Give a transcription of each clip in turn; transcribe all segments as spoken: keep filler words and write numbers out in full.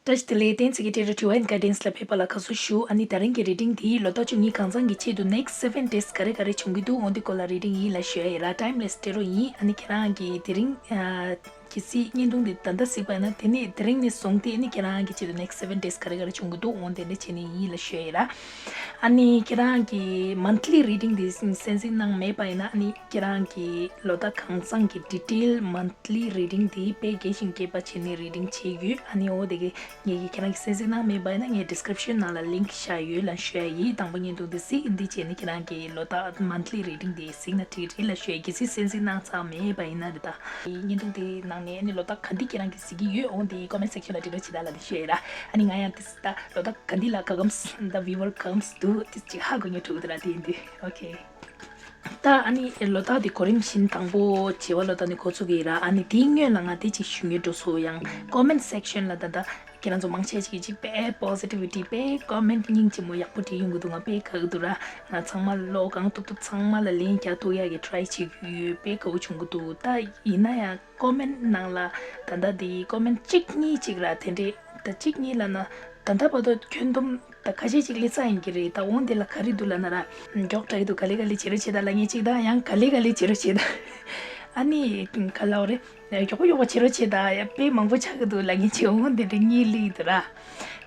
བཀྲ་ཤིས་བདེ་ལེགས། བསྟན་འཛིན་གྱི་ཊི་ཊི་ཊི་ཝའི་ཨེན་གྷའི་ཌེན་སི་ལ་ཕེབས་པ་ལ་དགའ་བསུ་ཞུ། ཨ་ནི་དེ་རིང་གི་རི་ཌིང་འདི་ལོ་ཟླ་བཅུ་གཉིས་གང་ཚང་གི་ཆེད་དུ་ནེག་སི་སེ་བེན་ཌེ་ཛི་ག་རེ་ག་རེ་བྱུང་གི་འདུག་འོ་འདི་སྐོར་ལ་རི་ཌིང་ཡིན་ལ་ཞུ་ཡ་ཡིན་ར། ཊའིམ་ལེ་སི་སྤྲད་རོགས་ཡིན། ཨ་ནི་ཁྱེད་རང་གིས་དེ་རིང་ཨ་གལ་སྲིད་བརྙན་ཐུང་འདི་ད་ལྟ་གཟིགས་པ་ཡིན་ན། དེ་ནས་དེ་རིང་ནས་བཟུང་སྟེ་ཨ་ནི་ཁྱེད་རང་གི་ཆེད་དུ་ནེག་སི་སེ་བེན་ཌེ་ཛི་ག་རེ་ག་རེ་བྱུང་གི་འདུག་འོ་དེ་འདྲ་བྱས་ནས་ཡིན་ལ་ཞུ་ཡ་ཡིན་ར། ཨ་ནི་ཁྱེད་རང་གིས་མན་ཐི་ལི་རི་ཌིང་འདི་གསན་གཟིགས་གནང་མེད་པ་ཡིན་ན། ཨ་ནི་ཁྱེད་རང་གིས་ལོ་ཟླ་གང་ཚང་གི་ཌི་ཊེལ་མན་ཐི་ལི་རི་ཌིང་འདི་དཔེ་རྒྱས་ཤིང་རྒྱས་པ་བྱས་ནས་རི་ཌིང་བྱས་ཡོད། ཨ་ནི་འོ་དེ་གི་ངེད་ཀྱིས་ཁྱེད་རང་གིས་གསན་གཟིགས་གནང་མེད་པ་ཡིན་ན། ངས་ཌི་སི་ཀི་རིབ་ཤན་ནང་ལ་ལིང་ཀི་བཞག་ཡོད་ལ་ཞུ་ཡ་ཡིན། དང་པོ་བརྙན་ཐུང་འདི་གཟིགས། འདི་བྱས་ནས་ཁྱེད་རང་གིས་ལོ་ཟླ་མན་ཐི་ལི་རི་ཌིང་འདི་གཟིགས་ན་འགྲིག་རེད་ལ་ཞུ་ཡ། གལ་སྲིད་གསན་གཟིགས་གནང་ཚར་མེད་པ་ཡིན་ན། འདི་ལྟ་བརྙན་ཐུང་འདི་ནང་ནས་ཨ་ནི་ལོ་ཟླ་ག་འདི་ཁྱེད་རང་གིས་གཟིགས་ཀྱི་ཡོད། འོ་འདི་ཀོ་མེན་ཊི་སེག་ཤན་ལ་འབྲི་རོགས་བྱེད་ད་ལ་འདི་ཞུ་ཡ་ཡིན་ར། ཨ་ནི་ང་ཡང་ཏིས་ད་ལོ་ཟླ་ག་འདི་ལ་ག་གམ་ད་བིའུ་ཝར་ག་གམ་འདུག་ཏིས་ཅིག་ཧ་གོ་མཁན་འགྲོ་གི་འདུག་ར། དེ་ཡིན་དུས་ཨོ་ཁེ། ད་ཨ་ནི་ལོ་ཟླ་འདི་གོ་རིམ་བཞིན་དང་པོ་བྱེ་བ་ལོ་ཟླ་ནས་འགོ་ཚུགས་ཀྱི་ཡིན་ར། ཨ་ནི་དེའི་སྔོན་ལ་ང་དེ་ཅིག་ཞུ་མཁན་འགྲོ་སོ། ཡང་ཀོ་མེན་ཊི་སེག་ཤན་ལ་ད་ད་ཁྱེད་རང་ཚོ་མང་ཆེ་ཅིག་གིས་ཅིག་དཔེ་པོ་ཟི་ཊི་ཝི་ཊི་དཔེ་ཀོ་མེན་ཊི་སྙིང་རྗེ་མོ་ཡག་པོ་བྲིས་ཡོང་གི་འདུག་ང་དཔེ་དགའ་གི་འདུག་ར། ང་ཚང་མ་ལོ་གང་ཐུབ་ཐུབ་ཚང་མ་ལ་ལན་རྒྱག་ཐུབ་ཡག་གི་ཊི་རའི་བྱེད་ཀྱི་ཡོད། དཔེ་དགའ་བོ་བྱུང་གི་འདུག་ད་ཡིན་ན་ཡང་ཀོ་མེན་ཊི་ནང་ལ་ད་ལྟ་དེ་ཀོ་མེན་ཊི་གཅིག་གཉིས་ཅིག་ར། དེ་འདྲས་ད་གཅིག་གཉིས་ལབ་ན་ད་ལྟ་བར་དུ་ཁྱོན་བསྡོམས་ད་ཁ་ཤས་ཅིག་སླེབས་ཚར་ཡིན་གྱི་རེད། ད་འོ་འདི་ལ་ག་རེ་འདུག་ལབ་ན་ར། མགྱོགས་དྲགས་ཀྱི་འདུག་ག་ལེ་ག་ལེ་བྱེད་རོགས་བྱེད་ད་ལབ་མཁན་གཅིག་དང་། ཡང་ག་ལེ་ག་ལེ་བྱེད་རོགས་བྱེད་ད། ཨ་ནི་ག་ལབ་རེད། མགྱོགས་པོ་མགྱོགས་པོ་བྱེད་རོགས་བྱེད་ད། ཡ་དཔེ་མང་པོ་ཆགས་ཀྱི་འདུག་ལབ་མཁན་གཅིག་འོ་འདི་འདྲ་གཉིས་སླེབས་འདུག་ར།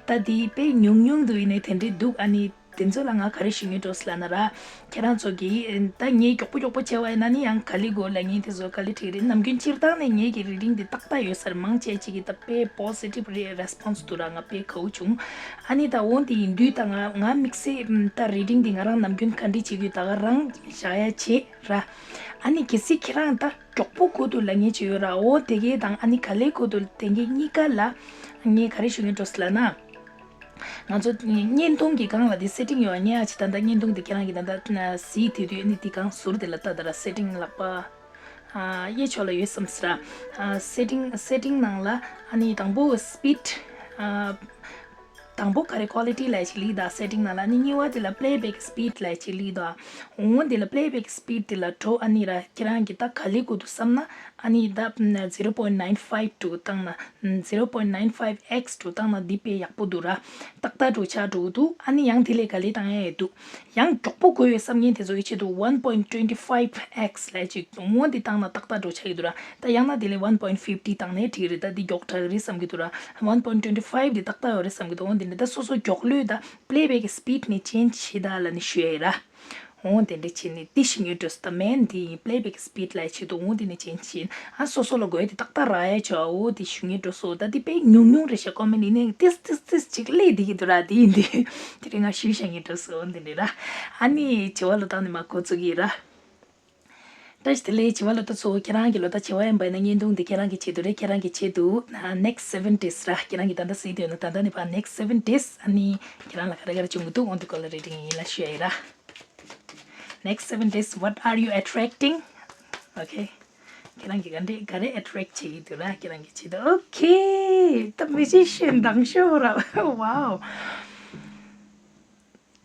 ད་འདི་དཔེ་ཉུང་ཉུང་འདུག་ཡིན་ནའི་དེ་འདྲས་འདུག་ཨ་ནི་དེ་ཚོ་ལ་ང་ག་རེ་ཞུ་མཁན་འགྲོ་སི་ལབ་ན་ར། ཁྱེད་རང་ཚོ་གིས་ད་ངས་མགྱོགས་པོ་མགྱོགས་པོ་བྱས་པ་ཡིན་ན་ནི་ཡང་ག་ལེ་དགོས་ལབ་མཁན་དེ་ཚོ་ག་ལེ་འགྲིག་རེད། ནམ་རྒྱུན་སྤྱིར་བཏང་ནས་ངེད་ཀྱི་རི་ཌིང་འདི་ཏག་ཏག་ཡོད་ས་རེད། མང་ཆེ་ཅིག་གིས་ད་དཔེ་པོ་སི་ཊིབ་རེ་རེ་སི་པོན་སི་འདུག་ར། ང་དཔེ་དགའ་བོ་བྱུང་། ཨ་ནི་ད་འོ་འདི་ཡིན་དུས་ད་ང་ང་དམིགས་བསལ་ད་རི་ཌིང་འདི་ང་རང་ནམ་རྒྱུན་ག་འདྲ་བྱེད་དགོས་ད་ག་རང་བཞག་ཡ་བྱེད་ར། ཨ་ནི་གལ་སྲིད་ཁྱེད་རང་ད་མགྱོགས་པོ་དགོས་འདུག་ལབ་མཁན་ཅིག་ཡོད་ར། འོ་དེ་གས་དང་ཨ་ནི་ག་ལེ་དགོས་འདུག་དེ་གས་གཉིས་ཀ་ལ་ངས་ག་རེ་ཞུ་མཁན་འགྲོ་སི་ལབ་ན། ང་ཚོ་བརྙན་ཐུང་གི་སྒང་ལ་དེ་སེ་ཊིང་ཡོད་ཨ། ཉེ་ཡ་ཅིག་ད་ལྟ་བརྙན་ཐུང་དེ་ཁྱེད་རང་གིས་ད་ལྟ་གཟིགས་དེ་དུས་ཨ་ནི་དེ་སྒང་ཟུར་དེ་ལ་ལྟ་ད་ར། སེ་ཊིང་ལག་པ་ཨ་གཡས་ཕྱོགས་ལ་ཡོད་བསམ་སི་ར། ཨ་སེ་ཊིང་སེ་ཊིང་ནང་ལ་ཨ་ནི་དང་པོ་སི་པིཌ་ཨ་དང་པོ་ག་རེ་ཀོ་ལི་ཊི་ལབ་ཅིག་སླེབས་ད་སེ་ཊིང་ནང་ལ། ཨ་ནི་གཉིས་པ་དེ་ལ་པི་ལེ་བེག་སི་པིཌ་ལབ་ཅིག་སླེབས་ད། འོ་དེ་ལ་པི་ལེ་བེག་སི་པིཌ་དེ་ལ་འགྲོ། ཨ་ནི་ར་ཁྱེད་རང་གིས་ད་ག་ལེ་དགོས་འདུག་བསམ་ན་ཨ་ནི་ད་ཟི་རོ་པོ་ཡིན་ཊི་ནའིན་ཕའིབ་དུ་བཏང་ན། zero point nine five x དུ་བཏང་ན་འདི་དཔེ་ཡག་པོ་འདུག་ར། ཏག་ཏག་འགྲོ་ཆགས་འགྲོ་གི་འདུག་ཨ་ནི་ཡང་དེ་ལས་ག་ལེ་བཏང་ཡ་ཡོད་འདུག་ཡང་མགྱོགས་པོ་དགོས་ཡོད་བསམ་མཁན་དེ་ཚོ་གི་ཆེད་དུ་one point twenty five x ལབ་ཅིག་འོ་འདི་བཏང་ན་ཏག་ཏག་འགྲོ་ཆགས་ཀྱི་འདུག་ར། ད་ཡང་ན་དེ་ལས་one point fifty བཏང་ནའི་འགྲིག་རེད། ད་འདི་མགྱོགས་དྲགས་རེད་བསམ་གྱི་འདུག་ར། one point twenty five འདི་ཏག་ཏག་ཡོད་རེད་བསམ་གྱི་འདུག་འོ་འདི་འདྲ་ད་སོ་སོ་མགྱོགས་ལོས་ད་པི་ལེ་བེག་གི་སི་པིཌ་ནས་ཅེན་ཇི་བྱེད་ད་ལབ་ནས་ཞུ་ཡ་ཡིན་ར། འོ་དེ་འདྲ་བྱས་ནས་འདི་ཞུ་མཁན་འགྲོ་སོང་། ད་མེན་དེ་ཡིན། པི་ལེ་བེག་གི་སི་པིཌ་ལབ་ཡ་ཆེད་དུ་འོ་དེ་ནས་ཅེན་ཇི་བྱེད། ཨ་སོ་སོ་ལ་དགོས་ཡ་དེ་ཏག་ཏག་རག་ཡ་ཆོག་འོ་དེ་ཞུ་མཁན་འགྲོ་སོང་། ད་དེ་དཔེ་ཉུང་ཉུང་རེད་ཤག་ཀོ་མེན་ཊི་ཡིན་ནའི་ཏིས་ཏིས་ཏིས་ཅིག་སླེབས་བསྡད་ཀྱི་འདུག་ར། དེ་ཡིན་དུས་དེ་རིང་ང་ཞུས་བཞག་མཁན་འགྲོ་སོང་། འོ་དེ་འདྲ་ར། ཨ་ནི་བྱེ་བ་ལོ་ཟླ་ནས་མར་འགོ་བཙུགས་ཀྱི་ཡིན་ར། བཀྲ་ཤིས་བདེ་ལེགས། བྱེ་བ་ལོ་ཟླ་ཚོ། ཁྱེད་རང་གི་ལོ་ཟླ་བྱེ་བ་ཡིན་པ་ཡིན་ན་བརྙན་ཐུང་འདི་ཁྱེད་རང་གི་ཆེད་དུ་རེད། ཁྱེད་རང་གི་ཆེད་དུ་ནེག་སི་སེ་བེན་ཌེ་ཛི་ར། ཁྱེད་རང་གིས་ད་ལྟ་གཟིགས་བསྡད་ཡོད་ན་ད་ལྟ་ནས་ཕར་ནེག་སི་སེ་བེན་ཌེ་ཛི་ཨ་ནི་ཁྱེད་རང་ལ་ག་རེ་ག་རེ་བྱུང་གི་འདུག་འོ་འདི་སྐོར་ལ་རེ་ཌིང་ཡིན་ལ་ཞུ་ཡ་ཡིན་ར། Next seven days, what are you attracting? Okay. ཁྱེད་རང་གིས་ག་འདྲས་ག་རེ་ཨེ་ཊི་རེག་བྱེད་ཀྱི་འདུག་ར། ཁྱེད་རང་གི་ཆེད་དུ། Okay. The magician དང་ཤོག་ར། Wow.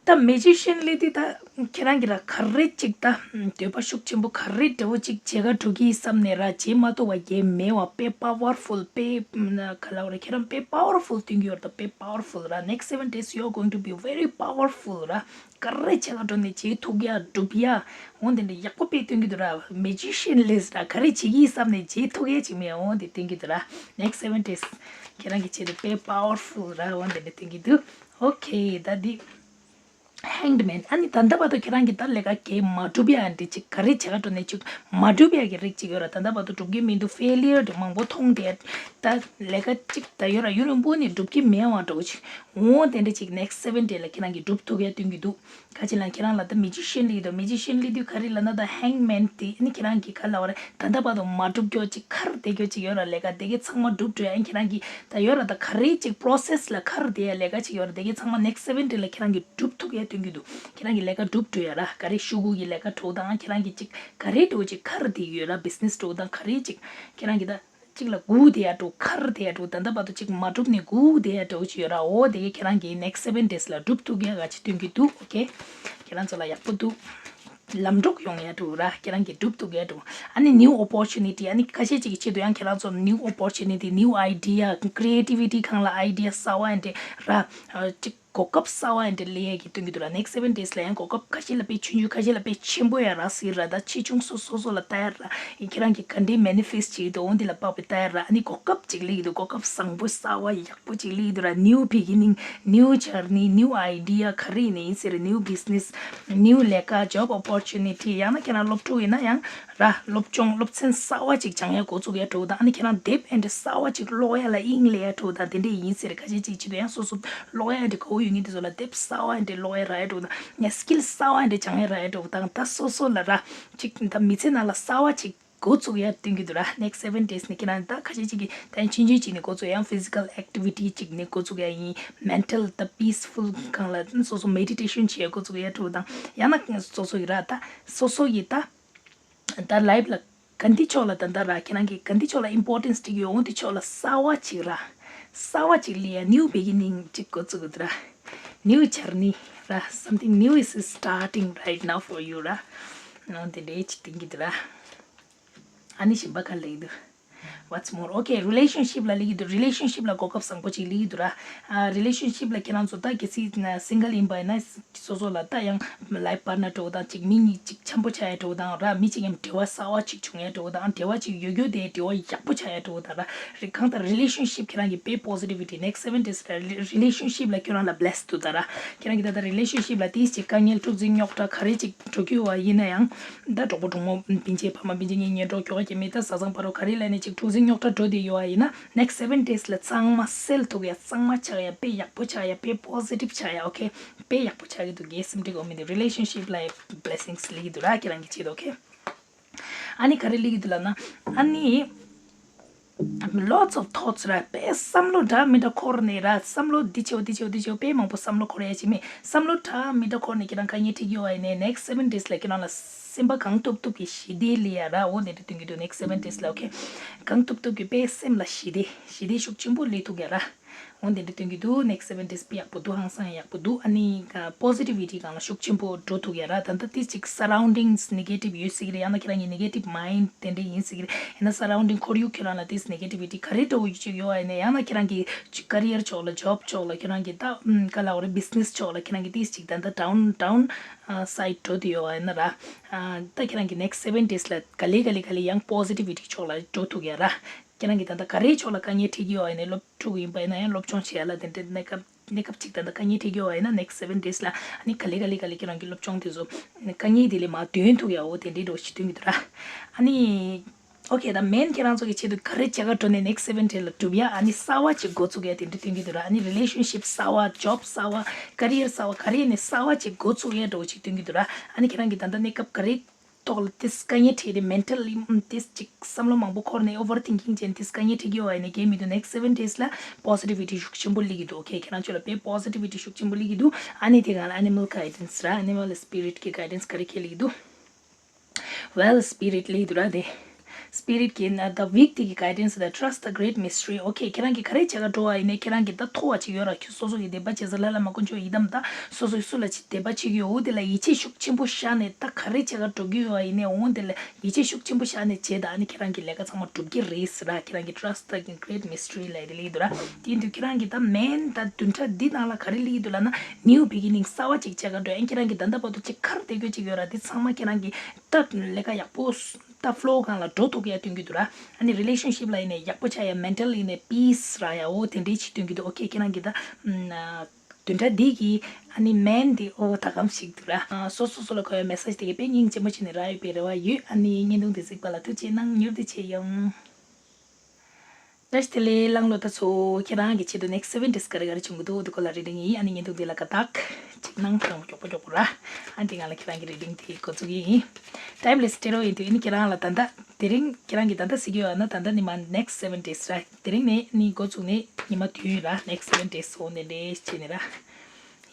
ད་མེ་ཇི་ཤན་སླེབས་དུས་ད་ཁྱེད་རང་གིས་ར་ག་རེ་ཅིག་ད་འདོད་པ་ཤུགས་ཆེན་པོ་ག་རེ་འདྲ་བོ་ཅིག་བྱེད་ག་འགྲོ་གི་བསམ་ནས་ར། བྱེད་མ་ཐུབ་པ་གང་མེད་པ་དཔེ་པ་ཝར་ཕུལ། དཔེ་ག་ལབ་རེད། ཁྱེད་རང་དཔེ་པ་ཝར་ཕུལ་སྟོན་གྱི་ཡོད་རེད། ད་དཔེ་པ་ཝར་ཕུལ་ར། Next seven days you are going to be very powerful ར། ག་རེ་བྱེད་ག་འགྲོ་ནས་བྱེད་ཐུབ་ཡ་འགྲུབ་ཡ། འོ་དེ་འདྲ་ཡག་པོ་དཔེ་སྟོན་གྱི་འདུག་ར། མེ་ཇི་ཤན་སླེབས་ར། ག་རེ་བྱེད་ཀྱི་བསམ་ནས་བྱེད་ཐུབ་ཡ་ཅིག་མེད། འོ་དེ་སྟོན་གྱི་འདུག་ར། Next seven days ཁྱེད་རང་གི་ཆེད་དུ་དཔེ་པ་ཝར་ཕུལ་ར། འོ་དེ་འདྲ་སྟོན་གྱི་འདུག Okay. ད་འདི་Hanged Man. ཨ་ནི་ད་ལྟ་བར་དུ་ཁྱེད་རང་གིས་ད་ལས་ཀ་གང་མ་འགྲུབ་ཡ་འདི་ཅིག་ག་རེ་བྱེད་ག་འགྲོ་ནས་ཅིག་མ་འགྲུབ་ཡ་གི་རིགས་ཅིག་ཡོད་ར། ད་ལྟ་བར་དུ་འགྲུབ་ཀྱི་མི་འདུག་ཕེ་ལི་ཡར་དེ་མང་པོ་མཐོང་དེ། ད་ལས་ཀ་ཅིག་ད་ཡོད་ར། ཡུན་རིང་པོ་ནས་འགྲུབ་ཀྱི་མེད་པ་འདྲ་བོ་ཅིག་འོ་དེ་འདྲ་ཅིག་next seven day ལ་ཁྱེད་རང་གིས་འགྲུབ་ཐུབ་ཡ་སྟོན་གྱི་འདུག་ག་ཅི་ལ་ཁྱེད་རང་ལ་ད་མེ་ཇི་ཤན་སླེབས་འདུག་མེ་ཇི་ཤན་སླེབས་དུས་ག་རེ་ལབ་ན་ད་Hanged Man དེ་ཨ་ནི་ཁྱེད་རང་གིས་ག་ལབ་རེད། ད་ལྟ་བར་དུ་མ་འགྲུབ་ཀྱོག་ཅིག་ཁར་བསྡད་ཀྱོག་ཅིག་ཡོད་ར། ལས་ཀ་དེ་གའི་ཚང་མ་འགྲུབ་འགྲོ་ཡ། ཨ་ནི་ཁྱེད་རང་གིས་ད་ཡོད་ར། ད་ག་རེ་ཅིག་པོ་རོ་སེ་སི་ལ་ཁར་བསྡད་ཡ་ལས་ཀ་ཅིག་ཡོད་ར། དེ་གའི་ཚང་མ་next seven day ལ་ཁྱེད་རང་གིས་འགྲུབ་ཐུབ་ཡ་སྟོན་གྱི་འདུག་ཁྱེད་རང་གི་ལས་ཀ་འགྲུབ་འགྲོ་ཡ་ར། ག་རེ་ཤོག་གུ་གི་ལས་ཀ་འདྲ་བོ་དང་ཁྱེད་རང་གི་ཅིག་ག་རེ་འདྲ་བོ་ཅིག་ཁར་བསྡད་ཡོད་ར། བི་ཛི་ནེ་སི་འདྲ་བོ་དང་ག་རེ་ཅིག་ཁྱེད་རང་གི་ད་ཅིག་ལ་སྒུག་བསྡད་ཡ་འདྲ་བོ་ཁར་བསྡད་ཡ་འདྲ་བོ་ད་ལྟ་བར་དུ་ཅིག་མ་འགྲུབ་ནས་སྒུག་བསྡད་ཡ་འདྲ་བོ་ཅིག་ཡོད་ར། འོ་དེ་གའི་ཁྱེད་རང་གིས་next seven days ལ་འགྲུབ་ཐུབ་ཡ་ག་ཅིག་སྟོན་གྱི་འདུག Okay. ཁྱེད་རང་ཚོ་ལ་ཡག་པོ་འདུག་ལམ་འགྲོ་ཡོང་ཡ་འགྲོ་ར། ཁྱེད་རང་གིས་སྒྲུབ་ཐུབ་ཡ་འགྲོ། ཨ་ནི་new opportunity། ཨ་ནི་ཁ་ཤས་ཅིག་གི་ཆེད་དུ་ཡང་ཁྱེད་རང་ཚོ་new opportunity, new idea, creativity སྒང་ལ་idea གསར་པ་ཡང་དེ་ར། ཅིག་གོ་སྐབས་གསར་པ་ཡང་དེ་སླེབས་ཡ་གི་སྟོན་གྱི་འདུག་ར། next seven days ལ་ཡང་གོ་སྐབས་ཁ་ཤས་ལ་དཔེ་ཆུང་ཆུང་། ཁ་ཤས་ལ་དཔེ་ཆེན་པོ་ཡ་རག་སྲིད་ར། ད་ཆེ་ཆུང་སོ་སོ་སོ་ལ་ལྟ་ཡ་ར། ཁྱེད་རང་གིས་ག་འདྲས་manifest བྱེད་ཀྱི་འདུག་འོ་འདི་ལ་དཔག་པའི་ལྟ་ཡ་ར། ཨ་ནི་གོ་སྐབས་ཅིག་སླེབས་ཀྱི་འདུག་གོ་སྐབས་བཟང་པོ་གསར་པ་ཡག་པོ་ཅིག་སླེབས་ཀྱི་འདུག་ར། new beginning, new journey, new idea ག་རེ་ཡིན་ནའི་ཡིན་ཟེར། new business, new ལས་ཀ། job opportunity། ཡང་ན་ཁྱེད་རང་སློབ་ཕྲུག་ཡིན་ན་ཡང་ར། སློབ་སྦྱོང་སློབ་ཚན་གསར་པ་ཅིག་སྦྱང་ཡ་འགོ་བཙུགས་ཡ་འགྲོ་དང་། ཨ་ནི་ཁྱེད་རང་དེབ་ཨེ་འདྲ་གསར་པ་ཅིག་ཀློག་ཡ་ལ་དབྱིངས་སླེབས་ཡ་འགྲོ་དང་། དེ་འདྲས་ཡིན་ཟེར། ཁ་ཤས་ཅིག་བྱེད་དུས་ཡང་སོ་སོ་ཀློག་ཡ་འདྲ་དགའ་པོ་ཡོད་མཁན་དེ་ཚོ་ལ་དེབ་གསར་པ་འདྲ་ཀློག་ཡ་རག་ཡ་འགྲོ་དང་། ཡང་skill གསར་པ་འདྲ་སྦྱང་ཡ་རག་ཡ་འགྲོ་དང་། ད་སོ་སོ་ལ་ར་ཅིག་ད་མི་ཚེ་ནང་ལ་གསར་པ་ཅིག་འགོ་བཙུགས་ཡ་སྟོན་གྱི་འདུག་ར། next seven days ནས་ཁྱེད་རང་ད་ཁ་ཤས་ཅིག་གིས་ད་ཡང་ཆུང་ཆུང་ཅིག་ནས་འགོ་བཙུགས། ཡང་physical activity ཅིག་ནས་འགོ་བཙུགས་ཡ་ཡིན། mental ད་peaceful སྒང་ལ་སོ་སོ་meditation བྱེད་ཡ་འགོ་བཙུགས་ཡ་འགྲོ་དང་། ཡང་ན་སོ་སོ་ཡི་ར། ད་སོ་སོ་ཡི་ད་ད་life ལ་ག་འདི་ཕྱོགས་ལ་ད་ད་ར། ཁྱེད་རང་གིས་ག་འདི་ཕྱོགས་ལ་importance སྤྲད་ཀྱི་ཡོད། འོ་འདི་ཕྱོགས་ལ་གསར་པ་ཅིག་ར། གསར་པ་ཅིག་སླེབས་ཡ། new beginning ཅིག་འགོ་བཙུགས་གི་འདུག་ར། new journey ར། something new is starting right now for you ར། འོ་འདི་འདྲས་ཅིག་སྟོན་གྱི་འདུག་ར། ཨ་ནི་གཞན་པ་ག་རེ་སླེབས་འདུག What's more? Okay, relationship ལ་སླེབས་ཀྱི་འདུག relationship ལ་གོ་སྐབས་བཟང་པོ་ཅིག་སླེབས་ཀྱི་འདུག་ར། ཨ། relationship ལ་ཁྱེད་རང་ཚོ་ད་གལ་སྲིད་single ཡིན་པ་ཡིན་ན། སོ་སོ་ལ་ད་ཡང་life partner འདྲ་བོ་དང་ཅིག་མི་གཉིས་ཅིག་འཆམ་པོ་ཆགས་ཡ་འདྲ་བོ་དང་ར། མི་གཅིག་མཉམ་འབྲེལ་བ་གསར་པ་ཅིག་བྱུང་ཡ་འདྲ་བོ་དང་། འབྲེལ་བ་ཅིག་ཡོད་རྒྱུ་དེ་འབྲེལ་བ་ཡག་པོ་ཆགས་ཡ་འདྲ་བོ་དང་ར། རེད། གང་ལྟར་relationship ཁྱེད་རང་གི་དཔེ་positivity next seven days ར། relationship ལ་ཁྱོད་རང་ལ་bless འདུག་ད་ར། ཁྱེད་རང་གི་ད་ལྟ་relationship ལ་ཏིས་ཅིག་དཀའ་ངལ་འཁྲུག་འཛིང་རྙོག་དྲ་ག་རེ་ཅིག་འགྲོ་གི་ཡོད་པ་ཡིན་ན་ཡང་། ད་གྲོགས་པོ་གྲོགས་མོ་སྤུན་མཆེད་ཕ་མ་སྤུན་མཆེད་གཉིས་གཉེན་གྲོགས་ཁྱོ་ག་གི་མི་ད་བཟའ་ཚང་ཕ་རོལ་ག་རེ་ལ་ནས་ཅིག་འཁྲུག་འཛིང་རྙོག་དྲ་འགྲོ་བསྡད་ཡོད་པ་ཡིན་ན། next seven days ལ་གཙང་མ་སེལ་ཐུབ་ཡ། གཙང་མ་ཆགས་ཡ། དཔེ་ཡག་པོ་ཆགས་ཡ། དཔེ་positive ཆགས་ཡ། okay དཔེ་ཡག་པོ་ཆགས་ཀྱི་འདུག་གས། སེམས་ཁྲལ་དགོས་མི་འདུག relationship ལ་blessings སླེབས་ཀྱི་འདུག་ར། ཁྱེད་རང་གི་ཆེད་དུ། okay ཨ་ནི་ག་རེ་སླེབས་ཀྱི་འདུག་ལབ་ན། ཨ་ནི། lots of thoughts ར། དཔེ་བསམ་བློ་འདྲ་མི་འདྲ་འཁོར་ནས་ར། བསམ་བློ་འདི་བྱེད་འོ་འདི་བྱེད་འོ་འདི་བྱེད་འོ་དཔེ་མང་པོ་བསམ་བློ་འཁོར་ཡ་ཅིག་མེད། བསམ་བློ་འདྲ་མི་འདྲ་འཁོར་ནས་ཁྱེད་རང་དཀའ་ངལ་འཕྲད་ཀྱི་ཡོད་པ་ཡིན་ནའི་next seven days ལ་ཁྱེད་རང་ལ་སེམས་པ་གང་ཐུབ་ཐུབ་ཀྱིས་ཞི་བདེ་སླེབས་ཡ་ར། འོ་འདི་འདྲ་སྟོན་གྱི་འདུག next seven days ལ། okay གང་ཐུབ་ཐུབ་ཀྱིས་དཔེ་སེམས་ལ་ཞི་བདེ་ཞི་བདེ་ཤུགས་ཆེན་པོ་སླེབས་ཐུབ་ཡ་ར། འོ་འདི་འདྲ་སྟོན་གྱི་འདུག next seven days དཔེ་ཡག་པོ་འདུག་ཧང་སང་ཡག་པོ་འདུག་ཨ་ནི་positivity སྒང་ལ་ཤུགས་ཆེན་པོ་འགྲོ་ཐུབ་ཡ་ར། ད་ལྟ་ཏིས་ཅིག་surroundings negative ཡོད་སྲིད་ཀྱི་རེད། ཡང་ན་ཁྱེད་རང་གི་negative mind དེ་འདྲ་ཡིན་སྲིད་ཀྱི་རེད། ཡང་ན་surrounding ཁོར་ཡུག་ཁྱེད་རང་ལ་ཏིས་negativity ག་རེ་འདྲ་བོ་ཅིག་ཡོད་པ་ཡིན་ནའི། ཡང་ན་ཁྱེད་རང་གི་career ཕྱོགས་ལ་job ཕྱོགས་ལ་ཁྱེད་རང་གི་ད་ག་ལབ་དགོས་རེད། business ཕྱོགས་ལ་ཁྱེད་རང་གི་ཏིས་ཅིག་ད་ལྟ་down down side འགྲོ་བསྡད་ཡོད་པ་ཡིན་ན་ར། ད་ཁྱེད་རང་གི་next seven days ལ་ག་ལེ་ག་ལེ་ག་ལེ་ཡང་positivity ཕྱོགས་ལ་འགྲོ་ཐུབ་ཡ་ར། ཁྱེད་རང་གིས་ད་ལྟ་ག་རེའི་ཕྱོགས་ལ་དཀའ་ངལ་འཕྲད་ཀྱི་ཡོད་པ་ཡིན་ནའི། སློབ་ཕྲུག་ཡིན་པ་ཡིན་ན་ཡང་སློབ་སྦྱོང་བྱེད་ཡ་ལ་དེ་འདྲའི་གནས་སྐབས་གནས་སྐབས་ཅིག་ད་ལྟ་དཀའ་ངལ་འཕྲད་ཀྱི་ཡོད་པ་ཡིན་ན། next seven days ལ་ཨ་ནི་ག་ལེ་ག་ལེ་ག་ལེ་ཁྱེད་རང་གི་སློབ་སྦྱོང་དེ་ཚོ་དཀའ་ངལ་དེ་ལས་མར་ཐོན་ཐུབ་ཡ། འོ་དེ་འདྲའི་འདྲ་བོ་ཞིག་སྟོན་གྱི་འདུག་ར། ཨ་ནི། okay ད་main ཁྱེད་རང་ཚོ་གི་ཆེད་དུ་ག་རེ་བྱེད་ག་འགྲོ་ནའི་next seven days ལ་འགྲུབ་ཡ། ཨ་ནི་གསར་པ་ཅིག་འགོ་ཚུགས་ཡ་དེ་འདྲ་སྟོན་གྱི་འདུག་ར། ཨ་ནི་relationship གསར་པ། job གསར་པ། career གསར་པ། ག་རེ་ནས་གསར་པ་ཅིག་འགོ་ཚུགས་ཡ་འདྲ་བོ་ཞིག་སྟོན་གྱི་འདུག་ར། ཨ་ནི་ཁྱེད་རང་གི་ད་ལྟ་གནས་སྐབས་ག་རེ་ཐོག་ལ་ཏིས་དཀའ་ངལ་འཕྲད་དེ་mentally ཏིས་ཅིག་བསམ་བློ་མང་པོ་འཁོར་ནས་overthinking བྱས་ནས་ཏིས་དཀའ་ངལ་འཕྲད་ཀྱི་ཡོད་པ་ཡིན་ནའི་གལ་མི་འདུག next seven days ལ་positivity ཤུགས་ཆེན་པོ་སླེབས་ཀྱི་འདུག okay ཁྱེད་རང་ཚོ་ལ་དཔེ་positivity ཤུགས་ཆེན་པོ་སླེབས་ཀྱི་འདུག་ཨ་ནི་དེ་སྒང་ལ་animal guidance ར། animal spirit གི་guidance ག་རེ་ཁྱེད་སླེབས་ཀྱི་འདུག well spirit སླེབས་ཀྱི་འདུག་ར། དེ་spirit གི་ན་the week དེ་གི་guidance དང་trust the great mystery okay ཁྱེད་རང་གིས་ག་རེ་བྱེད་ག་འགྲོ་བ་ཡིན་ནའི་ཁྱེད་རང་གི་ད་ཐོབ་པ་ཅིག་ཡོད་ར། ཁྱོད་སོ་སོ་གི་དད་པ་བྱེད་ས་ལྷ་བླ་མ་དཀོན་མཆོག་ཡི་དམ་ད་སོ་སོ་གི་སུ་ལ་ཅིག་དད་པ་བྱེད་ཀྱི་ཡོད། འོ་དེ་ལ་ཡིད་ཆེས་ཤུགས་ཆེན་པོ་བཞག་ནས་ད་ག་རེ་བྱེད་ག་འགྲོ་གི་ཡོད་པ་ཡིན་ནའི་འོ་དེ་ལ་ཡིད་ཆེས་ཤུགས་ཆེན་པོ་བཞག་ནས་བྱས་ད་ཨ་ནི་ཁྱེད་རང་གི་ལས་ཀ་ཚང་མ་འགྲུབ་ཀྱི་རེད་ཟེར་ར། ཁྱེད་རང་གི་trust the great mystery ལབ་དེ་སླེབས་ཀྱི་འདུག་ར། དེ་ཡིན་དུས་ཁྱེད་རང་གི་ད་main ད་བདུན་ཕྲག་འདི་ནང་ལ་ག་རེ་སླེབས་ཀྱི་འདུག་ལབ་ན་new beginning གསར་པ་ཅིག་བྱེད་ག་འགྲོ། ཨ་ནི་ཁྱེད་རང་གི་ད་ལྟ་བར་དུ་ཅིག་ག་རེ་བསྡད་དགོས་ཅིག་ཡོད་ར། དེ་ཚང་མ་ཁྱེད་རང་གི་ད་ལས་ཀ་ཡག་པོ་ད་flow སྒང་ལ་འགྲོ་ཐུབ་ཡ་སྟོན་གྱི་འདུག་ར། ཨ་ནི་relationship ལ་ཡིན་ནའི་ཡག་པོ་ཆགས་ཡ། mental ཡིན་ནའི་peace རག་ཡ། འོ་དེ་འདྲའི་ཅིག་སྟོན་གྱི་འདུག okay ཁྱེད་རང་གི་ད་བདུན་ཕྲག་འདི་གི་ཨ་ནི་main འདི་ཨོ་ད་གམ་ཞིག་འདུག་ར། སོ་སོ་སོ་ལ་གོ་བའི་message དེ་གའི་དཔེ་སྙིང་རྗེ་མོ་བྱས་ནས་རག་ཡོད་པའི་རེ་བ་ཡོད། ཨ་ནི་བརྙན་ཐུང་འདི་གཟིགས་པ་ལ་ཐུགས་རྗེ་གནང་། མྱུར་དུ་མཇལ་ཡོང་། བཀྲ་ཤིས་བདེ་ལེགས་གླང་ལོ་ད་ཚོ། ཁྱེད་རང་གི་ཆེད་དུ་next seven days ག་རེ་ག་རེ་བྱུང་གི་འདུག་དེ་སྐོར་ལ་reading ཡིན། ཨ་ནི་བརྙན་ཐུང་འདི་ལ་དགའ་རྟགས་ཅིག་གནང་དང་མགྱོགས་པོ་མགྱོགས་པོ་ར། ཨ་འདི་ང་ལ་ཁྱེད་རང་གི་reading དེ་འགོ་འཛུགས་ཡིན། Timeless Tarot ཡིན་དུས་ཨ་ནི་ཁྱེད་རང་ལ་ད་ལྟ་དེ་རིང་ཁྱེད་རང་གི་ད་ལྟ་གཟིགས་ཡོད་ཨ་ན་ད་ལྟ་ནི་མ་next seven days ར། དེ་རིང་ནས་ནི་འགོ་བཙུགས་ནས་ཉི་མ་བདུན་ར། next seven days འོ་འདི་འདྲས་བྱས་ནས་ར།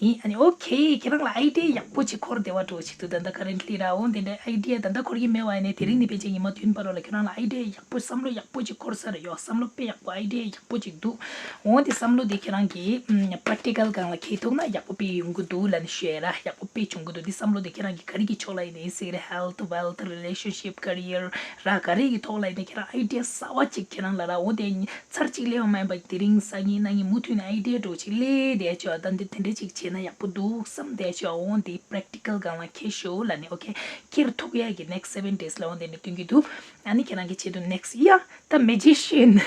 ཡིན། ཨ་ནི་ཨོ་ཁེ། ཁྱེད་རང་ལ་ཨའི་ཌི་ཡ་ཡག་པོ་ཅིག་འཁོར་བསྡད་པ་འདྲ་ཅིག་འདུག་ད་ལྟ་ཁ་རེན་ཊི་ལི་ར། འོ་དེ་འདྲའི་ཨའི་ཌི་ཡ་ད་ལྟ་འཁོར་གྱི་མེད་པ་ཡིན་ནའི་དེ་རིང་ནས་ཕལ་ཆེར་ཉི་མ་བདུན་བར་དུ་ལ་ཁྱེད་རང་ལ་ཨའི་ཌི་ཡ་ཡག་པོ་བསམ་བློ་ཡག་པོ་ཅིག་འཁོར་ས་རེད་ཡོད། བསམ་བློ་དཔེ་ཡག་པོ་ཨའི་ཌི་ཡ་ཡག་པོ་ཅིག་འདུག་འོ་དེ་བསམ་བློ་དེ་ཁྱེད་རང་གིས་པེ་རེག་ཊི་ཀལ་སྒང་ལ་འཁྱེར་ཐུབ་ན་ཡག་པོ་དཔེ་ཡོང་གི་འདུག་ལབ་ནས་ཞུ་ཡ་ར། ཡག་པོ་དཔེ་བྱུང་གི་འདུག་དེ་བསམ་བློ་དེ་ཁྱེད་རང་གིས་ག་རེ་གི་ཕྱོགས་ལ་ཡིན་ནའི་ཟེར་རེད། ཧེལ་ཐི། ཝེལ་ཐི། རི་ལེ་ཤན་ཤིབ། ཀེ་རི་ཡར་ར། ག་རེ་གི་ཐོག་ལ་ཡིན་ནའི་ཁྱེད་རང་ཨའི་ཌི་ཡ་གསར་པ་ཅིག་ཁྱེད་རང་ལ་ར། འོ་དེ་ཚར་གཅིག་སླེབས་པ་མ་ཡིན་པ་དེ་རིང་སང་ཉིན་གནངས་ཉིན་མུ་མཐུད་ནས་ཨའི་ཌི་ཡ་འདྲ་ཅིག་སླེབས་བསྡད་ཆོག་ད་འདི་དེ་འདྲ་ཅིག་བྱས་ན་ཡག་པོ་འདུག་བསམ་བསྡད་ཆོག་འོ་འདི་པེ་རེག་ཊི་ཀལ་སྒང་ལ་འཁྱེར་ཤོག་ལབ་ནས། ཨོ་ཁེ། འཁྱེར་ཐུབ་ཡ་གི་ནེག་སི་སེ་བེན་ཌེ་ཛི་ལ་འོ་དེ་འདྲ་སྟོན་གྱི་འདུག་ཨ་ནི་ཁྱེད་རང་གིས་བྱེད་དུ་ནེག་སི་ཡ་ད་མེ་ཇི་ཤན།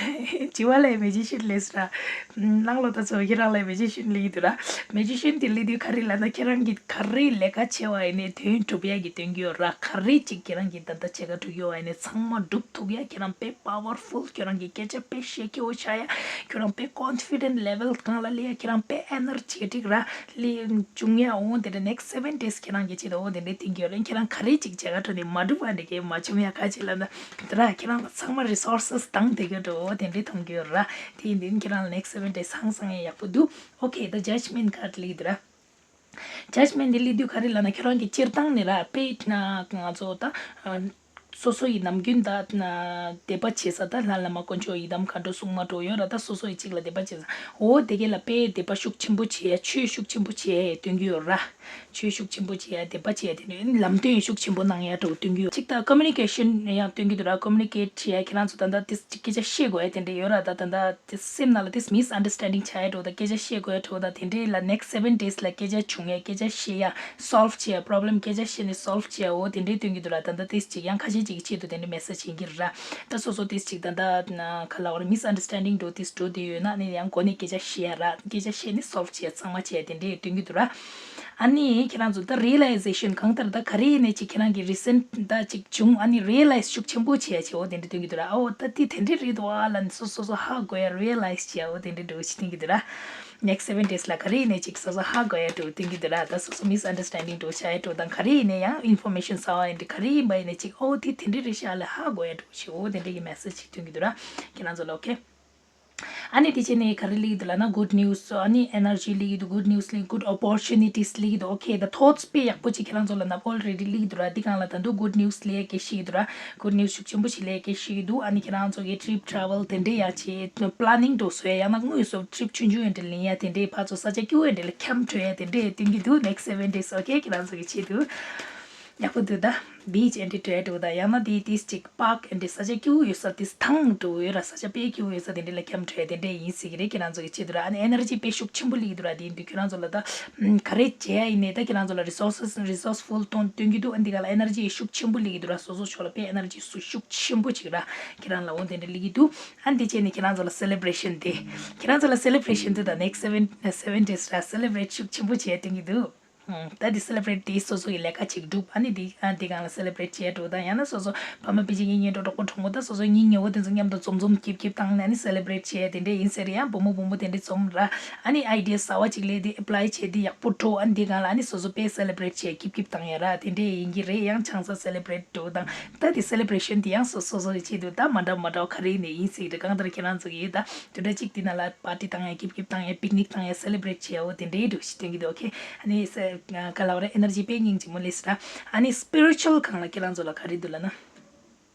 བྱི་བ་ལ་ཡ་མེ་ཇི་ཤན་ལབ་སོང་ར། ནང་ལོགས་ད་ཚོ་ཁྱེད་རང་ལ་ཡ་མེ་ཇི་ཤན་ལབ་ཀྱི་འདུག་ར། མེ་ཇི་ཤན་དེ་ལབ་དུས་ག་རེ་ལབ་ན་ཁྱེད་རང་གིས་ག་རེ་ལས་ཀ་བྱས་པ་ཡིན་ནའི་དོན་འགྲུབ་ཡ་གི་སྟོན་གྱི་ཡོད་ར། ག་རེ་ཅིག་ཁྱེད་རང་གིས་ད་ལྟ་བྱེད་ག་འགྲོ་གི་ཡོད་པ་ཡིན་ནའི་ཚང་མ་འགྲུབ་ཐུབ་ཡ། ཁྱེད་རང་དཔེ་པ་ཝར་ཕུལ། ཁྱོད་རང་གི་སྐད་ཆ་དཔེ་བཤད་སྐྱོ་བོ་ཆགས་ཡ། ཁྱོད་རང་དཔེ་ཀོན་ཕི་ཌེན་ཊི་ལེ་ཝལ་སྒང་ལ་སླེབས་ཡ། ཁྱེད་རང་དཔེ་ཨེ་ནར་ཇེ་ཊིག་ར་སླེབས་བྱུང་ཡ། འོ་དེ་འདྲ་ནེག་སི་སེ་བེན་ཌེ་ཛི་ཁྱེད་རང་གིས་བྱེད་དུ་འོ་དེ་འདྲ་སྟོན་གྱི་ཡོད་རེད། ཁྱེད་རང་ག་རེ་ཅིག་བྱེད་ག་འགྲོ་ནའི་མ་འགྲུབ་པ་འདྲ་གས་མ་བྱུང་ཡ། ག་ཅི་ལབ་ན་དེ་ར་ཁྱེད་རང་ལ་ཚང་མ་རི་སོར་སེ་སི་བཏང་བསྡད་ཀྱི་འགྲོ། འོ་དེ་འདྲ་མཐོང་གི་ཡོད་ར། དེ་ཡིན་དུས་ཁྱེད་རང་ལ་ནེག་སི་སེ་བེན་ཌེ་ཛི་ཧང་སང་ཡ་ཡག་པོ་འདུག་ཨོ་ཁེ། ད་ཇཇ་མེན་ཊི་ཁཱཌ་སླེབས་ཀྱི་འདུག་ར། ཇཇ་མེན་ཊི་དེ་སླེབས་དུས་ག་རེ་ལབ་ན་ཁྱོད་རང་གིས་སྤྱིར་བཏང་ནས་ར་དཔེ་ན་ང་ཚོ་ད་སོ་སོ་ཡི་ནམ་རྒྱུན་ད་དད་པ་བྱེད་ས་ད་ལྷ་བླ་མ་དཀོན་མཆོག་ཡི་དམ་མཁའ་འགྲོ་སྲུང་མ་འདྲ་ཡོད་ར། ད་སོ་སོ་ཡི་གཅིག་ལ་དད་པ་བྱེད་ས། འོ་དེ་གས་ལ་དཔེ་དད་པ་ཤུགས་ཆེན་པོ་བྱེད་ཡ། ཆོས་ཤུགས་ཆེན་པོ་བྱེད་ཡ་སྟོན་གྱི་ཡོད་ར། ཆོས་ཤུགས་ཆེན་པོ་བྱེད་ཡ། དད་པ་བྱེད་ཡ། དེ་ནས་ལམ་སྟོན་ཤུགས་ཆེན་པོ་གནང་ཡ་འདྲ་སྟོན་གྱི་ཡོད། གཅིག་ད་ཀོ་མུ་ནི་ཀེ་ཤན་ཡང་སྟོན་གྱི་འདུག་ར། ཀོ་མུ་ནི་ཀེཊ་བྱེད་ཡ། ཁྱེད་རང་ཚོ་ད་ལྟ་དེ་སྐད་ཆ་བཤད་དགོས་ཡ་དེ་འདྲ་ཡོད་ར། ད་ད་ད་དེ་སེམས་ནང་ལ་དེ་མིས་ཨན་ཌར་སི་ཊེན་ཌིང་ཆགས་ཡ་འདྲ་ད་སྐད་ཆ་བཤད་དགོས་ཡ་འདྲ་ད་དེ་འདྲའི་ལ་ནེག་སི་སེ་བེན་ཌེ་ཛི་ལ་སྐད་ཆ་བྱུང་ཡ། སྐད་ཆ་བཤད་ཡ། སོལ་བ་བྱེད་ཡ། པོ་རོབ་ལེམ་སྐད་ཆ་བཤད་ནས་སོལ་བ་བྱེད་ཡ། འོ་དེ་འདྲའི་སྟོན་གྱི་འདུག་ར། ད་ལྟ་དེ་ཅིག་ཡང་ཁ་ཤས་ཅིག་གི་ཆེད་དུ་དེ་འདྲའི་མེ་སེ་ཇི་ཡིན་གྱི་ར། ད་སོ་སོ་དེ་ཅིག་ད་ལྟ་ན་ག་ལ་བར་མིས་ཨན་ཌར་སི་ཊེན་ཌིང་འདྲ་དེ་འདྲ་དེ་ཡོད་ན་ནི་ཡང་སྒོ་ནས་སྐད་ཆ་བཤད་ཡ་ར། སྐད་ཆ་བཤད་ནས་སོལ་བ་བྱེད་ཡ། ཚང་མ་བྱེད་ཡ་དེ་འདྲའི་སྟོན་གྱི་འདུག་ར། ཨ་ནི་ཁྱེད་རང་ཚོ་ད་རི་ཡ་ལའི་ཟེ་ཤན་གང་ལྟར་ད་ག་རེ་ཡིན་ནའི་ཅིག་ཁྱེད་རང་གི་རི་སེན་ཊི་ད་ཅིག་བྱུང་། ཨ་ནི་རི་ཡ་ལའི་ཛི་ཤུགས་ཆེན་པོ་བྱེད་ཡ་བྱེད། འོ་དེ་འདྲ་སྟོན་གྱི་འདུག་ར། ཨོ་ད་དེ་དེ་འདྲ་རེད་འདུག་ཨ་ལབ་ནས་སོ་སོ་སོ་ཧ་གོ་ཡ། རི་ཡ་ལའི་ཛི་བྱེད་ཡ། འོ་དེ་འདྲ་འདྲ་ཅིག་སྟོན་གྱི་འདུག་ར། ནེག་སི་སེ་བེན་ཌེ་ཛི་ལ་ག་རེ་ཡིན་ནའི་ཅིག་སོ་སོ་ཧ་གོ་ཡ་འདྲ་སྟོན་གྱི་འདུག་ར། ད་སོ་སོ་མིས་ཨན་ཌར་སི་ཊེན་ཌིང་འདྲ་ཆགས་ཡ་འདྲ་དང་ག་རེ་ཡིན་ནའི་ཡང་ཨིན་ཕོར་མེ་ཤན་གསར་པ་ཡིན་འདྲ་ག་རེ་ཡིན་པ་ཡིན་ནའི་ཅིག་འོ་དེ་དེ་འདྲ་རེད་ཤག་ལབ་ཧ་གོ་ཡ་འདྲ་ཅིག་འོ་དེ་འདྲ་གི་མེ་སེ་ཇི་ཅིག་སྟོན་གྱི་འདུག་ར། ཁྱེད་རང་ཚོ་ལ། ཨོ་ཁེ། ཨ་ནི་དེ་བྱས་ནས་ག་རེ་སླེབས་ཀྱི་འདུག་ལབ་ན་གུཌ་ནིའུ་སི། ཨ་ནི་ཨེ་ནར་ཇི་སླེབས་ཀྱི་འདུག་གུཌ་ནིའུ་སི་སླེབས། གུཌ་ཨོ་པོར་ཅུ་ནི་ཊིས་སླེབས་ཀྱི་འདུག་ཨོ་ཁེ། ད་ཐོཊ་སི་དཔེ་ཡག་པོ་ཅིག་ཁྱེད་རང་ཚོ་ལ་ནབ་ཨོལ་རེ་ཌི་སླེབས་ཀྱི་འདུག་ར། འདི་སྒང་ལ་ད་དུང་གུཌ་ནིའུ་སི་སླེབས་སྐད་ཤེས་ཀྱི་འདུག་ར། གུཌ་ནིའུ་སི་ཤུགས་ཆེན་པོ་ཞིག་སླེབས་སྐད་ཤེས་ཀྱི་འདུག་ཨ་ནི་ཁྱེད་རང་ཚོ་གི་ཊི་རིབ་ཊ་རེ་ཝལ་དེ་འདྲ་ཡང་བྱེད། པ་ལ་ནིང་འདྲ་བཟོ་ཡ། ཡང་ན་དངོས་སུ་ཊི་རིབ་ཆུང་ཆུང་འདྲ་ལེན་ཡ་དེ་འདྲའི་ཕར་ཚུར་ས་ཆ་སྐྱིད་པོ་འདྲ་ལ་ཁྱམས་སྤྲོད་ཡ་དེ་འདྲ་སྟོན་གྱི་འདུག་ནེག་སི་སེ་བེན་ཌེ་ཛི། ཨོ་ཁེ། ཁྱེད་རང་ཚོ་གི་ཆེད་དུ། ཡག་པོ་འདུག་ད་བིཆ་འདྲ་སྤྲོད་འགྲོ་དང་ཡང་ན་དེ་དེ་ཅིག་པཱརྐ་འདྲ་ས་ཆ་སྐྱིད་པོ་ཡོད་ས། དེ་ཐང་འདྲ་ཡོད་ར། ས་ཆ་དཔེ་སྐྱིད་པོ་ཡོད་ས་དེ་འདྲ་ལ་ཁྱམས་སྤྲོད་དེ་འདྲ་ཡིན་སྲིད་ཀྱི་རེད། ཁྱེད་རང་ཚོ་གི་ཆེད་དུ་ར། ཨ་ནི་ཨེ་ནར་ཇི་དཔེ་ཤུགས་ཆེན་པོ་སླེབས་ཀྱི་འདུག་ར། དེ་ཡིན་དུས་ཁྱེད་རང་ཚོ་ལ་ད་ག་རེ་བྱེད་ཡ་ཡིན་ནའི་ད་ཁྱེད་རང་ཚོ་ལ་རི་སོར་སི་རི་སོར་སི་ཕུལ་སྟོན་སྟོན་གྱི་འདུག་ཨ་འདི་ག་ལ་ཨེ་ནར་ཇི་ཤུགས་ཆེན་པོ་སླེབས་ཀྱི་འདུག་ར། སོ་སོ་ཕྱོགས་ལ་དཔེ་ཨེ་ནར་ཇི་སུ་ཤུགས་ཆེན་པོ་ཅིག་ར་ཁྱེད་རང་ལ་འོ་དེ་འདྲ་སླེབས་ཀྱི་འདུག་ཨ་འདི་བྱས་ནས་ཁྱེད་རང་ཚོ་ལ་སེ་ལེ་བྷ་རེ་ཤན་དེ། ཁྱེད་རང་ཚོ་ལ་སེ་ལེ་བྷ་རེ་ཤན་དེ་དང་ནེག་སི་སེ་བེན་སེ་བེན་ཌེ་ཛི་ར་སེ་ལེ་བྷ་རེ་ཊི་ཤུགས་ཆེན་པོ་བྱས་སྟོན་གྱི་འདུག་ཨང་། ད་འདི་སེ་ལེ་བྷ་རེ་ཊི་དེ་སོ་སོ་ཡི་ལས་ཀ་ཅིག་སྒྲུབ། ཨ་ནི་འདི་ཨ་འདི་སྒང་ལ་སེ་ལེ་བྷ་རེ་ཊི་བྱས་འགྲོ་དང་ཡང་ན་སོ་སོ་ཕ་མ་སྤུན་མཆེད་གཉེན་ཉེ་གྲོགས་གྲོགས་པོ་གྲོགས་མོ་དང་སོ་སོ་གཉེན་ཉེ་བོ་དེ་ཚོ་མཉམ་དུ་འཛོམས་འཛོམས་སྐྱིད་སྐྱིད་བཏང་ནས་ཨ་ནི་སེ་ལེ་བྷ་རེ་ཊི་བྱས་དེ་འདྲ་ཡིན་ཟེར་ཡང་བུ་མོ་བུ་མོ་དེ་འདྲ་འཛོམས་ར། ཨ་ནི་ཨའི་ཌི་ཡ་གསར་པ་ཅིག་སླེབས་དེ་ཨེ་པ་ལའི་བྱས་དེ་ཡག་པོ་འགྲོ། ཨ་ནི་འདི་སྒང་ལ་ཨ་ནི་སོ་སོ་དཔེ་སེ་ལེ་བྷ་རེ་ཊི་བྱས་སྐྱིད་སྐྱིད་བཏང་ཡ་ར། དེ་འདྲ་ཡིན་གྱི་རེད། ཡང་ཆང་ས་སེ་ལེ་བྷ་རེ་ཊི་འགྲོ་དང་ད་དེ་སེ་ལེ་བྷ་རེ་ཤན་དེ་ཡང་སོ་སོ་སོ་ཡི་ཆེད་དུ་ད་མ་འདྲ་མ་འདྲ་བ་ག་རེ་ཡིན་ནའི་ཡིན་སྲིད་རེད། གང་ལྟར་ཁྱེད་རང་ཚོ་གིས་ད་དེ་འདྲ་ཅིག་དེ་ན་ལ་པར་ཊི་བཏང་ཡ་སྐྱིད་སྐྱིད་བཏང་ཡ་པིག་ནིག་བཏང་ཡ་སེ་ལེ་བྷ་རེ་ཊི་བྱས་འོ་དེ་འདྲའི་འགྲོ་ཞིག་སྟོན་གྱི་འདུག་ཨོ་ཁེ། ཨ་ནི་སེ་ག་ལ་བ་རེད། ཨེ་ནར་ཇི་དཔེ་སྙིང་རྗེ་མོ་སླེབས་སོང་ར། ཨ་ནི་སི་པི་རི་ཅུ་ཨལ་སྒང་ལ་ཁྱེད་རང་ཚོ་ལ་ག་རེ་འདུག་ལབ་ན།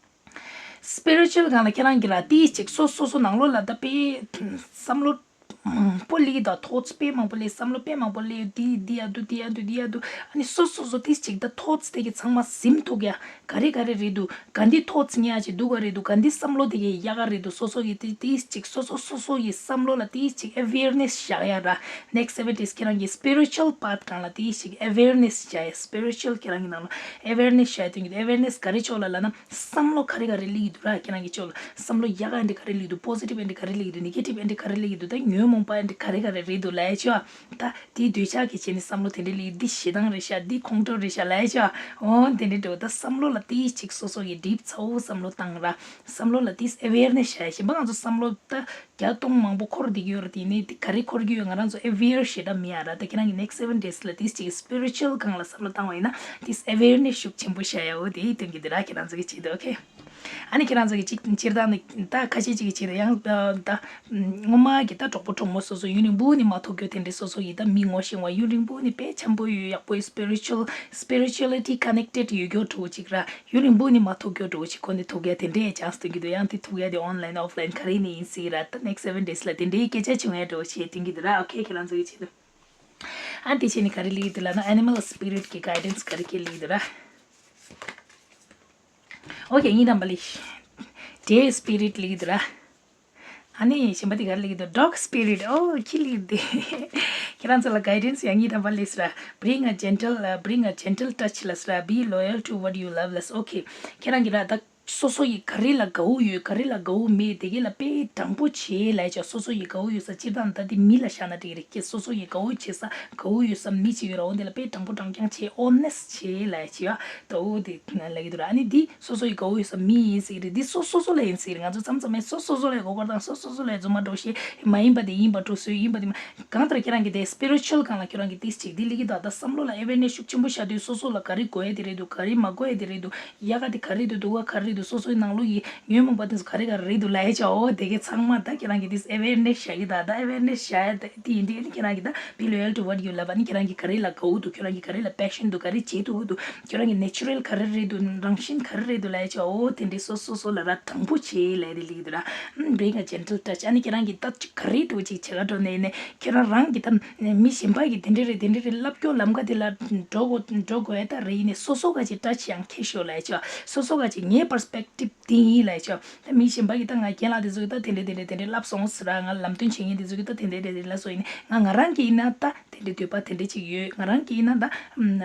སི་པི་རི་ཅུ་ཨལ་སྒང་ལ་ཁྱེད་རང་གིས་ར་དེའི་ཅིག་སོ་སོ་སོ་ནང་ལོགས་ལ་ད་དཔེ་བསམ་བློ་མང་པོ་སླེབས་དང་ཐོཊ་སི་དཔེ་མང་པོ་སླེབས། བསམ་བློ་དཔེ་མང་པོ་སླེབས། དེ་འདི་ཡ་འདུག་དེ་ཡ་འདུག་དེ་ཡ་འདུག་ཨ་ནི་སོ་སོ་སོ་དེ་ཅིག་ད་ཐོཊ་སི་དེ་གི་ཚང་མ་ཟིན་ཐུབ་ཡ། ག་རེ་ག་རེ་རེད་འདུག་ག་འདི་ཐོཊ་སི་ཉག་ཅིག་འདུག་ག་རེད་འདུག་ག་འདི་བསམ་བློ་དེ་གི་ཡག་ག་རེད་འདུག་སོ་སོ་གི་དེ་དེ་ཅིག་སོ་སོ་སོ་སོ་ཡི་བསམ་བློ་ལ་དེ་ཅིག་ཨེ་ཝེར་ནེ་སི་བཞག་ཡ་ར། ནེག་སི་སེ་བེན་ཌེ་ཛི་ཁྱེད་རང་གི་སི་པི་རི་ཅུ་ཨལ་པཱཐ་སྒང་ལ་དེ་ཅིག་ཨེ་ཝེར་ནེ་སི་བཞག་ཡ། སི་པི་རི་ཅུ་ཨལ་ཁྱེད་རང་གི་ནང་ལ་ཨེ་ཝེར་ནེ་སི་བཞག་ཡ་དེ་གི་ཨེ་ཝེར་ནེ་སི་ག་རེ་ཕྱོགས་ལ་ལབ་ན། བསམ་བློ་ག་རེ་ག་རེ་སླེབས་ཀྱི་འདུག་ར། ཁྱེད་རང་གི་ཕྱོགས་ལ་བསམ་བློ་ཡག་ག་འདི་ག་རེ་སླེབས་ཀྱི་འདུག་པོ་སི་ཊིབ་འདི་ག་རེ་སླེབས་ཀྱི་འདུག་ནེ་གེ་ཊིབ་འདི་ག་རེ་སླེབས་ཀྱི་འདུག་ད་ཉོན་མོངས་པ་འདི་ག་རེ་ག་རེ་རེད་འདུག་ལབ་ཡ་ཆོག་ད་དེའི་འདོད་ཆགས་ཀྱི་བྱས་ནས་བསམ་བློ་དེ་འདྲ་སླེབས། འདི་ཞེ་སྡང་རེད་ཤག་འདི་ཁོང་ཁྲོ་རེད་ཤག་ལབ་ཡ་ཆོག་འོ་དེ་འདྲ་འདྲ་བོ། ད་བསམ་བློ་ལ་དེའི་ཅིག་སོ་སོ་གི་ཌིབ་ཚ་བོ་བསམ་བློ་བཏང་ར། བསམ་བློ་ལ་དེས་ཨེ་ཝེར་ནེ་སི་བྱས། གཞན་པ་ང་ཚོ་བསམ་བློ་ད་བརྒྱ་སྟོང་མང་པོ་འཁོར་བསྡད་ཀྱི་ཡོད་རེད། དེ་ནས་དེ་ག་རེ་འཁོར་གྱི་ཡོད་ང་རང་ཚོ་ཨེ་ཝེར་ཞེ་དྲག་མེད་ཡ་ར། ད་ཁྱེད་རང་གི་ནེག་སི་སེ་བེན་ཌེ་ཛི་ལ་དེ་ཅིག་སི་པི་རི་ཅུ་ཨལ་སྒང་ལ་བསམ་བློ་བཏང་བ་ཡིན་ན་དེས་ཨེ་ཝེར་ནེ་སི་ཤུགས་ཆེན་པོ་བཞག་ཡ་འོ་དེ་སྟོན་གྱི་འདུག་ར། ཁྱེད་རང་ཚོ་གི་ཆེད་དུ། ཨོ་ཁེ། ཨ་ནི་ཁྱེད་རང་ཚོ་གི་ཅིག་སྤྱིར་བཏང་ནི་ད་ཁ་ཤས་ཅིག་གི་ཆེད་དུ་ཡང་ད་ད་སྔོན་མ་གི་ད་གྲོགས་པོ་གྲོགས་མོ་སོ་སོ་ཡུན་རིང་པོ་ནི་མ་ཐུག་རྒྱུ་དེ་འདྲའི་སོ་སོ་ཡི་ད་མི་ངོ་ཤེས་པ་ཡུན་རིང་པོ་ནི་དཔེ་འཆམ་པོ་ཡོད་ཡག་པོ་ཡོད་spiritual spirituality connected ཡོད་རྒྱུ་འདྲ་བོ་ཅིག་ར། ཡུན་རིང་པོ་ནི་མ་ཐུག་རྒྱུ་འདྲ་བོ་ཅིག་ཁོ་ནི་ཐུག་ཡ་དེ་འདྲའི་chance སྟོན་གྱི་འདུག་ཡང་དེ་ཐུག་ཡ་དེ་online offline ག་རེ་ནས་ཡིན་སྲིད་ར། ད་next seven days ལ་དེ་འདྲའི་སྐད་ཆ་བྱུང་ཡ་འདྲ་བོ་ཞེས་སྟོན་གྱི་འདུག་ར། ཨོ་ཁེ་ཁྱེད་རང་ཚོ་གི་ཆེད་དུ། ཨ་དེ་བྱས་ནས་ག་རེ་ལེགས་འདུག་ལབ་ན་animal spirit གི་guidance ག་རེ་ཁེ་ལེགས་འདུག་ར། ཨོ་ཁེ་གཉིས་དམ་པ་ལེགས། deer spirit ལེགས་འདུག་ར། ཨ་ནི་གཞན་པ་དེ་ག་རེ་ལེགས་འདུག dog spirit ཨོ་ཁེ་ལེགས་འདུག་ཁྱེད་རང་ཚོ་ལ་guidance ཡང་གཉིས་དམ་པ་ལེགས་ར། bring a gentle uh, bring a gentle touch ལབ་ར། be loyal to what you love ལབ། ཨོ་ཁེ་ཁྱེད་རང་གི་ར་ད། སོ་སོ་ཡི་ག་རེ་ལ་དགའ་བོ་ཡོད་ག་རེ་ལ་དགའ་བོ་མེད་དེ་གས་ལ་དཔེ་དྲང་པོ་བྱེད་ལབ་ཡ་ཅིག་སོ་སོ་ཡི་དགའ་བོ་ཡོད་ས་སྤྱིར་བཏང་ད་དེ་མི་ལ་བཞག་ན་འགྲིག་རེད་ཀྱི་སོ་སོ་ཡི་དགའ་བོ་བྱེད་ས་དགའ་བོ་ཡོད་ས་མི་ཅིག་ཡོད་ར། འོ་འདི་ལ་དཔེ་དྲང་པོ་དྲང་རྐྱང་བྱེད་honest བྱེད་ལབ་ཡ་ཅིག་ཡ་ད་འོ་དེ་ལབ་ཀྱི་འདུག་ར། ཨ་ནི་འདི་སོ་སོ་ཡི་དགའ་བོ་ཡོད་ས་མི་ཡིན་ཟེར་གྱི་རེད། འདི་སོ་སོ་སོ་ལ་ཡིན་ཟེར་གྱི་རེད། ང་ཚོ་མཚམས་མཚམས་ཡང་སོ་སོ་སོ་ལ་མགོ་སྐོར་དང་སོ་སོ་སོ་ལ་རྫུན་མ་འགྲོ་ཤེས་མ་ཡིན་པ་དེ་ཡིན་པ་འགྲོ་སྲོལ་ཡིན་པ་དེ་མ། གང་ལྟར་ཁྱེད་རང་གི་དེ་spiritual སྒང་ལ་ཁྱེད་རང་གི་ཏིས་ཅིག་འདི་ལི་གི་དོ་ད་བསམ་བློ་ལ་awareness ཤུགས་ཆེན་པོ་བཞག་དུས་སོ་སོ་ལ་ག་རེ་དགོས་ཡ་དེ་རེད་འདུག་ག་རེ་མ་དགོས་ཡ་དེ་རེད་འདུག་ཡག་ག་དེ་ག་རེ་འདུག་སྡུག་ག་ག་རེ་འདུག་སོ་སོའི་ནང་ལོགས་ཀྱི་ཉོན་མོངས་པ་དེ་ཚོ་ག་རེ་ག་རེ་རེད་འདུག་ལབ་ཡ་ཅིག་འོ་དེ་གའི་ཚང་མ་ད་ཁྱེད་རང་གི་དེ་awareness བཞག་གི་ད་ད་awareness བཞག་ཡ་དེ་ཡིན་དུས་ཨ་ནི་ཁྱེད་རང་གི་ད་be loyal to what you love ཨ་ནི་ཁྱེད་རང་གི་ག་རེ་ལ་དགའ་བོ་འདུག་ཁྱེད་རང་གི་ག་རེ་ལ་passion འདུག་ག་རེ་བྱེད་ཐུབ་ཀྱི་འདུག་ཁྱེད་རང་གི་natural ག་རེ་རེད་འདུག་རང་བཞིན་ག་རེ་རེད་འདུག་ལབ་ཡ་ཅིག་འོ་དེ་འདྲའི་སོ་སོ་སོ་ལ་ར་དྲང་པོ་བྱེད་ལབ་ཡ་དེ་ལི་གི་འདུག་ར། bring a gentle touch ཨ་ནི་ཁྱེད་རང་གི་ད་ཅིག་ག་རེ་འདྲ་བོ་ཅིག་བྱེད་ག་འགྲོ་ནས་ནས། ཁྱོད་རང་རང་གི་ད་མི་གཞན་པ་གིས་དེ་འདྲ་རེད་དེ་འདྲ་རེད་ལབ་སྐྱོ་ལམ་ཁ་དེ་ལ་འགྲོ་དགོས་འགྲོ་དགོས་ད་རེད་ཡིན་ནས་སོ་སོ་ག་ཅིག་touch ཡང་ཁྱེར་ཤོག་ལབ་ཡ་ཆོག་སོ་སོ་ག་ཅིག་ངའི་perspective དེ་ཡིན་ལབ་ཡ་ཆོག་ད་མི་གཞན་པ་གིས་ད་ང་རྒན་ལགས་དེ་ཚོ་གིས་ད་དེ་འདྲ་དེ་འདྲ་དེ་འདྲ་ལབ་སོང་ཟེར་ར། ང་ལམ་སྟོན་བྱེད་མཁན་དེ་ཚོ་གིས་ད་དེ་འདྲ་དེ་འདྲ་ལབ་སོང་ཡིན་ནས་ང་ང་རང་གིས་ཡིན་ན་ད་དེ་འདྲ་འདོད་པ་དེ་འདྲ་ཅིག་ཡོད། ང་རང་གིས་ཡིན་ན་ད་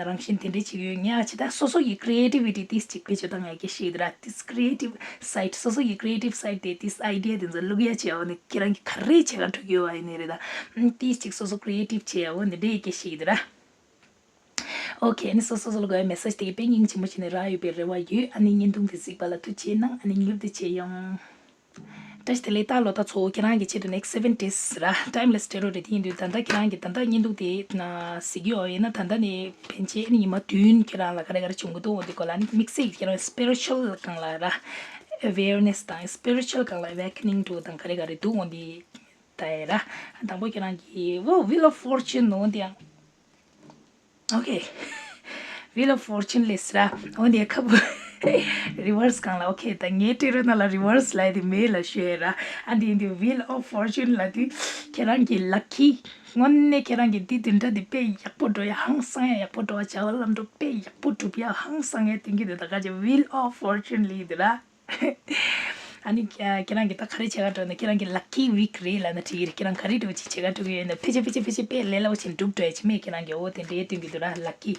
རང་བཞིན་དེ་འདྲ་ཅིག་ཡོད། ངས་ཨ་ཅི་ད་སོ་སོ་ཡི་creativity ཏིས་ཅིག་བེད་སྤྱོད་ད་ང་གི་ཤེས་ད་ར། ཏིས་creative side སོ་སོ་ཡི་creative side དེ་ཏིས་idea དེ་ཚོ་བླུག་ཡ་བྱས་འོ་ནི་ཁྱེད་རང་གིས་ག་རེ་བྱེད་ག་འགྲོ་གི་ཡོད་བ་ཡིན་ནི་རེད་ད། ཏིས་ཅིག་སོ་སོ་creative བྱས་འོ་ནི་འདྲ་ཡི་གི་ཤེས་ད་ར། ཨོ་ཁེ་ཨ་ནི་སོ་སོ་སོ་ལ་དགོས་ཡ་message དེ་གི་དཔེ་སྙིང་རྗེ་མོ་བྱས་ནས་རག་ཡོད་པའི་རེ་བ་ཡོད། ཨ་ནི་བརྙན་ཐུང་དེ་གཟིགས་པ་ལ་ཐུགས་རྗེ་གནང་། ཨ་ནི་མྱུར་དུ་མཇལ་ཡོང་། བཀྲ་ཤིས་བདེ་ལེགས། ད་ལོ་ད་ཚོ་ཁྱེད་རང་གི་ཆེད་དུ་next seven days ར་time ལ་སྤྲད་རོགས་རེད། དེ་ཡིན་དུས་ད་ལྟ་ཁྱེད་རང་གི་ད་ལྟ་བརྙན་ཐུང་དེ་ན་གཟིགས་ཡོད་ཡིན་ན་ད་ལྟ་ནས་ཕན་ཆད་ཨ་ནི་ཉི་མ་བདུན་ཁྱེད་རང་ལ་ག་རེ་ག་རེ་བྱུང་གི་འདུག་འོ་དེ་སྐོར་ལ་ཨ་ནི་དམིགས་བསལ་གྱི་ཁྱེད་རང་spiritual སྒང་ལ་ར་awareness དང་spiritual སྒང་ལ་awakening འགྲོ་དང་ག་རེ་ག་རེ་འདུག་འོ་དེ་ད་ཡ་ར། དང་པོ་ཁྱེད་རང་གི་འོ་Wheel of Fortune འོ་དེ་ཡང་། Okay. Wheel of Fortune ལས་ར། འོ་ནས་ཁ་བུ་reverse སྒང་ལ། Okay. ད་ངའི་ཊེ་རོ་ནང་ལ་reverse ལབ་དེ་མེད་ལབ་ཤོད་ར། ཨ་འདི་འདི་Wheel of Fortune ལབ་དུས་ཁྱེད་རང་གི་lucky དངོས་གནས་ཁྱེད་རང་གི་འདི་དེ་འདྲ་དེ་དཔེ་ཡག་པོ་འགྲོ་ཡ་ཧང་སང་ཡ་ཡག་པོ་འགྲོ་བ་བྱ་བ་ལམ་འགྲོ་དཔེ་ཡག་པོ་འགྲུབ་ཡ་ཧང་སང་ཡ་དེང་གི་དེ་ད་ག་ཅེ་Wheel of Fortune ལབ་དེ་ར། ཨ་ནི་ཁྱེད་རང་གིས་ད་ག་རེ་བྱེད་ག་འགྲོ་ན་ཁྱེད་རང་གི་lucky week རེད་ལབ་ན་འགྲིག་གི་རེད། ཁྱེད་རང་ག་རེ་འགྲོ་ཅིག་བྱེད་ག་འགྲོ་གི་ཡོད་ན་ཕལ་ཆེར་ཕལ་ཆེར་ཕལ་ཆེར་དཔེ་ལས་སླ་པོ་ཞིག་འགྲུབ་འགྲོ་ཡ་ཅིག་མེད། ཁྱེད་རང་གི་འོ་དེ་འདྲའི་སྟོན་གི་འདུག་ར། lucky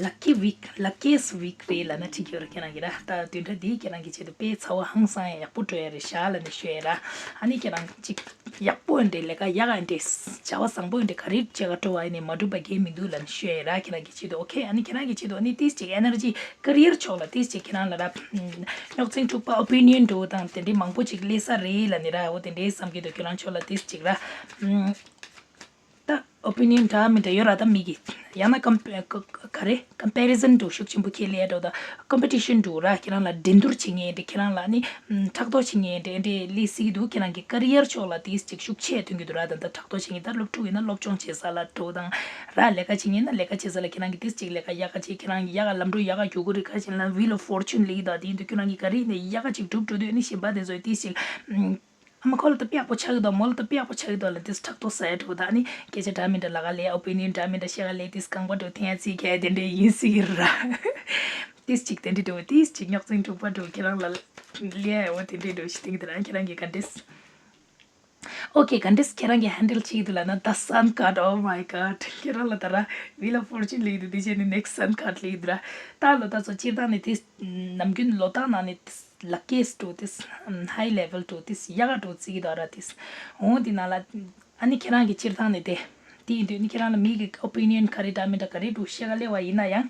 lucky week luckiest week རེད་ལབ་ན་འགྲིག་གི་ཡོད་རེད། ཁྱེད་རང་གི་ར་ད་བདུན་ཕྲག་འདིའི་ཁྱེད་རང་གི་ཆེད་དུ་དཔེ་ཚ་བ་ཧང་སང་ཡ་ཡག་པོ་འགྲོ་ཡ་རེད་ཤག་ལབ་ནས་ཤོད་ཡ་ར། ཨ་ནི་ཁྱེད་རང་ཅིག་ཡག་པོ་ཡིན་འདྲ་ལས་ཀ་ཡག་ཡིན་འདྲ་བྱ་བ་བཟང་པོ་ཡིན་འདྲ་ག་རེ་བྱེད་ག་འགྲོ་བ་ཡིན་ནའི་མ་འགྲུབ་པ་གང་ཡང་མི་འདུག་ལབ་ནས་ཤོད་ཡ་ར། ཁྱེད་རང་གི་ཆེད་དུ། Okay. ཨ་ནི་ཁྱེད་རང་གི་ཆེད་དུ་ཨ་ནི་ཏིས་ཅིག་energy career ཕྱོགས་ལ་ཏིས་ཅིག་ཁྱེད་རང་ལ་ར་རྙོག་འཛིང་འཁྲུག་པ་opinion འགྲོ་དང་དེ་འདྲའི་མང་པོ་ཅིག་སླེབས་ས་རེད་ལབ་ནས་ར། འོ་དེ་འདྲའི་བསམ་གྱི་འདུག་ཁྱེད་རང་ཕྱོགས་ལ་ཏིས་ཅིག་ར། ད་opinion འདྲ་མི་འདྲ་ཡོད་ར། ད་མི་གི་ཡང་ན་ཀམ་ག་རེ་comparison འདྲ་ཤུགས་ཆེན་པོ་ཁྱེད་ལས་འགྲོ་ད་competition འདྲ་ར། ཁྱེད་རང་ལ་འགྲན་བསྡུར་བྱེད་མཁན་འདྲ་ཁྱེད་རང་ལ་ནི་ཕྲག་དོག་བྱེད་མཁན་འདྲ་འདྲ་སླེབས་སྲིད་ཀྱི་འདུག་ཁྱེད་རང་གི་career ཕྱོགས་ལ་ཏིས་ཅིག་ཤུགས་ཆེ་ཐོན་གྱི་འདུག་ར། ད་ད་ཕྲག་དོག་བྱེད་མཁན་ད་སློབ་ཕྲུག་ཡིན་ན་སློབ་སྦྱོང་བྱེད་ས་ལ་འགྲོ་དང་ར། ལས་ཀ་བྱེད་མཁན་ན་ལས་ཀ་བྱེད་ས་ལ་ཁྱེད་རང་གི་ཏིས་ཅིག་ལས་ཀ་ཡག་ག་བྱེད། ཁྱེད་རང་གི་ཡག་ག་ལམ་འགྲོ་ཡག་ག་རྒྱུག་གི་རེད། ག་ཅིག་ལ་Wheel of Fortune ལེགས་ད་དེ་ཡིན་དུས་ཁྱེད་རང་གི་ག་རེ་ནས་ཡག་ག་ཅིག་འགྲུབ་འགྲོ་དུས་ནི་གཞན་པ་དེ་ཚོས་ཏིས་ཅིག་ཨ་མ་ཁོ་ལ་ད་དཔེ་ཡག་པོ་ཆགས་ཀྱི་འདུག་མོ་ལ་ད་དཔེ་ཡག་པོ་ཆགས་ཀྱི་འདུག་ལབ་དུས་ཕྲག་དོག་ཟ་ཡ་འགྲོ་ད། ཨ་ནི་སྐད་ཆ་འདྲ་མི་འདྲ་ལབ་ག་ལབ། opinion འདྲ་མི་འདྲ་བཤད་ག་ལབ་དུས་རྐང་པ་འགྲོ་འཐེན་ཡ་རྩིས་ག་དེ་འདྲ་ཡིན་སྲིད་ཀྱི་ར། ཏིས་ཅིག་དེ་འདྲ་འགྲོ་ཏིས་ཅིག་རྙོག་འཛིང་འཁྲུག་པ་འགྲོ་ཁྱེད་རང་ལ་ལས་འོ་དེ་འདྲ་འགྲོ་ཞིག་སྟེང་དེ་རང་ཁྱེད་རང་གི་ག་འདྲས། Okay. ག་འདྲས་ཁྱེད་རང་གི་handle བྱེད་ཀྱི་འདུག་ལབ་ན་the Sun card. Oh my God. ཁྱེད་རང་ལ་ད་ར་Wheel of Fortune ལེགས་འདུག་དེ་བྱས་ནས་next Sun card ལེགས་འདུག་ར། ད་ལོ་ད་ཚོ་སྤྱིར་བཏང་ནས་དེ་ནམ་རྒྱུན་ལོ་རྟག་ནང་ནས་luckiest འགྲོ་ཏིས་high level འགྲོ་ཏིས་ཡག་ག་འགྲོ་རྩིས་ཀྱི་འདུག་ར་ཏིས། འོ་དེ་ནང་ལ་ཨ་ནི་ཁྱེད་རང་གི་སྤྱིར་བཏང་ནས་དེ་དེ་ཡིན་དུས་ནི་ཁྱེད་རང་ལ་མི་གི་opinion ག་རེ་འདྲ་མི་འདྲ་ག་རེ་འགྲོ་བཤད་ག་སླེབས་པ་ཡིན་ན་ཡང་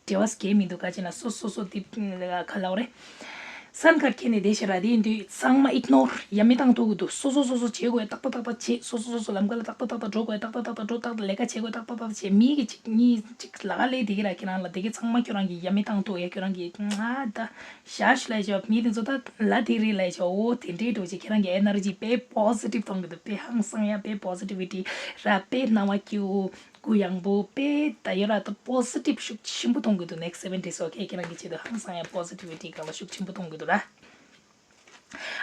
འབྲེལ་བ་གང་ཡང་མི་འདུག་ག་ཅིག་ན་སོ་སོ་སོ་དེ་ག་ལབ་རེད། སན་ཁར་ཁྱེར་ནས་བསྡད་ཤག་ར། དེ་ཡིན་དུས་ཚང་མ་ཨིག་ནོར་ཡ་མེད་བཏང་ཐུབ་ཀྱི་འདུག་སོ་སོ་སོ་སོ་བྱེད་དགོས་ཏག་ཏག་ཏག་ཏག་བྱེད། སོ་སོ་སོ་སོ་ལམ་ཁ་ལ་ཏག་ཏག་ཏག་ཏག་འགྲོ་དགོས་ཏག་ཏག་ཏག་ཏག་འགྲོ། ཏག་ཏག་ལས་ཀ་བྱེད་དགོས་ཏག་ཏག་ཏག་ཏག་བྱེད། མི་གི་གཅིག་གཉིས་གཅིག་ལ་ཁ་ལས་དེ་གི་ར་ཁྱེད་རང་ལ་དེ་གི་ཚང་མ་ཁྱོད་རང་གི་ཡ་མེད་བཏང་ཐུབ་ཡ། ཁྱོད་རང་གི་ང་ད་ཞག་ཤི་ལ་ཞོག་མི་དེ་ཚོ་ད་ལ་དེ་རེད་ལ་ཞོག་འོ་དེ་འདྲའི་འགྲོ་ཅིག་ཁྱེད་རང་གི་ཨེ་ནར་ཇི་དཔེ་པོ་སི་ཊིབ་གཏོང་གི་འདུག་དཔེ་ཧང་སང་ཡ་དཔེ་པོ་སི་ཊི་བི་ཊི་ར་དཔེ་སྣང་བ་སྐྱིད་པོ། གུ་ཡངས་པོ་དཔེ་ད་ཡོད་ར། ད་པོ་སི་ཊིབ་ཤུགས་ཆེན་པོ་གཏོང་གི་འདུག next seven days okay ཁྱེད་རང་གི་ཆེད་དུ་ཧང་སང་ཡ་པོ་སི་ཊི་བི་ཊི་སྒང་ལ་ཤུགས་ཆེན་པོ་གཏོང་གི་འདུག་ར།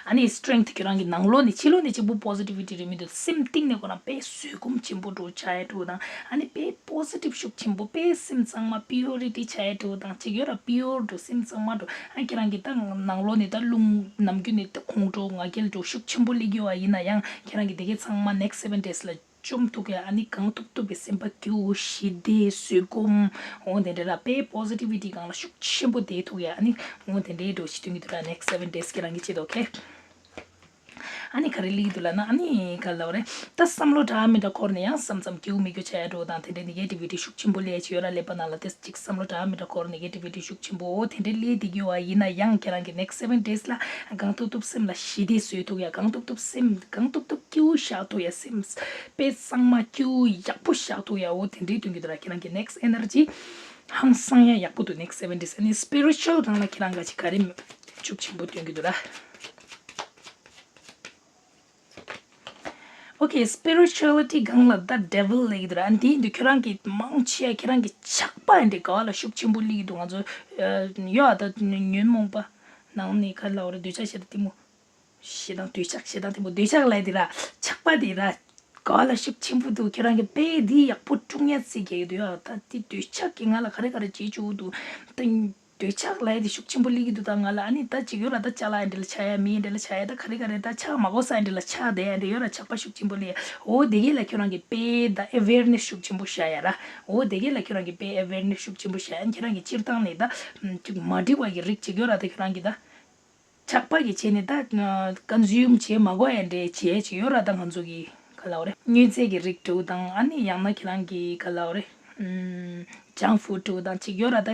ཨ་ནི་སི་ཊེང་ཐི་ཁྱེད་རང་གི་ནང་ལོགས་ནས་ཕྱི་ལོགས་ནས་གཅིག་པུ་པོ་སི་ཊི་བི་ཊི་རེད་མི་འདུག་སེམས་གཏིང་ནས་ཁོ་རང་དཔེ་བཟོད་སྒོམ་ཆེན་པོ་འགྲོ་ཆགས་ཡ་འགྲོ་དང་། ཨ་ནི་དཔེ་པོ་སི་ཊིབ་ཤུགས་ཆེན་པོ་དཔེ་སེམས་གཙང་མ་པིའུ་རི་ཊི་ཆགས་ཡ་འགྲོ་དང་གཅིག་ཡོད་ར། པིའུར་འགྲོ་སེམས་གཙང་མ་འགྲོ། ཨ་ཁྱེད་རང་གི་ད་ནང་ལོགས་ནས་ད་རླུང་ནམ་རྒྱུན་ནས་ད་ཁོང་ཁྲོ་ང་རྒྱལ་འགྲོ་ཤུགས་ཆེན་པོ་སླེབས་ཡོད་པ་ཡིན་ན་ཡང་ཁྱེད་རང་གི་དེ་གའི་ཚང་མ་next seven days ལ་བཅོམ་ཐུབ་ཡ། ཨ་ནི་གང་ཐུབ་ཐུབ་པའི་སེམས་པ་སྐྱིད་པོ་ཞི་བདེ་བཟོད་སྒོམ་འོ་དེ་འདྲ་ར་དཔེ་པོ་སི་ཊི་བི་ཊི་སྒང་ལ་ཤུགས་ཆེན་པོ་བསྡད་ཐུབ་ཡ། ཨ་ནི་འོ་དེ་འདྲའི་འགྲོ་ཞིག་སྟོན་གྱི་འདུག་ར། next seven days ཁྱེད་རང་གི་ཆེད་དུ་okay ཨ་ནི་ག་རེ་སླེབས་འདུག་ལབ་ན་ཨ་ནི་ག་ལབ་རེད། ད་བསམ་བློ་འདྲ་མི་འདྲ་འཁོར་ནས་ཡང་བསམ་བསམ་སྐྱིད་པོ་མི་སྐྱིད་ཆགས་ཡ་འགྲོ་དང་དེ་འདྲའི་ནེ་གེ་ཊི་བི་ཊི་ཤུགས་ཆེན་པོ་སླེབས་ཡ་ཆེ་ཡོད་ར། ཀླད་པ་ནང་ལ་ཏེ་གཅིག་བསམ་བློ་འདྲ་མི་འདྲ་འཁོར་ནེ་གེ་ཊི་བི་ཊི་ཤུགས་ཆེན་པོ་འོ་དེ་འདྲའི་སླེབས་བསྡད་ཀྱི་ཡོད་པ་ཡིན་ན་ཡང་ཁྱེད་རང་གི་next seven days ལ་གང་ཐུབ་ཐུབ་སེམས་ལ་ཞི་བདེ་བཟོ་ཐུབ་ཡ། གང་ཐུབ་ཐུབ་སེམས་གང་ཐུབ་ཐུབ་སྐྱིད་པོ་བཞག་ཐུབ་ཡ། སེམས་དཔེ་གཙང་མ་སྐྱིད་པོ་ཡག་པོ་བཞག་ཐུབ་ཡ། འོ་དེ་འདྲའི་སྟོན་གྱི་འདུག་ར། ཁྱེད་རང་གི་next energy ཧང་སང་ཡ་ཡག་པོ་འདུག next seven days ཨ་ནི་སི་པི་རི་ཅུ་ཨལ་སྒང་ལ་ཁྱེད་རང་ག་ཅིག་ག་རེ་ཤུགས་ཆེན་པོ་སྟོན་གྱི་འདུག་ར། Okay spirituality སྒང་ལ་ད་devil ལབ་ཀྱི་འདུག་ར། འདི་འདི་ཁྱོད་རང་གི་མང་ཆེ་བ་ཁྱེད་རང་གི་ཆགས་པ་འདི་ག་བ་ལ་ཤུགས་ཆེན་པོ་སླེབས་ཀྱི་འདུག་ང་ཚོ་ཡོད་ཨ་ད་ཉོན་མོངས་པ་ནང་ནས་ག་ལ་བ་ར་འདོད་ཆགས་ཞེ་སྡང་གཏི་མུག་ཞེ་སྡང་འདོད་ཆགས་ཞེ་སྡང་གཏི་མུག་འདོད་ཆགས་ལབ་འདི་ར་ཆགས་པ་འདི་ར་ག་བ་ལ་ཤུགས་ཆེན་པོ་འདུག་ཁྱེད་རང་གི་དཔེ་འདི་ཡག་པོ་སྲུང་ཡ་རྩིས་རྒྱག་གི་འདུག་ཡ། ད་འདི་འདོད་ཆགས་ཀྱིས་ང་ལ་ག་རེ་ག་རེ་བྱེད་བཅུག་འདུག་ད། འདོད་ཆགས་ལབ་ཡ་དེ་ཤུགས་ཆེན་པོ་སླེབས་ཀྱི་འདུག་ད་ང་ལ་ཨ་ནི་ད་ཅིག་ཡོད་ར། ད་ཅ་ལག་འདི་ལ་ཆགས་ཡ་མི་འདི་ལ་ཆགས་ཡ་ད་ག་རེ་ག་རེ་ད་ཆགས་མ་དགོས་ས་འདི་ལ་ཆགས་བསྡད་ཡ་འདི་ཡོད་ར། ཆགས་པ་ཤུགས་ཆེན་པོ་སླེབས་ཡ། འོ་དེ་གས་ལ་ཁྱོད་རང་གིས་དཔེ་ད་ཨེ་ཝེར་ནེ་སི་ཤུགས་ཆེན་པོ་བཞག་ཡ་ར། འོ་དེ་གས་ལ་ཁྱོད་རང་གིས་དཔེ་ཨེ་ཝེར་ནེ་སི་ཤུགས་ཆེན་པོ་བཞག་ཡ། ཁྱེད་རང་གིས་སྤྱིར་བཏང་ནས་ད་ཅིག་མ་འགྲིག་པ་གི་རིགས་ཅིག་ཡོད་ར། ད་ཁྱོད་རང་གིས་ད་ཆགས་པ་གི་བྱས་ནས་ད་ཀོན་སིའུམ་བྱེད་མ་དགོས་ཡ་འདྲ་བྱས་ཅིག་ཡོད་ར། ད་ང་ཚོ་གི་ག་ལབ་རེད། དངོས་རྫས་ཀྱི་རིགས་འདྲ་བོ་དང་ཨ་ནི་ཡང་ན་ཁྱེད་རང་གི་ག་ལབ་རེད། ཨམ། ཇང་ཕུཌ་འདྲ་བོ་དང་ཅིག་ཡོད་ར། ད་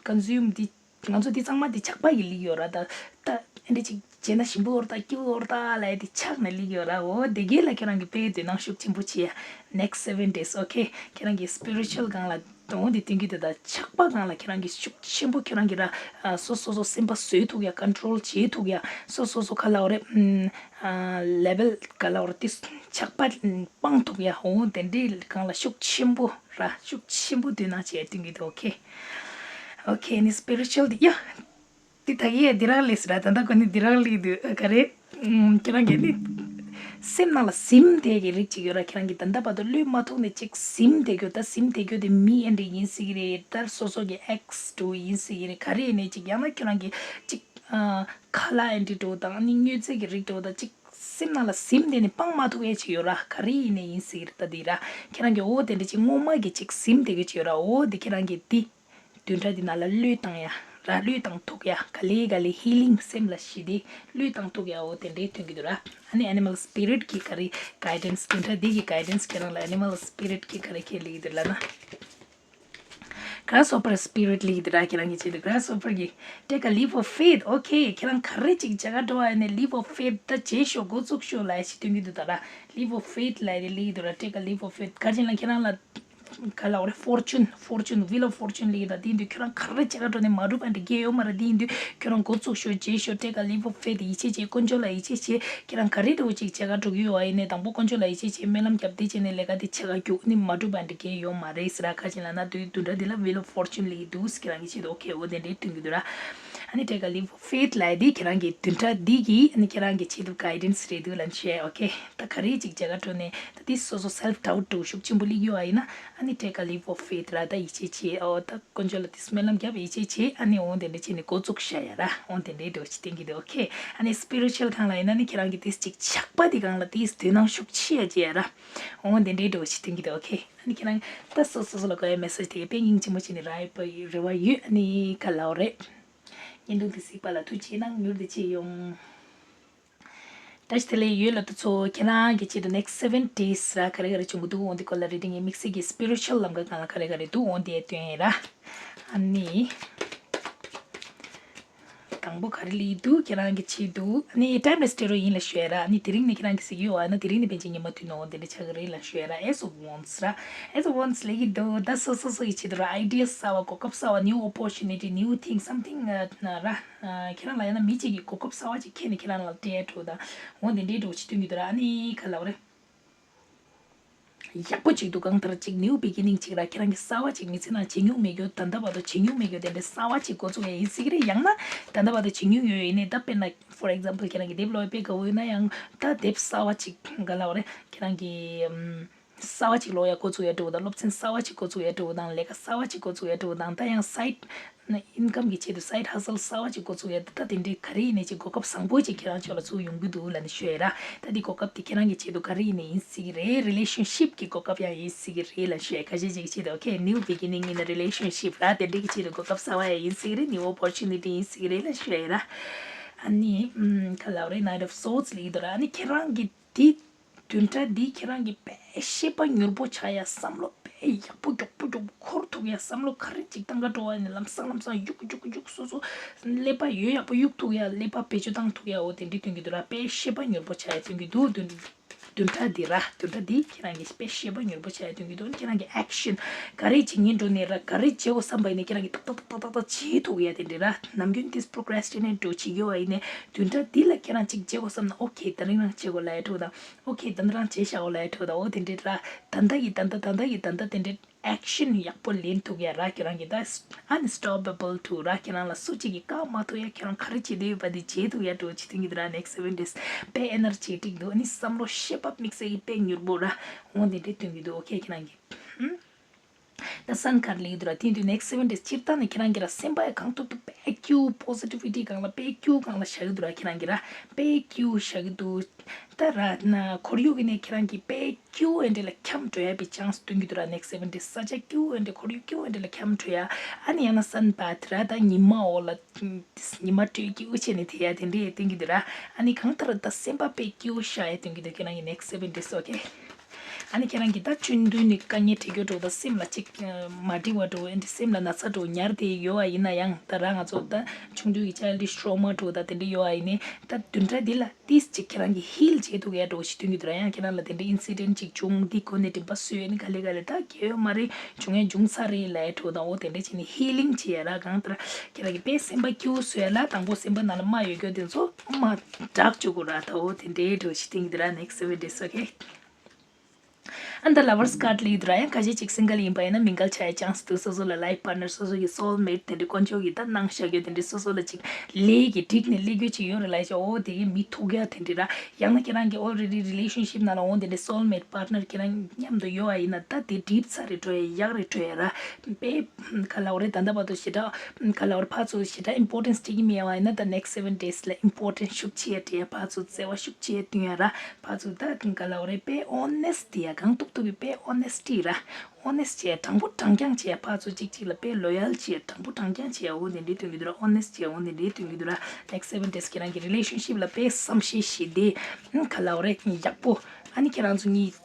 ཀོན་སིའུམ་འདི་ང་ཚོ་འདི་ཚང་མ་འདི་ཆགས་པ་གི་སླེབས་ཡོད་ར། ད་ད་ཨེ་འདྲ་ཅིག་བྱས་ན་ཞིམ་པོ་འོར་ད་སྐྱིད་པོ་འོར་ད་ལབ་ཡ་འདི་ཆགས་ནས་སླེབས་ཡོད་ར། འོ་དེ་གས་ལ་ཁྱེད་རང་གིས་དཔེ་དོ་སྣང་ཤུགས་ཆེན་པོ་བྱེད་ཡ། next seven days okay ཁྱེད་རང་གི་སི་པི་རི་ཅུ་ཨལ་སྒང་ལ། འོ་འདི་སྟོན་གྱི་འདུག་ད་ཆགས་པ་སྒང་ལ་ཁྱེད་རང་གིས་ཤུགས་ཆེན་པོ་ཁྱེད་རང་གིས་ར་ཨ་སོ་སོ་སོ་སེམས་པ་བཟོད་ཐུབ་ཡ། ཀོན་ཊོལ་བྱེད་ཐུབ་ཡ། སོ་སོ་སོ་ག་ལབ་རེད། ཨམ། ཨ་ལེ་ཝལ་ག་ལབ་རེད། དེ་ཆགས་པ་སྤང་ཐུབ་ཡ། འོ་དེ་འདྲའི་སྒང་ལ་ཤུགས་ཆེན་པོ་ར་ཤུགས་ཆེན་པོ་དོ་སྣང་བྱས་སྟོན་གྱི་འདུག okay okay ནི་སི་པི་རི་ཅུ་ཨལ་འདི་ཡ། འདི་ད་གིན་ཡ་འདི་རག་ལས་སི་ར། ད་ལྟ་ཁོ་ནི་འདི་རག་ལས་འདུག་ག་རེ། ཨམ། ཁྱེད་རང་གིས་ནི་སེམས་ནང་ལ་ཟིན་བསྡད་ཀྱི་རིགས་ཅིག་ཡོད་ར། ཁྱེད་རང་གིས་ད་ལྟ་བར་དུ་བློས་མ་ཐོངས་ནས་ཅིག་ཟིན་བསྡད་རྒྱུ། ད་ཟིན་བསྡད་རྒྱུ་དེ་མི་ཨེ་འདྲ་ཡིན་སྲིད་ཀྱི་རེད། ད་སོ་སོ་གི་ཨེག་སི་འདྲ་བོ་ཡིན་སྲིད་ཀྱི་རེད། ག་རེ་ཡིན་ནའི་ཅིག་ཡང་ན་ཁྱེད་རང་གིས་ཅིག་ཨ་ཁ་ལག་ཨེ་འདྲ་འདྲ་བོ་དང་ཨ་ནི་དངོས་རྫས་ཀྱི་རིགས་འདྲ་བོ་དང་ཅིག་སེམས་ནང་ལ་ཟིན་བསྡད་ནས་སྤང་མ་ཐུབ་ཡ་ཅིག་ཡོད་ར། ག་རེ་ཡིན་ནའི་ཡིན་སྲིད་ཀྱི་རེད། ད་འདི་ར་ཁྱེད་རང་གིས་འོ་དེ་འདྲ་ཅིག་སྔོན་མ་གི་ཅིག་ཟིན་བསྡད་རྒྱུ་ཅིག་ཡོད་ར། འོ་དེ་ཁྱེད་རང་གིས་འདི། བདུན་ཕྲག་འདི་ནང་ལ་བློས་བཏང་ཡ་ར། བློས་བཏང་ཐུབ་ཡ། ག་ལེ་ག་ལེ་ཧི་ལིང་སེམས་ལ་ཞི་བདེ་བློས་བཏང་ཐུབ་ཡ། འོ་དེ་འདྲའི་སྟོན་གྱི་འདུག་ར། ཨ་ནི་ཨེ་ནི་མལ་སི་པི་རི་ཊི་གི་ག་རེ་གའི་ཌེན་སི་བདུན་ཕྲག་འདི་གི་གའི་ཌེན་སི་ཁྱེད་རང་ལ་ཨེ་ནི་མལ་སི་པི་རི་ཊི་གི་ག་རེ་ཁས་ལེན་གྱི་འདུག་ལབ་ན། Grasshopper spirit ལབ་ཀྱི་འདུག་ར། ཁྱེད་རང་གི་ཆེད་དུ་Grasshopper གི་take a leap of faith okay ཁྱེད་རང་ག་རེ་ཅིག་བྱེད་ག་འགྲོ་བ་ཡིན་ནའི་leap of faith ད་བྱེད་ཤོག་འགོ་བཙུགས་ཤོག་ལབ་ཡ་ཞིག་སྟོན་གྱི་འདུག་ད་ར། leap of faith ལབ་ཡ་དེ་ལབ་ཀྱི་འདུག་ར། take a leap of faith ག་རེ་ལ་ཁྱེད་རང་ལ། ག་ལབ་རེད། ཕོར་ཅུན། ཕོར་ཅུན། Wheel of Fortune ལབ་ཀྱི་འདུག་དེ་ཡིན་དུས་ཁྱོད་རང་ག་རེ་བྱེད་ག་འགྲོ་ནས་མ་འགྲུབ་པ་འདྲ་གས་ཡོད་མ་རེད། དེ་ཡིན་དུས་ཁྱོད་རང་འགོ་བཙུགས་ཤོག་བྱེད་ཤོག take a leap of faith ཡིད་ཆེས་བྱེད། དཀོན་མཆོག་ལ་ཡིད་ཆེས་བྱེད། ཁྱེད་རང་ག་རེ་འདྲ་བོ་ཅིག་བྱེད་ག་འགྲོ་གི་ཡོད་པ་ཡིན་ནའི་དང་པོ་དཀོན་མཆོག་ལ་ཡིད་ཆེས་བྱེད། སྨོན་ལམ་རྒྱབ། དེ་བྱས་ནས་ལས་ཀ་དེ་བྱེད་ག་རྒྱུགས་ནི་མ་འགྲུབ་པ་འདྲ་གས་ཡོད་མ་རེད་ཟེར་ར། ག་ཅི་ལབ་ན་དུས་བདུན་ཕྲག་འདི་ལ་Wheel of Fortune ལབ་ཀྱི་འདུག་ཁྱེད་རང་གི་ཆེད་དུ། okay འོ་དེ་འདྲའི་སྟོན་གྱི་འདུག་ར། ཨ་ནི་take a leap of faith ལབ་ཡ་དེ་ཁྱེད་རང་གི་བདུན་ཕྲག་འདི་གི་ཨ་ནི་ཁྱེད་རང་གི་ཆེད་དུ་གའི་ཌེན་སི་རེད་འདུག་ལབ་བཤད། okay ད་ག་རེ་ཅིག་བྱེད་ག་འགྲོ་ནས་ད་དེ་སོ་སོ་self doubt འདྲ་བོ་ཤུགས་ཆེན་པོ་སླེབས་ཀྱི་ཡོད་པ་ཡིན་ན་ཨ་ནི་take a leap of faith ར། ད་ཡིད་ཆེས་བྱེད། ཨོ་ད་དཀོན་མཆོག་ལ་དེ་སྨོན་ལམ་རྒྱབ། ཡིད་ཆེས་བྱེད། ཨ་ནི་འོ་དེ་འདྲ་བྱས་ནས་འགོ་བཙུགས་བཞག་ཡ་ར། འོ་དེ་འདྲའི་འདྲ་བོ་ཞིག་སྟོན་གྱི་འདུག okay ཨ་ནི་སི་པི་རི་ཅུ་ཨལ་སྒང་ལ་ཡིན་ན་ནི་ཁྱེད་རང་གི་དེ་ཅིག་ཆགས་པ་དེ་སྒང་ལ་དེ་དོ་སྣང་ཤུགས་ཆེ་ཡ་བྱེད་ཡ་ར། འོ་དེ་འདྲའི་འདྲ་བོ་ཞིག་སྟོན་གྱི་འདུག okay ཨ་ནི་ཁྱེད་རང་ད་སོ་སོ་སོ་ལ་དགོས་ཡ་མེ་སེ་ཇི་དེ་དཔེ་སྙིང་རྗེ་མོ་བྱས་ནས་རག་ཡོད་པའི་རེ་བ་ཡོད། ཨ་ནི་ག་ལབ་རེད། བརྙན་ཐུང་འདི་གཟིགས་པ་ལ་ཐུགས་རྗེ་གནང་། མྱུར་དུ་མཇལ་ཡོང་། བཀྲ་ཤིས་བདེ་ལེགས་ཡོད་ལ་དུ་ཚོ། ཁྱེད་རང་གི་ཆེད་དུ་next seven days ར་ག་རེ་ག་རེ་བྱུང་གི་འདུག་འོ་འདི་སྐོར་ལ་རེ་ཌིང་ཡིན། དམིགས་བསལ་གྱི་spiritual ལམ་ཁ་སྒང་ལ་ག་རེ་ག་རེ་འདུག་འོ་འདི་སྟོན་ཡིན་ར། ཨ་ནི། དང་པོ་ག་རེ་ལབ་ཀྱི་འདུག་ཁྱེད་རང་གི་ཆེད་དུ། ཨ་ནི་time ལ་སྤྲད་རོགས་ཡིན་ལབ་ཞུ་ཡ་ར། ཨ་ནི་དེ་རིང་ནས་ཁྱེད་རང་གི་གཟིགས་ཡོད་ཨ་ན་དེ་རིང་ནས་པཎ་ཆེན་ཉི་མ་མཐུད་ནོ་དེ་འདྲ་ཆགས་ཀྱི་རེད་ལབ་ཞུ་ཡ་ར། As a once ར། As a once ལབ་ཀྱི་འདུག་ད་སོ་སོ་ཡི་ཆེད་དུ་ར། Ideas གསར་བ། གོ་སྐབས་གསར་བ། New opportunity, new thing, something ར། ཁྱེད་རང་ལ་ཡང་ན་མི་གཅིག་གིས་གོ་སྐབས་གསར་བ་ཅིག་ཁྱེར་ནས་ཁྱེད་རང་ལ་སྤྲད་འགྲོ་དང་འོ་དེ་འདྲའི་འགྲོ་ཅིག་སྟོན་གྱི་འདུག་ར། ཨ་ནི་ག་ལབ་རེད། ཡག་པོ་ཅིག་འདུག་གང་ལྟར་ཅིག་new beginning ཅིག་ར། ཁྱེད་རང་གི་གསར་བ་ཅིག་མི་ཚེ་ནང་བྱེད་མྱོང་མེད་རྒྱུ། ད་ལྟ་བར་དུ་བྱེད་མྱོང་མེད་རྒྱུ་དེ་འདྲའི་གསར་བ་ཅིག་འགོ་བཙུགས་ཡ་ཡིན་སྲིད་ཀྱི་རེད། ཡང་ན་ད་ལྟ་བར་དུ་བྱེད་མྱོང་ཡོད་ཡིན་ནའི་ད་དཔེར་ན་for example ཁྱེད་རང་གི་དེབ་ཀློག་ཡ་དཔེ་དགའ་བོ་ཡོད་ན་ཡང་ད་དེབ་གསར་བ་ཅིག་ག་ལབ་རེད། ཁྱེད་རང་གི་ཨམ། གསར་བ་ཅིག་ཀློག་ཡ་འགོ་བཙུགས་ཡ་འགྲོ་དང་། སློབ་ཚན་གསར་བ་ཅིག་འགོ་བཙུགས་ཡ་འགྲོ་དང་། ལས་ཀ་གསར་བ་ཅིག་འགོ་བཙུགས་ཡ་འགྲོ་དང་། ད་ཡང་side income གི་ཆེད་དུ་side hustle གསར་བ་ཅིག་འགོ་བཙུགས་ཡ། ད་དེ་འདྲའི་ག་རེ་ཡིན་ནའི་ཅིག་གོ་སྐབས་བཟང་པོ་ཅིག་ཁྱེད་རང་ཕྱོགས་ལ་ཚུར་ཡོང་གི་འདུག་ལབ་ནས་ཞུ་ཡ་ར། ད་འདི་གོ་སྐབས་དེ་ཁྱེད་རང་གི་ཆེད་དུ་ག་རེ་ཡིན་ནའི་ཡིན་སྲིད་ཀྱི་རེད། relationship གི་གོ་སྐབས་ཡང་ཡིན་སྲིད་ཀྱི་རེད་ལབ་ཞུ་ཡ། ཁ་ཤས་ཅིག་གི་ཆེད་དུ okay, new beginning in a relationship ར། དེ་འདྲའི་གི་ཆེད་དུ་གོ་སྐབས་གསར་བ་ཡང་ཡིན་སྲིད་ཀྱི་རེད། new opportunity ཡིན་སྲིད་ཀྱི་རེད་ལབ་ཞུ་ཡ་ར། ཨ་ནི་ཨམ། ག་ལབ་རེད། Knight of Swords ལབ་ཀྱི་འདུག་ར། ཨ་ནི་ཁྱེད་རང་གི་དེ་བདུན་ཕྲག་འདི་ཁྱེད་རང་གི་དཔེ་ཤེས་པ་མྱུར་པོ་ཆགས་ཡ། བསམ་བློ་དཔེ་ཡག་པོ་མགྱོགས་པོ་མགྱོགས་པོ་འཁོར་ཐུབ་ཡ། བསམ་བློ་ག་རེ་ཅིག་བཏང་ག་འགྲོ་བ་ཡིན་ན་ལམ་སང་ལམ་སང་གཡུག་གཡུག་གཡུག་སོ་སོ་ཀླད་པ་ཡོད་ཡག་པོ་གཡུག་ཐུབ་ཡ། ཀླད་པ་བེད་སྤྱོད་བཏང་ཐུབ་ཡ། འོ་དེ་འདྲའི་སྟོན་གྱི་འདུག་ར། དཔེ་ཤེས་པ་མྱུར་པོ་ཆགས་ཡ་སྟོན་གྱི་འདུག་བདུན་བདུན་ཕྲག་འདི་ར། བདུན་ཕྲག་འདི་ཁྱེད་རང་གི་དཔེ་ཤེས་པ་མྱུར་པོ་ཆགས་ཡ་སྟོན་གྱི་འདུག་ཁྱེད་རང་གི་action ག་རེ་བྱེད་སྙིང་འདོད་ནའི་ར། ག་རེ་བྱེད་དགོས་བསམ་པ་ཡིན་ནའི་ཁྱེད་རང་གི་ཏག་ཏག་ཏག་ཏག་ཏག་བྱེད་ཐུབ་ཡ་དེ་འདྲའི་ར། ནམ་རྒྱུན་དེ་procrastinate འགྲོ་བྱེད་ཀྱི་ཡོད་པ་ཡིན་ནའི་བདུན་ཕྲག་འདི་ལ་ཁྱེད་རང་ཅིག་བྱེད་དགོས་བསམ་ན་okay, དེ་རིང་རང་བྱེད་དགོས་ལབ་ཡ་འགྲོ་དང་། okay, ད་ལྟ་རང་བྱས་བཞག་གོ་ལབ་ཡ་འགྲོ་དང་། འོ་དེ་འདྲའི་ར། ད་ལྟ་གི་ད་ལྟ་ད་ལྟ་གི་ད་ལྟ་དེ་འདྲའི་action ཡག་པོ་ལེན་ཐུབ་ཡ་ར། ཁྱེད་རང་གི་ད་unstoppable to ར། ཁྱེད་རང་ལ་སུ་གཅིག་གིས་བཀག་མ་ཐུབ་ཡ། ཁྱེད་རང་ག་རེ་བྱེད་འདོད་ཡོད་པ་དེ་བྱེད་ཐུབ་ཡ་འགྲོ་ཅིག་སྟོན་གྱི་འདུག་ར། next seven days དཔེ་energetic འདུག་ཨ་ནི་བསམ་བློ་ཤེས་པ་དམིགས་བསལ་གྱི་དཔེ་མྱུར་པོ་ར། འོ་དེ་འདྲའི་སྟོན་གྱི་འདུག okay, ཁྱེད་རང་གི་ད་སན་ག་རེ་ལབ་ཀྱི་འདུག་ར། དེ་དུས་next seven days སྤྱིར་བཏང་ནས་ཁྱེད་རང་གི་ར་སེམས་པ་ཡ་གང་ཐུབ་ཐུབ་དཔེ་སྐྱིད་པོ་positivity སྒང་ལ་དཔེ་སྐྱིད་པོ་སྒང་ལ་བཞག་གི་འདུག་ར། ཁྱེད་རང་གི་ར་དཔེ་སྐྱིད་པོ་བཞག་གི་འདུག་ད་ར་ན་ཁོར་ཡུག་གི་ནས་ཁྱེད་རང་གི་དཔེ་སྐྱིད་པོ་ཨེ་འདྲ་ལ་འཁྱམས་འགྲོ་ཡ་པའི་chance སྟོན་གྱི་འདུག་ར། next seven days ས་ཆ་སྐྱིད་པོ་ཨེ་འདྲ་ཁོར་ཡུག་སྐྱིད་པོ་ཨེ་འདྲ་ལ་འཁྱམས་འགྲོ་ཡ། ཨ་ནི་ཡང་ན་sun bath ར། ད་ཉི་མ་འོག་ལ་ཉི་མ་དྲོད་སྐྱིད་པོ་བྱས་ནས་དེ་ཡ་དེ་འདྲ་ཡ་སྟོན་གྱི་འདུག་ར། ཨ་ནི་གང་ལྟར་ད་སེམས་པ་དཔེ་སྐྱིད་པོ་བཞག་ཡ་སྟོན་གྱི་འདུག་ཁྱེད་རང་གི་next seven days okay ཨ་ནི་ཁྱེད་རང་གིས་ད་ཆུང་དུས་ནས་དཀའ་ངལ་འཕྲད་རྒྱུ་འགྲོ་དང་། སེམས་ལ་ཅིག་མ་འགྲིག་པ་འགྲོ། ཨེ་འདྲ་སེམས་ལ་ན་ཚ་འགྲོ་ཉར་ཏེ་ཡོད་པ་ཡིན་ན་ཡང་། ད་རང་ང་ཚོ་ད་ཆུང་དུས་ཀྱི་childish trauma འགྲོ་ད་དེ་འདྲ་ཡོད་པ་ཡིན་ནའི་ད་བདུན་ཕྲག་འདི་ལ་ཏིས་ཅིག་ཁྱེད་རང་གིས་heal བྱེད་ཐུབ་ཡ་འགྲོ་ཞིག་སྟོན་གྱི་འདུག་ར། ཡང་ཁྱེད་རང་ལ་དེ་འདྲ་incident ཅིག་བྱུང་། འདི་སྒོ་ནས་དྲན་པ་གསོས་ནས་ག་ལེ་ག་ལེ་ད་གལ་ཡོད་མ་རེད། བྱུང་ཡ་བྱུང་ས་རེད་ལབ་ཡ་འགྲོ་དང་། འོ་དེ་འདྲ་བྱས་ནས་healing བྱེད་ཡ་ར། གང་ལྟར་ཁྱེད་རང་གིས་དཔེ་སེམས་པ་སྐྱིད་པོ་བཟོ་ཡ་ལ་དང་པོ་སེམས་པ་ནང་ལ་རྨ་ཡོད་རྒྱུ་དེ་ཚོ་རྨ་དྲག་བཅུག་དགོས་ར། ད་འོ་དེ་འདྲའི་འགྲོ་ཞིག་སྟོན་གྱི་འདུག་ར། next seven days okay ཨ་ནི་ད་lovers card ལབ་ཀྱི་འདུག་ར། ཡང་ཁ་ཤས་ཅིག་single ཡིན་པ་ཡིན་ན་mingle བྱ་ཡ་chance འདུག་སོ་སོ་ལ་life partner སོ་སོ་གི་soulmate དེ་འདྲ་དཀོན་མཆོག་གིས་ད་གནང་བཞག་རྒྱུ་དེ་འདྲ་སོ་སོ་ལ་ཅིག་ལས་ཀྱི་འགྲིག་ནས་སླེབས་རྒྱུ་ཅིག་ཡོད་རེད་ལབ་བྱས། འོ་དེ་གས་མི་ཐུག་ཡ་དེ་འདྲ་ར། ཡང་ན་ཁྱེད་རང་གི་already relationship ནང་ལ་འོ་དེ་འདྲ་soulmate partner ཁྱེད་རང་མཉམ་དུ་ཡོད་པ་ཡིན་ན་ད་དེ་འགྲིག་ཚར་རེད་འགྲོ་ཡ། ཡག་རེད་འགྲོ་ཡ་ར། དཔེ་ག་ལབ་དགོས་རེད། ད་ལྟ་བར་དུ་ཞེ་དྲག་ག་ལབ་དགོས་རེད། ཕར་ཚུར་ཞེ་དྲག་importance སྤྲད་ཀྱི་མེད་པ་ཡིན་ན་ད་next seven days ལ་important ཤུགས་ཆེ་སྤྲད་ཡ། ཕར་ཚུར་བརྩེ་བ་ཤུགས་ཆེ་སྟོན་ཡ་ར། ཕར་ཚུར་ད་ག་ལབ་དགོས་རེད། དཔེ་honest ཡ་གང་ཐུབ་ཐུབ་ཀྱི་དཔེ་honesty ར། honest བྱས་དྲང་པོ་དྲང་རྐྱང་བྱས། ཕར་ཚུར་གཅིག་གཅིག་ལ་དཔེ་loyal བྱས་དྲང་པོ་དྲང་རྐྱང་བྱས། འོ་དེ་འདྲའི་སྟོན་གྱི་འདུག་ར། honest བྱས་འོ་དེ་འདྲའི་སྟོན་གྱི་འདུག་ར། next seven days ཁྱེད་རང་གི་relationship ལ་དཔེ་བསམ་ཤེས་ཤིག་དེ་ག་ལབ་དགོས་རེད། ཡག་པོ། ཨ་ནི་ཁྱེད་རང་ཚོ་གཉིས་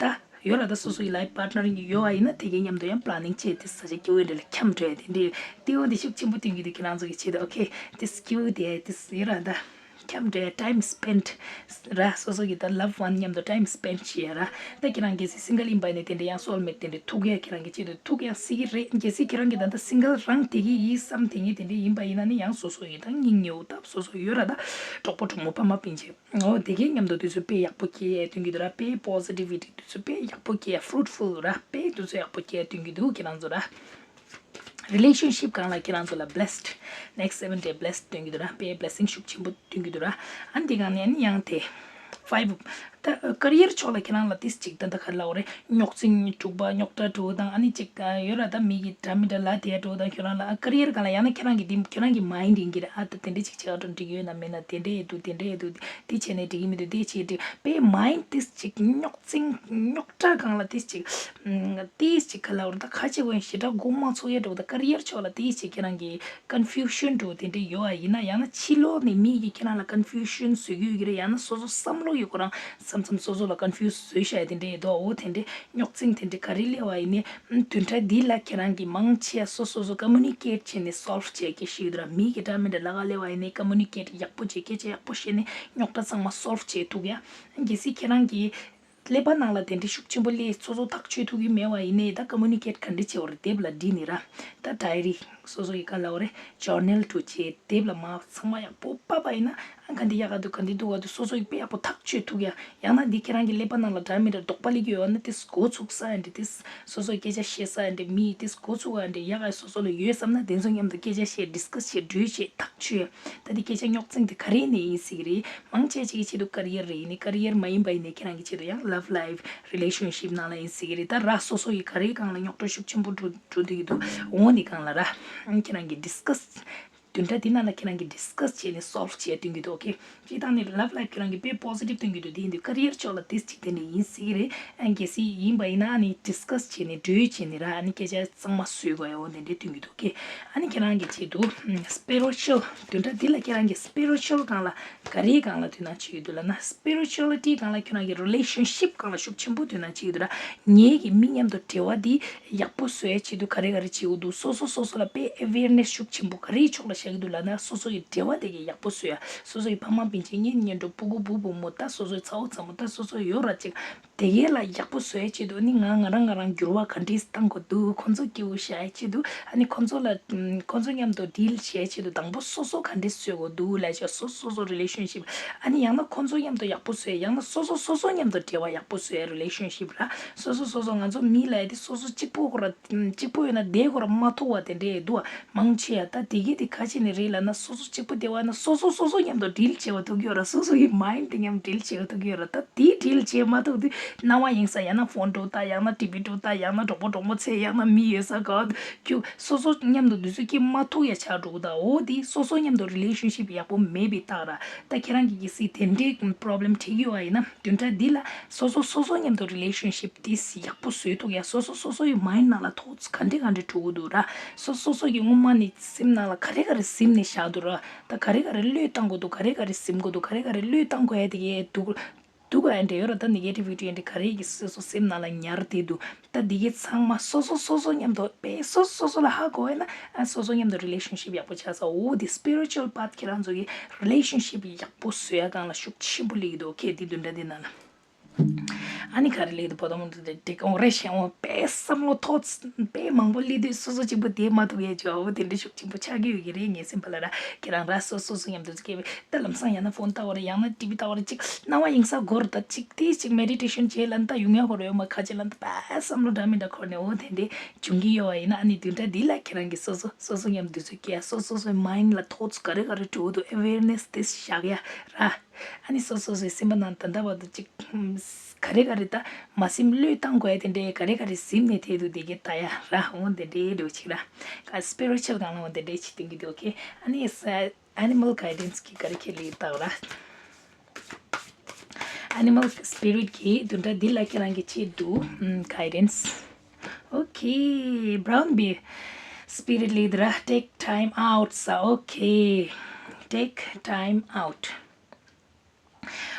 ད་ཡོད་ར། ད་སོ་སོ་ཡི་life partner ཡོད་པ་ཡིན་ན་དེ་གའི་མཉམ་དུ་ཡང་planning བྱས་ཏེ་ས་ཆ་སྐྱིད་པོ་འདྲ་ལ་འཁྱམས་འགྲོ་ཡ་དེ་འདྲའི་དེ་འོ་དེ་ཤུགས་ཆེན་པོ་སྟོན་གྱི་འདུག་ཁྱེད་རང་ཚོ་གི་ཆེད་དུ། okay དེ་སྐྱིད་པོ་དེ་དེ་ཡོད་ར། ད་འཁྱམས་འགྲོ་ཡ་time spent ར། སོ་སོ་གི་ད་loved one མཉམ་དུ་time spent བྱེད་ཡ་ར། ད་ཁྱེད་རང་གལ་སྲིད་single ཡིན་པ་ཡིན་ན་དེ་འདྲ་ཡང་soulmate དེ་འདྲ་ཐུག་ཡ་ཁྱེད་རང་གི་ཆེད་དུ་ཐུག་ཡ་སྲིད་ཀྱི་རེད། གལ་སྲིད་ཁྱེད་རང་གི་ད་ལྟ་single རང་དེ་གི་ཡིན་བསམ་དེ་གི་དེ་འདྲ་ཡིན་པ་ཡིན་ན་ནི་ཡང་སོ་སོ་ཡི་ད་སྙིང་ཉེ་བོ་ད་སོ་སོ་ཡོད་ར། ད་གྲོགས་པོ་གྲོགས་མོ་ཕ་མ་སྤུན་མཆེད་འོ་དེ་གའི་མཉམ་དུ་དུས་ཚོད་དཔེ་ཡག་པོ་སྐྱེལ་ཡ་སྟོན་གྱི་འདུག་ར། དཔེ་positivity དུས་ཚོད་དཔེ་ཡག་པོ་སྐྱེལ་ཡ་fruitful ར། དཔེ་དུས་ཚོད་ཡག་པོ་སྐྱེལ་ཡ་སྟོན་གྱི་འདུག་ཁྱེད་རང་ཚོ་ར། relationship སྒང་ལ་ཁྱེད་རང་ཚོ་ལ་blessed next seven day blessed སྟོན་གྱི་འདུག་ར། དཔེ་blessing ཤུགས་ཆེན་པོ་སྟོན་གྱི་འདུག་ར། ཨ་ནི་དེ་སྒང་ནས་ཨ་ནི་ཡང་དེ་five ད་career ཕྱོགས་ལ་ཁྱེད་རང་ལ་ཏིས་ཅིག་ད་ད་ག་ལབ་དགོས་རེད། རྙོག་འཛིང་འཁྲུག་པ་རྙོག་དྲ་འགྲོ་དང་། ཨ་ནི་ཅིག་ཡོད་ར། ད་མི་གི་འདྲ་མི་འདྲ་ལ་དེ་འགྲོ་དང་། ཁྱོད་རང་ལ་career སྒང་ལ་ཡང་ན་ཁྱེད་རང་གི་དེ་ཁྱོད་རང་གི་mind ཡིན་གྱི་རེད། ཨ་ད་དེ་འདྲ་ཅིག་བྱས་འགྲོ་འགྲིག་ཡོད་ན་མེད་ན། དེ་འདྲ་ཡེ་འདུག་དེ་འདྲ་ཡེ་འདུག་དེ་བྱས་ནས་འགྲིག་གི་མི་འདུག་དེ་བྱས་འགྲིག་དཔེ་mind ཏིས་ཅིག་རྙོག་འཛིང་རྙོག་དྲ་སྒང་ལ་ཏིས་ཅིག་ཏིས་ཅིག་ག་ལབ་དགོས་རེད། ད་ཁ་ཆེ་བོ་ཡང་ཞེ་དྲག་སྒོ་མ་ཚུགས་ཡ་འགྲོ། ད་career ཕྱོགས་ལ་ཏིས་ཅིག་ཁྱེད་རང་གི་confusion འགྲོ་དེ་འདྲ་ཡོད་པ་ཡིན་ན། ཡང་ན་ཕྱི་ལོགས་ནས་མི་གིས་ཁྱེད་རང་ལ་confusion བཟོ་གི་ཡོད་ཀྱི་རེད། ཡང་ན་སོ་སོ་བསམ་བློ་ཡོད་ཁོ་རང་ཟབ་ མཚམས་སོ་སོ་ལ་ཀོན་ཕིའུ་སི་བཟོས་བཞག་ཡ་དེ་འདྲ་ཡོད་དོ། འོ་དེ་འདྲ་རྙོག་འཛིང་དེ་འདྲ་ག་རེ་སླེབས་པ་ཡིན་ནའི་བདུན་ཕྲག་འདི་ལ་ཁྱེད་རང་གིས་མང་ཆེ་བ་སོ་སོ་སོ་ཀོ་མུ་ནི་ཀེཊ་བྱས་ནས་སོལ་བ་བྱེད་ཀྱི་ཞིག་འདུག་ར། མི་གི་འདྲ་མི་འདྲ་ལ་ག་སླེབས་པ་ཡིན་ནའི་ཀོ་མུ་ནི་ཀེཊ་ཡག་པོ་བྱས་སྐད་ཆ་ཡག་པོ་བཤད་ནས་རྙོག་དྲ་ཚང་མ་སོལ་བ་བྱེད་ཐུབ་ཡ། གལ་སྲིད་ཁྱེད་རང་གིས་ཀླད་པ་ནང་ལ་དེ་འདྲའི་ཤུགས་ཆེན་པོ་སླེབས་སོ་སོ་ཐག་ཆོད་ཐུབ་ཀྱི་མེད་པ་ཡིན་ནའི་ད་ཀོ་མུ་ནི་ཀེཊ་ག་འདྲ་བྱེད་དགོས་རེད། དེབ་ལ་བྲིས་ནས་ར། ད་ཌའི་རི་སོ་སོ་ཡི་ག་ལབ་དགོས་རེད། ཇོར་ནལ་འདྲ་བྱས་དེབ་ལ་མར་ཚང་མ་ཡག་པོ་ཕབ་པ་ཡིན་ན། ཨ་ག་འདི་ཡག་ག་འདུག་ག་འདི་སྡུག་ག་འདུག་སོ་སོ་ཡིས་དཔེ་ཡག་པོ་ཐག་ཆོད་ཐུབ་ཡ། ཡང་ན་འདི་ཁྱེད་རང་གི་ཀླད་པ་ནང་ལ་འདྲ་མི་འདྲ་དོགས་པ་སླེབས་ཀྱི་ཡོད་ན། དེ་འགོ་ཚུགས་ས་ཡ་འདི་དེ་སོ་སོ་སྐད་ཆ་བཤད་ས་ཡ་འདི་མི་དེ་འགོ་ཚུགས་ཡ་འདི་ཡག་ག་སོ་སོ་ལ་ཡོད་བསམ་ན་དེ་ཚོ་མཉམ་དུ་སྐད་ཆ་བཤད། ཌིས་ཀ་སི་བྱེད། གྲོས་བྱེད། ཐག་ཆོད་ཡ། ད་འདི་སྐད་ཆ་རྙོག་འཛིང་དེ་ག་རེ་ནས་ཡིན་སྲིད་ཀྱི་རེད། མང་ཆེ་ཅིག་གི་ཆེད་དུ་ཀེ་རི་ཡར་རེད། ཡིན་ནའི་ཀེ་རི་ཡར་མ་ཡིན་པ་ཡིན་ནའི་ཁྱེད་རང་གི་ཆེད་དུ་ཡང་ལབ་ལའིཕ་རི་ལེ་ཤན་ཤིབ་ནང་ལ་ཡིན་སྲིད་ཀྱི་རེད། ད་ར་སོ་སོ་ཡི་ག་རེའི་སྒང་ལ་རྙོག་དྲ་ཤུགས་ཆེན་པོ་འགྲོ་འགྲོ་བསྡད་ཀྱི་འདུག་འོ་འདི་སྒང་ལ་ར། ཁྱེད་རང་གི་ཌིས་ཀ་སི་བདུན་ཕྲག་འདི་ནང་ལ་ཁྱེད་རང་གིས་ཌིས་ཀ་སི་བྱས་ནས་སོལ་བ་བྱས་སྟོན་གྱི་འདུག་ཨོ་ཁེ། སྤྱིར་བཏང་ནི་ལབ་ལའིཕ་ཁྱེད་རང་གིས་དཔེ་པོ་སི་ཊིབ་སྟོན་གྱི་འདུག་དེ་ཡིན་དུས་ཀེ་རི་ཡར་ཕྱོགས་ལ་ཏིས་ཅིག་དེ་འདྲ་ཡིན་སྲིད་ཀྱི་རེད། ཨ་གལ་སྲིད་ཡིན་པ་ཡིན་ན་ཨ་ནི་ཌིས་ཀ་སི་བྱས་ནས་གྲོས་བྱས་ནས་ར། ཨ་ནི་སྐད་ཆ་གཙང་མ་བཟོ་དགོས་ཡ། འོ་དེ་འདྲ་སྟོན་གྱི་འདུག་ཨོ་ཁེ། ཨ་ནི་ཁྱེད་རང་གི་ཆེད་དུ་སི་པི་རི་ཅུ་ཨལ་བདུན་ཕྲག་འདི་ལ་ཁྱེད་རང་གི་སི་པི་རི་ཅུ་ཨལ་སྒང་ལ་ག་རེའི་སྒང་ལ་དོ་སྣང་བྱེད་ཀྱི་འདུག་ལབ་ན། སི་པི་རི་ཅུ་ཨ་ལི་ཊི་སྒང་ལ་ཁྱེད་རང་གི་རི་ལེ་ཤན་ཤིབ་སྒང་ལ་ཤུགས་ཆེན་པོ་དོ་སྣང་བྱེད་ཀྱི་འདུག་ར། ངེད་ཀྱི་མི་མཉམ་དུ་འབྲེལ་བ་འདི་ཡག་པོ་བཟོ་ཡ་ཆེད་དུ་ག་རེ་ག་རེ་བྱེད་དགོས་འདུག་སོ་སོ་སོ་སོ་ལ་དཔེ་ཨེ་ཝེར་ནེ་སི་ཤུགས་ཆེན་པོ་ག་རེའི་ཕྱོགས་ལ་བཞག་གི་འདུག་ལབ་ན། སོ་སོ་ཡི་འབྲེལ་བ་དེ་གི་ཡག་པོ་བཟོ་ཡ། སོ་སོ་ཡི་ཕ་མ་སྤུན་མཆེད་གཉེན་ཉེ་འགྲོ་སྤུ་གུ་བུ་བུ་མོ་ད་སོ་སོའི་ཚ་བོ་ཚ་མོ་ད་སོ་སོ་ཡོད་ར་ཅིག་དེ་གའི་ལ་ཡག་པོ་བཟོ་ཡ་ཆེད་དུ་ནི་ང་ང་རང་ང་རང་འགྱུར་བ་ག་འདྲས་བཏང་དགོས་འདུག་ཁོང་ཚོ་སྐྱིད་པོ་བྱ་ཡ་ཆེད་དུ། ཨ་ནི་ཁོང་ཚོ་ལ་ཨམ་ཁོང་ཚོ་མཉམ་དུ་ཌིལ་བྱེད་ཡ་ཆེད་དུ་དང་པོ་སོ་སོ་ག་འདྲས་བཟོ་དགོས་འདུག་ལབ་བྱས། སོ་སོ་སོ་རི་ལེ་ཤན་ཤིབ། ཨ་ནི་ཡང་ན་ཁོང་ཚོ་མཉམ་དུ་ཡག་པོ་བཟོ་ཡ། ཡང་ན་སོ་སོ་སོ་སོ་མཉམ་དུ་འབྲེལ་བ་ཡག་པོ་བཟོ་ཡ། རི་ལེ་ཤན་ཤིབ་ར། སོ་སོ་སོ་སོ་ང་ཚོ་མི་ལབ་ཡ་དེ་སོ་སོ་གཅིག་པོ་ཁོ་ར་ཨམ་གཅིག་པོ་ཡོད་ན་བསྡད་ཁོ་ར་མ་ཐུབ་པ་དེ་འདྲས་འདུག་པ། མང་ཆེ་ཡ་ད་དེ་གི་དེ་ག་ཅི་ནས་རེད་ལབ་ན། སོ་སོ་གཅིག་པོ་བསྡད་པ་ན་སོ་སོ་སོ་སོ་མཉམ་དུ་ཌིལ་བྱེད་པ་ཐུབ་ཀྱི་ཡོད་ར། སོ་སོ་གི་མའིན་ཌི་དེ་མཉམ་ཌིལ་བྱེད་པ་ཐུབ་ཀྱི་ཡོད་ར། ད་དེ་ཌིལ་བྱེད་མ་ཐུབ་དུས་སྣང་བ་གཡེང་ས་ཡང་ན་ཕོན་འགྲོ་ད། ཡང་ན་ཊི་ཝི་འགྲོ་ད། ཡང་ན་གྲོགས་པོ་གྲོགས་མོ་འཚོལ། ཡང་ན་མི་ཡོད་ས་ག་རྒྱུག་སོ་སོ་མཉམ་དུ་དུས་ཚོད་སྐྱེལ་མ་ཐུབ་ཡ་ཆགས་འགྲོ་གི། ད་འོ་དེ་སོ་སོ་མཉམ་དུ་རི་ལེ་ཤན་ཤིབ་ཡག་པོ་མེད་པའི་རྟགས་ར། ད་ཁྱེད་རང་གིས་གལ་སྲིད་དེ་འདྲའི་པོ་རོབ་ལེམ་འཕྲད་ཀྱི་ཡོད་པ་ཡིན་ན། བདུན་ཕྲག་འདི་ལ་སོ་སོ་སོ་སོ་མཉམ་དུ་རི་ལེ་ཤན་ཤིབ་དེ་ཡག་པོ་བཟོ་ཐུབ་ཡ། སོ་སོ་སོ་སོ་ཡི་མའིན་ཌི་ནང་ལ་ཐོག་ག་འདྲ་ག་འདྲ་འགྲོ་གི་འདུག་ར། སོ་སོ་སོ་གི་སྔོན་མ་ནས་སེམས་ནང་ལ་ག་རེ་ག་རེ་སིམ་ནས་བཞག་འདུག་ར། ད་ག་རེ་ག་རེ་བློས་བཏང་དགོས་འདུག་ག་རེ་ག་རེ་སིམ་དགོས་འདུག་ག་རེ་ག་རེ་བློས་བཏང་དགོས་ཡ་དེ་གས་འདུག་འདུག་ག་ཡ་འདྲ་ཡོད་ར། ད་ནེ་གེ་ཊི་ཝི་ཊི་ཡ་འདྲ་ག་རེ་གི་སོ་སོ་སེམས་ནང་ལ་ཉར་བསྡད་འདུག་ད་འདི་གས་ཚང་མ་སོ་སོ་སོ་སོ་མཉམ་དུ་དཔེ་སོ་སོ་སོ་སོ་ལ་ཧ་གོ་བས་ན། ཨ་སོ་སོ་མཉམ་དུ་རི་ལེ་ཤན་ཤིབ་ཡག་པོ་ཆགས་ས། འོ་དེ་སི་པི་རི་ཅུ་ཨལ་པཱཐ་ཁྱེད་རང་ཚོ་གི་རི་ལེ་ཤན་ཤིབ་ཡག་པོ་བཟོ་ཡ་སྒང་ལ་ཤུགས་ཆེན་པོ་སླེབས་ཀྱི་འདུག་ཨོ་ཁེ། འདི་བདུན་ཕྲག་འདི་ནང་ལ། ཨ་ནི་ག་རེ་ལེགས་འདུག་བོ་དོ་མོ་དོ་དེ་འགྲིག་འོང་རེ་ཞེས་འོང་པས་བསམ་བློ་ཐོག་པས་མང་པོ་སླེབས་དུས་སོ་སོ་གཅིག་པུ་བསྡད་མ་ཐུབ་ཡས་ཅོ་འོ་དེ་འདྲ་ཤུགས་ཆེན་པོ་ཆགས་ཀྱི་ཡོད་ཀྱི་རེད། ངའི་སེམས་པ་ལ་ར། ཁྱེད་རང་ར་སོ་སོ་སོ་མཉམ་དུ་སྐྱེ་བའི་ད་ལམ་སང་ཡང་ན་ཕོན་ལྟ་བ་རེད། ཡང་ན་ཊི་ཝི་ལྟ་བ་རེད། ཅིག་སྣང་བ་གཡེང་ས་འགོར་ད་ཅིག་དེ་ཅིག་མེ་ཌི་ཊེ་ཤན་བྱེད་ལ་ད་ཡུང་ཡ་འགོར་ཡོད་མ་ཁ་ཅིག་ལ་ད་པས་བསམ་བློ་འདྲ་མི་འདྲ་འཁོར་ནས་འོ་དེ་འདྲ་བྱུང་གི་ཡོད་པ་ཡིན་ན། ཨ་ནི་བདུན་ཕྲག་འདི་ལ་ཁྱེད་རང་གིས་སོ་སོ་སོ་སོ་མཉམ་དུ་སྐྱེ་སོ་སོ་སོའི་མའིན་ལ་ཐོག་ག་རེ་ག་རེ་འགྲོ་འདུག་ཨེ་ཝེར་ནེ་སི་དེ་བཞག་ཡ་ར། ཨ་ནི་སོ་སོ་སོའི་སེམས་པ་ནང་ད་ལྟ་བར་དུ་ཅིག་ཧམ། ག་རེ་ག་རེ་ད་མ་སེམས་བློས་བཏང་དགོས་ཡ་དེ་འདྲའི་ག་རེ་ག་རེ་སེམས་ནས་དེ་དུ་དེ་གའི་ལྟ་ཡ་ར། འོ་དེ་འདྲའི་འགྲོ་ཅིག་ར། ག་སི་པི་རི་ཅུ་ཨལ་སྒང་ལ་འོ་དེ་འདྲའི་ཅིག་སྟོན་གྱི་འདུག་ཨོ་ཁེ། ཨ་ནི་ས་ཨེ་ནི་མལ་གའི་ཌེན་སི་གི་ག་རེ་ཁྱེད་ལས་ལྟ་བ་ར། Animal spirit གི་བདུན་ཕྲག་འདི་ལ་ཁྱེད་རང་གི་ཆེད་དུ་གའི་ཌེན་སི། Okay, brown bear spirit leader, take time out, so okay, take time out.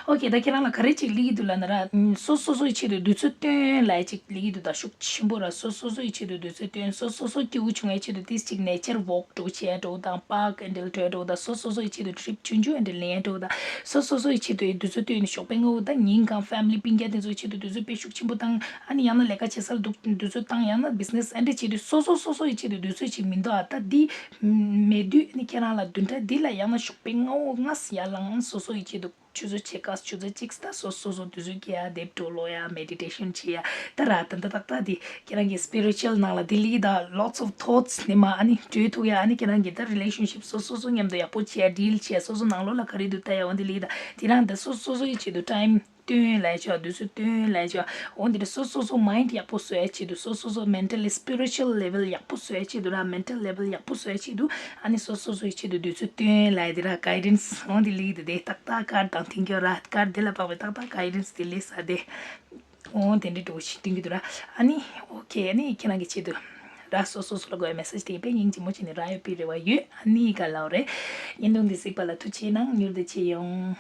Okay, ད་ཁྱེད་རང་ལ་ག་རེ་ཅིག་སླེབས་ཀྱི་འདུག་ལབ་ན་ར། སོ་སོ་སོ་སོའི་ཆེད་དུ་དུས་ཚོད་བཏོན་ལབ་ཅིག་སླེབས་ཀྱི་འདུག་ད་ཤུགས་ཆེན་པོ་ར། སོ་སོ་སོའི་ཆེད་དུ་དུས་ཚོད་བཏོན། སོ་སོ་སོ་སྐྱིད་པོ་བྱུང་བའི་ཆེད་དུ་ཏིས་ཅིག་ནེ་ཅར་ཝོག་འགྲོ་བྱས་འགྲོ་དང་། པཱག་ཨེ་འདྲ་འགྲོ་འགྲོ་དང་། སོ་སོ་སོའི་ཆེད་དུ་ཊི་རིབ་ཆུང་ཆུང་ཨེ་འདྲ་ལེན་འགྲོ་དང་། སོ་སོ་སོའི་ཆེད་དུ་དུས་ཚོད་བཏོན་ནས་ཞོགས་པའི་སྔ་པོ་ད་ཉིན་གང་ཕེ་མི་ལི་སྤུན་ཀྱག་དེ་ཚོའི་ཆེད་དུ་དུས་ཚོད་དཔེ་ཤུགས་ཆེན་པོ་བཏང་། ཨ་ནི་ཡང་ན་ལས་ཀ་བྱེད་ས་ལ་འདུག་དུས་ཚོད་བཏང་། ཡང་ན་བི་ཛི་ནེ་སི་ཨེ་འདྲ་བྱེད་དུས་སོ་སོ་སོ་སོ་ཡི་ཆེད་དུ་དུས་ཚོད་ཅིག་མི་འདུག་ཨ་ད་འདི་མེད་དུས་ཨ་ནི་ཁྱེད་རང་ལ་བདུན་ཕྲག་འདི་ལ་ཡང་ན་ཞོགས་པའི་སྔ་པོ་སྔ་ས་ཡར་ལངས། སོ་སོ་ཡི་ཆེད་དུ་ཆུ་ཚོད་ཕྱེད་ཀ་ཆུ་ཚོད་གཅིག་ད་སོ་སོ་སོ་དུས་ཚོད་སྐྱེལ་ཡ། དེབ་འགྲོ་ཀློག་ཡ། མེ་ཌི་ཊེ་ཤན་བྱེད་ཡ། ད་ར་ད་ད་ཏག་ཏག་འདི་ཁྱེད་རང་གི་སི་པི་རི་ཅུ་ཨལ་ནང་ལ་འདི་ལི་ད་lots of thoughts ནི་མ་ཨ་ནི་འགྲོ་ཐུག་ཡ། ཨ་ནི་ཁྱེད་རང་གི་ད་རི་ལེ་ཤན་ཤིབ་སོ་སོ་སོ་མཉམ་དུ་ཡག་པོ་བྱེད་ཡ། ཌིལ་བྱེད་ཡ། སོ་སོ་ནང་ལོགས་ལ་ག་རེ་འདུག་ལྟ་ཡ། འོ་འདི་ལི་ད་དེ་རང་ད་སོ་སོ་སོ་ཡི་ཆེད་དུ་ཊའིམ་བཏོན་ལབ་ཆོག་དུས་ཚོད་བཏོན་ལབ་ཆོག་འོ་འདི་རེད། སོ་སོ་སོ་མའིན་ཌི་ཡག་པོ་བཟོ་ཡ་ཆེད་དུ། སོ་སོ་སོ་མེན་ཊལ་ལི་སི་པི་རི་ཅུ་ཨལ་ལེ་ཝལ་ཡག་པོ་བཟོ་ཡ་ཆེད་དུ་ར། མེན་ཊལ་ལེ་ཝལ་ཡག་པོ་བཟོ་ཡ་ཆེད་དུ་ཨ་ནི་སོ་སོ་སོ་ཡི་ཆེད་དུ་དུས་ཚོད་བཏོན་ལབ་དེ་ར། གའི་ཌེན་སི་འོ་འདི་ལི་དེ་དེ་ཏག་ཏག་ཀར་དང་མཐུན་གྱི་ར། ཀར་དེ་ལ་དཔག་པའི་ཏག་ཏག་གའི་ཌེན་སི་དེ་ལས་ས་དེ་འོ་དེ་འདྲའི་འགྲོ་ཞིག་སྟོན་གྱི་འདུག་ར། ཨ་ནི་ཨོ་ཁེ། ཨ་ནི་ཁྱེད་རང་གི་ཆེད་དུ་ར་སོ་སོ་སོ་ལ་དགོས་ཡ་མེ་སེ་ཇི་དེ་དཔེ་སྙིང་རྗེ་མོ་བྱས་ནས་རག་ཡོད་པའི་རེ་བ་ཡོད། ཨ་ནི་ག་ལབ་རེད། བརྙན་ཐུང་འདི་གཟིགས་པ་ལ་ཐུགས་རྗེ་གནང་། མྱུར་དུ་མཇལ་ཡོང་།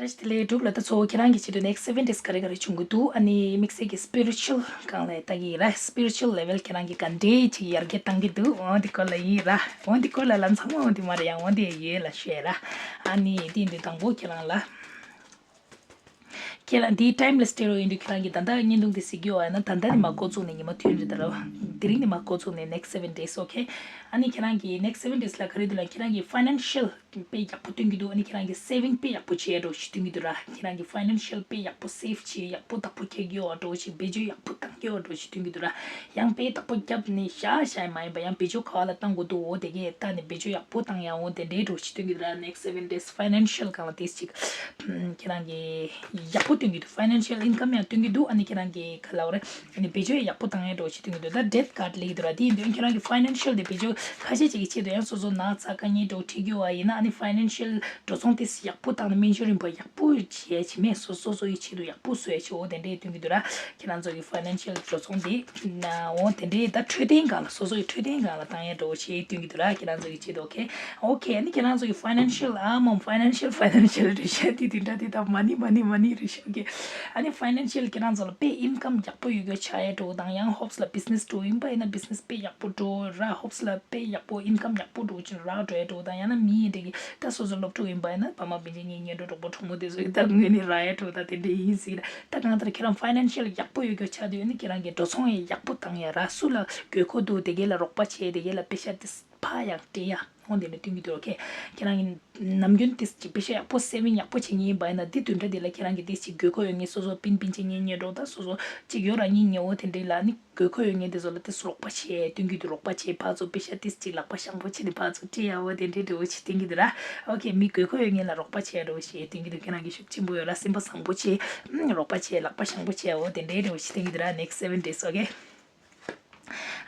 བཀྲ་ཤིས་བདེ་ལེགས། འབྲུག་ལ་ད་གཙོ་བོ་ཁྱེད་རང་གི་ཆེད་དུ་next seven days་ག་རེ་ག་རེ་བྱུང་གི་འདུག་ཨ་ནི་དམིགས་བསལ་གྱི་spiritual་སྒང་ལ་ལྟ་གི་ཡིན་ར། spiritual level་ཁྱེད་རང་གི་ག་འདྲའི་ཅིག་ཡར་རྒྱས་བཏང་གི་འདུག་འོ་འདི་སྐོར་ལ་ཡིན་ར། འོ་འདི་སྐོར་ལ་ལམ་ཚང་མ་འོ་འདི་མ་རེད་ཡང་འོ་འདི་ཡོད་ལ་ཤོད་ར། ཨ་ནི་དེ་འདི་དང་པོ་ཁྱེད་རང་ལ། ཁྱེད་རང་འདིའི་time་ལ་སྤྲད་རོགས་ཡིན་དུས་ཁྱེད་རང་གི་ད་ལྟ་བརྙན་ཐུང་འདི་གཟིགས་ཀྱི་ཡོད་ན་ད་ལྟ་ནས་མ་འགོ་བཙུགས་ནས་ཉི་མ་ཐུན་རེད་ད་ར། དེ་རིང་ནས་མ་འགོ་བཙུགས་ནས་next seven days, okay? ཨ་ནི་ཁྱེད་རང་གི་next seven days་ལ་ག་རེ་འདུག་ལ་ཁྱེད་རང་གི་financial་དཔེ་ཡག་པོ་སྟོན་གྱི་འདུག་ཨ་ནི་ཁྱེད་རང་གི་saving་དཔེ་ཡག་པོ་བྱེད་འགྲོ་ཞིག་སྟོན་གྱི་འདུག་ར། ཁྱེད་རང་གི་financial་དཔེ་ཡག་པོ་save་བྱེད་ཡག་པོ་བདག་པོ་རྒྱག་གི་ཡོད་འགྲོ་ཞིག་བེད་སྤྱོད་ཡག་པོ་བཏང་གི་ཡོད་འགྲོ་ཞིག་སྟོན་གྱི་འདུག་ར། ཡང་དཔེ་བདག་པོ་བརྒྱབ་ནས་བཞག་བཞག་མ་ཡིན་པ་ཡང་བེད་སྤྱོད་ག་བ་ལ་བཏང་དགོས་འདུག་འོ་དེ་གས་ལྟ་ནས་བེད་སྤྱོད་ཡག་པོ་བཏང་ཡང་འོ་དེ་འདྲའི་འགྲོ་ཞིག་སྟོན་གྱི་འདུག་ར། next seven days financial་སྒང་ལ་ཏིས་ཅིག་ཁྱེད་རང་གི་ཡག་པོ་སྟོན་གྱི་འདུག financial income་ཡང་སྟོན་གྱི་འདུག་ཨ་ནི་ཁྱེད་རང་གི་ག་ལབ་རེད། ཨ་ནི་བེད་སྤྱོད་ཡག་པོ་བཏང་ཡས་འགྲོ་ཞིག་སྟོན་གྱི་འདུག་ད་death card་ལེགས་འདུག་ར། དེ་ཡིན་དུས་ཁྱེད་རང་གི་financial་དེ་བེད་སྤྱོད་ཁ་ཤས་ཅིག་གི་ཆེད་དུ་ཡང་སོ་སོ་ན་ཚ་དཀའ་ངལ་འགྲོ་འཁྲིད་རྒྱུ་བ་ཡིན་ན་ཨ་ནི་financial་འགྲོ་སོང་ཏིས་ཡག་པོ་བཏང་ནས་སྨན་བཅོས་རིམ་པ་ཡག་པོ་བྱས་བྱེད་མེད་སོ་སོ་སོ་ཡི་ཆེད་དུ་ཡག་པོ་བཟོ་ཡས་ཆེད་འོ་དེ་འདྲས་སྟོན་གྱི་འདུག་ར། ཁྱེད་རང་ཚོ་གི་financial་འགྲོ་སོང་དེ་ན་འོ་དེ་འདྲས་ད་འཕྲོད་བསྟེན་སྒང་ལ་སོ་སོ་ཡི་འཕྲོད་བསྟེན་སྒང་ལ་བཏང་ཡས་འགྲོ་བྱེད་སྟོན་གྱི་འདུག་ར། ཁྱེད་རང་ཚོ་གི་ཆེད་དུ། okay, okay. ཨ་ནི་ཁྱེད་རང་ཚོ་གི་financial་ཨ་མ་financial financial་རེད་ཤག་དེ་དེ་འདྲ་དེ་ད་money money money་རེད་ཤག་གི། ཨ་ནི་financial་ཁྱེད་རང་ཚོ་ལ་དཔེ་income་ཡག་པོ་ཡོད་རྒྱུ་ཆགས་ཡས་འགྲོ་དང་ཡང་ཧོབས་ལ་business་འགྲོ་ཡིན་པ་ཡིན་ན་business་དཔེ་ཡག་པོ་འགྲོ་ར། ཧོབས་ལ་དཔེ་ཡག་པོ་income་ཡག་པོ་འགྲོ་ཅིག་རག་འགྲོ་ཡས་འགྲོ་དང་ཡང་ན་མི་ཡིན་འདྲ་གི་ད་སོ་སོ་སློབ་ཕྲུག་ཡིན་པ་ཡིན་ན་ཕ་མ་སྤུན་མཆེད་གཉེན་ཉེ་འགྲོ་གྲོགས་པོ་གྲོགས་མོ་དེ་ཚོ་གི་ད་དངོས་གནས་རག་ཡས་འགྲོ་ད་དེ་འདྲ་ཡིན་སྲིད་ད་གང་ལྟར་ཁྱེད་རང་financial་ཡག་པོ་ཡོད་རྒྱུ་ཆགས་དུས་ཨ་ནི་ཁྱེད་རང་གི་འགྲོ་སོང་ཡང་ཡག་པོ་བཏང་ཡས་ར། སུ་ལ་དགོས་མཁོ་འདུག་དེ་གས་ལ་རོགས་པ་བྱས་དེ་གས་ལ་པེ་ཤ་དེ་ཕར་ཡང་སྤྲད་ཡ། འོ་དེ་འདྲ་སྟོན་གྱི་འདུག okay. ཁྱེད་རང་གི་ནམ་རྒྱུན་ཏིས་ཅིག་པེ་ཤ་ཡག་པོ་saving་ཡག་པོ་བྱེད་མཁན་ཡིན་པ་ཡིན་ན་འདི་བདུན་ཕྲག་འདི་ལ་ཁྱེད་རང་གི་ཏིས་ཅིག་དགོས་མཁོ་ཡོད་མཁན་སོ་སོ་སྤུན་སྤུན་མཆེད་གཉེན་ཉེ་འགྲོ་ད་སོ་སོ་ཅིག་ཡོད་ར་གཉེན་ཉེ་འོ་དེ་འདྲ་ལ་ནི་དགོས་མཁོ་ཡོད་མཁན་དེ་ཚོ་ལ་ཏིས་རོགས་པ་བྱེད་སྟོན་གྱི་འདུག་རོགས་པ་བྱེད་ཕར་ཚུར་པེ་ཤ་ཏིས་ཅིག་ལག་པ་བཤངས་པོ་བྱེད་དེ་ཕར་ཚུར་སྤྲད་ཡ་འོ་དེ་འདྲ་འདྲ་བོ་ཞིག་སྟོན་གྱི་འདུག་ར། okay, མི་དགོས་མཁོ་ཡོད་མཁན་ལ་རོགས་པ་བྱེད་འདྲ་བོ་ཞིག་སྟོན་གྱི་འདུག་ཁྱེད་རང་གི་ཤུགས་ཆེན་པོ་ཡོད་ར། སེམས་པ་བཟང་པོ་བྱེད་རོགས་པ་བྱེད་ལག་པ་བཤངས་པོ་བྱེད་འོ་དེ་འདྲ་འདྲ་བོ་ཞིག་སྟོན་གྱི་འདུག་ར། next seven days, okay.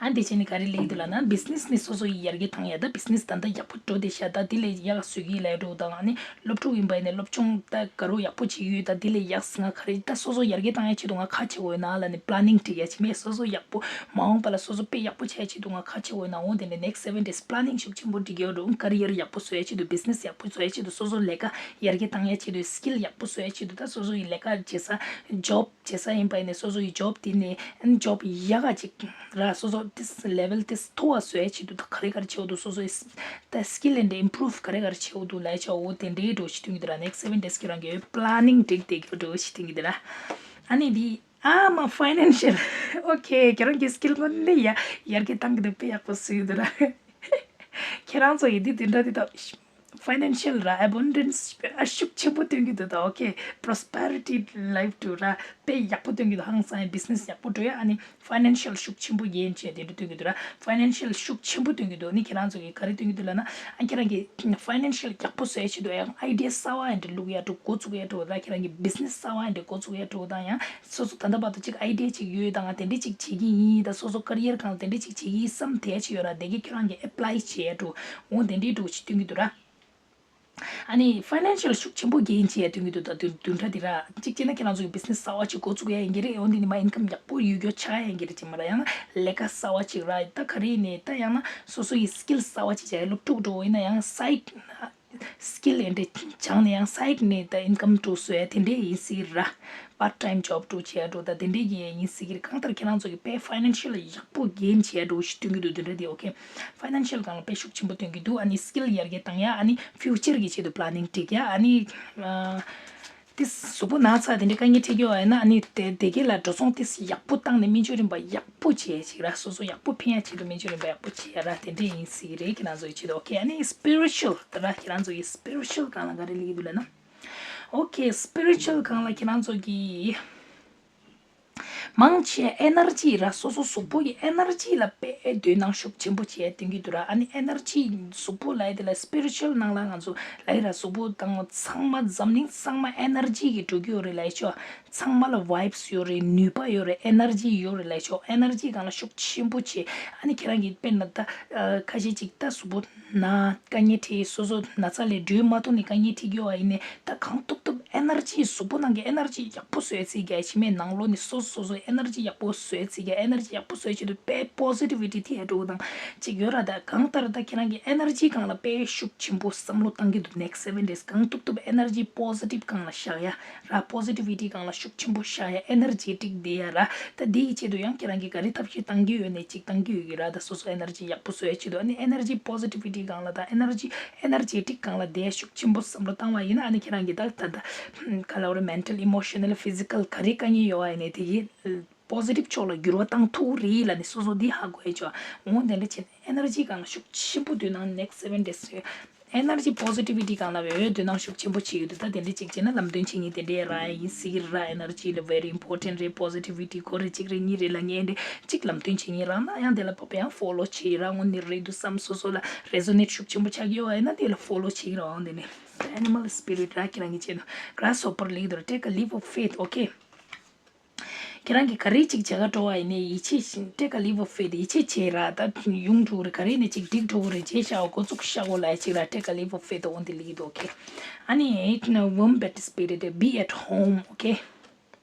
ཨ་འདི་བྱས་ནས་ག་རེ་ལེགས་འདུག་ལབ་ན་business་ནི་སོ་སོ་ཡི་ཡར་རྒྱས་བཏང་ཡ་ད་business་ད་ལྟ་ཡག་པོ་འགྲོ་བསྡད་ཤག་ད་འདི་ལས་ཡག་བཟོ་གི་ལབ་འགྲོ་དང་ཨ་ནི་སློབ་ཕྲུག་ཡིན་པ་ཡིན་ནའི་སློབ་སྦྱོང་ད་དགའ་རོགས་ཡག་པོ་བྱེད་ཀྱི་ཡོད་ད་འདི་ལས་ཡག་ང་ག་རེ་ད་སོ་སོ་ཡར་རྒྱས་བཏང་ཡ་ཆེད་དུ་ང་ག་བྱེད་དགོས་ན་ལབ་ནས་planning་སྒྲིག་ཡ་བྱེད་མེད་སོ་སོ་ཡག་པོ་མ་འོངས་པ་ལ་སོ་སོ་དཔེ་ཡག་པོ་བྱེད་ཡ་ཆེད་དུ་ང་ག་བྱེད་དགོས་ན་འོ་དེ་ནས་next seven days planning་ཤུགས་ཆེན་པོ་སྒྲིག་ཡོད་འགྲོ་career་ཡག་པོ་བཟོ་ཡ་ཆེད་དུ་business་ཡག་པོ་བཟོ་ཡ་ཆེད་དུ་སོ་སོ་ལས་ཀ་ཡར་རྒྱས་བཏང་ཡ་ཆེད་དུ་skill་ཡག་པོ་བཟོ་ཡ་ཆེད་དུ་ད་སོ་སོ་ཡི་ལས་ཀ་བྱེད་ས་job་བྱེད་ས་ཡིན་པ་ཡིན་ནའི་སོ་སོ་ཡི་job་དེ་ནས་job་ཡག་ག་ཅིག་ར་སོ་སོ་ཏིས་level་ཏིས་མཐོ་བ་བཟོ་ཡ་ཆེད་དུ་ད་ག་རེ་ག་རེ་བྱེད་དགོས་འདུག་སོ་སོ་ཡི་ད་skill་ཨེན་ཌི་improve་ག་རེ་ག་རེ་བྱེད་དགོས་འདུག་ལབ་ཡ་ཆེ་བོ་དེ་འདྲའི་འགྲོ་ཞིག་སྟོན་གྱི་འདུག་ར། next seven days་ཁྱེད་རང་གི་planning་སྒྲིག་བསྡད་ཀྱི་འགྲོ་ཞིག་སྟོན་གྱི་འདུག་ར། ཨ་ནི་འདི་ཨ་མ་financial okay་ཁྱེད་རང་གི་skill་ངོ་ནས་ཡ་ཡར་རྒྱས་བཏང་གི་འདུག་དཔེ་ཡག་པོ་བཟོས་ཀྱི་འདུག་ར། ཁྱེད་རང་ཚོ་ཡི་འདི་དེ་འདྲ་དེ་དང་། financial་ར་abundance་ཨ་ཤུགས་ཆེན་པོ་སྟོན་གྱི་འདུག་ད། okay, prosperity life་དུ་ར་དཔེ་ཡག་པོ་སྟོན་གྱི་འདུག་ཧང་སང་business་ཡག་པོ་འགྲོ་ཡ་ཨ་ནི་financial་ཤུགས་ཆེན་པོ་རྒྱན་བྱས་དེ་འདྲ་སྟོན་གྱི་འདུག་ར། financial་ཤུགས་ཆེན་པོ་སྟོན་གྱི་འདུག་ནི་ཁྱེད་རང་ཚོ་གི་ག་རེ་སྟོན་གྱི་འདུག་ལབ་ན་ཨ་ཁྱེད་རང་གི་financial་ཡག་པོ་བཟོ་ཡ་ཆེད་དུ་ཡང་idea་གསར་བ་ཡང་འདྲ་བླུག་ཡ་འགྲོ་འགོ་བཙུགས་ཡ་འགྲོ་ད་ཁྱེད་རང་གི་business་གསར་བ་ཡང་འདྲ་འགོ་བཙུགས་ཡ་འགྲོ་དང་ཡང་སོ་སོ་ད་ལྟ་བར་དུ་གཅིག་idea་གཅིག་ཡོད་དང་དེ་འདྲ་གཅིག་བྱེད་ཀྱི་ཡིན་ད་སོ་སོ་career་གང་དེ་འདྲ་གཅིག་བྱེད་ཀྱི་ཡིན་བསམ་དེ་ཡ་གཅིག་ཡོད་ར་དེ་གི་ཁྱེད་རང་གི་apply་བྱེད་ཡ་འགྲོ་འོ་དེ་འདྲའི་འགྲོ་ཞིག་སྟོན་གྱི་འདུག་ར། ཨ་ནི་financial་ཤུགས་ཆེན་པོ་རྒྱན་བྱས་ཡ་སྟོན་གྱི་འདུག་ད་དུས་བདུན་ཕྲག་འདི་ར་གཅིག་བྱས་ན་ཁྱེད་རང་ཚོ་གི་business་གསར་བ་ཅིག་འགོ་བཙུགས་ཡ་ཡིན་གྱི་རེད། འོ་འདི་ནི་མ་income་ཡག་པོ་ཡོད་རྒྱུ་ཆགས་ཡ་ཡིན་གྱི་རེད་ཅེས་མ་ར་ཡང་ན་ལས་ཀ་གསར་བ་ཅིག་ར་ད་ག་རེ་ནས་ད་ཡང་ན་སོ་སོ་ཡི་skill་གསར་བ་ཅིག་བྱས་སློབ་ཕྲུག་འགྲོ་ཡིན་ན་ཡང་side skill་ཨེ་འདྲ་སྦྱངས་ནས་ཡང་side་ནས་ད་income་འགྲོ་བཟོ་ཡ་དེ་འདྲས་ཡིན་སྲིད་ར། part time job་འགྲོ་བྱས་འགྲོ་ད་དེ་འདྲས་ཀྱི་ཡིན་སྲིད་ཀྱི་རེད། གང་ལྟར་ཁྱེད་རང་ཚོ་གི་དཔེ་financial་ཡག་པོ་རྒྱན་བྱས་འགྲོ་ཞིག་སྟོན་གྱི་འདུག་དེ་འདྲ་དེ་okay, financial་སྒང་ལ་དཔེ་ཤུགས་ཆེན་པོ་སྟོན་གྱི་འདུག་ཨ་ནི་skill་ཡར་རྒྱས་བཏང་ཡ་ཨ་ནི་future་གི་ཆེད་དུ་planning་སྒྲིག་ཡ་ཨ་ནི་ཏིས་གཟུགས་པོ་ན་ཚ་དེ་འདྲའི་དཀའ་ངལ་འཕྲད་ཀྱི་ཡོད་ཡིན་ན་ཨ་ནི་དེ་དེ་གས་ལ་འགྲོ་སོང་ཏིས་ཡག་པོ་བཏང་ནས་སྨན་བཅོས་རིམ་པ་ཡག་པོ་བྱེད་ཅིག་ར། སོ་སོ་ཡག་པོ་ཕན་ཡ་ཆེད་དུ་སྨན་བཅོས་རིམ་པ་ཡག་པོ་བྱེད་ཡ་ར་དེ་འདྲས་ཡིན་སྲིད་ཀྱི་རེད། ཁྱེད་རང་ཚོ་ཡི་ཆེད་དུ་okay, ཨ་ནི་spiritual་ད་ར་ཁྱེད་རང་ཚོ་ཡི་spiritual་སྒང་ལ་ག་རེ་ལེགས་འདུག་ལབ་ན། okay, spiritual་སྒང་ལ་ཁྱེད་རང་ཚོ་གི་མང་ཆེ་energy་ར་སོ་སོ་གཟུགས་པོ་གི་energy་ལ་དཔེ་དོ་སྣང་ཤུགས་ཆེན་པོ་བྱས་སྟོན་གྱི་འདུག་ར། ཨ་ནི་energy་གཟུགས་པོ་ལ་ཡ་དེ་ལ་spiritual་ནང་ལ་ང་ཚོ་ལ་ཡ་ར་གཟུགས་པོ་དང་ཚང་མ་འཛམ་གླིང་ཚང་མ་energy་གི་འགྲོ་གི་ཡོད་རེད་ལ་ཡ་ཆོ། ཚང་མ་ལ་vibes་ཡོད་རེད། ནུས་པ་ཡོད་རེད། energy་ཡོད་རེད་ལ་ཡ་ཆོ། energy་སྒང་ལ་ཤུགས་ཆེན་པོ་བྱས་ཨ་ནི་ཁྱེད་རང་གི་དཔེར་ན་ད་ཁ་ཤས་ཅིག་ད་གཟུགས་པོ་ན་དཀའ་ངལ་འཕྲད་སོ་སོ་ན་ཚ་ལས་སྒྲོལ་མ་ཐུབ་ནས་དཀའ་ངལ་འཕྲད་ཀྱི་ཡོད་ཨ་ཡིན་ནས་ད་གང་ཐུབ་ཐུབ་energy་གཟུགས་པོ་ནང་གི་energy་ཡག་པོ་བཟོས་ཚིག་རྒྱ་ཆེ་མེད་ནང་ལོགས་ནས་སོ་སོ་སོ་ ཨེ་ནར་ཇི་ཡག་པོ་བཟོས་ཚིག་གི་ཨེ་ནར་ཇི་ཡག་པོ་བཟོས་བྱེད་དུ་དཔེ་པོ་སི་ཊི་བི་ཊི་ཐེབས་འགྲོ་དང་གཅིག་ཡོད་ར། ད་གང་ལྟར་ད་ཁྱེད་རང་གི་ཨེ་ནར་ཇི་སྒང་ལ་དཔེ་ཤུགས་ཆེན་པོ་བསམ་བློ་བཏང་གི་འདུག next seven days གང་ཐུབ་ཐུབ་ཨེ་ནར་ཇི་པོ་སི་ཊིབ་སྒང་ལ་བཞག་ཡ་ར། པོ་སི་ཊི་བི་ཊི་སྒང་ལ་ཤུགས་ཆེན་པོ་བཞག་ཡ། ཨེ་ནར་ཇེ་ཊིག་བསྡད་ཡ་ར། ད་འདི་ཡི་ཆེད་དུ་ཡང་ཁྱེད་རང་གི་ག་རེ་ཐབས་ཤེས་བཏང་གི་ཡོད་ནས་གཅིག་བཏང་གི་ཡོད་ཀྱི་ར། ད་སོ་སོ་ཨེ་ནར་ཇི་ཡག་པོ་བཟོ་ཡ་ཆེད་དུ་ཨ་ནི་ཨེ་ནར་ཇི་པོ་སི་ཊི་བི་ཊི་སྒང་ལ་ད་ཨེ་ནར་ཇི་ཨེ་ནར་ཇེ་ཊིག་སྒང་ལ་བསྡད་ཤུགས་ཆེན་པོ་བསམ་བློ་བཏང་བ་ཡིན་ན་ཨ་ནི་ཁྱེད་རང་གི་ད་ད་ད་ག་ལབ་རེད། མེན་ཊལ་ཨི་མོ་ཤ་ནལ་ཕི་ཟི་ཀལ་ག་རེ་དཀའ་ངལ་ཡོད་བ་ཡིན་ནས་དེ་གི་པོ་སི་ཊིབ་ཕྱོགས་ལ་འགྱུར་བ་བཏང་ཐུབ་རེད་ལབ་ནས་སོ་སོ་འདི་ཧ་གོ་ཡ་ཆོག་འོ་དེ་འདྲ་བྱས་ནས་ཨེ་ནར་ཇི་སྒང་ལ་ཤུགས་ཆེན་པོ་འདོན་ན་ནེག་སི་སེ་བེན་ཌེ་ཡི་ཨེ་ནར་ཇི་པོ་སི་ཊི་བི་ཊི་སྒང་ལ་འོ་འདོན་ན་ཤུགས་ཆེན་པོ་བྱེད་ཀྱི་འདུག་ད་དེ་འདྲ་ཅིག་བྱས་ན་ལམ་སྟོན་བྱེད་མཁན་དེ་འདྲའི་རང་ཡིན་སྲིད་ཀྱི་ར། ཨེ་ནར་ཇི་ལ་very important རེད། པོ་སི་ཊི་བི་ཊི་ཁོ་རེ་གཅིག་རེད་གཉིས་རེད་ལབ་མཁན་རེད། གཅིག་ལམ་སྟོན་བྱེད་མཁན་རང་ན་ཡང་དེ་ལ་བབ་ཡང་ཕོ་ལོ་བྱེད་ར། དངོས་གནས་རེད་འདུག་བསམ། སོ་སོ་ལ་རེ་ཟོ་ནེ་ཊི་ཤུགས་ཆེན་པོ་ཆགས་ཀྱི་ཡོད་པ་ཡིན་ན་དེ་ལ་ཕོ་ལོ་བྱེད་ཀྱི་ར། འོ་འདི་ནི་ཨེ་ནི་མལ་སི་པི་རི་ཊི་ར། ཁྱེད་རང་གི་ཆེད་དུ་གྷ་ར་སི་ཧོ་པར་ལེགས་འདུག་ར། Take a leap of faith, okay? ཁྱེད་རང་གིས་ག་རེ་ཅིག་བྱེད་ག་འགྲོ་བ་ཡིན་ནའི་ཡིད་ཆེས་བཞིན་take a leap of faith ཡིད་ཆེས་བྱེད་ར། ད་ཡོང་འགྲོ་གི་རེད། ག་རེ་ནས་ཅིག་འགྲིག་འགྲོ་གི་རེད། བྱས་ཤག་འགོ་བཙུགས་ཤག་འོ་ལ་ཅིག་ར། Take a leap of faith འོ་འདི་ལེགས་འདུག okay? ཨ་ནི་womb participated be at home, okay?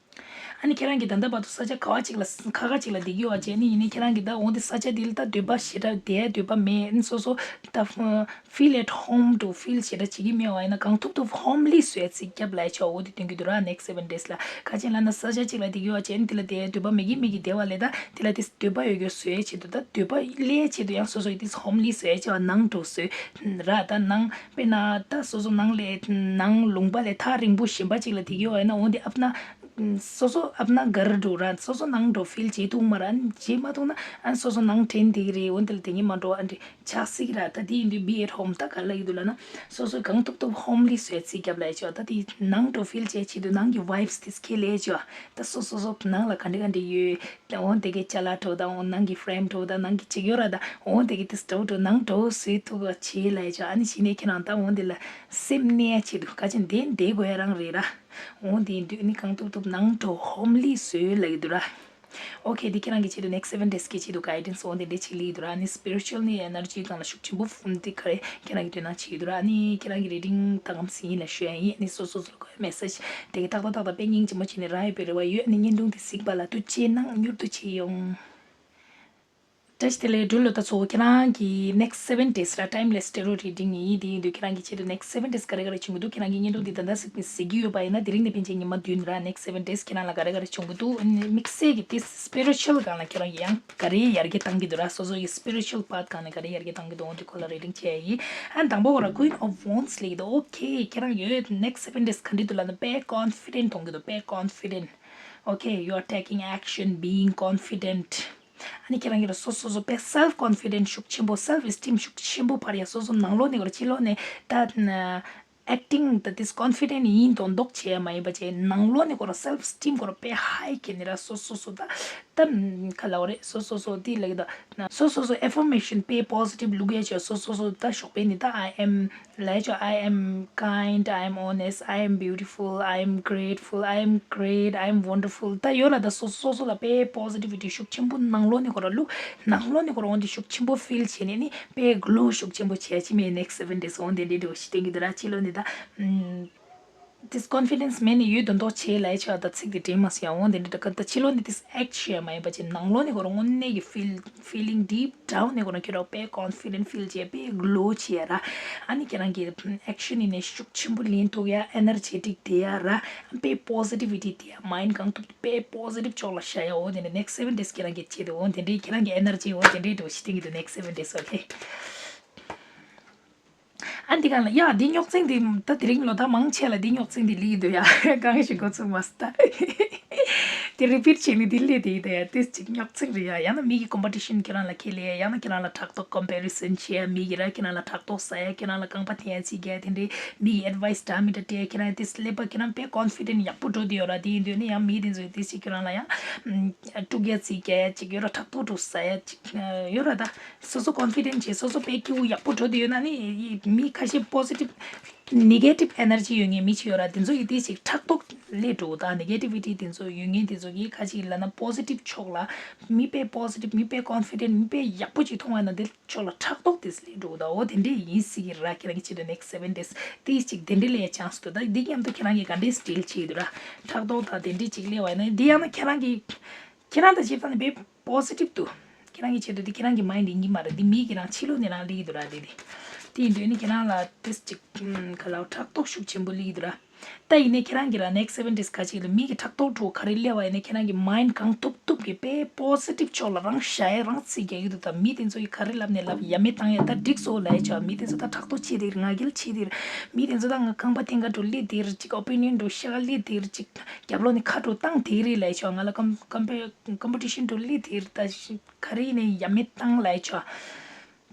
ཨ་ནི་ཁྱེད་རང་གིས་ད་ལྟ་བར་དུ་ས་ཆ་ག་བ་ཅིག་ལ་ཁ་ཁ་ཅིག་ལ་བསྡད་ཀྱི་ཡོད་པ་བྱས་ནི་ཡིན་ནའི་ཁྱེད་རང་གིས་ད་འོ་འདི་ས་ཆ་འདི་ལ་ད་འདོད་པ་ཞེ་དྲག་བསྡད་འདོད་པ་མེད། ཨ་ནི་སོ་སོ་ད་feel at home འདྲ་བོ་ཕིལ་ཞེ་དྲག་བྱེད་ཀྱི་མེད་པ་ཡིན་ན་གང་ཐུབ་ཐུབ་ཧོམ་ལི་བཟོ་ཡ་ཅིག་རྒྱབ་ལ་ཡ་ཆོག་འོ་དེ་སྟོན་གྱི་འདུག་ར། ནེག་སི་སེ་བེན་ཌེ་ཡི་ལ་ག་ཅིག་ལབ་ན་ས་ཆ་གཅིག་ལ་བསྡད་ཀྱི་ཡོད་པ་བྱས་ནི་དེ་ལ་བསྡད་འདོད་པ་མེད་ཀྱི་མེད་ཀྱི་བསྡད་པ་ལས་ད་དེ་ལ་དེ་འདོད་པ་ཡོད་རྒྱུ་བཟོ་ཡ་ཆེད་དུ་ད་འདོད་པ་སླེབས་ཡ་ཆེད་དུ་ཡང་སོ་སོ་ཡི་དེ་ཧོམ་ལི་བཟོ་ཡ་ཆེད་པ་ནང་འགྲོ་བཟོས་ར། ད་ནང་དཔེར་ན་ད་སོ་སོ་ནང་ལས་ནང་ལུང་པ་ལས་ཐག་རིང་པོ་གཞན་པ་ཅིག་ལ་བསྡད་ཀྱི་ཡོད་པ་ཡིན་ན་འོ་དེ་ཨབ་ན་སོ་སོ་ཨབ་ན་གར་འགྲོ་ར། སོ་སོ་ནང་འགྲོ་ཕིལ་བྱེད་ཐུབ་མ་ར། བྱེད་མ་ཐུབ་ན་ཨ་སོ་སོ་ནང་དྲན་བསྡད་ཀྱི་རེད། འོ་འདི་ལ་དེ་ཉིད་མ་འགྲོ་ཨ་འདྲི་ཆགས་སྲིད་ཀྱི་ར། ད་དེ་ཡིན་དུས་be at home ད་ག་ལ་ཡོད་དུ་ལ་ན་སོ་སོ་གང་ཐུབ་ཐུབ་ཧོམ་ལི་བཟོས་ཚིག་རྒྱབ་ལ་ཡ་ཆོག་ད་དེ་ནང་འགྲོ་ཕིལ་བྱས་ཆེད་དུ་ནང་གི་ཝའིབ་སི་དེ་སྐྱེ་ལས་ཆོག་ད་སོ་སོ་སོ་ནང་ལ་ག་འདྲི་ག་འདྲི་ཡོད། འོ་དེ་གའི་ཅ་ལག་འགྲོ་དང་འོ་ནང་གི་ཕྲེམ་འགྲོ་དང་ནང་གི་ཅིག་ཡོད་ར། ད་འོ་དེ་གའི་དེ་འགྲོ་འགྲོ་ནང་འགྲོ་བཟོས་ཐུབ་པ་བྱེད་ལ་ཡ་ཆོག་ཨ་ནི་གཞི་ནས་ཁྱེད་རང་ད་འོ་དེ་ལ་སེམས་གནས་ཡ་ཆེད་དུ་ག་ཅིག་འདི་འདི་དགོས་ཡ་རང་རེད་ར། འོ་དེ་ཡིན་དུས་ནི་གང་ཐུབ་ཐུབ་ནང་འགྲོ་ཧོམ་ལི་བཟོས་ལ་ཡོད་དུ་ར། ཨོ་ཁེ། འདི་ཁྱེད་རང་གི་ཆེད་དུ་next seven days གི་ཆེད་དུ་guidance འོ་འདི་འདྲ་ཅིག་ལི་དུ་ར། ནི་spiritual ནི་energy སྒང་ལ་ཤུགས་ཆེན་པོ་འདི་ག་རེ་ཁྱེད་རང་གི་དོན་དག་ཅིག་དུ་ར། ནི་ཁྱེད་རང་གི་reading ད་གམ་སི་ཡིན་ལ་ཞུ་ཡ་ཡིན། ནི་སོ་སོ་སོ་ལ་གོ་ཡ་message དེ་གི་ཏག་ཏག་ཏག་ཏག་དཔེ་སྙིང་རྗེ་མོ་བྱས་ནས་རག་ཡོད་པའི་རེ་བ་ཡོད། ནི་བརྙན་ཐུང་འདི་གཟིགས་པ་ལ་ཐུགས་རྗེ་གནང་། མྱུར་དུ་མཇལ་ཡོང་། བཀྲ་ཤིས་བདེ་ལེགས་འབྲུག་ལོ། ད་ཚོ་ཁྱེད་རང་གི་next seven days ར་timeless tarot reading ཡིན། དེ་ཡིན་དུས་ཁྱེད་རང་གི་ཆེད་དུ་next seven days ག་རེ་ག་རེ་བྱུང་གི་འདུག་ཁྱེད་རང་གི་བརྙན་ཐུང་འདི་ད་ལྟ་གཟིགས་གཟིགས་ཀྱི་ཡོད་པ་ཡིན་ན་དེ་རིང་ནས་ཕན་ཆད་ཉི་མ་བདུན་ར་next seven days ཁྱེད་རང་ལ་ག་རེ་ག་རེ་བྱུང་གི་འདུག་དམིགས་བསལ་གྱི་དེ་spiritual སྒང་ལ་ཁྱེད་རང་གི་ཡང་ག་རེ་ཡར་རྒྱས་བཏང་གི་འདུག་ར། སོ་སོ་ཡི་spiritual part སྒང་ནས་ག་རེ་ཡར་རྒྱས་བཏང་གི་འདུག་འོ་དེ་སྐོར་ལ་reading བྱས་ཡིན། ཨ་དང་པོ་ཁོ་ར་Queen of Wands ལེགས་འདུག་ཨོ་ཁེ། ཁྱེད་རང་ཡོད་next seven days ག་འདྲ་འདུག་ལབ་ན་དཔེ་confident གཏོང་གི་འདུག་དཔེ་confident okay you are taking action being confident ཨ་ནི་ཁྱེད་རང་གི་ལ་སོ་སོ་སོ་དཔེ་self confident ཤུགས་ཆེན་པོ་self esteem ཤུགས་ཆེན་པོ་འཕར་ཡ། སོ་སོ་ནང་ལོགས་ནས་གོ་ར་ཕྱི་ལོགས་ནས་ད་acting ད་this confident ཡིན་མདོག་མདོག་བྱས་ཡ་མ་ཡིན་པ་བྱས་ནང་ལོགས་ནས་གོ་ར་self esteem གོ་ར་དཔེ་high གི་ནི་ར། སོ་སོ་སོ་ད་ད་ག་ལ་བ་རེད། སོ་སོ་སོ་དེ་ལ་གི་ད་སོ་སོ་སོ་affirmation དཔེ་positive ལུག་ཡ་བྱས། སོ་སོ་སོ་ད་ཞོགས་པའི་ནི་ད་I am ལས་ཆོག I am kind, I am honest, I am beautiful, I am grateful, I am great, I am wonderful ད་ཡོད་ལ། ད་སོ་སོ་སོ་ལ་དཔེ་positivity ཤུགས་ཆེན་པོ་ནང་ལོགས་ནས་ཁོ་ར་ལུག་ནང་ལོགས་ནས་ཁོ་ར་འོང་དེ་ཤུགས་ཆེན་པོ་feel བྱས་ནས་ནི་དཔེ་glow ཤུགས་ཆེན་པོ་བྱས་ཅི་མེད་next seven days འོང་དེ་འདྲའི་འདྲ་བོ་ཞིག་སྟོན་གི་འདུག་ར། ཕྱི་ལོགས་ནས་ད་ཨམ་this confidence མེད་ནས་ཡོད་མདོག་མདོག་བྱས་ལས་ཆོག་ད་ཚིག་དེ་དྲན་མ་སོང་ཡ། འོང་དེ་འདྲ་ད་ཕྱི་ལོགས་ནས་this act བྱས་མ་ཡིན་པ་བྱས་ནང་ལོགས་ནས་ཁོ་ར་དངོས་གནས་ཀྱི་feel feeling deep down ནས་ཁོ་རང་ཁྱོད་རང་དཔེ་confident feel བྱས་དཔེ་glow བྱས་ཡ་ར། ཨ་ནི་ཁྱེད་རང་གི་action ཡིན་ནའི་ཤུགས་ཆེན་པོ་ལེན་ཐུབ་ཡ། energetic དེ་ཡ་ར། དཔེ་positivity དེ་ཡ། mind གང་ཐུབ་དཔེ་positive ཕྱོགས་ལ་བཞག་ཡ། འོ་དེ་འདྲ་next seven days ཁྱེད་རང་གི་ཆེད་དུ་འོ་དེ་འདྲའི་ཁྱེད་རང་གི་energy འོ་དེ་འདྲའི་འགྲོ་ཞིག་སྟེང་གི་འདུག next seven days okay ཨ་འདི་གང་ལ་ཡ་འདི་རྙོག་འཛིང་འདི་ད་དེ་རིང་ལོ་ད་མང་ཆེ་ལ་འདི་རྙོག་འཛིང་འདི་ལི་འདུག་ཡ། གང་ཞིག་འགོ་ཚུགས་མ་སོང་ད། དེ་repeat བྱས་ནས་འདི་ལས་དེ་ཡིན་ད་ཡ། དེ་ཅིག་རྙོག་འཛིང་རེད་ཡ། ཡང་ན་མི་གི་competition ཁྱེད་རང་ལ་ཁེལ་ལེ། ཡང་ན་ཁྱེད་རང་ལ་ཕྲག་དོག་comparison བྱེད་ཡ། མི་གི་ར་ཁྱེད་རང་ལ་ཕྲག་དོག་ཟ་ཡ། ཁྱེད་རང་ལ་རྐང་པ་འཐེན་ཡ་ཅིག་རྒྱག་ཡ། དེ་འདྲའི་མི་གི་advice འདྲ་མི་འདྲ་སྤྲད་ཡ། ཁྱེད་རང་དེ་སླེབས་པ་ཁྱེད་རང་དཔེ་confident ཡག་པོ་འགྲོ་དེ་ཡོད་ར། དེ་ཡིན་དུས་ནི་ཡང་མི་དེ་ཚོས་དེ་ཅིག་ཁྱེད་རང་ལ་ཡང་དཀྲུག་ཡ་ཅིག་རྒྱག་ཡ་ཅིག་ཡོད་ར། ཕྲག་དོག་དཀྲུག་ཟ་ཡ་ཅིག་ཡོད་ར། ད་སོ་སོ་confident བྱས་སོ་སོ་དཔེ་སྐྱིད་པོ་ཡག་པོ་འགྲོ་དེ་ཡོད་ན་ནི་མི་ཁ་ཤས་positive negative energy ཡོད་མཁན་མི་ཅིག་ཡོད་ར། དེ་ཚོ་ཡི་དེ་ཅིག་ཕྲག་དོག་སླེབས་འགྲོ། ད་negativity དེ་ཚོ་ཡོད་མཁན་དེ་ཚོ་གིས་ཁ་ཅིག་ལབ་ན་positive ཕྱོགས་ལ་མི་དཔེ་positive མི་དཔེ་confident མི་དཔེ་ཡག་པོ་ཅིག་མཐོང་བ་ན་དེ་ཕྱོགས་ལ་ཕྲག་དོག་དེ་སླེབས་འགྲོ། ད་འོ་དེ་འདྲས་ཡིན་སྲིད་ཀྱི་ར། ཁྱེད་རང་གི་ཆེད་དུ་next seven days དེ་ཅིག་དེ་འདྲས་སླེབས་ཡ་chance འདུག་ད་འདི་མཉམ་དུ་ཁྱེད་རང་གིས་ག་འདྲས་deal བྱེད་ཀྱི་འདུག་ར། ཕྲག་དོག་དང་དེ་འདྲས་ཅིག་སླེབས་པ་ཡིན་ན་འདི་ཡང་ན་ཁྱེད་རང་གིས་ ཁྱེད་རང་ད་བྱེད་སྟངས་ནི་དཔེ་པོ་སི་ཊིབ་འདུག་ཁྱེད་རང་གི་ཆེད་དུ་དེ་ཁྱེད་རང་གི་མའིན་ཌི་ཡིན་གྱི་མ་རེད། དེ་མི་གི་རང་ཕྱི་ལོགས་ནས་རང་སླེབས་ཀྱི་འདུག་ར། དེ་དེ་དེ་ཡིན་དུས་ནི་ཁྱེད་རང་ལ་ཏིས་ཅིག་ཁ་ལ་ཕྲག་དོག་ཤུགས་ཆེན་པོ་སླེབས་ཀྱི་འདུག་ར། ད་ཡིན་ནའི་ཁྱེད་རང་གི་ར་ནེག་སི་སེ་བེན་ཌེ་ཟི་ག་ཅིག་ལ་མི་གི་ཕྲག་དོག་འདྲ་བོ་ག་རེ་སླེབས་པ་ཡིན་ནའི་ཁྱེད་རང་གི་མའིན་ཌི་གང་ཐུབ་ཐུབ་ཀྱིས་དཔེ་པོ་སི་ཊིབ་ཕྱོགས་ལ་རང་བཞག་ཡ་རང་རྩིས་རྒྱག་གི་འདུག་ད་མི་དེ་ཚོ་གིས་ག་རེ་ལབ་ནའི་ལབ། ཡ་མེད་བཏང་ཡ་ད་འགྲིག་སོང་ལབ་ཡ་ཆོག་མི་དེ་ཚོ་ད་ཕྲག་དོག་བྱེད་དེ་རེད། ང་རྒྱལ་བྱེད་དེ་རེད། མི་དེ་ཚོ་ད་ང་ཁང་པ་ཐེངས་འགའ་འགྲོ་སླེབས་དེ་རེད། ཅིག་ཨོ་པི་ནི་ཡན་འདྲ་བོ་བཤད་ག་སླེབས་དེ་རེད། ཅིག་རྒྱབ་ལོགས་ནས་ཁ་འདྲ་བོ་བཏང་དེ་རེད་ལབ་ཡ་ཆོག་ང་ལ་ཀམ་ཀམ་པེ་ཀམ་པི་ཊི་ཤན་འདྲ་བོ་སླེབས་དེ་རེད། ད་ག་རེ་ཡིན་ནའི་ཡ་མེད་བཏང་ལབ་ཡ་ཆོག་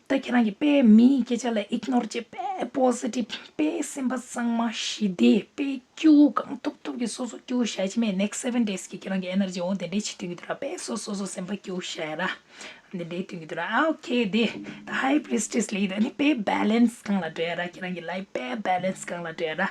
ད་ཁྱེད་རང་གིས་དཔེ་མིའི་སྐད་ཆ་ལ་ཨིག་ནོར་བྱས། དཔེ་པོ་སི་ཊིབ། དཔེ་སེམས་པ་གཙང་མ་ཞི་བདེ། དཔེ་སྐྱིད་པོ་གང་ཐུབ་ཐུབ་ཀྱིས་སོ་སོ་སྐྱིད་པོ་བཞག་ཅིག་མེད། ནེག་སི་སེ་བེན་ཌེ་ཟི་གི་ཁྱེད་རང་གི་ཨེ་ནར་ཇི་འོ་དེ་འདྲས་ཅིག་སྟོན་གྱི་འདུག་ར། དཔེ་སོ་སོ་སོ་སེམས་པ་སྐྱིད་པོ་བཞག་ཡ་ར། དེ་འདྲས་སྟོན་གྱི་འདུག་ར། ཨ་ཨོ་ཁེ། དེ་ད་ཧའི་པི་རི་སི་ཊེ་སི་ལབ་ཡ་དེ་ནི་དཔེ་བྷེ་ལེན་སི་སྒང་ལ་འགྲོ་ཡ་ར། ཁྱེད་རང་གི་ལའིཕ་དཔེ་བྷེ་ལེན་སི་སྒང་ལ་འགྲོ་ཡ་ར།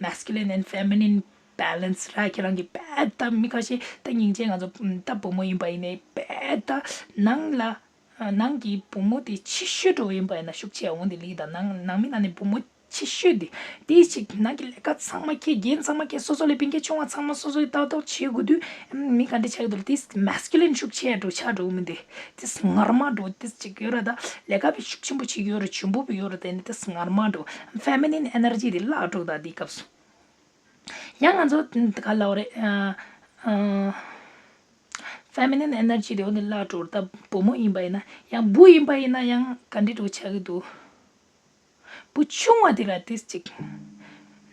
མེ་སི་ཀུ་ལིན་ཨེན་ཌི་ཕེ་མི་ནིན་བྷེ་ལེན་སི་ར། ཁྱེད་རང་གི་དཔེ་ད་མི་ཁ་ཤས་ད་སྙིང་རྗེ། ང་ཚོ་ད་བུ་མོ་ཡིན་པ་ཡིན་ནའི་དཔེ་ད་ནང་ལ། ནང་གི་བུ་མོ་དེ་ཕྱི་ཤོས་འདྲ་བོ་ཡིན་པ་ཡིན་ན་ཤུགས་ཆེ་འོང་དེ་ལིག་དང་། ནང་ནང་མི་ནང་ནས་བུ་མོ་ཕྱི་ཤོས་དེ་དེ་ཅིག་ནང་གི་ལས་ཀ་ཚང་མ་ཁྱེད་རྒན་ཚང་མ་ཁྱེད་སོ་སོ་ལས་སྤུན་ཀྱག་ཆུང་བ་ཚང་མ་སོ་སོ་ཡི་ལྟ་རྟོག་བྱེད་དགོས་དུས་མི་ག་འདྲ་ཆགས་ཀྱི་འདུག་ལ། དེ་མེ་སི་ཀུ་ལིན་ཤུགས་ཆེ་འདྲ་བོ་ཆགས་འགྲོ་གི་མི་འདུག་དེ་ངར་མ་འདྲ་བོ་དེ་ཅིག་ཡོད་ར། ད་ལས་ཀ་བི་ཤུགས་ཆེན་པོ་བྱེད་ཀྱི་ཡོད་ར། འཇོན་པོ་བི་ཡོད་ར། དེ་ནི་དེ་ངར་མ་འདྲ་བོ་ཕེ་མི་ནིན་ཨེ་ནར་ཇི་དེ་བརླག་འགྲོ་གི་འདུག་དེའི་སྐབས་སུ། ཡང་ང་ཚོ་ག་ལབ་རེད། ཨ་ཨ་ཕེ་མི་ནིན་ཨེ་ནར་ཇི་དེ་འོ་ནི་བརླག་འགྲོ་ར། ད་བུ་མོ་ཡིན་པ་ཡིན་ན་ཡང་། བུ་ཡིན་པ་ཡིན་ན་ཡང་ག་འདྲ་འདྲ་བོ་ཆགས་ཀྱི་འདུག་བུ་ཆུང་བ་དེ་ར་ཏིས་ཅིག་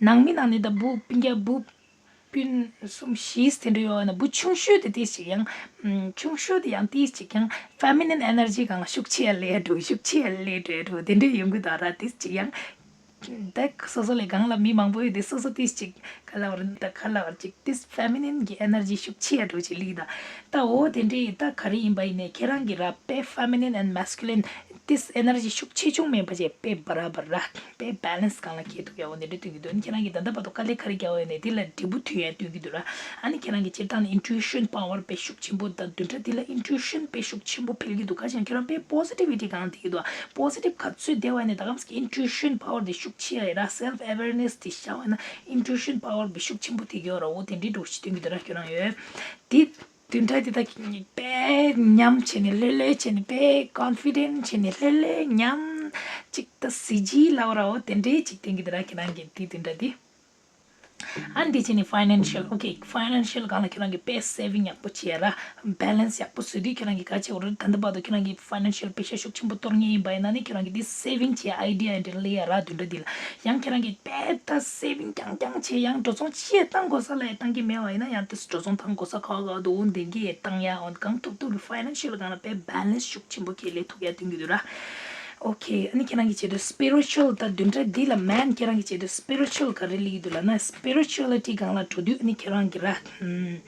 ནང་མི་ནང་ནས་ད་བུ་སྤུན་ཀྱག་བུ་སྤུན་གསུམ་བཞི་དེ་འདྲ་ཡོད་ན། བུ་ཆུང་ཤོས་དེ་ཏིས་ཅིག་ཡང་། ཨམ། ཆུང་ཤོས་དེ་ཡང་ཏིས་ཅིག་ཡང་ཕེ་མི་ནིན་ཨེ་ནར་ཇི་སྒང་ལ་ཤུགས་ཆེ་ཡ་སླེབས་འགྲོ། ཤུགས་ཆེ་ཡ་སླེབས་འགྲོ་འགྲོ་དེ་འདྲ་ཡོང་གི་འདུག་ར། ཏིས་ཅིག་ཡང་། ད་སོ་སོ་ལས་སྒང་ལ་མི་མང་པོ་ཡོད་དེ་སོ་སོ་ཏིས་ཅིག་ག་ལབ་རེད། ད་ག་ལབ་རེད། ཅིག་ཏིས་ཕེ་མི་ནིན་གྱི་ཨེ་ནར་ཇི་ཤུགས་ཆེ་ཡ་འགྲོ་ཅིག་ལིག་དང་། ད་འོ་དེ་འདྲའི་ད་ག་རེ་ཡིན་པ་ཡིན་ནའི་ཁྱེད་རང་གི་ར་དཔེ་ཕེ་མི་ནིན་ཨེན་མེ་སི་ཀུ་ལིན་ཏིས་ཨེ་ནར་ཇི་ཤུགས་ཆེ་ཆུང་མེད་པ་བྱས་དཔེ་བ་ར་བ་ར་དཔེ་བྷེ་ལེན་སི་སྒང་ལ་འཁྱེར་ཐུབ་ཡ་འོ་དེ་འདྲ་སྟོན་གྱི་འདུག་ཨ་ནི་ཁྱེད་རང་གིས་ད་ལྟ་བར་དུ་དཀའ་ལས་ག་རེ་རྒྱག་པ་ཡིན་ནའི་དེ་ལ་འབྲས་བུ་ཐོན་ཡ་སྟོན་གྱི་འདུག་ར། ཨ་ནི་ཁྱེད་རང་གི་སྤྱིར་བཏང་ནས་ཨིན་ཊུ་ཨི་ཤན་པ་ཝར་དཔེ་ཤུགས་ཆེན་པོ་དང་བདུན་ཕྲག་འདི་ལ་ཨིན་ཊུ་ཨི་ཤན་དཔེ་ཤུགས་ཆེན་པོ་འཕེལ་གྱི་འདུག་ག་ཅི་ཡང་ཁྱོད་རང་དཔེ་པོ་སི་ཊིབ་ཝི་ཊི་གང་ཐེབས་ཀྱི་འདུག་པོ་སི་ཊིབ་ག་ཚོད་བསྡད་པ་ནས་ད་གམ་སི་ཨིན་ཊུ་ཨི་ཤན་པ་ཝར་དེ་ཤུགས་ཆེ་ཡ་ར། སེལ་ཕི་ཨེ་ཝེར་ནེ་སི་དེ་བཞག་པ་ན་ཨིན་ཊུ་ཨི་ཤན་པ་ཝར་དཔེ་ཤུགས་ཆེན་པོ་ཐེབས་ཀྱི་ཡོད་ར། འོ་དེ་འདྲའི་འདྲ་བོ་ཞིག་སྟོན་གྱི་འདུག་ར། ཁྱོད་རང་ཡོད་དེ་བདུན་ཕྲག་འདི་ད་དཔེ་ཉམས་བྱས་ནས་ལྷོད་ལྷོད་བྱས་ནས་དཔེ་ཀོན་ཕི་ཌེན་ཊི་བྱས་ནས་ལྷོད་ལྷོད་ཉམས་ཅིག་ད་གཟི་བརྗིད་ལབ་ར། འོ་དེ་འདྲའི་ཅིག་སྟོན་གྱི་འདུག་ར། ཁྱོད་རང་གི་དེ་བདུན་ཕྲག་འདི། ཨ་འདི་བྱས་ནས་ཕའི་ནན་ཤལ། ཨོ་ཁེ། ཕའི་ནན་ཤལ་སྒང་ལ་ཁྱེད་རང་གིས་དཔེ་སེ་ཝིང་ཡག་པོ་བྱེད་ཡ་ར། བྷེ་ལེན་སི་ཡག་པོ་བཟོས་དུས་ཁྱེད་རང་གིས་ག་བྱེད་དགོས་རེད། ད་ལྟ་བར་དུ་ཁྱེད་རང་གིས་ཕའི་ནན་ཤལ་པེ་ཤ་ཤུགས་ཆེན་པོ་གཏོང་མཁན་ཡིན་པ་ཡིན་ན་ནི་ཁྱེད་རང་གིས་འདི་སེ་ཝིང་བྱེད་ཡ་ཨའི་ཌི་ཡ་འདི་སླེབས་ཡ་ར། བདུན་ཕྲག་འདི་ལ་ཡང་ཁྱེད་རང་གིས་དཔེ་ད་སེ་ཝིང་རྐྱང་རྐྱང་བྱེད། ཡང་འགྲོ་སོང་ཅི་ཡང་བཏང་དགོས་ས་ལ་ཡང་བཏང་གི་མེད་པ་ཡིན་ན་ཡང་དེ་འགྲོ་སོང་བཏང་དགོས་ས་ཁག་ཁག་འདུག་འོ་འདི་གི་ཡང་བཏང་ཡ། འོ་གང་ཐུབ་ཐུབ་ཀྱིས་ཕའི་ནན་ཤལ་སྒང་ལ་དཔེ་བྷེ་ལེན་སི་ཤུགས་ཆེན་པོ་ཁྱེད་ལས་ཐུབ་ཡ་སྟོན་གྱི་འདུག་ར། ཨོ་ཁེ། ཨ་ནི་ཁྱེད་རང་གི་ཆེད་དུ་སི་པི་རི་ཅུ་ཨལ། ད་བདུན་ཕྲག་འདི་ལ་མེན་ཁྱེད་རང་གི་ཆེད་དུ་སི་པི་རི་ཅུ་ཨལ་ག་རེ་སླེབས་ཀྱི་འདུག་ལབ་ན། སི་པི་རི་ཅུ་ཨ་ལི་ཊི་སྒང་ལ་འགྲོ་དུས་ཨ་ནི་ཁྱེད་རང་གི་ར། ཨམ།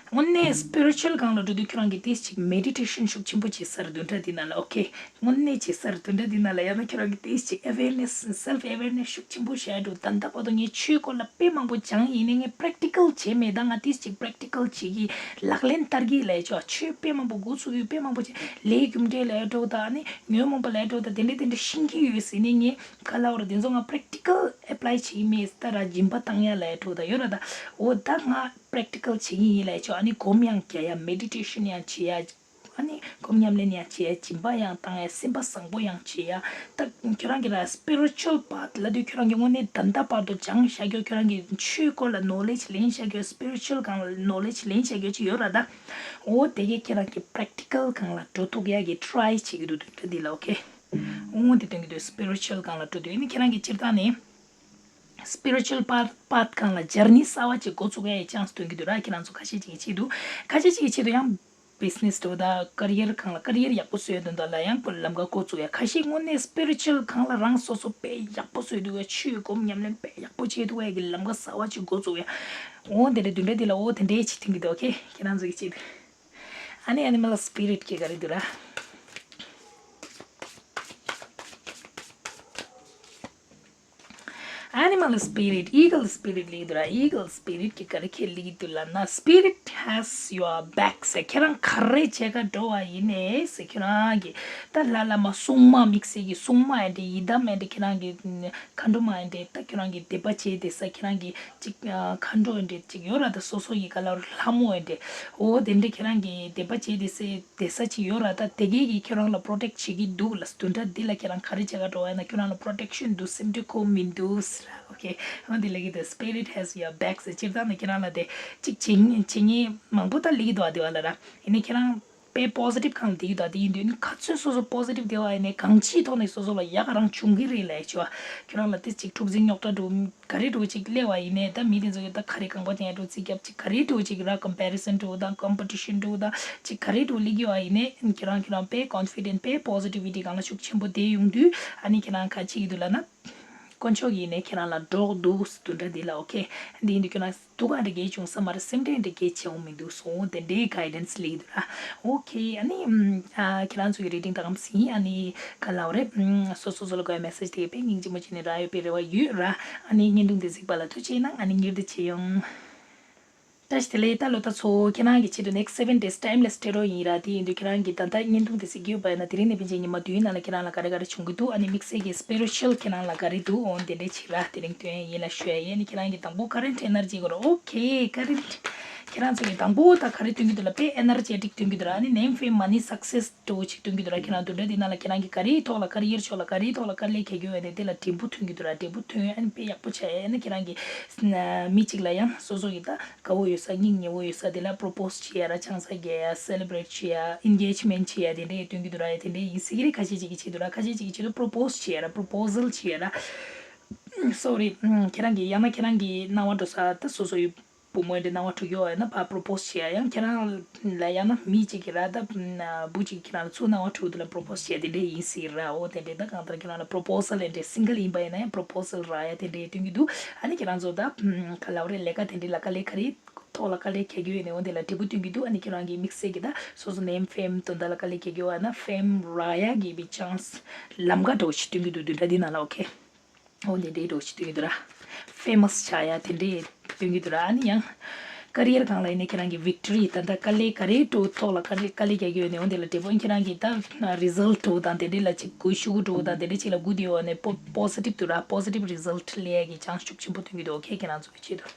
དངོས་གནས་སི་པི་རི་ཅུ་ཨལ་སྒང་ལ་འགྲོ་དུས་ཁྱེད་རང་གིས་ཏིས་ཅིག་མེ་ཌི་ཊེ་ཤན་ཤུགས་ཆེན་པོ་བྱེད་ས་རེད་བདུན་ཕྲག་འདི་ནང་ལ། ཨོ་ཁེ། དངོས་གནས་བྱེད་ས་རེད་བདུན་ཕྲག་འདི་ནང་ལ། ཡང་ན་ཁྱེད་རང་གིས་ཏིས་ཅིག་ཨེ་ཝེར་ནེ་སི། སེལ་ཕི་ཨེ་ཝེར་ནེ་སི་ཤུགས་ཆེན་པོ་བྱེད་ཡ་འགྲོ། ད་ལྟ་བར་དུ་ངས་ཆོས་སྐོར་ལ་དཔེ་མང་པོ་སྦྱངས་ཡིན་ནའི་ངས་པེ་རེག་ཊི་ཀལ་བྱས་མེད། ད་ང་ཏིས་ཅིག་པེ་རེག་ཊི་ཀལ་བྱེད་ཀྱི། ལག་ལེན་བསྟར་གྱི་ལབ་ཡ་ཆོག་ཆོས་དཔེ་མང་པོ་འགོ་ཚུགས་ཡོད། དཔེ་མང་པོ་བྱས། ལས་རྒྱུ་འབྲས་ལབ་ཡ་འགྲོ་ད། ཨ་ནི་ཉོན་མོངས་པ་ལབ་ཡ་འགྲོ་ད། དེ་འདྲ་དེ་འདྲ་ཤེས་ཀྱི་ཡོད་ཟེར་ནས་ངས་ག་ལབ་ར། དེ་ཚོ་ང་པེ་རེག་ཊི་ཀལ་ཨེ་པ་ལའི་བྱེད་ཀྱི་མེད། ད་ར་སྦྱིན་པ་བཏང་ཡ་ལབ་ཡ་འགྲོ་ད་ཡོད་ར། ད་འོ་ད་ང་པེ་རེག་ཊི་ཀལ་བྱེད་ཀྱི་ཡིན་ལབ་ཡ་ཆོག་ཨ་ནི་སྒོམ་ཡང་རྒྱག་ཡ། མེ་ཌི་ཊེ་ཤན་ཡང་བྱེད་ཡ། ཨ་ནི་སྒོམ་ཉམས་ལེན་ཡང་བྱེད་ཡ། སྦྱིན་པ་ཡང་བཏང་ཡ། སེམས་པ་བཟང་པོ་ཡང་བྱེད་ཡ། ད་ཁྱོད་རང་གི་ར་སི་པི་རི་ཅུ་ཨལ་པཱ་ཐི་ལབ་དུས་ཁྱོད་རང་གི་དངོས་གནས་ད་ལྟ་བར་དུ་སྦྱངས་བཞག་རྒྱུ། ཁྱོད་རང་གི་ཆོས་སྐོར་ལ་ནོ་ལེཇ་ལེན་བཞག་རྒྱུ། སི་པི་རི་ཅུ་ཨལ་སྒང་ལ་ནོ་ལེཇ་ལེན་བཞག་རྒྱུ་ཅིག་ཡོད་ར། ད་འོ་དེ་གས་ཁྱེད་རང་གི་པེ་རེག་ཊི་ཀལ་སྒང་ལ་འགྲོ་ཐུབ་ཡ་གི་ཊི་རའི་བྱེད་ཀྱི་འདུག་བདུན་ཕྲག་འདི་ལ། ཨོ་ཁེ། འོ་དེ་སྟོན་གྱི་འདུག་སི་པི་རི་ཅུ་ཨལ་སྒང་ལ་འགྲོ་དུས་ཨ་ནི་ཁྱེད་རང་གི་སྤྱིར་བཏང་ནས་སི་པི་རི་ཅུ་ཨལ་པཱ་ཐི་སྒང་ལ་ཇར་ནི་གསར་བ་ཅིག་འགོ་ཚུགས་ཡ་ཡི་ཅན་སི་སྟོན་གྱི་འདུག་ར། ཁྱེད་རང་ཚོ་ཁ་ཤས་ཅིག་གི་ཆེད་དུ། ཁ་ཤས་ཅིག་གི་ཆེད་དུ་ཡང་བི་ཛི་ནེ་སི་འདྲ་བོ་དང་ཀེ་རི་ཡར་སྒང་ལ། ཀེ་རི་ཡར་ཡག་པོ་བཟོ་ཡ་དོན་དག་ལ་ཡང་ལམ་ཁ་འགོ་བཙུགས་ཡ། ཁ་ཤས་དངོས་གནས་སི་པི་རི་ཅུ་ཨལ་སྒང་ལ་རང་སོ་སོ་དཔེ་ཡག་པོ་བཟོས་འདུག་ཡ། ཆོས་སྒོམ་ཉམས་ལེན་དཔེ་ཡག་པོ་བྱས་འདུག་ཡ་གི་ལམ་ཁ་གསར་བ་ཅིག་འགོ་བཙུགས་ཡ། འོ་དེ་འདྲ་བདུན་ཕྲག་འདི་ལ་འོ་དེ་འདྲའི་ཅིག་ཐོན་གྱི་འདུག་ཨོ་ཁེ། ཁྱེད་རང་ཚོ་གི་ཆེད་དུ། ཨ་ནི་ཨེ་ནི་མལ་སི་པི་རི་ཊི་གི་ག་རེ་འདུག་ར། Animal spirit, eagle spirit ལབ་འདུག་ར། eagle spirit གི་ག་རེ་ཁས་ལེན་གྱི་འདུག་ལབ་ན། Spirit has your back ཟེར། ཁྱེད་རང་ག་རེ་བྱེད་ག་འགྲོ་བ་ཡིན་ནའི་ཟེར། ཁྱེད་རང་གི་ད་ལ་ལ་མ་སྲུང་མ་དམིགས་བསལ་གྱི་སྲུང་མ་ཡིན་ཏེ་ཡི་དམ་ཡིན་ཏེ་ཁྱེད་རང་གི་མཁའ་འགྲོ་མ་ཡིན་ཏེ་ད་ཁྱེད་རང་གི་དད་པ་བྱེད་བསྡད་ས། ཁྱེད་རང་གི་ཅིག་མཁའ་འགྲོ་ཡིན་ཏེ་ཅིག་ཡོད་ར། ད་སོ་སོ་ཡི་ག་ལ་ལྷ་མོ་ཡིན་ཏེ་འོ་དེ་འདྲ་ཁྱེད་རང་གི་དད་པ་བྱེད་བསྡད་ས། བསྡད་ས་ཅིག་ཡོད་ར། ད་དེ་གས་ཀྱིས་ཁྱོད་རང་ལ་པྲོ་ཊེག་བྱེད་ཀྱི་འདུག་ལབ། དུས་འདྲ་འདི་ལ་ཁྱེད་རང་ག་རེ་བྱེད་ག་འགྲོ་བ་ཡིན་ན་ཁྱོད་རང་ལ་པྲོ་ཊེག་ཤན་འདུག་སེམས་ཁྲལ་ཁོ་མི་འདུག་ཟེར་ར། ཨོ་ཁེ། འོ་འདི་ལབ་ཀྱི་འདུག Spirit has your back ཟེར། སྤྱིར་བཏང་ནི་ཁྱེད་རང་ལ་དེ་གཅིག་བྱེད་ངེས་བྱེད་ངེས་མང་པོ་ད་ལབ་ཀྱི་འདུག་ཨ། དེ་བ་ལ་ར། ཡིན་ནའི་ཁྱེད་རང་དཔེ་པོ་སི་ཊིབ་སྒང་ལ་བསྡད་ཀྱི་འདུག་ཨ། དེ་ཡིན་དུས་ནི་ག་ཚོད་སོ་སོ་པོ་སི་ཊིབ་བསྡད་པ་ཡིན་ནའི་གང་ཅིའི་ཐོག་ནས་སོ་སོ་ལ་ཡག་ག་རང་བྱུང་གི་རེད་ལབ་ཡ་ཆེ་བ། ཁྱོད་རང་ལ་དེ་གཅིག་འཁྲུག་འཛིང་རྙོག་དྲ་འགྲོ་ག་རེ་འགྲོ་ཅིག་སླེབས་པ་ཡིན་ནའི་ད་མི་དེ་ཚོ་གིས་ད་ག་རེ་རྐང་པ་དེ་ཡར་འགྲོ་རྩིས་རྒྱབ་ཅིག་ག་རེ་འགྲོ་ཅིག་ར་ཀམ་པེ་རི་སན་འགྲོ་དང་ཀམ་པི་ཊི་ཤན་འགྲོ་དང་ཅིག་ག་རེ་འགྲོ་སླེབས་ཀྱི་ཡོད་པ་ཡིན་ནའི་ཁྱེད་རང་ཁྱེད་རང་དཔེ་ཀོན་ཕི་ཌེན་ཊི་དཔེ་པོ་སི་ཊི་བི་ཊི་སྒང་ལ་ཤུགས་ཆེན་པོ་བསྡད་ཡོང་དུས་ཨ་ནི་ཁྱེད་རང་ག་ཅིག་གི་འདུག་ལབ་ན། དཀོན་མཆོག་གིས་ནས་ཁྱེད་རང་ལ་འགྲོ་འདུག་དུས་འདྲ་འདི་ལ། ཨོ་ཁེ། འདི་ཡིན་དུས་ཁྱེད་རང་སྡུག་ག་འདྲ་གས་བྱུང་ས་མ་རེད། སེམས་ཁྲལ་འདྲ་གས་བྱེད་འོང་མི་འདུག་སོང་། དེ་འདྲའི་གའི་ཌན་སི་སླེབས་ཀྱི་འདུག་ར། ཨོ་ཁེ། ཨ་ནི་ཨ་ཁྱེད་རང་ཚོ་གི་རི་ཌིང་ད་གམ་སི་ཡིན། ཨ་ནི་ག་ལབ་རེད། སོ་སོ་སོ་ལ་དགོས་མེ་སེ་ཇི་དེ་དཔེ་སྙིང་རྗེ་མོ་བྱས་ནས་རག་ཡོད་པའི་རེ་བ་ཡོད་ར། ཨ་ནི་བརྙན་ཐུང་འདི་གཟིགས་པ་ལ་ཐུགས་རྗེ་གནང་། ཨ་ནི་ཉེར་བདུན་བྱེད་ཡོང་། བཀྲ་ཤིས་བདེ་ལེགས། ད་ལོ་ད་ཚོ་ཁྱེད་རང་གི་ཆེད་དུ་next seven days timeless tarot ཡིན་ར། དེ་ཡིན་དུས་ཁྱེད་རང་གི་ད་ལྟ་བརྙན་ཐུང་དེ་གཟིགས་ཀྱི་ཡོད་པ་ཡིན་ན་དེ་རིང་ནས་ཕན་ཆད་ཉི་མ་བདུན་ནང་ལ་ཁྱེད་རང་ལ་ག་རེ་ག་རེ་བྱུང་གི་འདུག་ཨ་ནི་དམིགས་བསལ་གྱི་སི་པི་རི་ཅུ་ཨལ་ཁྱེད་རང་ལ་ག་རེ་འདུག་འོ་དེ་འདྲས་བྱེད་ར། དེ་རིང་སྟོན་ཡིན་ལ་ཞུ་ཡ་ཡིན། ཨ་ནི་ཁྱེད་རང་གི་དང་པོ་ཀ་རེན་ཊི་ཨེ་ནར་ཇི་གོ་ར། ཨོ་ཁེ། ཀ་རེན་ཊི་ཁྱེད་རང་ཚོ་གི་དང་པོ་ད་ག་རེ་སྟོན་གྱི་འདུག་ལབ་པས་ཨེ་ནར་ཇེ་ཊིག་སྟོན་གྱི་འདུག་ར། ཨ་ནི་name fame money success འགྲོ་ཅིག་སྟོན་གྱི་འདུག་ར། ཁྱེད་རང་དུ་འདྲ་འདི་ནང་ལ་ཁྱེད་རང་གི་ག་རེའི་ཐོག་ལ་ཀ་རི་ཡར་ཕྱོགས་ལ་ག་རེའི་ཐོག་ལ་དཀའ་ལས་ཁེལ་གྱི་ཡོད་ནས་དེ་ལ་འབྲས་བུ་ཐོན་གྱི་འདུག་ར། འབྲས་བུ་ཐོན་ཨ་ནི་དཔེ་ཡག་པོ་ཆགས་ཨ་ནི་ཁྱེད་རང་གི་མི་གཅིག་ལ་ཡང་སོ་སོ་ཡི་ད་དགའ་བོ་ཡོད་ས་སྙིང་ཉེ་བོ་ཡོད་ས་དེ་ལ་པྲོ་པོ་སི་བྱེད་ཡ་ར། ཆང་ས་རྒྱག་ཡ་སེ་ལེ་བྷི་རེ་ཊི་བྱེད་ཡ་ཨེན་གེཇ་མེན་ཊི་བྱེད་ཡ་དེ་འདྲས་སྟོན་གྱི་འདུག་ར། ཡ་དེ་འདྲས་ཡིན་སྲིད་ཀྱི་རེད། ཁ་ཤས་ཅིག་གི་ཆེད་དུ་ར། ཁ་ཤས་ཅིག་གི་ཆེད་དུ་པྲོ་པོ་སི་བྱེད་ཡ་ར། པྲོ་པོ་ཟལ་བྱེད་ཡ་ར། སོ་རི། ཁྱེད་རང་གི་ཡང་ན་ཁྱེད་རང་གི་སྣང་བ་འགྲོ་ས་ད་སོ་སོ་ཡི་བུ་མོ་ཡིན་ཏེ་སྣང་བ་འགྲོ་གི་ཡོད་ཡིན་ན་ཕར་པྲོ་པོ་སི་བྱེད་ཡ། ཡང་ཁྱེད་རང་ལ་ཡང་ན་མི་གཅིག་གིས་ར་ད་བུ་གཅིག་གིས་ཁྱེད་རང་ལ་ཚུར་སྣང་བ་འགྲོ་དུས་ལ་པྲོ་པོ་སི་བྱེད་ཡ་དེ་འདྲས་ཡིན་སྲིད་ར། འོ་དེ་འདྲས་ད་གང་ལྟར་ཁྱེད་རང་ལ་པྲོ་པོ་ཟལ་ཡིན་ཏེ་སིང་གལ་ཡིན་པ་ཡིན་ན་ཡང་པྲོ་པོ་ཟལ་རག་ཡ་དེ་འདྲས་སྟོན་གྱི་འདུག་ཨ་ནི་ཁྱེད་རང་ཚོ་ད་ག་ལབ་རེད། ལས་ཀ་དེ་འདྲས་ལ་དཀའ་ལས་ག་རེ་ཐོག་ལ་དཀའ་ལས་ཁེལ་གྱི་ཡོད་ནས་འོ་དེ་ལ་འབྲས་བུ་སྟོན་གྱི་འདུག་ཨ་ནི་ཁྱེད་རང་གི་དམིགས་བསལ་གྱི་ད་སོ་སོ་name fame དོན་དག་ལ་དཀའ་ལས་ཁེལ་གྱི་ཡོད་ན་ཕེམ་རག་ཡ་གི་བི་ཅན་སི་ལམ་ཁ་འདྲ་བོ་ཞིག་སྟོན་གྱི་འདུག་དུས་འདྲ་འདི་ནང་ལ། ཨོ་ཁེ། འོ་འདི་འདྲའི་འདྲ་བོ་ཞིག་སྟོན་གྱི་འདུག་ར། ཕེ་མ་སི་ཆགས་ཡ་དེ་འདྲའི་སྟོན་གྱི་འདུག་ར། ཨ་ནི་ཡང་ཀ་རི་ཡར་སྒང་ལ་ཡིན་ན་ཁྱེད་རང་གི་ཝིག་ཊོ་རི་ད་ལྟ་དཀའ་ལས་ག་རེ་འགྲོ་ཐོག་ལ་དཀའ་ལས་དཀའ་ལས་རྒྱག་གི་ཡོད་ནས་འོ་འདི་ལ་འབྲས་བུ་ཁྱེད་རང་གི་ད་རི་ཟལ་འགྲོ་དང་དེ་འདྲའི་ལ་ཅིག་སྒུལ་ཤུགས་འགྲོ་དང་དེ་འདྲའི་ཅིག་ལ་སྒུག་བསྡད་ཡོད་ནས་པོ་པོ་སི་ཊིབ་འདུག་ར། པོ་སི་ཊིབ་རི་ཟལ་སླེབས་ཡ་གི་ཅན་སི་ཤུགས་ཆེན་པོ་སྟོན་གྱི་འདུག་ཨོ་ཁེ། ཁྱེད་རང་ཚོ་གི་ཆེད་དུ།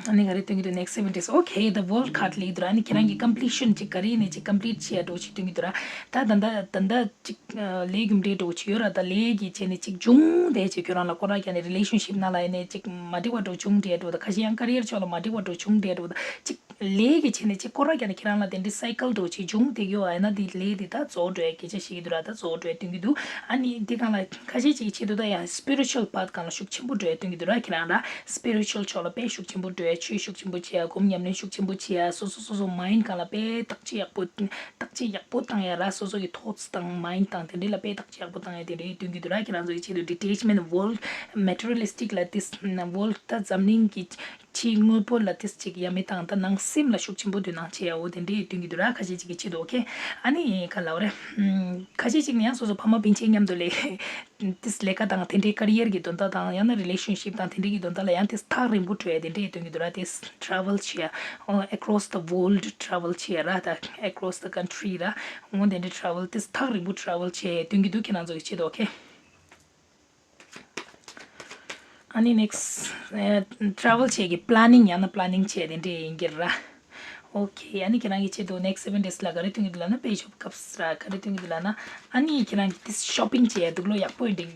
ཨ་ནི་ག་རེ་སྟོན་གྱི་འདུག next seven days okay the world card སླེབས་འདུག་ར། ཨ་ནི་ཁྱེད་རང་གི་ཀམ་པི་ལི་ཤན་ཅིག་ག་རེ་ཡིན་ནའི་ཅིག་ཀམ་པི་ལི་ཊི་བྱེད་ཡ་འདྲ་བོ་ཅིག་སྟོན་གྱི་འདུག་ར། ད་ད་ལྟ་ད་ལྟ་ཅིག་ལས་རྒྱུ་འབྲས་འདྲ་བོ་ཅིག་ཡོད་ར། ད་ལས་ཀྱི་བྱས་ནས་ཅིག་བྱུང་བསྡད་ཅིག་ཁྱོད་རང་ལ་སྐོར་ར་རྒྱག་ནས་རི་ལེ་ཤན་ཤིབ་ནང་ལ་ཡིན་ནའི་ཅིག་མ་འགྲིག་པ་འདྲ་བོ་བྱུང་བསྡད་འདྲ་བོ་དང་ཁ་ཤས་ཡང་ཀ་རི་ཡར་ཕྱོགས་ལ་མ་འགྲིག་པ་འདྲ་བོ་བྱུང་བསྡད་འདྲ་བོ་དང་ཅིག་ལས་ཀྱི་བྱས་ནས་ཅིག་སྐོར་ར་རྒྱག་ནས་ཁྱེད་རང་ལ་དེ་འདྲའི་སའི་ཀལ་འདྲ་བོ་ཅིག་བྱུང་བསྡད་ཀྱི་ཡོད་ཨ་ཡིན་ན་དེ་ལས་དེ་ད་རྫོགས་འགྲོ་ཡ་སྐད་ཆ་བཤད་ཀྱི་འདུག་ར། ད་རྫོགས་འགྲོ་ཡ་སྟོན་གྱི་འདུག་ཨ་ནི་དེ་སྒང་ལ་ཁ་ཤས་ཅིག་གི་ཆེད་དུ་ད་ཡང་སི་པི་རི་ཅུ་ཨལ་པཱཐ་སྒང་ལ་ཤུགས་ཆེན་པོ་འགྲོ་ཡ་སྟོན་གྱི་འདུག་ར། ཁྱེད་རང་ལ་སི་པི་རི་ཅུ་ཨལ་ཕྱོགས་ལ་དཔེ་ཤུགས་ཆེན་པོ་འགྲོ་ཡ། ཆོས་ཤུགས་ཆེན་པོ་བྱེད་ཡ། སྒོམ་ཉམས་ལེན་ཤུགས་ཆེན་པོ་བྱེད་ཡ། སོ་སོ་སོ་སོ་མའིན་ཌི་སྒང་ལ་དཔེ་བརྟག་དཔྱད་ཡག་པོ་བརྟག་དཔྱད་ཡག་པོ་བཏང་ཡ་ར། སོ་སོ་གི་ཐོཊ་སི་དང་མའིན་ཌི་དང་དེ་འདྲ་ལ་དཔེ་བརྟག་དཔྱད་ཡག་པོ་བཏང་ཡ་དེ་འདྲའི་སྟོན་གྱི་འདུག་ར། ཁྱེད་རང་ཚོ་གི་ཆེད་དུ་ཌི་ཊེ་ཆི་མེན་ཊི་ཝརལ་ཌི་མེ་ཊི་རི་ཡལ་ལི་སི་ཊིག་ལ་ཏིས་ཝརལ་ཌི་ད་འཛམ་གླིང་གི་ཕྱིའི་དངོས་པོ་ལ་ཏིས་ཅིག་ཡ་མེད་བཏང་ད་ནང་སེམས་ལ་ཤུགས་ཆེན་པོ་འདོད་སྣང་བྱེད་ཡ་འོ་དེ་འདྲའི་སྟོན་གྱི་འདུག་ར། ཁ་ཤས་ཅིག་གི་ཆེད་དུ། ཨོ་ཁེ། ཨ་ནི་ག་ལབ་རེད། ཁ་ཤས་ཅིག་ནི་ཡང་སོ་སོ་ཕ་མ་སྤུན་མཆེད་མཉམ་དུ་ལས་ཏིས་ལས་ཀ་དང་དེ་འདྲའི་ཀ་རི་ཡར་གྱི་དོན་དག་དང་ཡང་ན་རི་ལེ་ཤན་ཤིབ་དང་དེ་འདྲའི་གི་དོན་དག་ལ་ཡང་ཏིས་ཐག་རིང་པོ་འགྲོ་ཡ་དེ་འདྲའི་སྟོན་གྱི་འདུག་ར། ཏིས་ཊེ་རེ་ཝལ་བྱེད་ཡ་ཨོ་across the world travel བྱེད་ཡ་ར། ད་across the country ར། འོ་དེ་འདྲའི་ཊེ་རེ་ཝལ་ཏིས་ཐག་རིང་པོ་ཊེ་རེ་ཝལ་བྱེད་ཡ་སྟོན་གྱི་འདུག་ཁྱེད་རང་ཚོ་གི་ཆེད་དུ། ཨོ་ཁེ། ཨ་ནི་ནེག་སི་ཊི་ཊེ་རེ་ཝལ་བྱེད་ཀྱི་པི་ལེ་ནིང་ཡང་ན་པི་ལེ་ནིང་བྱེད་དེ་འདྲས་ཡིན་གྱི་ར། ཨོ་ཁེ། ཨ་ནི་ཁྱེད་རང་གི་ཆེད་དུ་next seven days ལ་ག་རེ་སྟོན་གྱི་འདུག་ལབ་ན་དཔེ་ཤོབ་སྐབས་ར་ག་རེ་སྟོན་གྱི་འདུག་ལབ་ན། ཨ་ནི་ཁྱེད་རང་གི་ཏིས་ཤོ་པིང་བྱེད་ཡ་འདུག་ལོ། ཡག་པོ་ཡིན་འདྲ་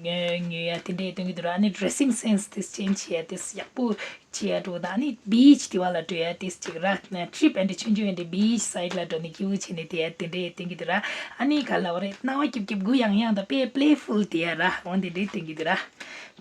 ཉོ་ཡ་དེ་འདྲས་སྟོན་གྱི་འདུག་ར། ཨ་ནི་ཌེ་སིང་སེན་སི་ཏིས་ཅེན་ཇི་བྱེད་ཡ་ཏིས་ཡག་པོ་བྱེད་ཡ་འགྲོ་དང་ཨ་ནི་བིཆ་དེ་བ་ལ་འགྲོ་ཡ་ཏིས་ཅིག་ར། ཊི་རིབ་ཨེ་འདྲ་ཆུང་ཆུང་ཡིན་འདྲ་བིཆ་སའིཌ་ལ་འགྲོ་ནས་སྐྱིད་པོ་བྱེད་ནས་དེ་ཡ་དེ་འདྲས་སྟོན་གྱི་འདུག་ར། ཨ་ནི་ག་ལབ་རེད། སྣང་བ་སྐྱིད་སྐྱིད་གུ་ཡངས་ཡངས་དང་དཔེ་པི་ལེ་ཕུལ་དེ་ཡ་ར། འོ་དེ་འདྲས་སྟོན་གྱི་འདུག་ར།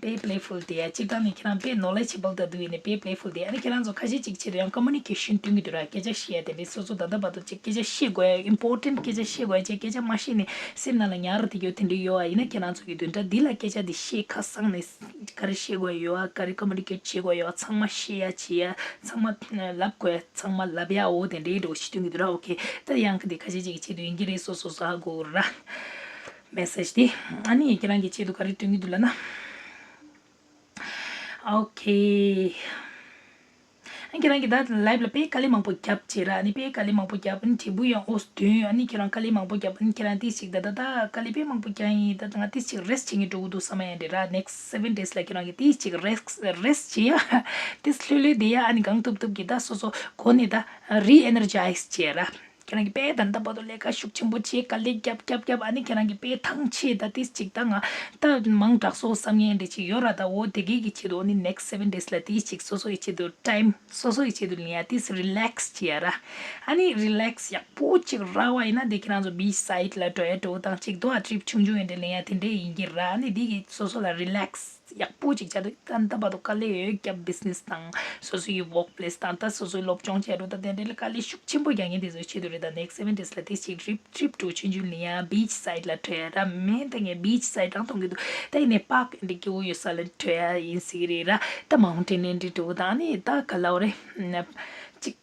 དཔེ་པི་ལེ་ཕུལ་དེ་ཡ་སྤྱིར་བཏང་ནས་ཁྱེད་རང་དཔེ་ནོ་ལེ་ཇི་བལ་དང་འདུག་ཡིན་ནས་དཔེ་པི་ལེ་ཕུལ་དེ་ཡ། ཨ་ནི་ཁྱེད་རང་ཚོ་ཁ་ཤས་ཅིག་ཆེད་དུ་ཡང་ཀོ་མུ་ནི་ཀེ་ཤན་སྟོན་གྱི་འདུག་ར། སྐད་ཆ་བཤད་ཡ་དེ་འདྲས་སོ་སོ་ད་ལྟ་བར་དུ་ཅིག་སྐད་ཆ་བཤད་དགོས་ཡ་ཨིམ་པོར་ཊེན་ཊི་སྐད་ཆ་བཤད་དགོས་ཡ་ཅིག་སྐད་ཆ་མ་བཤད་ནས་སེམས་ནང་ལ་ཉར་བསྡད་རྒྱུ་དེ་འདྲས་ཡོད་པ་ཡིན་ན་ཁྱེད་རང་ཚོ་གི་དོན་དག་འདི་ལ་སྐད་ཆ་འདི་བཤད་ཁ་སང་ནས་ག་རེ་བཤད་དགོས་ཡ་ཡོད་པ། ག་རེ་ཀོ་མུ་ནི་ཀེཊ་བྱེད་དགོས་ཡ་ཡོད་པ་ཚང་མ་བཤད་ཡ་བྱེད་ཡ། ཚང་མ་ལབ་དགོས་ཡ་ཚང་མ་ལབ་ཡ་འོ་དེ་འདྲས་འདྲ་བོ་ཞིག་སྟོན་གྱི་འདུག་ར། ཨོ་ཁེ། ད་ཡང་གི་དེ་ཁ་ཤས་ཅིག་གི་ཆེད་དུ་ཡིན་གྱི་རེད། སོ་སོ་སོ་ཧ་གོ་ར། message དེ། ཨ་ནི་ཁྱེད་རང་གི་ཆེད་དུ་ག་རེ་སྟོན་གྱི་འདུག་ལབ་ན། ཨོ་ཁེ། ཨ་ཁྱེད་རང་གིས་ད་live ལ་དཔེ་དཀའ་ལས་མང་པོ་བརྒྱབ་བྱས་ར། ཨ་ནི་དཔེ་དཀའ་ལས་མང་པོ་བརྒྱབ། ཨ་ནི་དྲིལ་བུ་ཡང་ཨོ་བདུན། ཨ་ནི་ཁྱེད་རང་དཀའ་ལས་མང་པོ་བརྒྱབ། ཨ་ནི་ཁྱེད་རང་ཏིས་ཅིག་ད་ད་ད་དཀའ་ལས་དཔེ་མང་པོ་བརྒྱབ་ཡིན། ད་ད་ང་ཏིས་ཅིག་rest བྱེད་ཀྱི་འགྲོ་གི་འདུག་བསམ་ཡ་ཡིན་རེད་ར། next seven days ལ་ཁྱེད་རང་གིས་ཏིས་ཅིག་rest rest བྱེད་ཡ། ཏིས་ལྷོད་ལྷོད་བསྡད་ཡ། ཨ་ནི་གང་ཐུབ་ཐུབ་ཀྱིས་ད་སོ་སོ་འགོ་ནས་ད་re energize བྱེད་ར། ཁྱེད་རང་གིས་དཔེ་ད་ལྟ་བར་དུ་ལས་ཀ་ཤུགས་ཆེན་པོ་བྱས། དཀའ་ལས་བརྒྱབ་བརྒྱབ་བརྒྱབ། ཨ་ནི་ཁྱེད་རང་གིས་དཔེ་ཐང་ཆད། ད་ཏིས་ཅིག་ད་ང་ད་མང་དྲགས་སོང་བསམ་ཡ་འདྲ་ཅིག་ཡོད་ར། ད་འོ་དེ་གས་ཀྱི་ཆེད་དུ་ཨ་ནི་next seven days ལ་ཏིས་ཅིག་སོ་སོ་ཡི་ཆེད་དུ་time སོ་སོ་ཡི་ཆེད་དུ་ལེན་ཡ། ཏིས་relax བྱེད་ཡ་ར། ཨ་ནི་relax ཡག་པོ་ཅིག་རག་པ་ཡིན་ན་དེ་ཁྱེད་རང་ཚོ་beach side ལ་འགྲོ་ཡ་འགྲོ་དང་ཅིག་དོ་ཨ་trip ཆུང་ཆུང་ཡིན་འདྲ་ལེན་ཡ་དེ་འདྲ་ཡིན་གྱི་ར། ཨ་ནི་དེ་གས་སོ་སོ་ལ་relax ཡག་པོ་ཅིག་བྱ་དུས་ད་ལྟ་བར་དུ་དཀའ་ལས་ཡོད་རྒྱབ། business དང་སོ་སོ་ཡི་work place དང་ད་སོ་སོའི་སློབ་སྦྱོང་བྱས་འགྲོ་ད་དེ་འདྲའི་ལ་དཀའ་ལས་ཤུགས་ཆེན་པོ་རྒྱག་མཁན་དེ་ཚོའི་ཆེད་དུ་རེད། ད་next seven days ལ་དེ་ཅིག་trip trip འགྲོ་ཆུང་ཆུང་ལེན་ཡ། beach side ལ་འགྲོ་ཡ་ར། མེད་ད་ངས་beach side རང་མཐོང་གི་འདུག་ད་ཡིན་ནའི་park འདི་སྐྱིད་པོ་ཡོད་ས་ལ་འགྲོ་ཡ་ཡིན་སྲིད་ཀྱི་རེད་ར། ད་mountain འདི་འགྲོ་དང་ནི་ད་ག་ལབ་རེད། ཅིག་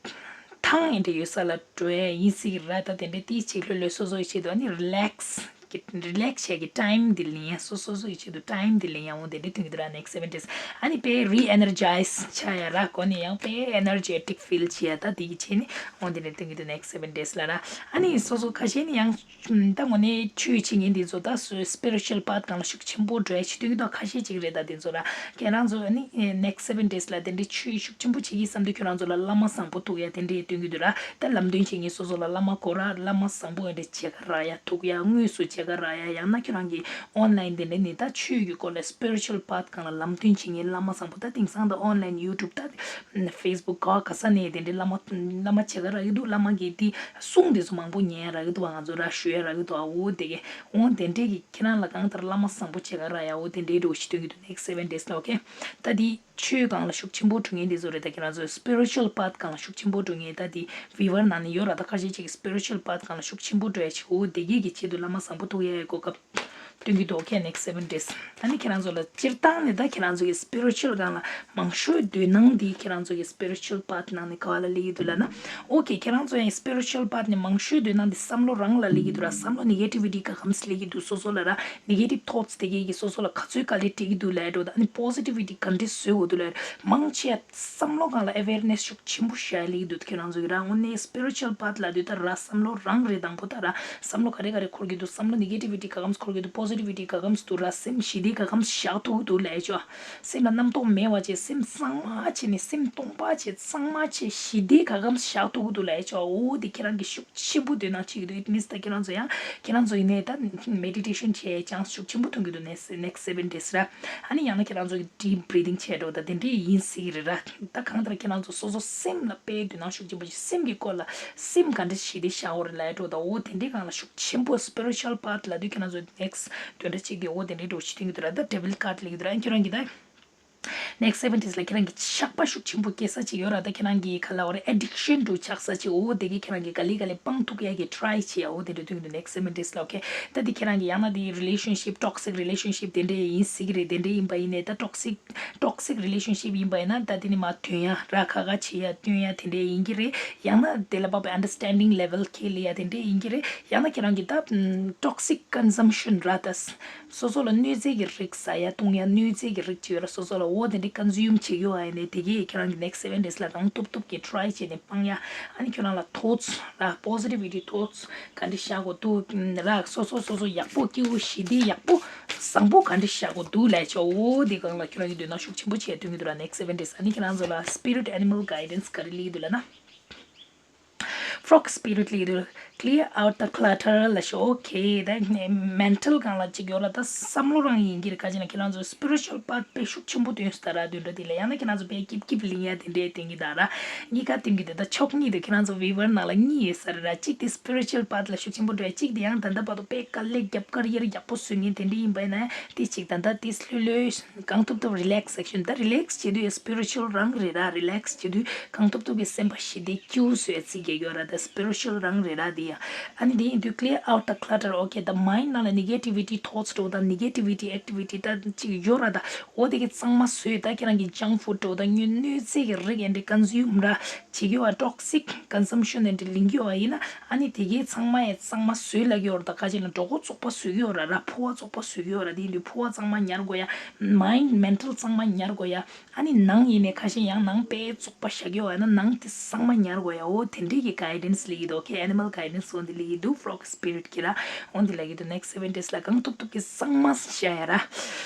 ཐང་འདི་འདྲ་ཡོད་ས་ལ་འགྲོ་ཡ་ཡིན་སྲིད་ཀྱི་ར། ད་དེ་འདྲའི་ཏིས་ཅིག་ལྷོད་ལྷོད་སོ་སོ་ཡི་ཆེད་དུ་ཨ་ནི་relax གི་relax བྱེད་ཀྱི་time འདི་ལེན་ཡ། སོ་སོ་སོ་ཡི་ཆེད་དུ་time འདི་ལེན་ཡ། འོ་དེ་འདྲའི་སྟོན་གྱི་འདུག་ར། next seven days ཨ་ནི་དཔེ་re energize ཆགས་ཡ་ར། གོ་ནས་ཡང་དཔེ་energetic feel བྱེད་ཡ། ད་དེ་གི་ཆེད་ནི་འོ་དེ་འདྲའི་སྟོན་གྱི་འདུག next seven days ལ་ར། ཨ་ནི་སོ་སོ་ཁ་ཤས་ནི་ཡང་ད་དངོས་གནས་ཆོས་བྱེད་མཁན་འདི་ཚོ་ད་སོ་spiritual path སྒང་ལ་ཤུགས་ཆེན་པོ་འགྲོ་ཡ་ཆེད་སྟོན་གྱི་འདུག་ཁ་ཤས་ཅིག་རེད། ད་དེ་ཚོ་ར་ཁྱེད་རང་ཚོ་ཨ་ནི་next seven days ལ་དེ་འདྲའི་ཆོས་ཤུགས་ཆེན་པོ་བྱེད་ཀྱི་བསམ་དུས་ཁྱོད་རང་ཚོ་ལ་བླ་མ་བཟང་པོ་ཐུག་ཡ་དེ་འདྲའི་སྟོན་གྱི་འདུག་ར། ད་ལམ་སྟོན་བྱེད་མཁན་སོ་སོ་ལ་བླ་མ་སྐོར་ར། བླ་མ་བཟང་པོ་འདྲ་མཇལ་ཁ་རག་ཡ་ཐུག་ཡ། དངོས་སུ་མཇལ་ཁ་རག་ཡ། ཡང་ན་ཁྱོད་རང་གི་online དེ་འདྲ་ནི་ད་ཆོས་ཀྱི་སྐོར་ལ་spiritual path སྒང་ལ་ལམ་སྟོན་བྱེད་མཁན་བླ་མ་བཟང་པོ། ད་དེང་སང་ད་online YouTube ད་Facebook ག་ག་ས་ནས་དེ་འདྲའི་བླ་མ་བླ་མ་མཇལ་ཁ་རག་གི་འདུག་བླ་མ་གི་དེ་གསུང་དེ་ཚོ་མང་པོ་ཉན་ཡ་རག་གི་འདུག་བ། ང་ཚོ་ར་ཞུ་ཡ་རག་གི་འདུག་བ། འོ་དེ་གི་འོ་དེ་འདྲའི་གི་ཁྱེད་རང་ལ་གང་ལྟར་བླ་མ་བཟང་པོ་མཇལ་ཁ་རག་ཡ། འོ་དེ་འདྲའི་འགྲོ་ཞིག་སྟོན་གྱི་འདུག next seven days ལ། okay ད་དེ། ཆོས་སྒང་ལ་ཤུགས་ཆེན་པོ་འགྲོ་མཁན་དེ་ཚོ་རེད། ད་ཁྱེད་རང་ཚོ་spiritual path སྒང་ལ་ཤུགས་ཆེན་པོ་འགྲོ་མཁན་ད་དེ་viewer ནང་ནས་ཡོད་ར། ད་ཁ་ཤས་ཅིག་spiritual path སྒང་ལ་ཤུགས་ཆེན་པོ་འགྲོ་ཡ་ཅིག་འོ་དེ་གས་ཀྱི་ཆེད་དུ་བླ་མ་བཟང་པོ་ཐུག་ཡ་ཡི་གོ་སྐབས་སྟོན་གྱི་འདུག okay next seven days ཨ་ནི་ཁྱེད་རང་ཚོ་ལ་སྤྱིར་བཏང་ནས་ད་ཁྱེད་རང་ཚོ་གི་spiritual སྒང་ལ་མང་ཤོས་འདོད་སྣང་དེ་ཁྱེད་རང་ཚོ་གི་spiritual path ནང་ནས་ག་བ་ལ་སླེབས་ཀྱི་འདུག་ལབ་ན། okay ཁྱེད་རང་ཚོ་ཡང་spiritual path ནས་མང་ཤོས་འདོད་སྣང་དེ་བསམ་བློ་རང་ལ་སླེབས་ཀྱི་འདུག་ར། བསམ་བློ་negativity ག་གམ་སླེབས་ཀྱི་འདུག་སོ་སོ་ལ་ར། negative thoughts དེ་གས་ཀྱིས་སོ་སོ་ལ་ག་ཚོད་དཀའ་ལས་སྤྲད་ཀྱི་འདུག་ལབ་ཡ་འགྲོ་ད། ཨ་ནི་positivity ག་འདྲས་བཟོ་དགོས་འདུག་ལབ་ཡ། མང་ཆེ་བསམ་བློ་སྒང་ལ་awareness ཤུགས་ཆེན་པོ་བཞག་ཡ་ལེགས་འདུག་ཁྱོད་རང་ཚོ་གི་རང་དངོས་གནས་spiritual path ལབ་དུས་ད་ར་བསམ་བློ་རང་རེད། དང་པོ་ད་ར་བསམ་བློ་ག་རེ་ག་རེ་འཁོར་གྱི་འདུག་བསམ་བློ་negativity ག་གམ་འཁོར་གྱི་འདུག positivity ག་གམ་འདུག་ར། སེམས་ཞི་བདེ་ག་གམ་བཞག་ཐུབ་ཀྱི་འདུག་ལབ་ཡ་ཆོ། སེམས་ལ་རྣམ་རྟོག་མེད་པ་བྱས། སེམས་གཙང་མ་བྱས་ནས་སེམས་སྟོང་པ་བྱས། གཙང་མ་བྱས་ཞི་བདེ་ག་གམ་བཞག་ཐུབ་ཀྱི་འདུག་ལབ་ཡ་ཆོ། འོ་དེ་ཁྱེད་རང་གི་ཤུགས་ཆེན་པོ་འདོད་སྣང་བྱེད་ཀྱི་འདུག it means ད་ཁྱེད་རང་ཚོ་ཡང་ཁྱེད་རང་ཚོ་ཡིན་ནའི་ད་meditation བྱེད་chance ཤུགས་ཆེན་པོ་ཐོན་གྱི་འདུག next next seven days ར། ཨ་ནི་ཡང་ན་ཁྱེད་རང་ཚོ་གི་deep breathing བྱས་འགྲོ་ད་དེ་འདྲས་ཡིན་སྲིད་ཀྱི་རེད་ར། ད་གང་ལྟར་ཁྱེད་རང་ཚོ་སོ་སོ་སེམས་ལ་དཔེ་འདོད་སྣང་ཤུགས་ཆེན་པོ་ཞིག་སེམས་ཀྱི་སྐོར་ལ་སེམས་ག་འདྲས་ཞི་བདེ་བཞག་འོ་རེད་ལབ་འགྲོ་ད། འོ་དེ་འདྲས་སྒང་ལ་ཤུགས་ཆེན་པོ་spiritual path ལབ་དུས་ཁྱེད་རང་ཚོ་next དོན་འདྲ་གཅིག་དེ་འོ་དེ་འདྲས་འགྲོ་ཞིག་ཐོན་གྱི་འདུག་ར། ད་devil card སླེབས་ཀྱི་འདུག་ར། ཨ་ཁྱེད་རང་གི་ད། next seven days ལ་ཁྱེད་རང་གི་ཆགས་པ་ཤུགས་ཆེན་པོ་སྐྱེ་ས་ཅིག་ཡོད་ར། ད་ཁྱེད་རང་གི་ག་ལབ་དགོས་རེད། addiction དུ་ཆགས་ས་ཅིག་འོ་དེ་གི་ཁྱེད་རང་གི་ག་ལེ་ག་ལེ་སྤང་ཐུབ་ཡ་གི་try བྱེད་ཡ། འོ་དེ་འདྲ་ཐོན་གྱི་འདུག next seven days ལ། okay ད་དེ་ཁྱེད་རང་གི་ཡང་ན་དེ་relationship toxic relationship དེ་འདྲ་ཡིན་སྲིད་ཀྱི་རེད། དེ་འདྲ་ཡིན་པ་ཡིན་ནའི་ད་toxic toxic relationship ཡིན་པ་ཡིན་ན་ད་དེ་ནི་མ་ཐོན་ཡ་ར་ཁ་ཁ་བྱེད་ཡ་སྟོན་ཡ་དེ་འདྲ་ཡིན་གྱི་རེད། ཡང་ན་དེ་ལ་བབ་པའི་understanding level ཁེལ་ཡ་དེ་འདྲ་ཡིན་གྱི་རེད། ཡང་ན་ཁྱེད་རང་གི་ད་toxic consumption ར་ད། སོ་སོ་ལ་གནོད་འཚེ་གི་རིགས་ཟ་ཡ་བཏུང་ཡ་གནོད་འཚེ་གི་རིགས་ཅིག་ཡོད་ར། སོ་སོ་ལ་འོ་དེ་འདྲའི་consume བྱེད་ཀྱི་ཡོད་ཨ་ཡིན་ནའི་དེ་གས་ཁྱེད་རང་གི་next seven days ལ་རང་ཐུབ་ཐུབ་ཀྱི་try བྱས་ནས་སྤང་ཡ། ཨ་ནི་ཁྱོད་རང་ལ་thoughts ར་positivity thoughts ག་འདྲ་བཞག་དགོས་འདུག་ར། སོ་སོ་སོ་སོ་ཡག་པོ་སྐྱིད་པོ་ཞི་བདེ་ཡག་པོ་བཟང་པོ་ག་འདྲ་བཞག་དགོས་འདུག་ལབ་ཆོག་འོ་དེ་སྒང་ལ་ཁྱོད་རང་གི་འདོད་སྣང་ཤུགས་ཆེན་པོ་བྱས་སྟོན་གྱི་འདུག་ར། next seven days ཨ་ནི་ཁྱེད་རང་ཚོ་ལ་spirit animal guidance ག་རེ་སླེབས་ཀྱི་འདུག་ལབ་ན། Frog spirit སླེབས་ཀྱི་འདུག clear out the clutter ལབ་ཤོག okay ད་mental སྒང་ལ་ཅིག་ཡོད་ལ་ད་བསམ་བློ་རང་ཡིན་གྱི་རེད། ག་ཅི་ན་ཁྱེད་རང་ཚོ་spiritual path དཔེ་ཤུགས་ཆེན་པོ་སྟོན་སྲིད་ད་ར། དུད་འགྲོ་དེ་ལ་ཡང་ན་ཁྱེད་རང་ཚོ་དཔེ་སྐྱིབ་སྐྱིབ་ལིང་ཡ་དེ་འདྲའི་སྟེང་གི་ད་ར། གཉིས་ཀ་སྟེང་གི་དེ་ད་ཕྱོགས་གཉིས་དེ་ཁྱེད་རང་ཚོ་viewer ནང་ལ་གཉིས་ཡོད་ས་རེད་ར། གཅིག་དེ་spiritual path ལ་ཤུགས་ཆེན་པོ་འགྲོ་ཡ། གཅིག་དེ་ཡང་ད་ལྟ་བར་དུ་དཔེ་དཀའ་ལས་རྒྱབ་ཀ་རི་ཡར་ཡག་པོ་བཟོ་མཁན་དེ་འདྲ་ཡིན་པ་ཡིན་ན་དེ་གཅིག་ད་ད་དེ་ལྷོད་ལྷོད་གང་ཐུབ་ཐུབ་relaxation ད་relax བྱེད་དུས་spiritual རང་རེད་ར། relax བྱེད་དུས་གང་ཐུབ་ཐུབ་ཀྱི་སེམས་པ་ཞི་བདེ་སྐྱིད་པོ་བཟོ་ཡ་རྩིས་རྒྱག་ཡོད་ར། ད་spiritual རང་རེད་ར་དེ། ཨ་ནི་དེ་ཡིན་དུས་clear out the clutter, okay, the mind ནང་ལ་negativity thoughts འགྲོ་དང་negativity activity ད་ཅིག་ཡོད་ར། ད་འོ་དེ་གི་གཙང་མ་བཟོས། ད་ཁྱེད་རང་གི་junk food འགྲོ་དང་ཉོ་ནོ་ཚེ་གི་རིགས་ཨེ་འདྲ་consume ར་བྱེད་ཀྱི་ཡོད་པ། toxic consumption ཨེ་འདྲ་ལེན་གྱི་ཡོད་པ་ཡིན་ན། ཨ་ནི་དེ་གི་ཚང་མ་ཡ་གཙང་མ་བཟོས་ལབ་ཀྱི་ཡོད་ར། ད་ཁ་ཅིག་ན་གྲོད་ཁོག་བཙོག་པ་བཟོས་ཀྱི་ཡོད་ར། ར་ཕོ་བ་བཙོག་པ་བཟོས་ཀྱི་ཡོད་ར། དེ་ཡིན་དུས་ཕོ་བ་གཙང་མ་ཉར་དགོས་ཡ། mind mental གཙང་མ་ཉར་དགོས་ཡ། ཨ་ནི་ནང་ཡིན་ནའི་ཁ་ཤས་ཡང་ནང་དཔེ་བཙོག་པ་བཞག་ཡོད་པ་ཡིན་ན་ནང་དེ་གཙང་མ་ཉར་དགོས་ཡ། འོ་དེ་འདྲས་ཀྱི་guidance ལེན་གྱི་འདུག okay, animal guidance འོ་འདི་ལེན་གྱི་འདུག frog spirit གྱི་ར། འོ་འདི་ལབ་ཀྱི་འདུག next seven days ལ་གང་ཐུབ་ཐུབ་ཀྱིས་གཙང་མ་བཞག་ཡ་ར།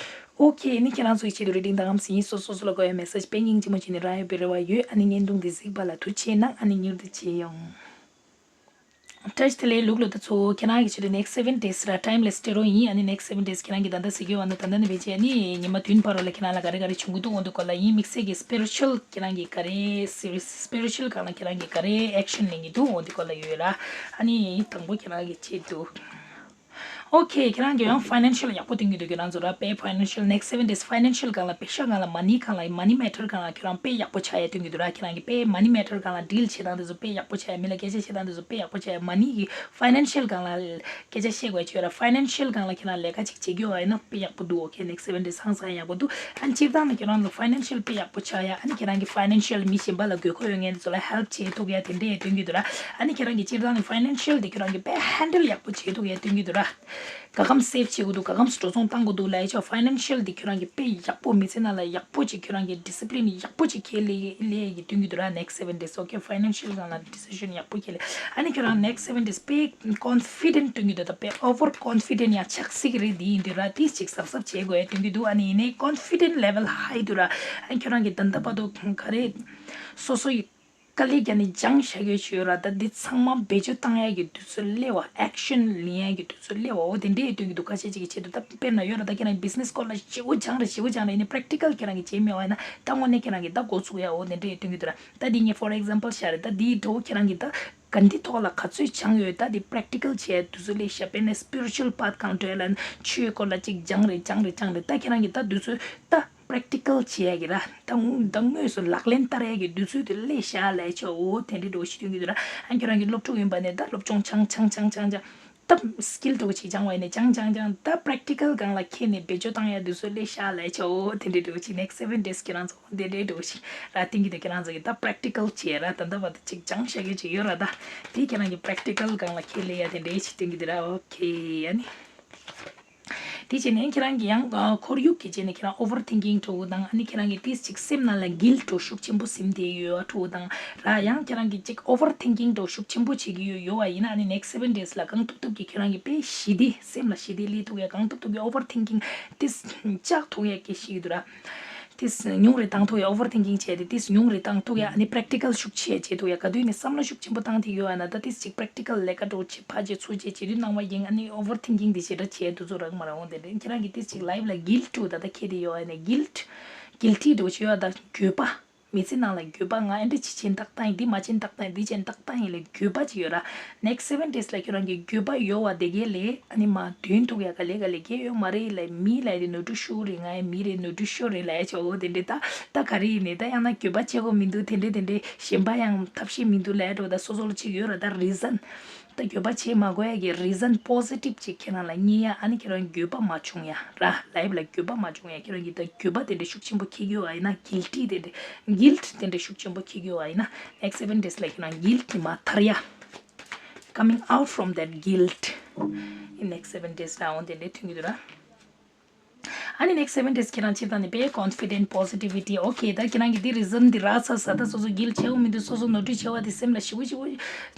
okay, ཨ་ནི་ཁྱེད་རང་ཚོའི་ཆེད་དུ་reading ད་གམ་སི་ཡིན། སོ་སོ་སོ་ལ་དགོས་ཡ་message དཔེ་སྙིང་རྗེ་མོ་བྱས་ནས་རག་ཡོད་པའི་རེ་བ་ཡོད། ཨ་ནི་བརྙན་ཐུང་འདི་གཟིགས་པ་ལ་ཐུགས་རྗེ་ཆེ་གནང་། ཨ་ནི་མྱུར་དུ་མཇལ་ཡོང་། བཀྲ་ཤིས་བདེ་ལེགས། ལུག་ལོ་ད་ཚོ་ཁྱེད་རང་གི་ཆེད་དུ་next seven days ར་timeless tarot ཡིན། ཨ་ནི་next seven days ཁྱེད་རང་གི་ད་ལྟ་གཟིགས་ཡོད་པ་ན་ད་ལྟ་ནས་བེད་སྤྱད་ནི་ཉི་མ་བདུན་བར་ལ་ཁྱེད་རང་ལ་ག་རེ་ག་རེ་བྱུང་གི་འདུག་འོ་འདི་སྐོར་ལ་ཡིན། དམིགས་བསལ་གྱི་spiritual ཁྱེད་རང་གི་ག་རེ་spiritual སྒང་ལ་ཁྱེད་རང་གི་ག་རེ་action ལེན་གྱི་འདུག་འོ་འདི་སྐོར་ལ་ཡོད་ར། ཨ་ནི་དང་པོ་ཁྱེད་རང་གི་ཆེད་དུ okay, ཁྱེད་རང་གི་ཡང་financial ཡག་པོ་སྟོན་གྱི་འདུག་ཁྱེད་རང་ཚོ་ར་དཔེ་financial next seven days financial སྒང་ལ་པེ་ཤ་སྒང་ལ་money སྒང་ལ་money matter སྒང་ལ་ཁྱེད་རང་དཔེ་ཡག་པོ་ཆགས་ཡ་སྟོན་གྱི་འདུག་ར། ཁྱེད་རང་གི་དཔེ་money matter སྒང་ལ་deal བྱེད་སྟངས་དེ་ཚོ་དཔེ་ཡག་པོ་ཆགས་ཡ། མི་ལ་སྐད་ཆ་བཤད་སྟངས་དེ་ཚོ་དཔེ་ཡག་པོ་ཆགས་ཡ། money གི་financial སྒང་ལ་སྐད་ཆ་བཤད་དགོས་ཡ་ཆོད་ར། financial སྒང་ལ་ཁྱེད་རང་ལས་ཀ་ཅིག་བྱེད་རྒྱུ་ཡོད་པ་ཡིན་ན་དཔེ་ཡག་པོ་འདུག okay, next seven days ཧང་སང་ཡག་པོ་འདུག་ཨ་ནི་སྤྱིར་བཏང་ནས་ཁྱེད་རང་ལ་financial དཔེ་ཡག་པོ་ཆགས་ཡ། ཨ་ནི་ཁྱེད་རང་གི་financial མི་གཞན་པ་ལ་དགོས་མཁོ་ཡོད་མཁན་དེ་ཚོ་ལ་help བྱེད་ཐུབ་ཡ་དེ་འདྲས་སྟོན་གྱི་འདུག་ར། ཨ་ནི་ཁྱེད་རང་གི་སྤྱིར་བཏང་ནས་financial དེ་ཁྱེད་རང་གི་དཔེ་handle ཡག་པོ་བྱེད་ཐུབ་ཡ་སྟོན་གྱི་འདུག་ར། ག་གམ་save བྱེད་དགོས་འདུག་ག་གམ་འགྲོ་སོང་བཏང་དགོས་འདུག་ལབ་ཡ་ཆོག financial དེ་ཁྱེད་རང་གི་དཔེ་ཡག་པོ་མི་ཚེ་ནང་ལ་ཡག་པོ་ཅིག་ཁྱེད་རང་གི་discipline ཡག་པོ་ཅིག་ཁྱེད་ལས་ལས་ཡི་སྟོན་གྱི་འདུག་ར། next seven days okay, financial སྒང་ལ་decision ཡག་པོ་ཁྱེད་ལས། ཨ་ནི་ཁྱེད་རང་next seven days དཔེ་confident སྟོན་གྱི་འདུག་ད་དཔེ over confident ཡང་ཆགས་སྲིད་ཀྱི་རེད། འདི་ཡིན་དུས་ར་དེ་ཅིག་གཟབ་གཟབ་བྱེད་དགོས་ཡ་སྟོན་གྱི་འདུག་ཨ་ནི་ཡིན་ནའི་confident level high འདུག་ར། ཨ་ནི་ཁྱེད་རང་གི་ད་ལྟ་བར་དུ་ག་རེ་སོ་སོ་ཡི་དཀའ་ལས་བརྒྱབ་ནས་སྦྱངས་བཞག་ཡོད་ཅིག་ཡོད་ར། ད་འདི་ཚང་མ་བེད་སྤྱོད་བཏང་ཡ་གི་དུས་ཚོད་སླེབས་པ། action ལེན་ཡ་གི་དུས་ཚོད་སླེབས་པ། འོ་དེ་འདྲའི་སྟོན་གྱི་འདུག་ཁ་ཤས་ཅིག་གི་ཆེད་དུ་ད་དཔེར་ན་ཡོད་ར། ད་ཁྱེད་རང་གི་business སྐོར་ལ་ཞེ་པོ་སྦྱངས་རེད། ཞེ་པོ་སྦྱངས་རེད། ཡིན་ནའི་practical ཁྱེད་རང་གི་བྱེད་མེད་པ་ཡིན་ན་ད་དངོས་གནས་ཁྱེད་རང་གི་ད་འགོ་ཚུགས་ཡ། འོ་དེ་འདྲའི་སྟོན་གྱི་འདུག་ར། ད་འདི་ངས་for example བཤད་རེད། ད་འདིའི་འགྲོ་ཁྱེད་རང་གི་ད་ག་འདི་ཐོག་ལ་ག་ཚོད་སྦྱངས་ཡོད། ད་འདི་practical བྱས་དུས་ཚོད་སླེབས་ཤག་དཔེར་ན་spiritual path གང་འགྲོ་ཡ་ལ་ཆོས་སྐོར་ལ་ཅིག་སྦྱངས་རེད། སྦྱངས་རེད། སྦྱངས་རེད། ད་ཁྱེད་རང་གི་ད་དུས་ཚོད་ད་practical བྱེད་ཡ་གི་ར། ད་ད་དངོས་སུ་ལག་ལེན་བསྟར་ཡ་གི་དུས་ཚོད་དེ་སླེབས་ཤག་ལབ་ཆོག་འོ་དེ་འདྲའི་འགྲོ་ཞིག་སྟོན་གྱི་འདུག་ར། ཨ་ཁྱེད་རང་གི་སློབ་ཕྲུག་ཡིན་པ་ནས་ད་སློབ་སྦྱོང་སྦྱང་སྦྱང་སྦྱང་སྦྱང་སྦྱང་། ད་skill འགྲོ་ཞིག་སྦྱང་བ་ཡིན་ནས་སྦྱང་སྦྱང་སྦྱང་། ད་practical སྒང་ལ་འཁྱེར་ནས་བེད་སྤྱོད་བཏང་ཡ་དུས་ཚོད་སླེབས་ཤག་ལབ་ཆོག་འོ་དེ་འདྲའི་འགྲོ་ཞིག next seven days ཁྱེད་རང་ཚོ་འོ་དེ་འདྲའི་འགྲོ་ཞིག་ར། སྟོན་གྱི་འདུག་ཁྱེད་རང་ཚོ་གི་ད་practical བྱས་ར། ད་ད་བར་དུ་ཅིག་སྦྱང་བཞག་ཡོད་ཅིག་ཡོད་ར། ད་དེ་ཁྱེད་རང་གི་practical སྒང་ལ་འཁྱེར་སླེབས་ཡ་དེ་འདྲའི་ཞིག་སྟོན་གྱི་འདུག་ར། okay ཨ་ནི། དེ་བྱས་ནས་ཁྱེད་རང་གི་ཡང་ཁོར་ཡུག་གི་བྱས་ནས་ཁྱེད་རང་overthinking འགྲོ་དང་། ཨ་ནི་ཁྱེད་རང་གི་ཏིས་ཅིག་སེམས་ནང་ལ་guilt འགྲོ་ཤུགས་ཆེན་པོ་སིམ་བསྡད་ཡོད་འགྲོ་དང་ར། ཡང་ཁྱེད་རང་གི་ཅིག་overthinking འགྲོ་ཤུགས་ཆེན་པོ་བྱེད་ཀྱི་ཡོད་ཡོད་པ་ཡིན་ན། ཨ་ནི་next seven days ལ་གང་ཐུབ་ཐུབ་ཀྱིས་ཁྱེད་རང་གི་དཔེ་ཞི་བདེ་སེམས་ལ་ཞི་བདེ་སླེབས་ཐུབ་ཡ། གང་ཐུབ་ཐུབ་ཀྱིས་overthinking ཏིས་བཅག་ཐུབ་ཡ་གི་ཞིག་འདུག་ར། ཏིས་ཉུང་རེ་བཏང་ཐུབ་ཡ། overthinking བྱས་ཏེ་ཏིས་ཉུང་རེ་བཏང་ཐུབ་ཡ། ཨ་ནི་practical ཤུགས་ཆེ་བྱེད་ཐུབ་ཡ། ག་དུས་ནས་བསམ་བློ་ཤུགས་ཆེན་པོ་བཏང་ཐུབ་ཡོད་ཨ་ན་ད་ཏིས་ཅིག་practical ལས་ཀ་འགྲོ་བྱེད་ཕ་བྱེད་ཚུར་བྱེད་བྱེད་དུས་སྣང་བ་ཡིན། ཨ་ནི་overthinking དེ་ཞེ་དྲག་བྱེད་དུས་ཚོད་རག་མ་རག་འོང་། དེ་འདྲ་ཁྱེད་རང་གི་ཏིས་ཅིག་life ལ་guilt འགྲོ་ད་ལྟ་ཁྱེད་དེ་ཡོད་ཨ་ནི་guilt guilty འགྲོ་བྱེད་ཡོད་ད་འགྱོད་པ། མི་ཚེ་ནང་ལ་འགྱོད་པ། ང་ཨེ་འདྲ་ཅིག་བྱས་ན་ཏག་ཏག་ཡིན། འདི་མ་བྱས་ན་ཏག་ཏག་ཡིན། འདི་བྱས་ན་ཏག་ཏག་ཡིན་ལབ་འགྱོད་པ་ཅིག་ཡོད་ར། next seven days ལ་ཁྱོད་རང་གི་འགྱོད་པ་ཡོད་པ་དེ་གས་ལས་ཨ་ནི་མར་འདོན་ཐུབ་ཡ་ག་ལེ་ག་ལེ་གས་ཡོད་མ་རེད་ལབ། མི་ལབ་དེ་ནོར་འཁྲུལ་ཤོར་རེད། ང་ཡང་མི་རེད། ནོར་འཁྲུལ་ཤོར་རེད་ལབ་ཡ་ཆོག་འོ་དེ་འདྲ་ད་ད་ག་རེ་ཡིན་ནས་ད་ཡང་ན་འགྱོད་པ་བྱེད་དགོས་མི་འདུག་དེ་འདྲ་དེ་འདྲ་གཞན་པ་ཡང་ཐབས་ཤེས་མི་འདུག་ལབ་འགྲོ། ད་སོ་སོ་ལ་ཅིག་ཡོད་ར། ད་reason ད་འགྱོད་པ་བྱེད་མ་དགོས་ཡ་གི་reason positive ཅིག་ཁྱེད་རང་ལ་རྙེད་ཡ། ཨ་ནི་ཁྱེད་རང་འགྱོད་པ་མ་བྱུང་ཡ་ར། life ལ་འགྱོད་པ་མ་བྱུང་ཡ། ཁྱེད་རང་གི་ད་འགྱོད་པ་དེ་འདྲ་ཤུགས་ཆེན་པོ་འཁྱེར་གྱི་ཡོད་པ་ཡིན་ན། guilty དེ་འདྲ་guilt དེ་འདྲ་ཤུགས་ཆེན་པོ་འཁྱེར་གྱི་ཡོད་པ་ཡིན་ན། next seven days ལ་ཁྱེད་རང་guilt དེ་མར་ཐར་ཡ། coming out from that guilt in next seven days ལ་འོ་དེ་འདྲ་ཐོན་གྱི་འདུག་ར། ཨ་ནི་next seven days ཁྱེད་རང་སྤྱིར་བཏང་ནས་དཔེ་confident positivity okay ད་ཁྱེད་རང་གི་འདི་reason འདི་རག་ཚར་ས། ད་སོ་སོ་guilt བྱེད་དགོས་མི་འདུག་སོ་སོ་ནོར་འཁྲུལ་བྱས་པ་དེ་སེམས་ལ་ཞེ་པོ་ཞེ་པོ་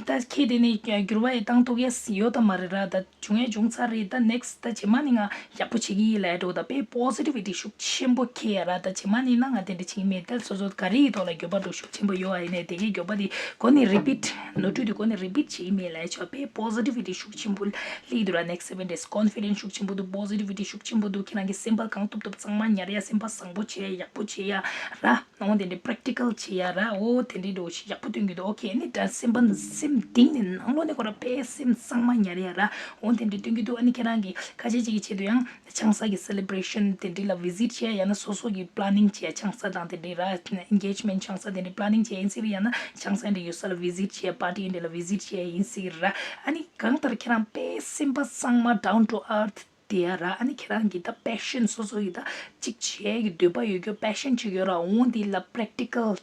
ད་ཁྱེད་དེ་ནས་འགྱུར་བ་ཡི་བཏང་ཐུབ་ཡས་ཡོད་དམ་མ་རེད་ར། ད་བྱུང་ཡས་བྱུང་ཚར་རེད། ད་next ད་རྗེས་མ་ནི་ང་ཡག་པོ་བྱེད་ཀྱི་ཡིན་ལབ་འགྲོ། ད་དཔེ་positivity ཤུགས་ཆེན་པོ་འཁྱེར་ཡ་ར། ད་རྗེས་མ་ནི་ན་ང་དེ་འདྲ་བྱེད་ཀྱི་མེད། ད་སོ་སོ་ག་རེ་ཡི་ཐོག་ལ་འགྱོད་པ་འགྲོ་ཤུགས་ཆེན་པོ་ཡོད་པ་ཡིན་ནའི་དེ་གའི་འགྱོད་པ་དེ་གོ་ནས་repeat ནོར་འཁྲུལ་དེ་གོ་ནས་repeat བྱེད་ཀྱི་མེད་ལབ་ཆོག་དཔེ་positivity ཤུགས་ཆེན་པོ་སླེབས་འདུག་ར། next seven days confident ཤུགས་ཆེན་པོ་འདུག positivity ཤུགས་ཆེན་པོ་འདུག་ཁྱེད་རང་གི་སེམས་པ་གང་ཐུབ་ཐུབ་གཙང་མ་ཉར་ཡ། སེམས་པ་བཟང་པོ་བྱེད་ཡ། ཡག་པོ་བྱེད་ཡ་ར། འོ་དེ་འདྲའི་པེ་རེག་ཊི་ཀལ་བྱེད་ཡ་ར། འོ་དེ་འདྲའི་འགྲོ་ཞིག་ཡག་པོ་སྟོན་གྱི་འདུག་ཨོ་ཁེ། ཨ་ནི་ད་སེམས་པ་སེམས་གཏིང་ནས་ནང་ལོགས་ནས་ཁོ་རང་དཔེ་སེམས་གཙང་མ་ཉར་ཡ་ར། འོ་དེ་འདྲའི་སྟོན་གྱི་འདུག་ཨ་ནི་ཁྱེད་རང་གིས་ཁ་ཤས་ཅིག་གི་ཆེད་དུ་ཡང་ཆང་ས་གི་སེ་ལེ་བྷི་རེ་ཤན་དེ་འདྲའི་ལ་བི་ཟིཊ་བྱེད་ཡ། ཡང་ན་སོ་སོ་གི་པི་ལེ་ནིང་བྱེད་ཡ། ཆང་ས་དང་དེ་འདྲའི་ར། ཨེན་གེཇ་མེན་ཊི་ཆང་ས་དེ་འདྲའི་པི་ལེ་ནིང་བྱེད་ཡ་ཡིན་སྲིད་ར། ཡང་ན་ཆང་ས་འདྲ་ཡོད་ས་ལ་བི་ཟིཊ་བྱེད་ཡ། པར་ཊི་འདྲ་ལ་བི་ཟིཊ་བྱེད་ཡ་ཡིན་སྲིད་ར། ཨ་ནི་གང་ལྟར་ཁྱེད་རང་དཔེ་སེམས་པ་གཙང་མ་ཌའུན་ཊུ་ཨརཐ་དེ་ཡ་ར། ཨ་ནི་ཁྱེད་རང་གི་ད་པེ་ཤན་སོ་སོ་གི་ད་ཅིག་བྱེད་ཀྱི་འདོད་པ་ཡོད་རྒྱུ། པེ་ཤན་ཅིག་ཡོད་ར། འོ་འདི་ལ་པེ་རེག་ཊི་ཀལ་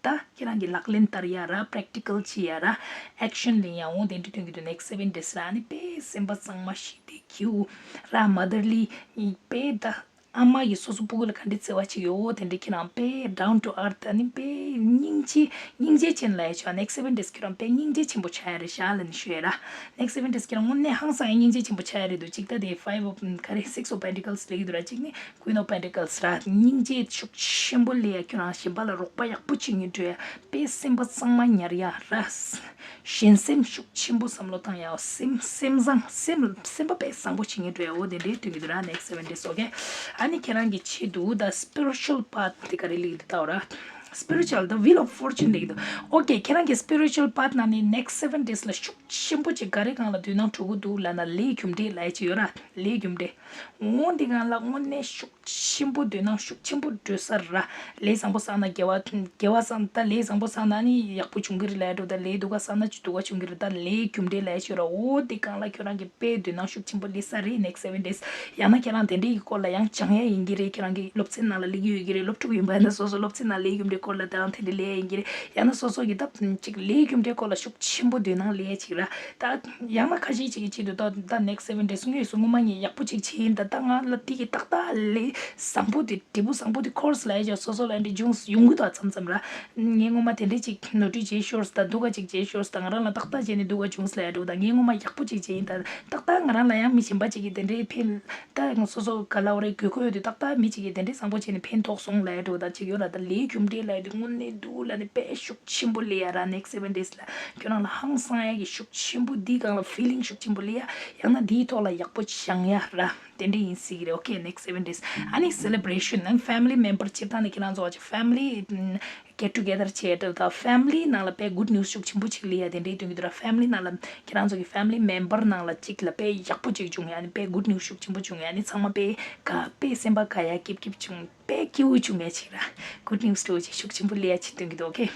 ད་ཁྱེད་རང་གི་ལག་ལེན་བསྟར་ཡ་ར། པེ་རེག་ཊི་ཀལ་བྱེད་ཡ་ར། ཨེག་ཤན་ལེན་ཡ། འོ་དེ་འདྲ་སྟོན་གྱི་འདུག་ནེག་སི་སེ་བེན་ཌེ་སི་ར། ཨ་ནི་དཔེ་སེམས་པ་གཙང་མ་ཞིག་དེ་ཁྱེད་ར། མ་དར་ལི་དཔེ་ད་ཨ་མ་གིས་སོ་སོ་སྤུ་གུ་ལ་ག་འདྲ་བརྩེ་བ་ཅིག་ཡོད། འོ་དེ་འདྲ་ཁྱེད་རང་དཔེ་ཌའུན་ཊུ་ཨརཐ། ཨ་ནི་དཔེ་སྙིང་རྗེ། སྙིང་རྗེ་ཅན་ལབ་ཡ་ཆོག་ནེག་སི་སེ་བེན་ཌེ་སི་ཁྱོད་རང་དཔེ་སྙིང་རྗེ་ཆེན་པོ་ཆགས་ཡ་རེད་ཤག་ལབ་ནས་ཞུ་ཡ་ར། ནེག་སི་སེ་བེན་ཌེ་སི་ཁྱོད་རང་དངོས་གནས་ཧང་སང་ཡ་སྙིང་རྗེ་ཆེན་པོ་ཆགས་ཡ་རེད་འདུག་ཅིག་ད་དེ་ཕའི་བ་ཨོཕ་ག་རེ་སིག་ཨོཕ་པེན་ཊི་ཀལ་སི་ལེན་གྱི་འདུག་ར། གཅིག་ནི་ཀུན་ཨོཕ་པེན་ཊི་ཀལ་སི་ར། སྙིང་རྗེ་ཤུགས་ཆེན་པོ་སླེབས་ཡ། ཁྱོད་རང་གཞན་པ་ལ་རོགས་པ་ཡག་པོ་བྱེད་སྙིང་འདོད་ཡ། དཔེ་སེམས་པ་གཙང་མ་ཉར་ཡ་ར། གཞན་སེམས་ཤུགས་ཆེན་པོ་བསམ་བློ་བཏང་ཡ། སེམས་སེམས་བཟང་སེམས་སེམས་པ་དཔེ་བཟང་པོ་བྱེད་སྙིང་འདོད་ཡ། འོ་དེ་འདྲའི་སྟོན་གྱི་འདུག་ར། ནེག་སི་སེ་བེན་ཌེ་སི། ཨོ་ཁེ། ཨ་ནི་ཁྱེད་རང་གི་ཆེད་དུ་ད་སི་པི་རི་ཅུ་ཨལ་པཱཐ་དེ་ག་རེ་ལེན་གྱི་འདུག་ལྟ་བ་ར། སི་པི་རི་ཅུ་ཨལ་ད་ཝིལ་ཨོཕ་ཕོར་ཅུན་ལེན་གྱི་འདུག་ཨོ་ཁེ། ཁྱེད་རང་གི་སི་པི་རི་ཅུ་ཨལ་པཱཐ་ནང་ནས་ནེག་སི་སེ་བེན་ཌེ་སི་ལ་ཤུགས་ཆེན་པོ་ཅིག་ག་རེ་སྒང་ལ་དོ་སྣང་འགྲོ་གི་འདུག་ལབ་ན་ལས་རྒྱུ་འབྲས་ལབ་ཡ་ཅིག་ཡོད་ར། ལས་རྒྱུ་འབྲས། འོ་འདི་སྒང་ལ་དངོས་གནས་ཤུགས་ཆེན་པོ་དོ་སྣང་ཤུགས་ཆེན་པོ་འགྲོ་ས་ར། ལས་བཟང་པོ་བསགས་ན་དགེ་བ། དགེ་བ་བསགས། ད་ལས་བཟང་པོ་བསགས་ན་ནི་ཡག་པོ་བྱུང་གི་རེད་ལབ་ཡ་འདྲ་བོ་དང་། ལས་སྡུག་ག་བསགས་ན་སྡུག་ག་བྱུང་གི་རེད། ད་ལས་རྒྱུ་འབྲས་ལབ་ཡ་ཅིག་ཡོད་ར། འོ་འདི་སྒང་ལ་ཁྱོད་རང་གིས་དཔེ་དོ་སྣང་ཤུགས་ཆེན་པོ་སླེབས་ས་རེད། ནེག་སི་སེ་བེན་ཌེ་སི། ཡང་ན་ཁྱེད་རང་དེ་འདྲའི་གི་སྐོར་ལ་ཡང་སྦྱང་ཡ་ཡིན་གྱི་རེད། ཁྱེད་རང་གི་སློབ་ཚན་ནང་ལ་སླེབས་ཀྱི་ཡོད་ཀྱི་རེད། སློབ་ཕྲུག་ཡིན་པ་ཡིན་ན་སོ་སོ་སློབ་ཚན་ནང་སླེབས་རྒྱུ་འབྲས་སྐོར་ལ་ད་རང་དེ་འདྲ་སླེབས་ཡ་ཡིན་གྱི་རེད། ཡང་ན་སོ་སོ་གི་ད་ཅིག་ལས་རྒྱུ་འབྲས་སྐོར་ལ་ཤུགས་ཆེན་པོ་དོ་སྣང་སླེབས་ཡ་ཅིག་ར། ད་ཡང་ན་ཁ་ཤས་ཅིག་གི་ཆེད་དུ་ད་ད་ནེག་སི་སེ་བེན་ཌེ་སི་དངོས་སུ་སྔོན་མ་ངས་ཡག་པོ་ཅིག་བྱས་ཡིན། ད་ད་ང་ལ་དེ་གི་ཏག་ཏག་ལས་བཟང་པོ་དེ། འབྲས་བུ་བཟང་པོ་དེ་ཁོར་སི་ལབ་ཡ་ཅིག་སོ་སོ་ལ་འདི་འབྱུང་ཡོང་གི་འདུག་མཚམས་མཚམས་ར། ངས་སྔོན་མ་དེ་འདྲས་ཅིག་ནོར་འཁྲུལ་བྱས་ཤོར་སོང་། ད་སྡུག་ག་ཅིག་བྱས་ཤོར་སོང་། ད་ང་རང་ལ་ཏག་ཏག་བྱས་ནས་སྡུག་ག་བྱུང་སོང་ལབ་ཡ་འདྲ་བོ་དང་། ངས་སྔོན་མ་ཡག་པོ་ཅིག་བྱས་ཡིན། ད་ཏག་ཏག་ང་རང་ལ་ཡང་མི་གཞན་པ་ཅིག་གིས་དེ་འདྲས་ཕན། ད་ང་སོ་སོ་ག་ལབ་དགོས་རེད། དགོས་མཁོ་ཡོད་དུས་ཏག་ཏག་མི་ཅིག་གིས་དེ་འདྲས་བཟང་པོ་བྱས་ནས་ཕན་ཐོགས་སོང་ལབ་ཡ་འདྲ་བོ་དང་ཅིག་ཡོད་ར། ད་ལས་རྒྱུ་འབྲས་ལབ་ཡ་དེ་དངོས་གནས་སྡུག་ལབ་ནས་དཔེ་ཤུགས་ཆེན་པོ་སླེབས་ཡ་ར། ནེག་སི་སེ་བེན་ཌེ་སི་ལ་ཁྱོད་རང་ལ་ཧང་སང་ཡ་གི་ཤུགས་ཆེན་པོ། འདིའི་སྒང་ལ་ཕི་ལིང་ཤུགས་ཆེན་པོ་སླེབས་ཡ། ཡང་ན་འདིའི་ཐོག་ལ་ཡག་པོ་སྦྱང་ཡ་ར། དེ་འདྲ་ཡིན་སྲིད་ཀྱི་རེད། ཨོ་ཁེ། ནེག་སི་སེ་བེན་ཌེ་སི། ཨ་ནི་སེ་ལེ་བྷི་རེ་ཤན། ཨ་ནི་ཕེ་མི་ལི་མེམ་བར། སྤྱིར་བཏང་ནི་ཁྱེད་རང་ཚོ་བ་ཅིག་ཕེ་མི་ལི་གེཊ་ཊུ་གེ་དར་བྱས་འདྲ་བོ་དང་། ཕེ་མི་ལི་ནང་ལ་དཔེ་གུཌ་ནིའུ་སི་ཤུགས་ཆེན་པོ་ཅིག་སླེབས་ཡ་དེ་འདྲའི་སྟོན་གྱི་འདུག་ར། ཕེ་མི་ལི་ནང་ལ་ཁྱེད་རང་ཚོ་གི་ཕེ་མི་ལི་མེམ་བར་ནང་ལ་གཅིག་ལ་དཔེ་ཡག་པོ་ཅིག་བྱུང་ཡ། ཨ་ནི་དཔེ་གུཌ་ནིའུ་སི་ཤུགས་ཆེན་པོ་བྱུང་ཡ། ཨ་ནི་ཚང་མ་དཔེ་དགའ། དཔེ་སེམས་པ་དགའ་ཡ་སྐྱིད་སྐྱིད་བྱུང་། དཔེ་སྐྱིད་པོ་བྱུང་ཡ་ཅིག་ར། གུཌ་ནིའུ་སི་འདྲ་བོ་ཅིག་ཤུགས་ཆེན་པོ་སླེབས་ཡ་ཅིག་སྟོན་གྱི་འདུག་ཨོ་ཁེ།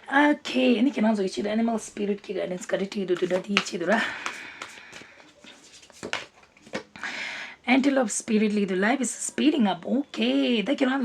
ཨོ་ཁེ། ཨ་ནི་ཁྱེད་རང་ཚོ་གི་ཆེད་དུ་ཨེ་ནི་མལ་སི་པི་རི་ཊི་གི་གའི་ཌེན་སི་ག་རེ་བྲིས་འདུག་དེ་འདྲ་དེའི་ཆེད་དུ་ར། Antelope spirit ལབ་ཀྱི་འདུག Life is speeding up. ཨོ་ཁེ། ད་ཁྱེད་རང་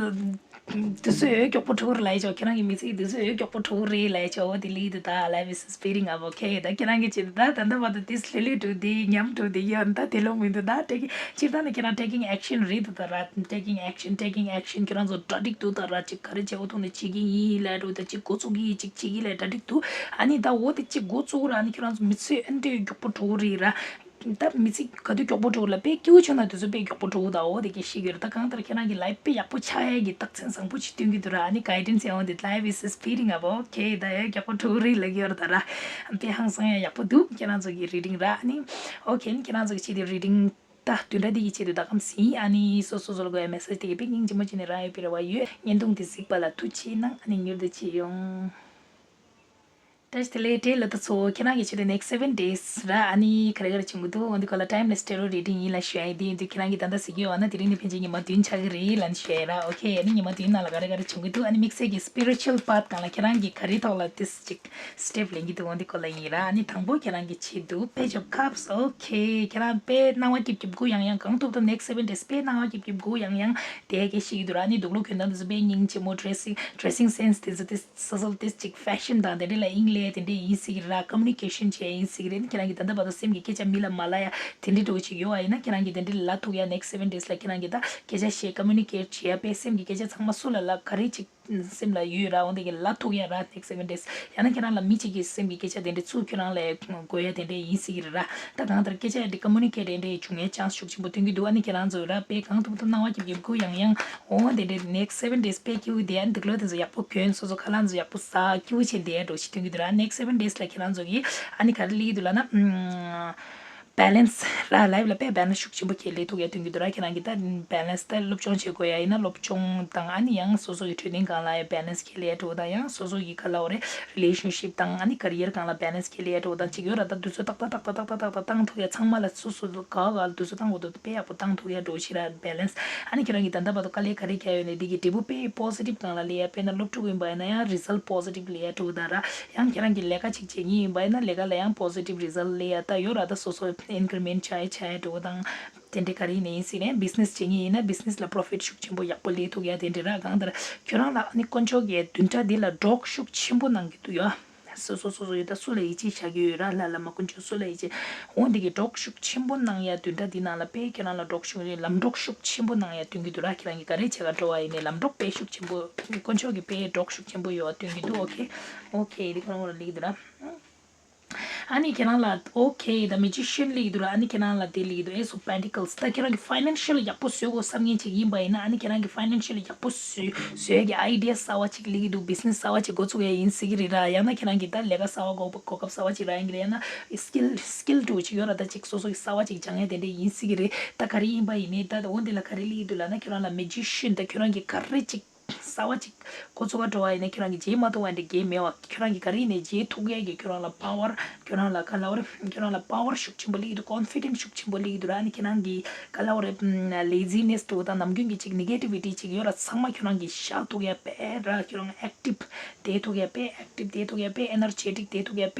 དུས་ཚོད་འོ་མགྱོགས་པོ་འགྲོ་གི་རེད་ལབ་ཡ་ཅིག་ཁྱེད་རང་གི་མི་ཚེ་གི་དུས་ཚོད་འོ་མགྱོགས་པོ་འགྲོ་གི་རེད་ལབ་ཡ་ཅིག་འོ་དེ་ལབ་ཀྱི་འདུག་ད་life is speeding up. ཨོ་ཁེ། ད་ཁྱེད་རང་གི་ཆེད་དུ་ད་ད་ལྟ་བར་དུ་དེ་ལྷོད་ལྷོད་འགྲོ། དེ་ཉམས་འགྲོ། དེ་ཡོད་ད་དེ་ལོ་མི་འདུག་ད་taking སྤྱིར་བཏང་ནས་ཁྱེད་རང་taking action རེད་འདུག་ད་ར། Taking action, taking action. ཁྱེད་རང་ཚོ་གྲ་སྒྲིག་འདུག་ད་ར། ཅིག་ག་རེ་བྱེད་དགོས་ཐུག་ན་བྱེད་ཀྱི་ཡིན་ལབ་འགྲོ། ད་ཅིག་འགོ་བཙུགས་ཀྱི་ཡིན། ཅིག་བྱེད་ཀྱི་ལབ་གྲ་སྒྲིག་འདུག་ཨ་ནི་ད་འོ་དེ་ཅིག་འགོ་བཙུགས་ར། ཨ་ནི་ཁྱེད་རང་ཚོ་མི་ཚེ་ཨེ་འདྲའི་མགྱོགས་པོ་འགྲོ་གི་རེད་ར། ད་མི་ཚེ་ག་དུས་མགྱོགས་པོ་འགྲོ་ལ་དཔེ་སྐྱིད་པོ་བྱུང་ན་དུས་ཚོད་དཔེ་མགྱོགས་པོ་འགྲོ་གི་འདུག་འོ་དེ་སྐད་བཤད་ཀྱི་ཡོད་རེད། ད་གང་ལྟར་ཁྱེད་རང་གི་life དཔེ་ཡག་པོ་ཆགས་ཡས་ཀྱི་རྟགས་མཚན་བཟང་པོ་ཅིག་སྟོན་གྱི་འདུག་ར། ཨ་ནི་གའི་ཌེན་སི་ཡང་འོ་དེ་life is speeding up. ཨོ་ཁེ། ད་ཡ་མགྱོགས་པོ་འགྲོ་གི་རེད་ལབ་ཀྱི་ཡོད་རེད་ད་ར། དཔེ་ཧང་སང་ཡ་ཡག་པོ་འདུག་ཁྱེད་རང་ཚོ་གི་reading ར། ཨ་ནི་ཨོ་ཁེ། ཨ་ནི་ཁྱེད་རང་ཚོ་གི་ཆེད་དུ་reading ད་བདུན་ཕྲག་འདི་གི་ཆེད་དུ་ད་གམ་ཟིན། ཨ་ནི་སོ་སོ་སོ་ལ་དགོས་ཡ་message དེ་གི་དཔེ་སྙིང་རྗེ་མོ་བྱས་ནས་རག་ཡོད་པའི་རེ་བ་ཡོད། བརྙན་ཐུང་འདི་གཟིགས་པ་ལ་ཐུགས་རྗེ་གནང་། ཨ་ནི་མྱུར་དུ་མཇལ་ཡོང་། བཀྲ་ཤིས་བདེ་ལེགས་བཀྲ་ཤིས་བདེ་ལེགས། ཁྱེད་རང་གི་ཆེད་དུ་next seven days ར། ཨ་ནི་ག་རེ་ག་རེ་བྱུང་གི་འདུག་འོ་འདི་སྐོར་ལ་timeless tarot reading ཡིན་ལབ་ཞུ་ཡ་ཡིན། དེ་ཡིན་དུས་ཁྱེད་རང་གིས་ད་ལྟ་གཟིགས་ཡོད་པ་ན་དེ་རིང་ནས་ཕན་ཆད་ཉི་མ་བདུན་ཆགས་ཀྱི་རེད་ལབ་ནས་ཞུ་ཡ་ཡིན་ར། ཨོ་ཁེ། ཨ་ནི་ཉི་མ་བདུན་ནང་ལ་ག་རེ་ག་རེ་བྱུང་གི་འདུག་ཨ་ནི་དམིགས་བསལ་གྱི་spiritual path སྒང་ལ་ཁྱེད་རང་གིས་ག་རེ་ཐོག་ལ་ཏིས་ཅིག་step ལེན་གྱི་འདུག་འོ་འདི་སྐོར་ལ་ཡིན་ར། ཨ་ནི་དང་པོ་ཁྱེད་རང་གི་ཆེད་དུ་page of cups. ཨོ་ཁེ། ཁྱེད་རང་དཔེ་སྣང་བ་སྐྱིད་སྐྱིད་སྒུག་ཡང་ཡང་གང་ཐུབ་ཐུབ་next seven days དཔེ་སྣང་བ་སྐྱིད་སྐྱིད་སྒུག་ཡང་ཡང་དེ་གས་ཤིག་གི་འདུག་ར། ཨ་ནི་དུག་ལོག་གྱོན་སྟངས་དེ་ཚོ་དཔེ་སྙིང་རྗེ་མོ། dressing dressing sense དེ་ཚོ་དེ་སོ་སོ་དེ་ཅིག་fashion དང་དེ་འདྲ་ལ་དབྱིངས་ལས་དེ་འདྲ་ཡིན་སྲིད་ཀྱི་ར། communication བྱས་ཡིན་སྲིད་ཀྱི་རེད། ཨ་ནི་ཁྱེད་རང་གི་ད་ལྟ་བར་དུ་སེམས་ཀྱི་སྐད་ཆ་མི་ལ་མ་ལབ་ཡ་དེ་འདྲ་འདྲ་བོ་ཅིག་ཡོད་པ་ཡིན་ན་ཁྱེད་རང་གི་དེ་འདྲ་ལབ་ཐུབ་ཡ། next seven days ལ་ཁྱེད་རང་གི་ད་སྐད་ཆ་བཤད་communicate བྱེད་ཡ། དཔེ་སེམས་ཀྱི་སྐད་ཆ་ཚང་མ་སུ་ལ་ལབ་ག་རེ་ཅིག་སེམས་ལ་ཡོད་ར། འོ་དེ་གི་ལབ་ཐུབ་ཡ་ར། next seven days ཡང་ན་ཁྱེད་རང་ལ་མི་གཅིག་གི་སེམས་ཀྱི་སྐད་ཆ་དེ་འདྲ་ཚུར་ཁྱེད་རང་ལ་དགོས་ཡ་དེ་འདྲ་ཡིན་སྲིད་ཀྱི་རེད་ར། ད་གང་ལྟར་སྐད་ཆ་དེ་communicate དེ་འདྲ་བྱུང་ཡའི་chance ཤུགས་ཆེན་པོ་སྟོན་གྱི་འདུག་ཨ་ནི་ཁྱེད་རང་ཚོ་ར་དཔེ་གང་ཐུབ་ཐུབ་སྣང་བ་སྐྱིད་སྐྱིད་སྒུག་ཡང་ཡང་། འོ་དེ་འདྲ་next seven days དཔེ་སྐྱིད་པོ་དེ་ཨ་ནི་དུག་ལོག་དེ་ཚོ་ཡག་པོ་གྱོན། སོ་སོ་ཁ་ལག་ཚོ་ཡག་པོ་ཟ། སྐྱིད་པོ་བྱས་བསྡད་ཡ་འདྲ་བོ་ཞིག་སྟོན་གྱི་འདུག་ར། next seven days ལ་ཁྱེད་རང་ཚོ་གི་ཨ་ནི་ག་རེ་ལབ་ཀྱི་འདུག་ལབ་ན། བེ་ལེན་སི་ར། ལའིབ་ལ་དཔེ་བེ་ལེན་སི་ཤུགས་ཆེན་པོ་ཁྱེད་ལས་ཐུག་ཡ་སྟོན་གྱི་འདུག་ར། ཁྱེད་རང་གིས་ད་བེ་ལེན་སི་ད་སློབ་སྦྱོང་བྱེད་དགོས་ཡ་ཡིན་ན་སློབ་སྦྱོང་དང་ཨ་ནི་ཡང་སོ་སོ་གི་འཕྲོད་བསྟེན་སྒང་ལ་ཡ་བེ་ལེན་སི་ཁྱེད་ལས་ཡ་འགྲོ་དང་ཡང་སོ་སོ་གི་ག་ལབ་དགོས་རེད། རི་ལེ་ཤན་ཤིབ་དང་ཨ་ནི་ཀ་རི་ཡར་སྒང་ལ་བེ་ལེན་སི་ཁྱེད་ལས་ཡ་འགྲོ་དང་ཅིག་ཡོད་ར། ད་དུས་ཚོད་ཏག་ཏག་ཏག་ཏག་ཏག་ཏག་ཏག་ཏག་བཏང་ཐུབ་ཡ་ཚང་མ་ལ་སོ་སོ་ག་ག་ལ་དུས་ཚོད་བཏང་དགོས་འདུག་དཔེ་ཡག་པོ་བཏང་ཐུབ་ཡ་འགྲོ་ཤི་ར་བེ་ལེན་སི། ཨ་ནི་ཁྱེད་རང་གིས་ད་ལྟ་བར་དུ་དཀའ་ལས་ག་རེ་བརྒྱབ་ཡོད་ནས་འདི་གི་འབྲས་བུ་དཔེ་པོ་སི་ཊིབ་སྒང་ལ་སླེབས་ཡ། དཔེར་ན་སློབ་ཕྲུག་ཡིན་པ་ཡིན་ན་ཡང་རི་ཛལ་ཊི་པོ་སི་ཊིབ་སླེབས་ཡ་འགྲོ་དང་ར། ཡང་ཁྱེད་རང་གིས་ལས་ཀ་ཅིག་བྱེད་མཁན་ཡིན་པ་ཡིན་ན་ལས་ཀ་ལ་ཡང་པོ་སི་ཊིབ་རི་ཛལ་ཊི་སླེབས་ཡ་ད་ཡོད་ར། ད་སོ་སོ་ཨིན་ཀི་རི་མེན་ཊི་ཆགས་ཡ་ཆགས་ཡ་འགྲོ་དང་དེ་འདྲའི་ག་རེ་ཡིན་ནའི་ཡིན་སྲིད་རེད། བི་ཛི་ནེ་སི་བྱེད་མཁན་ཡིན་ན་བི་ཛི་ནེ་སི་ལ་པོ་རོ་ཕིཊ་ཤུགས་ཆེན་པོ་ཡག་པོ་སླེབས་ཐུབ་ཡ་དེ་འདྲ་ར། གང་ལྟར་ཁྱོད་རང་ལ་ཨ་ནི་དཀོན་མཆོག་གིས་བདུན་ཕྲག་འདི་ལ་གྲོགས་ཤུགས་ཆེན་པོ་གནང་གི་འདུག་ཡ། སོ་སོ་སོ་སོ་ཡོད་ད་སུ་ལ་ཡིད་ཆེས་བྱ་གི་ཡོད་ར། ལྷ་བླ་མ་དཀོན་མཆོག་སུ་ལ་ཡིད་ཆེས། འོ་འདི་གི་གྲོགས་ཤུགས་ཆེན་པོ་གནང་ཡ་བདུན་ཕྲག་འདི་ནང་ལ་དཔེ་ཁྱེད་རང་ལ་གྲོགས་ཤུགས་ལམ་གྲོགས་ཤུགས་ཆེན་པོ་གནང་ཡ་སྟོན་གྱི་འདུག་ར། ཁྱེད་རང་གིས་ག་རེ་བྱེད་ག་འགྲོ་བ་ཡིན་ནའི་ལམ་གྲོགས་དཔེ་ཤུགས་ཆེན་པོ་དཀོན་མཆོག་གིས་དཔེ་གྲོགས་ཤུགས་ཆེན་པོ་ཡོད་བ་སྟོན་གྱི་འདུག་ཨོ་ཁེ། ཨོ་ཁེ། འདི་ཁོ་རང་ལ་ལིག་འདུག་ར། ཨ་ནི་ཁྱེད་རང་ལ་ཨོ་ཁེ་ད་མེ་ཇི་ཤན་ལིག་འདུག་ར། ཨ་ནི་ཁྱེད་རང་ལ་དེ་ལིག་འདུག Ace of Pentacles། ད་ཁྱེད་རང་གིས་ཕའི་ནན་ཤལ་ཡག་པོ་བཟོ་དགོས་བསམ་མཁན་ཅིག་ཡིན་པ་ཡིན་ན་ཨ་ནི་ཁྱེད་རང་གིས་ཕའི་ནན་ཤལ་ཡག་པོ་བཟོ་བཟོ་ཡ་གི་ཨའི་ཌི་ཡ་གསར་བ་ཅིག་ལིག་འདུག་བི་ཛི་ནེ་སི་གསར་བ་ཅིག་འགོ་བཙུགས་ཡ་ཡིན་སྲིད་ཀྱི་རེད་ར། ཡང་ན་ཁྱེད་རང་གིས་ད་ལས་ཀ་གསར་བ་གོ་གོ་སྐབས་གསར་བ་ཅིག་རག་ཡིན་གྱི་རེད། ཡང་ན་སི་ཀིལ་སི་ཀིལ་འདྲ་བོ་ཅིག་ཡོད་ར། ད་ཅིག་སོ་སོ་གི་གསར་བ་ཅིག་སྦྱང་ཡ་དེ་འདྲ་ཡིན་སྲིད་ཀྱི་རེད། ད་ག་རེ་ཡིན་པ་ཡིན་ནའི་ད་འོ་འདི་ལ་ག་རེ་ལིག་འདུག་ལབ་ན་ཁྱེད་རང་ལ་མེ་ཇི་ཤན་ད་ཁྱེད་རང་གིས་ག་རེ་ཅིག་གསར་བ་ཅིག་འགོ་བཙུགས་ག་འགྲོ་བ་ཡིན་ན་ཁྱོད་རང་གིས་བརྗེད་མ་ཐུབ་པ་འདྲ་གང་ཡང་མེད་པ། ཁྱོད་རང་གིས་ག་རེ་ཡིན་ནའི་བརྗེད་ཐུབ་ཡས་ཀྱི་ཁྱོད་རང་ལ་པ་ཝར། ཁྱོད་རང་ལ་ག་ལབ་རེད། ཁྱོད་རང་ལ་པ་ཝར་ཤུགས་ཆེན་པོ་སླེབས་ཀྱི་འདུག་ཀོན་ཕི་ཌེན་ཤུགས་ཆེན་པོ་སླེབས་ཀྱི་འདུག་ར། ཨ་ནི་ཁྱེད་རང་གིས་ག་ལབ་རེད། ལེ་ཛི་ནེ་སི་འདྲ་བོ་དང་ནམ་རྒྱུན་གྱི་ཅིག་ནེ་གེ་ཊི་བི་ཊི་ཅིག་ཡོད་ར། ཚང་མ་ཁྱོད་རང་གིས་བཞག་ཐུབ་ཡས་དཔེ་ར། ཁྱོད་རང་ཨེག་ཊིབ་བསྡད་ཐུབ་ཡས་དཔེ། ཨེག་ཊིབ་བསྡད་ཐུབ་ཡས་དཔེ། ཨེ་ནར་ཇེ་ཊིག་བསྡད་ཐུབ་ཡས་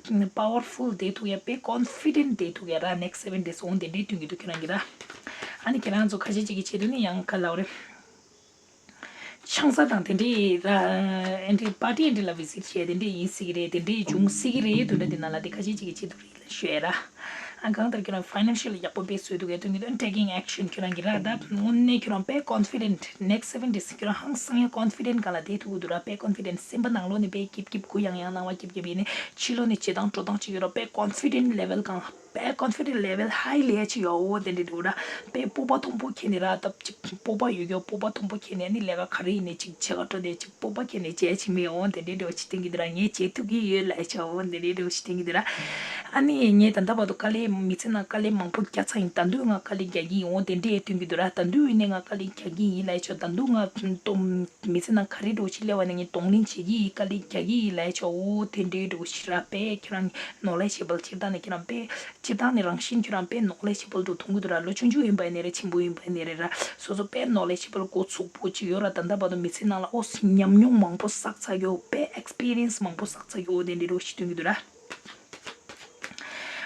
དཔེ། པ་ཝར་ཕུལ་བསྡད་ཐུབ་ཡས་དཔེ། ཀོན་ཕི་ཌེན་བསྡད་ཐུབ་ཡས་ར། ནེག་སི་སེ་བེན་ཌེ་ཡི་འོ་དེ་འདྲའི་སྟོན་གྱི་འདུག་ཁྱོད་རང་གིས་ར། ཨ་ནི་ཁྱེད་རང་ཚོ་ཁ་ཤས་ཅིག་གི་ཆེད་དུ་ནི་ཡང་ག་ལབ་རེད། ཆང་ས་དང་དེ་འདྲའི་ར། ཨེ་འདྲའི་པར་ཊི་ཨེ་འདྲའི་ལ་བི་ཛིཊ་བྱས་དེ་འདྲའི་ཡིན་སྲིད་ཀྱི་རེད། དེ་འདྲའི་འབྱུང་སྲིད་ཀྱི་རེད། དུ་འདྲ་དེ་ནང་ལ་དེ་ཁ་ཤས་ཅིག་གི་ཆེད་དུ་རེད་ལ་ཤོད་ར། ཨ་གང་ལྟར་ཁྱོད་རང་ཕའི་ནན་ཤལ་ཡག་པོ་དཔེ་བཟོས་འདུག་གས་དོན་གྱི་དོན་ཊེ་ཀིང་ཨེག་ཤན་ཁྱོད་རང་གི་ར། ད་དངོས་གནས་ཁྱོད་རང་དཔེ་ཀོན་ཕི་ཌེན་ཊི་ནེག་སི་སེ་བེན་ཌེ་ཡི་ཁྱོད་རང་ཧང་སང་ཡ་ཀོན་ཕི་ཌེན་ཊི་གང་ལ་བསྡད་ཐུབ་ཀྱི་འདུག་ར། དཔེ་ཀོན་ཕི་ཌེན་ཊི་སེམས་པ་ནང་ལོགས་ནས་དཔེ་སྐྱིབ་སྐྱིབ་གུ་ཡངས་ཡངས་སྣང་བ་སྐྱིབ་སྐྱིབ་ཡིན་ནས་ཕྱི་ལོགས་ནས་བྱེད་སྟངས་འགྲོ་སྟངས་ཅིག་ཡོད་ར། དཔེ་ཀོན་ཕི་ཌེན་ཊི་ལེ་ཝལ་གང་། དཔེ་ཀོན་ཕི་ཌེན་ཊི་ལེ་ཝལ་ཧའི་ལེ་ཡ་ཅིག་ཡོད། འོ་དེ་འདྲ་འདུག་ར། དཔེ་སྤོབས་པ་མཐོན་པོ་ཁྱེར་ནས་ར། ད་ཅིག་སྤོབས་པ་ཡོད་རྒྱུ་སྤོབས་པ་མཐོན་པོ་ཁྱེར་ནས་ནི་ལས་ཀ་ག་རེ་ཡིན་ནའི་ཅིག་བྱེད་ག་འགྲོ་དེ་ཅིག་སྤོབས་པ་ཁྱེར་ནས་བྱེད་ཅིག་མེད། འོ་དེ་འདྲའི་འདྲ་བོ་ཅིག་སྟོན་གྱི་འདུག་ར། ངས་བྱེད་ཐུབ་ཀྱི་ཡོད་ལབ་ཡ་ཅིག་འོ་དེ་འདྲའི་འདྲ་བོ་ཅིག་སྟོན་གྱི་འདུག་ར། ཨ་ནི་ངས་ད་ལྟ་བར་དུ་དཀའ་ལས་མི་ཚེ་ནང་དཀའ་ལས་མང་པོ་བརྒྱབ་ཚར་ཡིན། ད་དུང་ང་དཀའ་ལས་རྒྱག་གི་ཡིན། འོ་དེ་འདྲའི་སྟོན་གྱི་འདུག་ར། ད་དུང་ཡིན་ནའི་ང་དཀའ་ལས་རྒྱག་གི་ཡིན་ལབ་ཡ་ཅིག་ད་དུང་ང་ཏོ་མི་ཚེ་ནང་ག་རེ་འདྲ་བོ་ཅིག་སླེབས་པ་ནས་ངས་གདོང་ལེན་བྱེད་ཀྱི་ཡིན། དཀའ་ལས་རྒྱག་གི་ཡིན་ལབ་ཡ་ཅིག་འོ་དེ་འདྲའི་འདྲ་བོ་ཅིག་ར། དཔེ་ཁྱེད་རང་ནོ་ལེ་ཇི་བལ་སྤྱིར་བཏང་ནས་ཁྱེད་རང་དཔེ་སྤྱིར་བཏང་ནས་རང་བཞིན་ཁྱོད་རང་དཔེ་ནོ་ལེ་ཇི་བལ་འདྲ་མཐོང་གི་འདུག་ར། ལོ་ཆུང་ཆུང་ཡིན་པ་ཡིན་ནའི་རེད། ཆེན་པོ་ཡིན་པ་ཡིན་ནའི་རེད་ར། སོ་སོ་དཔེ་ནོ་ལེ་ཇི་བལ་འགོ་ཚུགས་པོ་ཅིག་ཡོད་ར། ད་ལྟ་བར་དུ་མི་ཚེ་ནང་ལ་ཨོ་ཉམས་མྱོང་མང་པོ་བསགས་ཚར་ཡོད། དཔེ་ཨེག་སི་པི་རི་ཡན་སི་མང་པོ་བསགས་ཚར་ཡོད། དེ་འདྲའི་རོ་ཞིག་སྟོན་གྱི་འདུག་ར།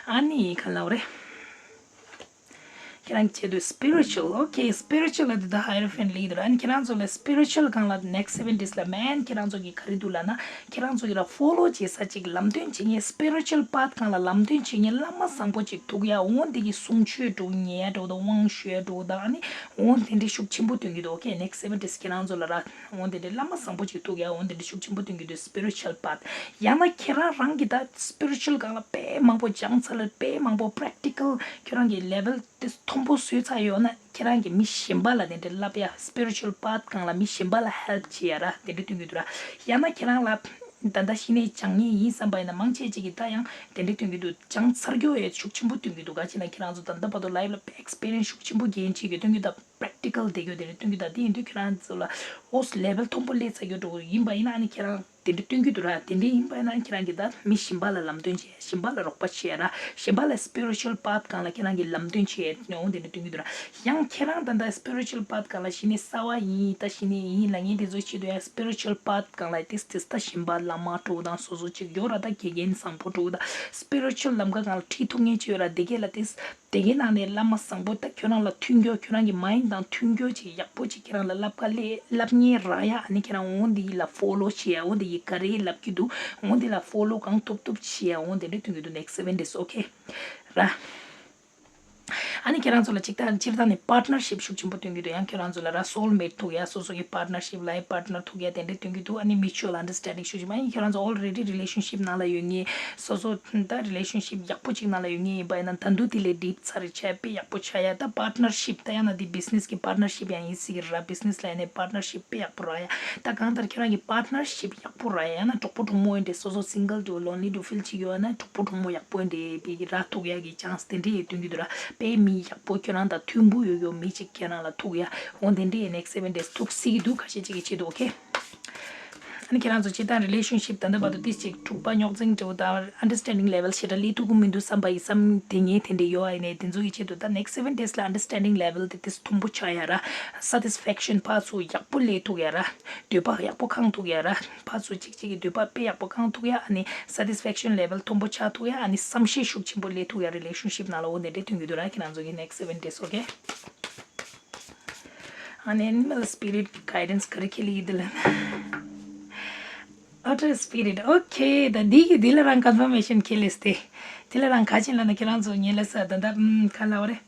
ཨ་ནི་ག་ལབ་རེད། ཁྱེད་རང་གི་ཆེད་དུ་སི་པི་རི་ཅུ་ཨལ། ཨོ་ཁེ། སི་པི་རི་ཅུ་ཨལ་ལ་དེ་ད་ཧའི་རོ་ཕན་ལིག་འདུག་ར། ཨ་ནི་ཁྱེད་རང་ཚོ་ལ་སི་པི་རི་ཅུ་ཨལ་སྒང་ལ་ནེག་སི་སེ་བེན་ཌེ་ཡི་ལ་མན་ཁྱེད་རང་ཚོ་གི་ག་རེ་འདུག་ལབ་ན། ཁྱེད་རང་ཚོ་གི་ར་ཕོ་ལོ་བྱེད་ས་ཅིག་ལམ་སྟོན་བྱེད་མཁན་སི་པི་རི་ཅུ་ཨལ་པཱཐ་སྒང་ལ་ལམ་སྟོན་བྱེད་མཁན་བླ་མ་བཟང་པོ་ཅིག་ཐུག་ཡ། འོ་འདི་གི་གསུང་ཆོས་འདྲ་བོ་ཉན་ཡ་འདྲ་བོ་དང་དབང་ཞུ་ཡ་འདྲ་བོ་དང་ཨ་ནི་འོ་དེ་འདྲའི་ཤུགས་ཆེན་པོ་སྟོན་གྱི་འདུག་ཨོ་ཁེ། ནེག་སི་སེ་བེན་ཌེ་ཡི་ཁྱེད་རང་ཚོ་ལ་ར་འོ་དེ་འདྲའི་བླ་མ་བཟང་པོ་ཅིག་ཐུག་ཡ། འོ་དེ་འདྲའི་ཤུགས་ཆེན་པོ་སྟོན་གྱི་འདུག་སི་པི་རི་ཅུ་ཨལ་པཱཐ། ཡང་ན་ཁྱེད་རང་རང་གི་ད་སི་པི་རི་ཅུ་ཨལ་སྒང་ལ་དཔེ་མང་པོ་སྦྱངས་ཚར་ལ་དཔེ་མང་པོ་པེ་རེག་ཊི་ཀལ་ཁྱོད་རང་གི་ལེ་ཝལ་དེ་མཐོན་པོ་བཟོས་ཚར་ཡོད་ན། ཁྱེད་རང་གིས་མི་གཞན་པ་ལ་དེ་འདྲ་བསླབ་ཡ། སི་པི་རི་ཅུ་ཨལ་པཱཐ་སྒང་ལ་མི་གཞན་པ་ལ་ཧེལཔ་བྱེད་ཡ་ར། དེ་འདྲ་སྟོན་གྱི་འདུག་ར། ཡང་ན་ཁྱེད་རང་ལ་ད་ལྟ་གཞི་ནས་སྦྱང་མཁན་ཡིན་བསམ་པ་ཡིན་ན་མང་ཆེ་ཅིག་གིས་ད་ཡང་དེ་འདྲ་སྟོན་གྱི་འདུག་སྦྱངས་ཚར་རྒྱུ་ཡ་ཤུགས་ཆེན་པོ་སྟོན་གྱི་འདུག་ག་ཅི་ལ་ཁྱེད་རང་ཚོ་ད་ལྟ་བར་དུ་ལའིབ་ལ་ཨེག་སི་པི་རི་ཡན་སི་ཤུགས་ཆེན་པོ་རྒྱན་བྱེད་ཀྱི་སྟོན་གྱི་ད་པེ་རེག་ཊི་ཀལ་དེ་གྱོ་དེ་འདྲ་སྟོན་གྱི་ད་དེ་ཡིན་དུས་ཁྱེད་རང་ཚོ་ལ་ཨོ་ལེ་ཝལ་མཐོན་པོ་སླེབས་ཚར་རྒྱུ་འདྲ་བོ་ཡིན་པ་ཡིན་ན་ཨ་ནི་ཁྱེད་རང་དེ་འདྲ་སྟོན་གྱི་འདུག་ར། དེ་འདྲ་ཡིན་པ་ན་ཁྱེད་རང་གིས་ད་མི་གཞན་པ་ལ་ལམ་སྟོན་བྱེད་ཡ། གཞན་པ་ལ་རོགས་པ་བྱེད་ཡ་ར། གཞན་པ་ལ་སི་པི་རི་ཅུ་ཨལ་པཱཐ་སྒང་ལ་ཁྱེད་རང་གིས་ལམ་སྟོན་བྱེད་ཡ་འོ་དེ་འདྲ་སྟོན་གྱི་འདུག་ར། ཡང་ཁྱེད་རང་ད་ལྟ་སི་པི་རི་ཅུ་ཨལ་པཱཐ་སྒང་ལ་གཞི་ནས་གསར་བ་ཡིན། ད་གཞི་ནས་ཡིན་ལབ་མཁན་དེ་ཚོའི་ཆེད་དུ་ཡང་སི་པི་རི་ཅུ་ཨལ་པཱཐ་སྒང་ལ་ཏིས་ཏིས་ད་གཞན་པ་བླ་མ་འདྲ་བོ་དང་སོ་སོ་ཅིག་ཡོད་ར། ད་དགེ་རྒན་བཟང་པོ་འདྲ་བོ་དང་སི་པི་རི་ཅུ་ཨལ་ལམ་ཁ་སྒང་ལ་ཁྲིད་ཐུབ་མཁན་ཅིག་ཡོད་ར། དེ་གས་ལ་ཏིས་དེ་གའི་ནང་ནས་བླ་མ་བཟང་པོ་ད་ཁྱོད་རང་ལ་མཐུན་འགྱུར། ཁྱོད་རང་གི་མའིན་ཌི་དང་མཐུན་འགྱུར་ཅིག་ཡག་པོ་ཅིག་ཁྱེད་རང་ལ་བསླབ་ག་ལས་བསླབ་མཁན་རག་ཡ། ཨ་ནི་ཁྱེད་རང་འོ་འདི་ལ་ཕོ་ལོ་བྱེད་ཡ། འོ་འདི་ཡི་ག་རེ་བསླབ་ཀྱི་འདུག་འོ་འདི་ལ་ཕོ་ལོ་གང་ཐུབ་ཐུབ་བྱེད་ཡ། འོ་དེ་འདྲ་སྟོན་གྱི་འདུག་ནེག་སི་སེ་བེན་ཌེ་ཡི་ཨོ་ཁེ་ར། ཨ་ནི་ཁྱེད་རང་ཚོ་ལ་ཅིག་ད་སྤྱིར་བཏང་ནས་partnership ཤུགས་ཆེན་པོ་སྟོན་གྱི་འདུག་ཡང་ཁྱེད་རང་ཚོ་ལ་ར་soulmate་ཐུག་ཡ། སོ་སོ་གི་partnership life partner་ཐུག་ཡ་དེ་འདྲ་སྟོན་གྱི་འདུག་ཨ་ནི་mutual understanding་ཤུགས་ཆེན་པོ། ཨ་ནི་ཁྱེད་རང་ཚོ་already relationship་ནང་ལ་ཡོད་ངེས། སོ་སོ་ད་relationship་ཡག་པོ་ཅིག་ནང་ལ་ཡོད་ངེས་ཡིན་པ་ཡིན་ན། ད་དུང་དེ་ལས་deep་ཚར་བྱས་དཔེ་ཡག་པོ་ཆགས་ཡ། ད་partnership་ད་ཡང་ན་དེ་business་གི་partnership་ཡང་ཡིན་སྲིད་ཀྱི་ར། business་ལ་ཡིན་ནའི་partnership་དཔེ་ཡག་པོ་རག་ཡ། ད་གང་ལྟར་ཁྱེད་རང་གི་partnership་ཡག་པོ་རག་ཡ་ཡང་ན་གྲོགས་པོ་གྲོགས་མོ་ཡིན་ཏེ། སོ་སོ་single་དུ་lonely་དུ་feel་བྱེད་ཡོད་ན་གྲོགས་པོ་གྲོགས་མོ་ཡག་པོ་ཡིན་ཏེ་པའི་ར་ཐུག་ཡ་གི་chance་དེ་འདྲ་ཡི་སྟོན་གྱི་འདུག་ར། དཔེ་མི་ཡག་པོ་ཁྱོད་རང་དང་མཐུན་པོ་ཡོད་ཡོད་མི་ཅིག་ཁྱེད་རང་ལ་ཐུག་ཡ། འོ་དེ་འདྲ་ཡི་next seven days་ཐུག་སྲིད་ཀྱི་འདུག་ཁ་ཤས་ཅིག་གི་ཆེད་དུ། okay། ཨ་ནི་ཁྱེད་རང་ཚོ་སྤྱིར་བཏང་relationship་ད་ལྟ་བར་དུ་ཏིས་ཅིག་འཁྲུག་པ་རྙོག་འཛིང་འདྲ་བོ་དང་understanding level་ཞེ་དྲག་སླེབས་ཐུབ་ཀྱི་མི་འདུག་བསམ་པ་ཡི་བསམ་དེ་ངས་དེ་འདྲ་ཡོད་ཨ་ཡིན་ནའི་དེ་ཚོ་ཡི་ཆེད་དུ་ད་next seven days་ལ་understanding level་དེ་ཏིས་མཐོན་པོ་ཆགས་ཡ་ར། satisfaction་ཕར་ཚུར་ཡག་པོ་སླེབས་ཐུབ་ཡ་ར། འདོད་པ་ཡག་པོ་ཁེངས་ཐུབ་ཡ་ར། ཕར་ཚུར་གཅིག་གཅིག་གི་འདོད་པ་དཔེ་ཡག་པོ་ཁེངས་ཐུབ་ཡ། ཨ་ནི་satisfaction level་མཐོན་པོ་ཆགས་ཐུབ་ཡ། ཨ་ནི་བསམ་ཤེས་ཤུགས་ཆེན་པོ་སླེབས་ཐུབ་ཡ་relationship་ནང་ལ། འོ་དེ་འདྲ་སྟོན་གྱི་འདུག་ར་ཁྱེད་རང་ཚོ་གི་next seven days། okay། ཨ་ནི་animal spirit་གི་guidance་ག་རེ་ཁྱེད་ལ་ཡིན་འདི་ལ། Otter spirit། okay། ད་འདི་གི་འདི་ལ་རང་confirmation་ཁྱེད་ལས་ཏེ། འདི་ལ་རང་ག་ཅིན་ལ་ན་ཁྱེད་རང་ཚོ་ངེད་ལ་ས་ད་ད་ཨམ་ག་ལ་བ་རེད།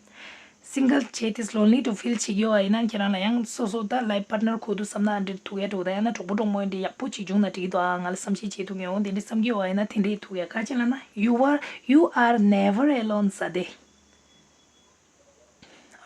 single་བྱས་ཏེ་lonely་དུ་feel་བྱེད་ཀྱི་ཡོད་ཨ་ཡིན་ན་ཁྱེད་རང་ལ་ཡང་སོ་སོ་ད་life partner་ཁོ་དུ་བསམ་ན་འདྲེ་ཐུག་ཡ་འགྲོ་ད་ཡང་ན་གྲོགས་པོ་གྲོགས་མོ་འདྲེ་ཡག་པོ་ཅིག་བྱུང་ན་འགྲིག་གི་འདུག་ཨ་ང་ལ་བསམ་ཤེས་བྱེད་ཐུབ་ངེས་འོང་དེ་འདྲེ་བསམ་གྱི་ཡོད་ཨ་ཡིན་ན་དེ་འདྲེ་ཐུག་ཡ་ག་ཅིན་ལ་ན། you are you are never alone་ས་དེ།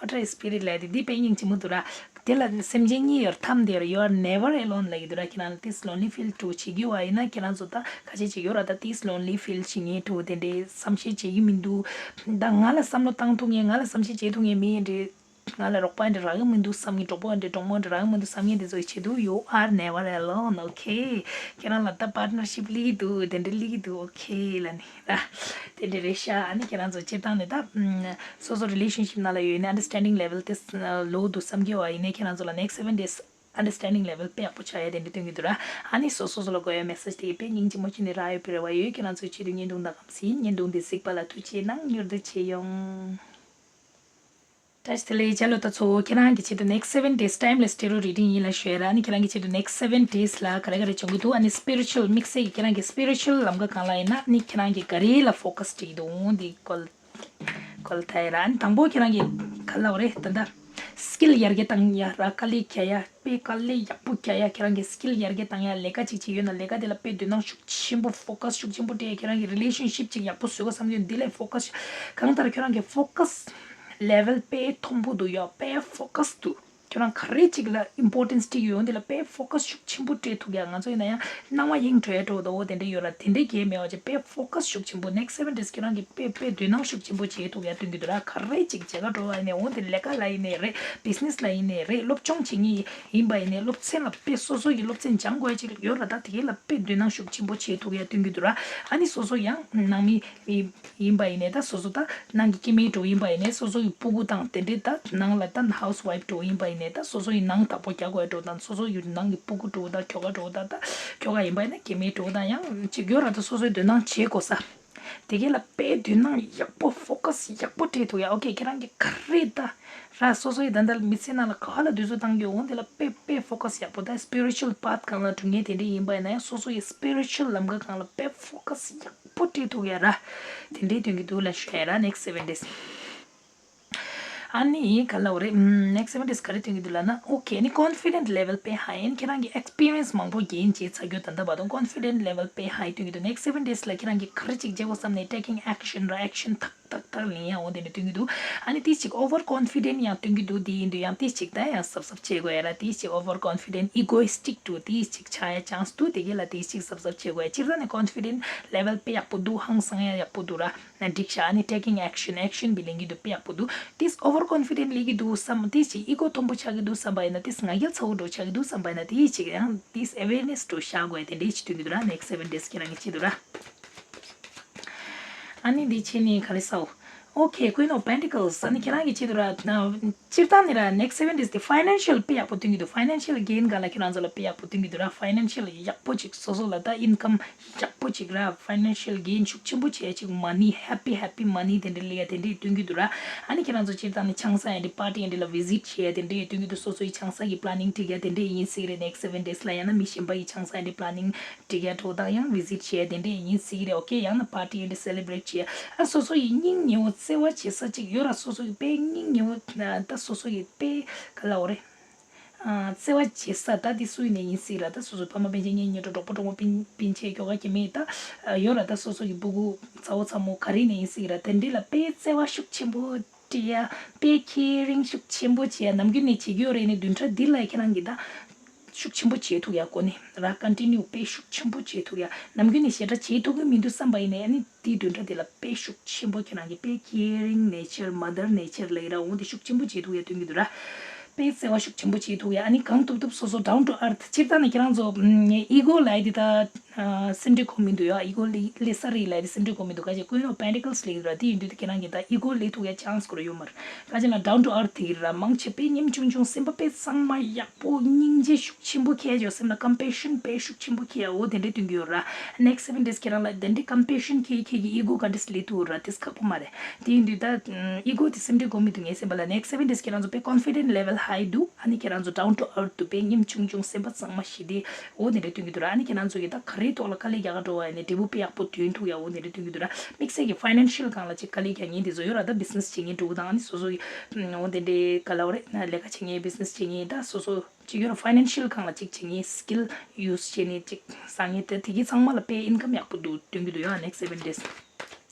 Otter spirit་ལབ་དེ་འདི་དཔེ་སྙིང་རྗེ་མོ་འདུག་ར། དེ་ལ་སེམས་ཅན་གཉིས་ཡོད་མཐའ་མ་དེར་you are never alone་ལབ་ཀྱི་འདུག་ར། ཁྱེད་རང་ལ་ཏིས་lonely feel་འགྲོ་བྱེད་ཀྱི་ཡོད་ཨ་ཡིན་ན་ཁྱེད་རང་ཚོ་ད་ཁ་ཤས་ཅིག་ཡོད་ར། ད་ཏིས་lonely feel་བྱེད་ངེས་འགྲོ་དེ་འདྲའི་བསམ་ཤེས་བྱེད་ཀྱི་མི་འདུག་ད་ང་ལ་བསམ་བློ་བཏང་ཐུབ་ངེས་ང་ལ་བསམ་ཤེས་བྱེད་ཐུབ་ངེས་མི་ཡིན་འདྲེ། ང་ལ་རོགས་པ་འདྲེ་རག་གི་མི་འདུག་བསམ་ངེས་གྲོགས་པོ་འདྲེ་གྲོགས་མོ་འདྲེ་རག་གི་མི་འདུག་བསམ་ངེས་དེ་ཚོའི་ཆེད་དུ་you are never alone། okay། ཁྱེད་རང་ལ་ད་partnership་སླེབས་ཀྱི་འདུག་དེ་འདྲ་སླེབས་ཀྱི་འདུག okay་ལབ་ནི་ར། དེ་འདྲ་རེད་ཤག་ཨ་ནི་ཁྱེད་རང་ཚོ་སྤྱིར་བཏང་ནས་ད་ཨམ་སོ་སོ་relationship་ནང་ལ་ཡོད་ནས་understanding level་དེ་low་འདུག་བསམ་གྱི་ཡོད་ཨ་ཡིན་ནའི་ཁྱེད་རང་ཚོ་ལ་next seven days་understanding level་དཔེ་ཡག་པོ་ཆགས་ཡ་དེ་འདྲ་སྟོན་གྱི་འདུག་ར། ཨ་ནི་སོ་སོ་སོ་ལ་དགོས་ཡ་message་དེ་དཔེ་སྙིང་རྗེ་མོ་ཅིག་ནས་རག་ཡོད་པའི་རེ་བ་ཡོད། ཁྱེད་རང་ཚོའི་ཆེད་དུ་བརྙན་ཐུང་དང་གམ་སྲིད་བརྙན་ཐུང་འདི་གཟིགས་པ་ལ་ཐུགས་ཆེ་གནང་། མྱུར་དུ་མཇལ་ཡོང་། བཀྲ་ཤིས་བདེ་ལེགས། ལ་ལོ་ད་ཚོ་ཁྱེད་རང་གི་ཆེད་དུ་next seven days timeless tarot reading་ཡིན་ལ་ཞུ་ཡ་ར། ཨ་ནི་ཁྱེད་རང་གི་ཆེད་དུ་next seven days་ལ་ག་རེ་ག་རེ་བྱུང་གི་འདུག་ཨ་ནི་spiritual་དམིགས་བསལ་གྱི་ཁྱེད་རང་གི་spiritual་ལམ་ཁ་གང་ལ་ཡིན་ན་ཨ་ནི་ཁྱེད་རང་གི་ག་རེ་ལ་focus་བྱེད་ཀྱི་འདུག་འོང་འདི་ཀོལ་ཀོལ་ཐའི་ར། ཨ་ནི་དང་པོ་ཁྱེད་རང་གི་ག་ལ་བ་རེད་ད་ལྟ་skill་ཡར་རྒྱས་བཏང་ཡ་ར། དཀའ་ལས་རྒྱག་ཡ་དཔེ་དཀའ་ལས་ཡག་པོ་རྒྱག་ཡ། ཁྱེད་རང་གི་skill་ཡར་རྒྱས་བཏང་ཡ་ལས་ཀ་ཅིག་བྱེད་ཡོད་ན་ལས་ཀ་དེ་ལ་དཔེ་དོ་སྣང་ཤུགས་ཆེན་པོ་focus་ཤུགས་ཆེན་པོ་སྤྲད། ཁྱེད་རང་གི་relationship་ཅིག་ཡག་པོ་བཟོ་དགོས་བསམ་ཡོད་འདི་ལས་focus་གང་ལྟར་ཁྱེད་རང་གི་focus level་དཔེ་མཐོན་པོ་འདུག་ཡ། དཔེ་focus་འདུག་ཁྱོད་རང་ག་རེ་ཅིག་ལ་importance་སྤྲད་ཡོད་འདི་ལ་དཔེ་focus་ཤུགས་ཆེན་པོ་སྤྲད་ཐུབ་ཡ། ང་ཚོ་ཡིན་ན་ཡང་སྣང་བ་གཡེང་འགྲོ་ཡ་འགྲོ་འདུག་འོ་དེ་འདྲ་ཡོད་ར། དེ་འདྲའི་གལ་མེད་པ་བྱས་དཔེ་focus་ཤུགས་ཆེན་པོ་next seven days་ཁྱོད་རང་གི་དཔེ་དཔེ་དོ་སྣང་ཤུགས་ཆེན་པོ་བྱེད་ཐུབ་ཡ་སྟོན་གྱི་འདུག་ར། ག་རེ་ཅིག་བྱེད་ག་འགྲོ་བ་ཡིན་ནའི་འོ་དེ་ལས་ཀ་ལ་ཡིན་ནའི་རེད། business་ལ་ཡིན་ནའི་རེད། སློབ་སྦྱོང་བྱེད་མཁན་ཡིན་པ་ཡིན་ནའི་སློབ་ཚན་ལ་དཔེ་སོ་སོ་ཡི་སློབ་ཚན་སྦྱང་དགོས་ཡ་ཅིག་ཡོད་ར། ད་དེ་གའི་ལ་དཔེ་དོ་སྣང་ཤུགས་ཆེན་པོ་བྱེད་ཐུབ་ཡ་སྟོན་གྱི་འདུག་ར། ཨ་ནི་སོ་སོ་ཡང་ནང་མི་ཡིན་པ་ཡིན་ནའི་ད་སོ་སོ་ད་ནང་གི་སྐྱེ་དམན་འགྲོ་ཡིན་པ་ཡིན་ནའི་སོ་སོ་ཡི་སྤུ་གུ་དང་དེ་འདྲའི་ད་ནང་ལ་ད་housewife་འགྲོ་ཡིན་པ་ཡིན་ནའི་ད་སོ་སོ་ཡི་ནང་བདག་པོ་རྒྱག་དགོས་འགྲོ་དང་སོ་སོ་ཡི་ནང་གི་སྤུ་གུ་འགྲོ་དང་ཁྱོ་ག་འགྲོ་དང་ད་ཁྱོ་ག་ཡིན་པ་ཡིན་ན་སྐྱེ་དམན་འགྲོ་དང་ཡང་ཅིག་ཡོད་ར། ད་སོ་སོའི་དོ་སྣང་བྱེད་དགོས་ས་དེ་གའི་ལ་དཔེ་དོ་སྣང་ཡག་པོ་focus་ཡག་པོ་སྤྲད་ཐུབ་ཡ། okay་ཁྱེད་རང་གི་ག་རེ་ད་ར་སོ་སོ་ཡི་ད་ལྟ་མི་ཚེ་ནང་ལ་ག་ལ་དུས་ཚོད་བཏང་རྒྱུ་འོང་དེ་ལ་དཔེ་དཔེ་focus་ཡག་པོ་ད་spiritual path་གང་ལ་འགྲོ་མཁན་དེ་འདྲ་ཡིན་པ་ཡིན་ན་ཡང་སོ་སོ་ཡི་spiritual་ལམ་ཁ་གང་ལ་དཔེ་focus་ཡག་པོ་སྤྲད་ཐུབ་ཡ་ར། དེ་འདྲའི་སྟོན་གྱི་འདུག་ལ་ཞུ་ཡ་ར་next seven days། ཨ་ནི་ག་ལ་འོ་རེད། next seven days་ག་རེ་སྟོན་གྱི་འདུག་ལ་ན། okay་ཨ་ནི་confident level་དཔེ་high། ཨ་ནི་ཁྱེད་རང་གི་experience་མང་པོ་gain་བྱས་ཚར་རྒྱུ་ད་ལྟ་བར་དུ་confident level་དཔེ་high་སྟོན་གྱི་འདུག next seven days་ལ་ཁྱེད་རང་གི་ག་རེ་ཅིག་བྱེད་དགོས་བསམ་ནས་taking action་ར་action་ཐག་ཏག་ཏག་ལེན་ཡ་འོ་དེ་འདྲ་སྟོན་གྱི་འདུག་ཨ་ནི་ཏིས་ཅིག་over confident་ཡང་སྟོན་གྱི་འདུག་དེ་ཡིན་དུས་ཡང་ཏིས་ཅིག་ད་ཡང་གཟབ་གཟབ་བྱེད་དགོས་ཡ་ར། ཏིས་ཅིག་over confident egoistic་དུ་ཏིས་ཅིག་ཆགས་ཡ་chance་འདུག་དེ་གའི་ལ་ཏིས་ཅིག་གཟབ་གཟབ་བྱེད་དགོས་ཡ། སྤྱིར་བཏང་ནས་confident level་དཔེ་ཡག་པོ་འདུག་ཧང་སང་ཡ་ཡག་པོ་འདུག་ར། ན་འགྲིག་ཤག་ཨ་ནི་taking action action་བི་ལེན་གྱི་འདུག་དཔེ་ཡག་པོ་འདུག་ཏིས་over confident་ལེན་གྱི་འདུག་བསམ་ཏིས་ཅིག་ego་མཐོན་པོ་ཆགས་ཀྱི་འདུག་བསམ་པ་ཡིན་ན་ཏིས་ང་རྒྱལ་ཚ་བོ་འགྲོ་ཆགས་ཀྱི་འདུག་བསམ་པ་ཡིན་ན་ཏིས་ཅིག་ཡང་ཏིས་awareness་འགྲོ་བཞག་དགོས་དེ་འདྲའི་ཅིག་སྟོན་གྱི་འདུག་ར། next seven days་ཁྱེད་རང་གི་ཆེད་དུ་ར། ཨ་ནི་འདི་ཕྱི་ནས་ག་རེ་ཟའོ། Okay Queen of Pentacles་ཨ་ནི་ཁྱེད་རང་གི་ཆེད་དུ་ར། སྤྱིར་བཏང་ནས་ར་next seven days་དེ་financial་དཔེ་ཡག་པོ་སྟོན་གྱི་འདུག financial gain་ག་ལ་ཁྱེད་རང་ཚོ་ལ་དཔེ་ཡག་པོ་སྟོན་གྱི་འདུག་ར། financial་ཡག་པོ་ཅིག་སོ་སོ་ལ་ད་income་ཡག་པོ་ཅིག་ར། financial gain་ཤུགས་ཆེན་པོ་བྱས་ཅིག་money happy happy money་དེ་འདྲ་ལེན་ཡ་དེ་འདྲ་སྟོན་གྱི་འདུག་ར། ཨ་ནི་ཁྱེད་རང་ཚོ་སྤྱིར་བཏང་ནས་ཆང་ས་ཡ་འདྲ་party་ཡ་འདྲ་ལ་visit་བྱས་ཡ་དེ་འདྲ་སྟོན་གྱི་འདུག་སོ་སོའི་ཆང་ས་གི་planning་སྒྲིག་ཡ་དེ་འདྲ་ཡིན་སྲིད་རེད། next seven days་ལ་ཡང་ན་མི་གཞན་པ་ཡི་ཆང་ས་ཡ་འདྲ་planning་སྒྲིག་ཡ་འགྲོ་དང་ཡང་visit་བྱས་དེ་འདྲ་ཡིན་སྲིད་རེད། okay་ཡང་ན་party་ཡ་འདྲ་celebrate་བྱས་ཨ་སོ་སོ་ཡི་སྙིང་ཉེ་བོ་ བརྩེ་བ་བྱེད་ས་གཅིག་ཡོད་ར། སོ་སོ་གི་དཔེ་སྙིང་ཉེ་བོ་ད་སོ་སོ་གི་དཔེ་ག་ལབ་དགོས་རེད། ཨ། བརྩེ་བ་བྱེད་ས་ད་དེ་སུ་ཡིན་ནའི་ཡིན་སྲིད་ར། ད་སོ་སོའི་ཕ་མ་སྤུན་མཆེད་གཉེན་ཉེ་གྲོགས་གྲོགས་པོ་གྲོགས་མོ་སྤུན་སྤུན་མཆེད་ཁྱོ་ག་སྐྱེ་དམན་ད་ཡོད་ར། ད་སོ་སོ་གི་སྤུ་གུ་ཚ་བོ་ཚ་མོ་ག་རེ་ཡིན་ནའི་ཡིན་སྲིད་ར། དེ་འདྲ་ལ་དཔེ་བརྩེ་བ་ཤུགས་ཆེན་པོ་སྤྲད་ཡ། དཔེ་ཁེ་རིང་ཤུགས་ཆེན་པོ་བྱེད་ཡ། ནམ་རྒྱུན་ནས་བྱེད་ཀྱི་ཡོད་རེད། ནི་བདུན་ཕྲག་འདི་ལ་ཁྱེད་རང་གིས་ད་ཤུགས་ཆེན་པོ་བྱེད་ཐུབ་ཡ། གོ་ནས་ར་ཀོན་ཊི་ནིའུ་དཔེ་ཤུགས་ཆེན་པོ་བྱེད་ཐུབ་ཡ། ནམ་རྒྱུན་ནས་ཞེ་དྲག་བྱེད་ཐུབ་ཀྱི་མི་འདུག་བསམ་པ་ཡིན་ནའི་ཨ་ནི་དེའི་བདུན་ཕྲག་འདི་ལ་དཔེ་ཤུགས་ཆེན་པོ་ཁྱེད་རང་གིས་དཔེ་ཁེ་རིང་ནེ་ཅར། མ་དར་ནེ་ཅར་ལབ་ཡ་ར། འོ་དེ་ཤུགས་ཆེན་པོ་བྱེད་ཐུབ་ཡ་སྟོན་གྱི་འདུག་ར། དཔེ་བརྩེ་བ་ཤུགས་ཆེན་པོ་བྱེད་ཐུབ་ཡ། ཨ་ནི་གང་ཐུབ་ཐུབ་སོ་སོ་down to earth། སྤྱིར་བཏང་ནས་ཁྱེད་རང་ཚོ་ཨི་གོ་ལབ་ཡ་དེ་ད་སེམས་ཁྲལ་དགོས་མི་འདུག་ཡ། ཨི་གོ་སླེབས་སླེབས་ས་རེད་ལབ་ཡ་དེ་སེམས་ཁྲལ་དགོས་མི་འདུག་ག་ཅིག་Queen of Pentacles སླེབས་ཡོད་ར། དེ་ཡིན་དུས་དེ་ཁྱེད་རང་གིས་ད་ཨི་གོ་སླེབས་ཐུབ་ཡ་ཆན་སི་ཁོ་རང་ཡོད་མ་རེད། ག་ཅིག་ལབ་ན་down to earth དེ་ར། མང་ཆེ་དཔེ་ཉམ་ཆུང་ཆུང་། སེམས་པ་དཔེ་གཙང་མ་ཡག་པོ། སྙིང་རྗེ་ཤུགས་ཆེན་པོ་ཁྱེར་ཡོད། སེམས་ལ་ཀམ་པེ་ཤན་དཔེ་ཤུགས་ཆེན་པོ་ཁྱེར་ཡོད། འོ་དེ་འདྲ་སྟོན་གྱི་ཡོད་ར། next seven days ཁྱེད་རང་ལ་དེ་འདྲའི་ཀམ་པེ་ཤན་ཁྱེར་ཁྱེད་ཀྱི་ཨི་གོ་ག་འདྲས་སླེབས་ཐུབ་ར། དེ་ཁག་པོ་མ་རེད། དེ་ཡིན་དུས་ད་ཨི་གོ་དེ་སེམས་ཁྲལ་དགོས་མི་འདུག་ངའི་སེམས་པ་ལ། next seven days ཁྱེད་རང་ཚོ་དཔེ་confident level high འདུག་ཨ་ནི་ཁྱེད་རང་ཚོ་down to earth འདུག་དཔེ་ཉམ་ཆུང་ཆུང་། སེམས་པ་གཙང་མ་ཞི་བདེ། འོ་དེ་འདྲ་སྟོན་གྱི་འདུག་ར། ཨ་ནི་ཁྱེད་རང་ཚོ་གིས་ད་ག་རེའི་ཐོག་ལ་དཀའ་ལས་རྒྱག་ག་འགྲོ་བ་ཡིན་ནའི་འབྲས་བུ་དཔེ་ཡག་པོ་ཐོན་ཐུབ་ཡ། འོ་དེ་འདྲ་སྟོན་གྱི་འདུག་ར། དམིགས་བསལ་གྱི་financial སྒང་ལ་ཅིག་དཀའ་ལས་རྒྱག་མཁན་དེ་ཚོ་ཡོད་ར། ད་business བྱེད་མཁན་འདྲ་བོ་དང་། ཨ་ནི་སོ་སོ་གི་འོ་དེ་འདྲའི་ག་ལབ་དགོས་རེད། ལས་ཀ་བྱེད་མཁན། business བྱེད་མཁན། ད་སོ་སོ་ཅིག་ཡོད་ར། financial སྒང་ལ་ཅིག་བྱེད་མཁན། skill use བྱས་ནས་ཅིག་བཟང་ངན་དེ་དེ་གའི་ཚང་མ་ལ་དཔེ་income ཡག་པོ་འདུག་སྟོན་གྱི་འདུག་ཡ། next seven days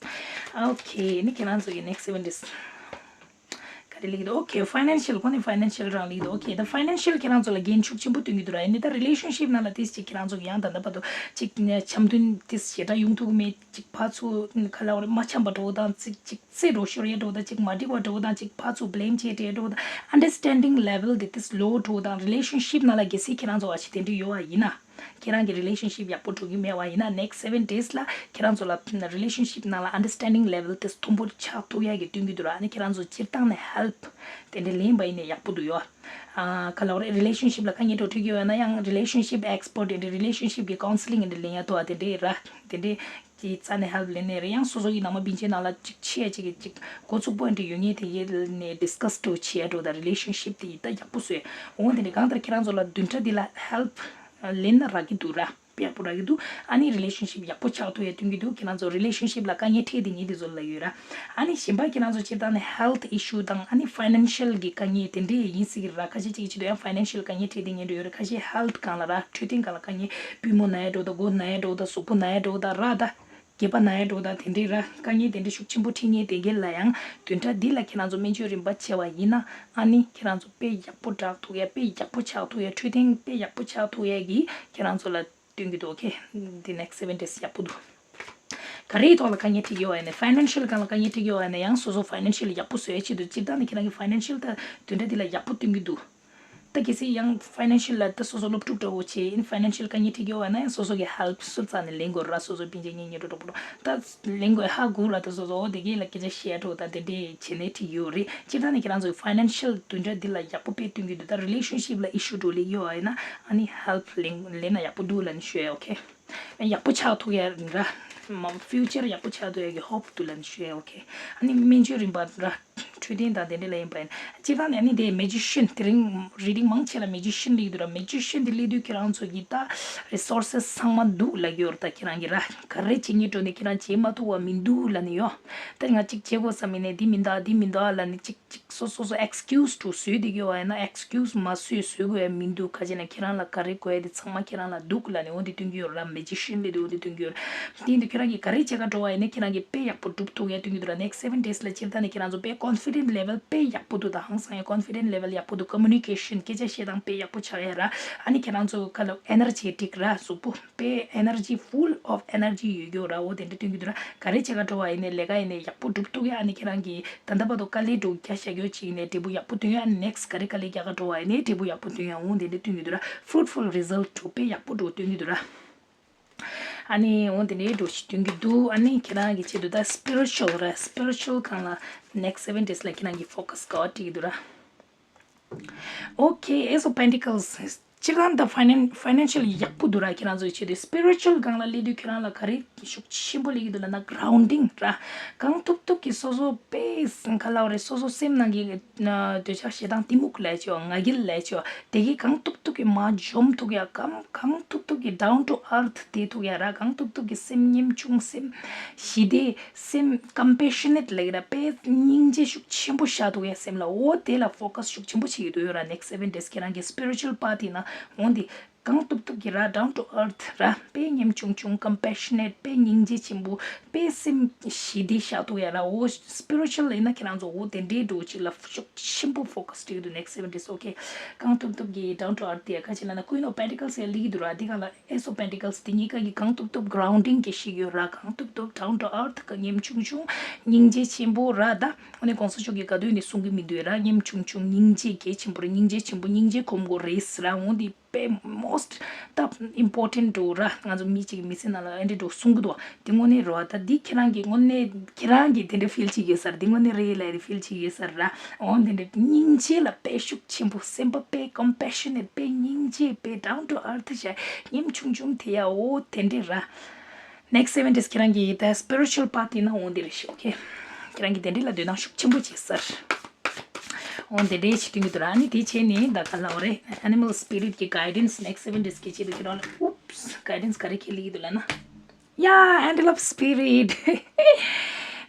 okay ནི་ཁྱེད་རང་ཚོ་གི་next seven days ག་རེ་སླེབས་ཀྱི་འདུག okay financial གོ་ནས་financial རང་སླེབས་ཀྱི་འདུག okay ད་financial ཁྱེད་རང་ཚོ་ལ་འགན་ཤུགས་ཆེན་པོ་སྟོན་གྱི་འདུག་ར། ཡིན་ནའི་ད་relationship ནང་ལ་ཏིས་ཅིག་ཁྱེད་རང་ཚོ་གི་ཡང་ད་ལྟ་བར་དུ་ཅིག་འཆམ་མཐུན་ཏིས་ཞེ་དྲག་ཡོང་ཐུབ་ཀྱི་མེད། ཅིག་ཕར་ཚུར་ག་ལབ་དགོས་རེད། མ་འཆམ་པ་འདྲ་བོ་དང་། ཅིག་ཅིག་རྩེ་རུ་ཤོར་ཡ་འདྲ་བོ་དང་། ཅིག་མ་འགྲིག་པ་འདྲ་བོ་དང་། ཅིག་ཕར་ཚུར་blame བྱེད་འདྲ་འདྲ་བོ་དང་། understanding level དེ་ཏིས་low འདྲ་བོ་དང་། relationship ནང་ལ་གལ་སྲིད་ཁྱེད་རང་ཚོ་བ་ཞིག་དེ་འདྲ་ཡོད་པ་ཡིན་ན། ཁྱེད་རང་གི་relationship ཡག་པོ་འགྲོ་གི་མེད་པ་ཡིན་ན། next seven days ལ་ཁྱེད་རང་ཚོ་ལ་relationship ནང་ལ་understanding level དེ་མཐོན་པོ་ཆགས་ཐུབ་ཡ་གི་སྟོན་གྱི་འདུག་ར། ཨ་ནི་ཁྱེད་རང་ཚོ་སྤྱིར་བཏང་ནས་help དེ་འདྲ་ལེན་པ་ཡིན་ན་ཡག་པོ་འདུག་ཡོ། ཨ་ག་ལབ་དགོས་རེད། relationship ལ་དཀའ་ངལ་འགྲོ་འགྲོ་གི་ཡོད་ན་ཡང་relationship expert དེ་འདྲ། relationship གི་counselling དེ་འདྲ་ལེན་ཡ་ཐུབ་པ་དེ་འདྲ་ར། དེ་འདྲ་གི་རྩ་ནས་help ལེན་ནས་རེད། ཡང་སོ་སོ་ཡི་ནང་མ་སྤུན་མཆེད་ནང་ལ་ཅིག་ཆེ་ཅིག་གི་ཅིག་འགོ་ཚུགས་པོ་འདྲ་ཡོད་ངེས་དེ་གའི་ནས་discuss འདྲ་བྱེད་ཡ་འདྲ་བོ་དང་། relationship དེ་ཡི་ད་ཡག་པོ་བཟོས། འོ་དེ་འདྲ་གང་ལྟར་ཁྱེད་རང་ཚོ་ལ་བདུན་ཕྲག་འདི་ལ་help ལེན་ན་རག་གི་འདུག་ར། དཔེ་ཡག་པོ་རག་གི་འདུག་ཨ་ནི་relationship ཡག་པོ་ཆགས་ཐུབ་ཡ་སྟོན་གྱི་འདུག་ཁྱེད་རང་ཚོ་relationship ལ་དཀའ་ངལ་འཕྲད་དེ་ངས་འདི་ཚོ་ལ་ཡོད་ར། ཨ་ནི་གཞན་པ་ཁྱེད་རང་ཚོ་སྤྱིར་བཏང་ནས་health issue དང་། ཨ་ནི་financial གི་དཀའ་ངལ་དེ་འདྲས་ཡིན་སྲིད་ཀྱི་ར། ཁ་ཤས་ཅིག་ཅིག་ཏུ་ཡང་financial དཀའ་ངལ་འཕྲད་དེ་ངས་འདྲ་ཡོད་ར། ཁ་ཤས་health སྒང་ལ་ར། འཕྲོད་བསྟེན་སྒང་ལ་དཀའ་ངལ། པུས་མོ་ན་ཡ་འདྲ་བོ་དང་། མགོ་ན་ཡ་འདྲ་བོ་དང་། གཟུགས་པོ་ན་ཡ་འདྲ་བོ་དང་ར། ད་སྐེད་པ་ན་ཡ་འདྲ་བོ་དང་དེ་འདྲས་ར། དཀའ་ངལ་དེ་འདྲས་ཤུགས་ཆེན་པོ་འཕྲད་ངེས་དེ་གའི་ལ་ཡང་བདུན་ཕྲག་འདི་ལ་ཁྱེད་རང་ཚོ་སྨན་བཅོས་རིམ་པ་བྱས་པ་ཡིན་ན། ཨ་ནི་ཁྱེད་རང་ཚོ་དཔེ་ཡག་པོ་དྲག་ཐུག་ཡ། དཔེ་ཡག་པོ་ཆགས་ཐུག་ཡ། འཕྲོད་བསྟེན་དཔེ་ཡག་པོ་ཆགས་ཐུག་ཡ་གི་ཁྱེད་རང་ཚོ་ལ་སྟོན་གྱི་འདུག okay འདི་next seven days ཡག་པོ་འདུག་ག་རེའི་ཐོག་ལ་དཀའ་ངལ་འཕྲད་ཀྱི་ཡོད་ཡ་ནས། financial སྒང་ལ་དཀའ་ངལ་འཕྲད་ཀྱི་ཡོད་ཡ་ནས། ཡང་སོ་སོ་financial ཡག་པོ་བཟོ་ཡ་ཆེད་དུ་སྤྱིར་བཏང་ནས་ཁྱེད་རང་གི་financial ད་བདུན་ཕྲག་འདི་ལ་ཡག་པོ་སྟོན་གྱི་འདུག་ད་གལ་སྲིད་ཡང་financial ལ་ད་སོ་སོ་སློབ་ཕྲུག་འདྲ་བོ་བྱས་ཡིན། financial དཀའ་ངལ་འཕྲད་ཀྱི་ཡོད་པ་ན་ཡང་སོ་སོ་གི་help སུ་རྩ་ནས་ལེན་དགོས་ར། སོ་སོ་སྤུན་མཆེད་གཉེན་ཉེ་འགྲོ་གྲོགས་པོ་ད་ལེན་དགོས་ཧ་གོ་ར། ད་སོ་སོ་འོ་དེ་གས་ལ་སྐད་ཆ་བཤད་འགྲོ་ད་དེ་འདྲས་བྱས་ནས་འགྲིག་ཡོད་རེད། སྤྱིར་བཏང་ནས་ཁྱེད་རང་ཚོ་financial བདུན་ཕྲག་འདི་ལ་ཡག་པོ་དཔེ་སྟོན་གྱི་འདུག་ད་relationship ལ་issue འགྲོ་ལེ་ཡོད་པ་ཡིན་ན་ཨ་ནི་help ལེན་ལེན་ན་ཡག་པོ་འདུག་ལབ་ནས་ཞུ་ཡ། okay ཡག་པོ་ཆགས་ཐུབ་ཡ་ར། མ་future ཡག་པོ་ཆགས་ཐུབ་ཡ་གི་hope འདུག་ལབ་ནས་ཞུ་ཡ། okay ཨ་ནི་སྨན་བཅོས་རིམ་པ་ར། འཕྲོད་བསྟེན་དང་དེ་འདྲ་ལ་ཡིན་པ་ཡིན། སྤྱིར་བཏང་ནས་ཨ་ནི་དེ་magician དེ་རིང་reading མང་ཆེ་ལ་magician སླེབས་འདུག་ར། magician དེ་སླེབས་དུས་ཁྱེད་རང་ཚོ་གི་ད་resources ཚང་མ་འདུག་ལབ་ཀྱི་ཡོད་རེད། ད་ཁྱེད་རང་གི་ར་ག་རེ་བྱེད་སྙིང་འདོད་ནས་ཁྱེད་རང་བྱེད་མ་ཐུབ་པ་མི་འདུག་ལབ་ནས་ཡོད། ད་ང་གཅིག་བྱེད་དགོས་བསམ་ཡིན་ནའི་འདི་མི་འདུག་འདི་མི་འདུག་ལབ་ནས་གཅིག་གཅིག་སོ་སོ་སོ་excuse འདྲ་བཟོས་བསྡད་ཀྱི་ཡོད་པ་ཡིན་ན། excuse མ་བཟོས་བཟོ་དགོས་ཡ་མི་འདུག་ག་ཅི་ན་ཁྱེད་རང་ལ་ག་རེ་དགོས་ཡ་དེ་ཚང་མ་ཁྱེད་རང་ལ་འདུག་ལབ་ནས་འོ་འདི་སྟོན་གྱི་ཡོད་ར། magician སླེབས་དུས་འོ་འདི་སྟོན་གྱི་ཡོད་ར། དེ་ཡིན་དུས་ཁྱེད་རང་གིས་ག་རེ་བྱེད་ག་འགྲོ་བ་ཡིན་ན་ཁྱེད་རང་གིས་དཔེ་ཡག་པོ་སྒྲུབ་ཐུབ་ཡ་སྟོན་གྱི་འདུག་ར། next seven days ལ་སྤྱིར་བཏང་ནས་ཁྱེད་རང་ཚོ་དཔེ་confident level དཔེ་ཡག་པོ་འདུག་ད་ཧང་སང་ཡ། confident level ཡག་པོ་འདུག communication སྐད་ཆ་བཤད་སྟངས་དཔེ་ཡག་པོ་ཆགས་ཡ་ར། ཨ་ནི་ཁྱེད་རང་ཚོ་ཁ་ལ་energetic ར། གཟུགས་པོ་དཔེ་energy full of energy ཡོད་རྒྱུ་ར། འོ་དེ་འདྲ་སྟོན་གྱི་འདུག་ར། ག་རེ་བྱེད་ག་འགྲོ་བ་ཡིན་ནའི་ལས་ཀ་ཡིན་ནའི་ཡག་པོ་སྒྲུབ་ཐུབ་ཡ། ཨ་ནི་ཁྱེད་རང་གིས་ད་ལྟ་བར་དུ་དཀའ་ལས་འགྲོ་རྒྱ་བཞག་རྒྱུ་ཅིག་ཡིན་ནའི་འབྲས་བུ་ཡག་པོ་ཐོན་ཡ། ཨ་ནི་next ག་རེ་དཀའ་ལས་རྒྱག་ག་འགྲོ་བ་ཡིན་ནའི་འབྲས་བུ་ཡག་པོ་ཐོན་ཡ། འོ་དེ་འདྲ་སྟོན་གྱི་འདུག་ར། fruitful result འགྲོ་དཔེ་ཡག་པོ་འགྲོ་སྟོན་གྱི་འདུག་ར། ཨ་ནི་འོ་དེ་འདྲའི་འགྲོ་ཞིག་སྟོན་གྱི་འདུག་ཨ་ནི་ཁྱེད་རང་གི་ཆེད་དུ་ད་spiritual ར། spiritual སྒང་ལ་next seven days ལ་ཁྱེད་རང་གི་focus ག་བ་སྤྲད་ཀྱི་འདུག་ར། okay, Ace of Pentacles སྤྱིར་བཏང་ད་ཕའི་ནན་ཕའི་ནན་ཤལ་ཡག་པོ་འདུག་ར། ཁྱེད་རང་ཚོའི་ཆེད་དུ་སི་པི་རི་ཅུ་ཨལ་སྒང་ལ་སླེབས་དུས་ཁྱེད་རང་ལ་ག་རེ་ཤུགས་ཆེན་པོ་སླེབས་ཀྱི་འདུག་ལབ་ན། གྷ་རའུན་ཌིང་ར། གང་ཐུབ་ཐུབ་ཀྱིས་སོ་སོ་པེ་ག་ལབ་རེད། སོ་སོ་སེམས་ནང་གི་འདོད་ཆགས་ཞེ་སྡང་གཏི་མུག་ལབ་ཆོག་ང་རྒྱལ་ལབ་ཆོག་དེ་གི་གང་ཐུབ་ཐུབ་ཀྱིས་མར་འཇོམས་ཐུབ་ཡ། གང་གང་ཐུབ་ཐུབ་ཀྱིས་ཌའུན་ཊུ་ཨར་ཐི་བསྡད་ཐུབ་ཡ་ར། གང་ཐུབ་ཐུབ་ཀྱིས་སེམས་ཉམ་ཆུང་། སེམས་ཞི་བདེ། སེམས་ཀམ་པེ་ཤ་ནེཊ་ལབ་ཀྱི་ར། དཔེ་སྙིང་རྗེ་ཤུགས་ཆེན་པོ་བཞག་ཐུབ་ཡ་སེམས་ལ། འོ་དེ་ལ་ཕོ་ཀ་སི་ཤུགས་ཆེན་པོ་བྱེད་ཀྱི་འདུག་ཡོད་ར། ནེག་སི་སེ་བེན་ཌེ་ཡི་ཁྱེད་རང་གི་སི་པི་རི་ཅུ་ཨལ་པཱ་ཐི་ན་འོ་འདི་གང་ཐུབ་ཐུབ་ཀྱིས་ར། ཌའུན་ཊུ་ཨར་ཐི་ར། དཔེ་ཉམ་ཆུང་ཆུང་། ཀམ་པེ་ཤ་ནེཊ། དཔེ་སྙིང་རྗེ་ཆེན་པོ། དཔེ་སེམས་ཞི་བདེ་བཞག་ཐུབ་ཡ་ར། འོ་སི་པི་རི་ཅུ་ཨལ་ཡིན་ན་ཁྱེད་རང་ཚོ་འོ་དེ་འདྲའི་འགྲོ་ཅིག་ལ་ཤུགས་ཆེན་པོ་ཕོ་ཀ་སི་སྤྲད་ཀྱི་འདུག་ནེག་སི་སེ་བེན་ཌེ་ཡི། ཨོ་ཁེ། གང་ཐུབ་ཐུབ་ཀྱིས་ཌའུན་ཊུ་ཨར་ཐི་ཡ། ཁ་ཅིག་ལབ་ན་ཀུན་ཨོཕ་པེན་ཊི་ཀལ་སི་ཡ་སླེབས་ཀྱི་འདུག་ར། དེ་གང་ལ་ཨེ་སི་ཨོཕ་པེན་ཊི་ཀལ་སི་དེ་གཉིས་ཀ་གིས་གང་ཐུབ་ཐུབ་གྷ་རའུན་ཌིང་གི་ཤིག་ཡོད་ར། གང་ཐུབ་ཐུབ་ཌའུན་ཊུ་ཨར་ཐི། ག་ཉམ་ཆུང་ཆུང་། སྙིང་རྗེ་ཆེན་པོ་ར། ད་འོ་ནས་གོང་ས་མཆོག་གིས་ག་དུས་ནས་གསུང་གི་མི་འདུག་ར། ཉམ་ཆུང་ཆུང་། སྙིང་རྗེ་གལ་ཆེན་པོ་ར། སྙིང་རྗེ་ཆེན་པོ། སྙིང་རྗེ་སྒོམ་དགོས་རེད་ཟེར་ར། འོ་འདི་དཔེ་མོ་སི་ཊི་ད་ཨིམ་པོར་ཊེན་ཊི་འདྲ་བོ་ར། ང་ཚོ་མི་གཅིག་གིས་མི་ཚེ་ནང་ལ་ཨེ་འདྲ་འདྲ་བོ་གསུང་གི་འདུག་དེ་དངོས་གནས་རེད་བ། ད་འདི་ཁྱེད་རང་གིས་དངོས་གནས་ཁྱེད་རང་གིས་དེ་འདྲ་ཕིལ་བྱེད་ཀྱི་ཡོད་ས་རེད། འདི་དངོས་གནས་རེད་ལབ་ཡ་དེ་ཕིལ་བྱེད་ཀྱི་ཡོད་ས་རེད་ར། འོ་འདི་འདྲ་སྙིང་རྗེ་ལ་དཔེ་ཤུགས་ཆེན་པོ། སེམས་པ་དཔེ་ཀམ་པེ་ཤ་ནེཊ། དཔེ་སྙིང་རྗེ། དཔེ་ཌའུན་ཊུ་ཨར་ཐི་བྱས། ཉམ་ཆུང་ཆུང་དེ་ཡ། འོ་དེ་འདྲ་ར། ནེག་སི་སེ་བེན་ཌེ་ཡི་ཁྱེད་རང་གི་ད་སི་པི་རི་ཅུ་ཨལ་པཱ་ཐི་ན་འོ་འདི་རེད་ཤག་ཨོ་ཁེ། ཁྱེད་རང་གིས་དེ་འདྲ་ལ་འདོད་སྣང་ཤུགས་ཆེན་པོ་བྱེད་ས་རེད། འོ་དེ་འདྲ་བྱེད་དུས་ཀྱི་འདུག་ར། ཨ་ནི་དེ་བྱས་ནས་ད་ག་ལབ་དགོས་རེད། ཨེ་ནི་མལ་སི་པི་རི་ཊི་གི་གྷའི་ཌེན་སི་ནེག་སི་སེ་བེན་ཌེ་ཡི་གི་ཆེད་དུ་ཁྱེད་རང་ལ། ཨུབ་སི། གྷའི་ཌེན་སི་ག་རེ་ཁྱེར་སླེབས་ཀྱི་འདུག་ལབ་ན། ཡ། ཨེ་ནི་ལབ་སི་པི་རི་ཊི།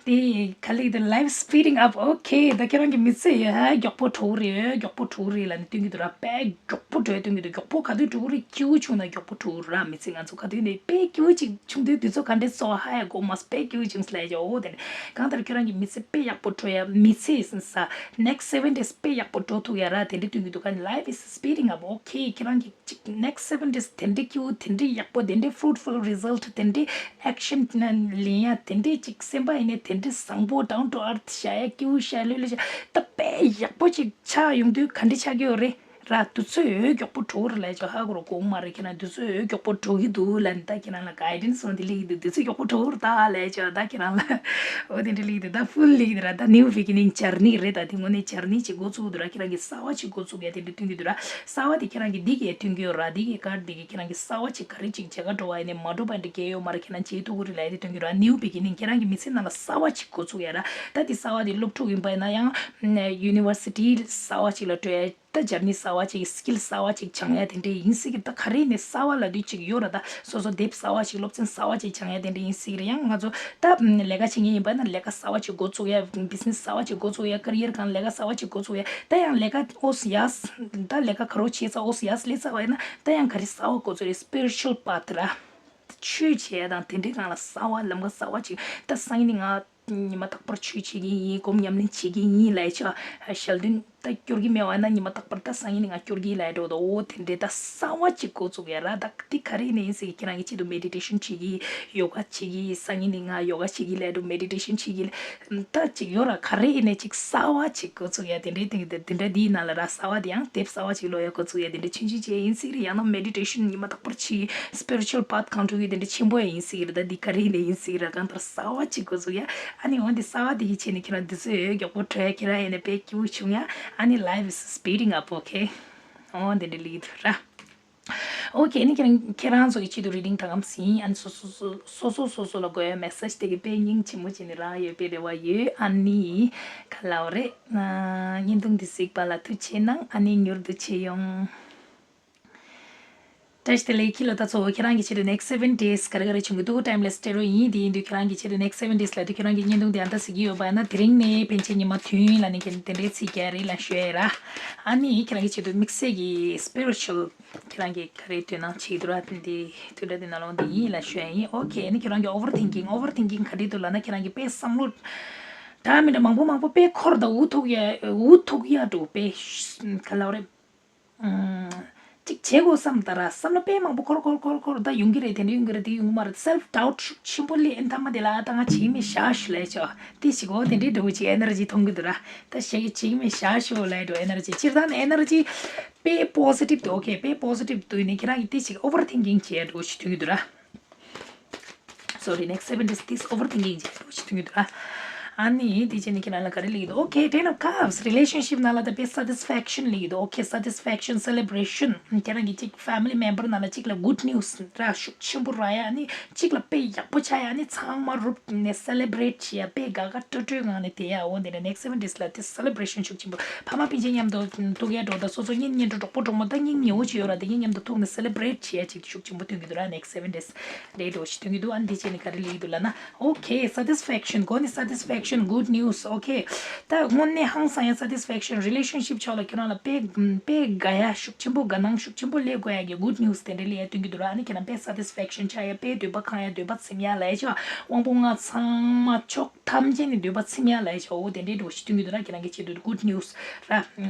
དེ་ག་ལབ་ཀྱི་འདུག་ལའིཕ་སི་པི་ཌིང་ཨབ། ཨོ་ཁེ། ད་ཁྱེད་རང་གི་མི་ཚེ་ཡ་མགྱོགས་པོ་འགྲོ་གི་རེད། མགྱོགས་པོ་འགྲོ་གི་རེད་ལབ་ནས་སྟོན་གྱི་འདུག་ར། དཔེ་མགྱོགས་པོ་འགྲོ་ཡ་སྟོན་གྱི་འདུག་མགྱོགས་པོ་ག་དུས་འགྲོ་གི་རེད། སྐྱིད་པོ་བྱུང་ན་མགྱོགས་པོ་འགྲོ་གི་ར། མི་ཚེ་ང་ཚོ་ག་དུས་ནས་དཔེ་སྐྱིད་པོ་ཅིག་བྱུང་དུས། དུས་ཚོད་ག་འདྲས་སོ་ཧ་ཡ་གོ་མ་སོང་། དཔེ་སྐྱིད་པོ་བྱུང་ལབ་ཡ། འོ་དེ་ནས་གང་ལྟར་ཁྱོད་རང་གི་མི་ཚེ་དཔེ་ཡག་པོ་འགྲོ་ཡ། མི་ཚེ་ཟེར་ས་ནེག་སི་སེ་བེན་ཌེ་ཡི་དཔེ་ཡག་པོ་འགྲོ་ཐུབ་ཡ་ར། དེ་འདྲ་སྟོན་གྱི་འདུག་ག་ལའིཕ་ཨིས་སི་པི་ཌིང་ཨབ། ཨོ་ཁེ། ཁྱེད་རང་གི་ཅིག་ནེག་སི་སེ་བེན་ཌེ་ཡི་དེ་འདྲ་སྐྱིད་པོ། དེ་འདྲ་ཡག་པོ། དེ་འདྲ་ཕུ་རུ་ཊི་ཕུལ་རི་ཛལ་ཊི། དེ་འདྲ་ཨེག་ཤན་ལེན་ཡ། དེ་འདྲ་ཅིག་སེམས་པ་ཡིན་ནའི་དེ་འདྲ་བཟང་པོ། ཌའུན་ཊུ་ཨར་ཐི་བྱ་ཡ། སྐྱིད་པོ་བྱ་ཡ། ལྷོད་ལྷོད་བྱ་ཡ། ད་དཔེ་ཡག་པོ་ཅིག་ཆགས་ཡོང་དུས་ག་འདྲ་ཆགས་ཀྱི་ཡོད་རེད་ར། དུས་ཚོད་འོ་མགྱོགས་པོ་འགྲོ་གི་རེད་ལབ་ཡ་ཅིག་ཧ་གོ་ར། གོ་མ་རེད། ཁྱེད་རང་དུས་ཚོད་འོ་མགྱོགས་པོ་འགྲོ་གི་འདུག་ལབ་ནས་ད་ཁྱེད་རང་ལ་གྷའི་ཌེན་སི་འོ་འདི་སླེབས་ཀྱི་འདུག་དུས་ཚོད་མགྱོགས་པོ་འགྲོ་གི་རེད་ད་ལབ་ཡ་ཅིག་ད་ཁྱེད་རང་ལ་འོ་དེ་འདྲ་སླེབས་ཀྱི་འདུག་ད་ཕུལ་སླེབས་ཀྱི་འདུག་ར། ད་ནིའུ་བི་གི་ནིང་། འབྱར་སྙིགས་རེད། ད་དེ་དངོས་གནས་འབྱར་སྙིགས་ཅིག་འགོ་བཙུགས་འདུག་ར། ཁྱེད་རང་གི་གསར་བ་ཅིག་འགོ་བཙུགས་ཡ་དེ་འདྲ་སྟོན་གྱི་འདུག་ར། གསར་བ་དེ་ཁྱེད་རང་གི་འདི་གས་སྟོན་གྱི་ཡོད་ར། འདི་གས་ཀཱཌ་འདི་གས་ཁྱེད་རང་གི་གསར་བ་ཅིག་ག་རེ་ཅིག་བྱེད་ག་འགྲོ་བ་ཡིན་ནའི་མ་འགྲོ་བ་འདྲ་གས་ཡོད་མ་རེད། ཁྱེད་རང་བྱེད་ཐུབ་ཀྱི་རེད་ལབ་ཡ་དེ་སྟོན་གྱི་ཡོད་ར། ནིའུ་བི་གི་ནིང་། ཁྱེད་རང་གི་མི་ཚེ་ནང་ལ་གསར་བ་ཅིག་འགོ་བཙུགས་ཡ་ར། ད་དེ་གསར་བ་དེ་སློབ་ཕྲུག་ཡིན་པ་ཡིན་ན་ཡང་ཡུ་ནི་ཝར་སི་ཊི་གསར་བ་ཅིག་ལ་འགྲོ་ཡ། ད་འབྱར་སྙིགས་གསར་བ་ཅིག་སི་ཀིལ་གསར་བ་ཅིག་སྦྱང་ཡ་དེ་འདྲ་ཡིན་སྲིད་ཀྱི། ད་ག་རེ་ནས་གསར་བ་ལབ་དུས་ཅིག་ཡོད་ར། ད་སོ་སོ་དེབ་གསར་བ་ཅིག་སློབ་ཚན་གསར་བ་ཅིག་སྦྱང་ཡ་དེ་འདྲ་ཡིན་སྲིད་ཀྱི་རེད། ཡང་ང་ཚོ་ད་ལས་ཀ་བྱེད་མཁན་ཡིན་པ་ན་ལས་ཀ་གསར་བ་ཅིག་འགོ་བཙུགས་ཡ། བི་ཛི་ནེ་སི་གསར་བ་ཅིག་འགོ་བཙུགས་ཡ། ཀེ་རི་ཡར་སྒང་ལས་ཀ་གསར་བ་ཅིག་འགོ་བཙུགས་ཡ། ད་ཡང་ལས་ཀ་ཨོ་སི་ཡ་ད་ལས་ཀ་ག་རེ་བྱེད་ས་ཨོ་སི་ཡ་སླེབས་ཚར་བ་ཡིན་ན་ད་ཡང་ག་རེ་གསར་བ་འགོ་བཙུགས་རེད། སི་པི་རི་ཅུ་ཨལ་པཱ་ཐི་ར། ཆོས་བྱེད་ཡ་དང་དེ་འདྲའི་སྒང་ལ་གསར་བ། ལམ་ཁ་གསར་བ་ཅིག་ད་སང་ཉིན་ནས་ང་ཉི་མ་རྟག་པར་ཆོས་བྱེད་ཀྱི་ཡིན། སྒོམ་ཉམས་ལེན་བྱེད་ཀྱི་ཡིན་ལབ་ཡ་ཅིག་ཞལ་འདོན་ད་སྐྱོར་གྱི་མེད་པ་ན་ཉི་མ་རྟག་པར་ད་སང་ཉིན་ནས་ང་སྐྱོར་གྱི་ཡིན་ལབ་ཡ་འདྲ་བོ་འདུག་འོ་དེ་འདྲའི་ད་གསར་བ་ཅིག་འགོ་བཙུགས་ཡ་ར། ད་འདི་ག་རེ་ཡིན་ནའི་ཡིན་སྲིད་ཀྱི་ཁྱེད་རང་གི་ཆེད་དུ་མེ་ཌི་ཊེ་ཤན་བྱེད་ཀྱི། ཡོ་ག་བྱེད་ཀྱི། སང་ཉིན་ནས་ང་ཡོ་ག་བྱེད་ཀྱི་ལབ་ཡ་འདྲ་བོ། མེ་ཌི་ཊེ་ཤན་བྱེད་ཀྱི་ལབ། ད་ཅིག་ཡོད་ར། ག་རེ་ཡིན་ནའི་ཅིག་གསར་བ་ཅིག་འགོ་བཙུགས་ཡ་དེ་འདྲའི་སྟེང་དེ་འདྲ་འདིའི་ནང་ལ་ར། གསར་བ་དེ་ཡང་དེབ་གསར་བ་ཅིག་ཀློག་ཡ་འགོ་བཙུགས་ཡ་དེ་འདྲ་ཆུང་ཆུང་ཅིག་ཡིན་སྲིད་ཀྱི་རེད། ཡང་ན་མེ་ཌི་ཊེ་ཤན་ཉི་མ་རྟག་པར་བྱེད། སི་པི་རི་ཅུ་ཨལ་པཱ་ཐི་གང་འགྲོ་གི་དེ་འདྲ་ཆེན་པོ་ཡ་ཡིན་སྲིད་ཀྱི་རེད། ད་འདི་ག་རེ་ཡིན་ནའི་ཡིན་སྲིད་ཀྱི་ར། གང་ལྟར་གསར་བ་ཅིག་འགོ་བཙུགས་ཡ། ཨ་ནི་འོ་འདི་གསར་བ་དེ་གི་ཆེད་ནས་ཁྱེད་རང་དུས་ཚོད་མགྱོགས་པོ་འགྲོ་ཡ། ཁྱེད་རང་ཡིན་ནའི་དཔེ་སྐྱིད་པོ་བྱུང་ཡ། ཨ་ནི་life is speeding up, okay? འོ་འདི་འདྲ་སླེབས་ཀྱི་འདུག་ར། ཨོ་ཁེ། ཨ་ནི་ཁྱེད་རང་ཁྱེད་རང་ཚོ་གི་ཆེད་དུ་རི་ཌིང་ད་གམ་ཟིན། ཨ་ནི་སོ་སོ་སོ་སོ་སོ་སོ་སོ་ལ་དགོས་ཡ་མེ་སེ་ཇི་དེ་གི་དཔེ་སྙིང་རྗེ་མོ་བྱས་ནས་རག་ཡོད་པའི་རེ་བ་ཡོད། ཨ་ནི་ག་ལབ་དགོས་རེད། བརྙན་ཐུང་འདི་གཟིགས་པ་ལ་ཐུགས་རྗེ་གནང་། ཨ་ནི་མྱུར་དུ་མཇལ་ཡོང་། བཀྲ་ཤིས་བདེ་ལེགས། ཁྱི་ལོ་ད་ཚོ་ཁྱེད་རང་གི་ཆེད་དུ་next seven days ག་རེ་ག་རེ་བྱུང་གི་འདུག་ཊའིམ་ལེ་སི་ཊེ་རོ་ཡིན། དེ་ཡིན་དུས་ཁྱེད་རང་གི་ཆེད་དུ་next seven days ལབ་དུས་ཁྱེད་རང་གི་བརྙན་ཐུང་དེ་ཨ་ད་གཟིགས་ཀྱི་ཡོད་པ་ཡིན་ན། དེ་རིང་ནས་པཎ་ཆེན་ཉི་མ་བདུན་ལབ་ནས་ཁྱེད་དེ་འདྲའི་ཚིག་རྒྱག་རེད་ལབ་ཞུ་ཡ་ཡིན་ར། ཨ་ནི་ཁྱེད་རང་གི་ཆེད་དུ་དམིགས་བསལ་གྱི་spiritual ཁྱེད་རང་གི་ག་རེ་དོན་སྣང་བྱེད་ཀྱི་འདུག་ར། དེ་དུས་འདྲ་དེ་ནང་ལོགས་འདི་ཡིན་ལབ་ཞུ་ཡ་ཡིན། ཨོ་ཁེ། ཨ་ནི་ཁྱེད་རང་གི་overthinking overthinking ག་འདྲ་འདུག་ལབ་ན། ཁྱེད་རང་གི་དཔེ་བསམ་བློ་འདྲ་མི་འདྲ་མང་པོ་མང་པོ་དཔེ་འཁོར་དང་འུ་ཐུག་ཡ་འུ་ཐུག་ཡ་འདྲ་བོ་དཔེ་ག་ལབ་དགོས་རེད། ཅིག་བྱེད་དགོས་བསམ་ད་ར། བསམ་བློ་དཔེ་མང་པོ་འཁོར་འཁོར་འཁོར་འཁོར། ད་ཡོང་གི་རེད། དེ་འདྲ་ཡོང་གི་རེད། དེ་ཡོང་གི་མ་རེད། self doubt ཤུགས་ཆེན་པོ་སླེབས། ཨེ་མཐའ་མ་དེ་ལ་ཨ་ད་ང་བྱེད་ཀྱི་མེད་ཤག་ཤག་ལབ་ཆོག་དེ་ཞིག་འོ་དེ་འདྲའི་འདྲ་བོ་ཅིག་ཨེ་ནར་ཇི་ཐོན་གྱི་འདུག་ར། ད་ཞག་གི་བྱེད་ཀྱི་མེད་ཤག་ཤག་ལབ་འགྲོ་ཨེ་ནར་ཇི། སྤྱིར་བཏང་ནས་ཨེ་ནར་ཇི་དཔེ་positive འདུག་ཨོ་ཁེ། དཔེ་positive འདུག་ནས་ཁྱེད་རང་གིས་དེ་ཞིག་overthinking བྱེད་འགྲོ་ཞིག་ཐོན་གྱི་འདུག་ར། Sorry, next seven days this overthinking བྱེད་འགྲོ་ཞིག་ཐོན་གྱི་འདུག་ར། ཨ་ནི་དེ་བྱས་ནས་ཁྱེད་རང་ལ་ག་རེ་ལབ་ཀྱི་འདུག Okay, ten of cups, relationship ནང་ལ་ད་དཔེ་satisfaction ལབ་ཀྱི་འདུག Okay, satisfaction, celebration. ཁྱེད་རང་གི་གཅིག་family member ནང་ལ་གཅིག་ལ་good news ར་ཤུགས་ཆེན་པོ་རག་ཡ། ཨ་ནི་གཅིག་ལ་དཔེ་ཡག་པོ་ཆགས་ཡ། ཨ་ནི་ཚང་མ་རུབ་ནས་celebrate བྱེད་ཡ། དཔེ་དགའ་དགའ་སྤྲོ་སྤྲོའི་ངང་ནས་བསྡད་ཡ། འོ་དེ་འདྲ་next seven days ལ་དེ་celebration ཤུགས་ཆེན་པོ། ཕ་མ་སྤུན་མཆེད་མཉམ་དུ་ཐུག་ཡ་འགྲོ། ད་སོ་སོ་གཉེན་ཉེ་འགྲོ་གྲོགས་པོ་གྲོགས་མོ་ད་གཉེན་ཉེ་བོ་ཅིག་ཡོད་ར། དེ་གཉིས་མཉམ་དུ་ཐུག་ནས་celebrate བྱེད་ཡ་ཅིག་ཤུགས་ཆེན་པོ་སྟོན་གྱི་འདུག་ར། next seven days རེད་འགྲོ་ཞིག་སྟོན་གྱི་འདུག་ཨ་ནི་དེ་བྱས་ནས་ག་རེ་ལབ་ཀྱི་འདུག་ལབ་ན། Okay, satisfaction. གོ་ནི་satisfaction, good news. Okay, ད་དངོས་གནས་ཧང་སང་ཡ་satisfaction, relationship ཕྱོགས་ལ་ཁྱོད་རང་ལ་དཔེ་དཔེ་དགའ་ཡ་ཤུགས་ཆེན་པོ། དགའ་སྣང་ཤུགས་ཆེན་པོ་སླེབས་དགོས་ཡ་གི་good news དེ་འདྲ་སླེབས་ཡ་སྟོན་གྱི་འདུག་ར། ཨ་ནི་ཁྱེད་རང་དཔེ་satisfaction ཆགས་ཡ། དཔེ་འདོད་པ་ཁེངས་ཡ། འདོད་པ་ཚིམ་ཡ་ལབ་ཡ་ཆོག་དབང་པོ་ལྔ་ཚང་མ་ཕྱོགས་ཐམས་ཅད་ནས་འདོད་པ་ཚིམ་ཡ་ལབ་ཡ་ཆོག་འོ་དེ་འདྲའི་འགྲོ་ཞིག་སྟོན་གྱི་འདུག་ར། ཁྱེད་རང་གི་ཆེད་དུ་good news ར།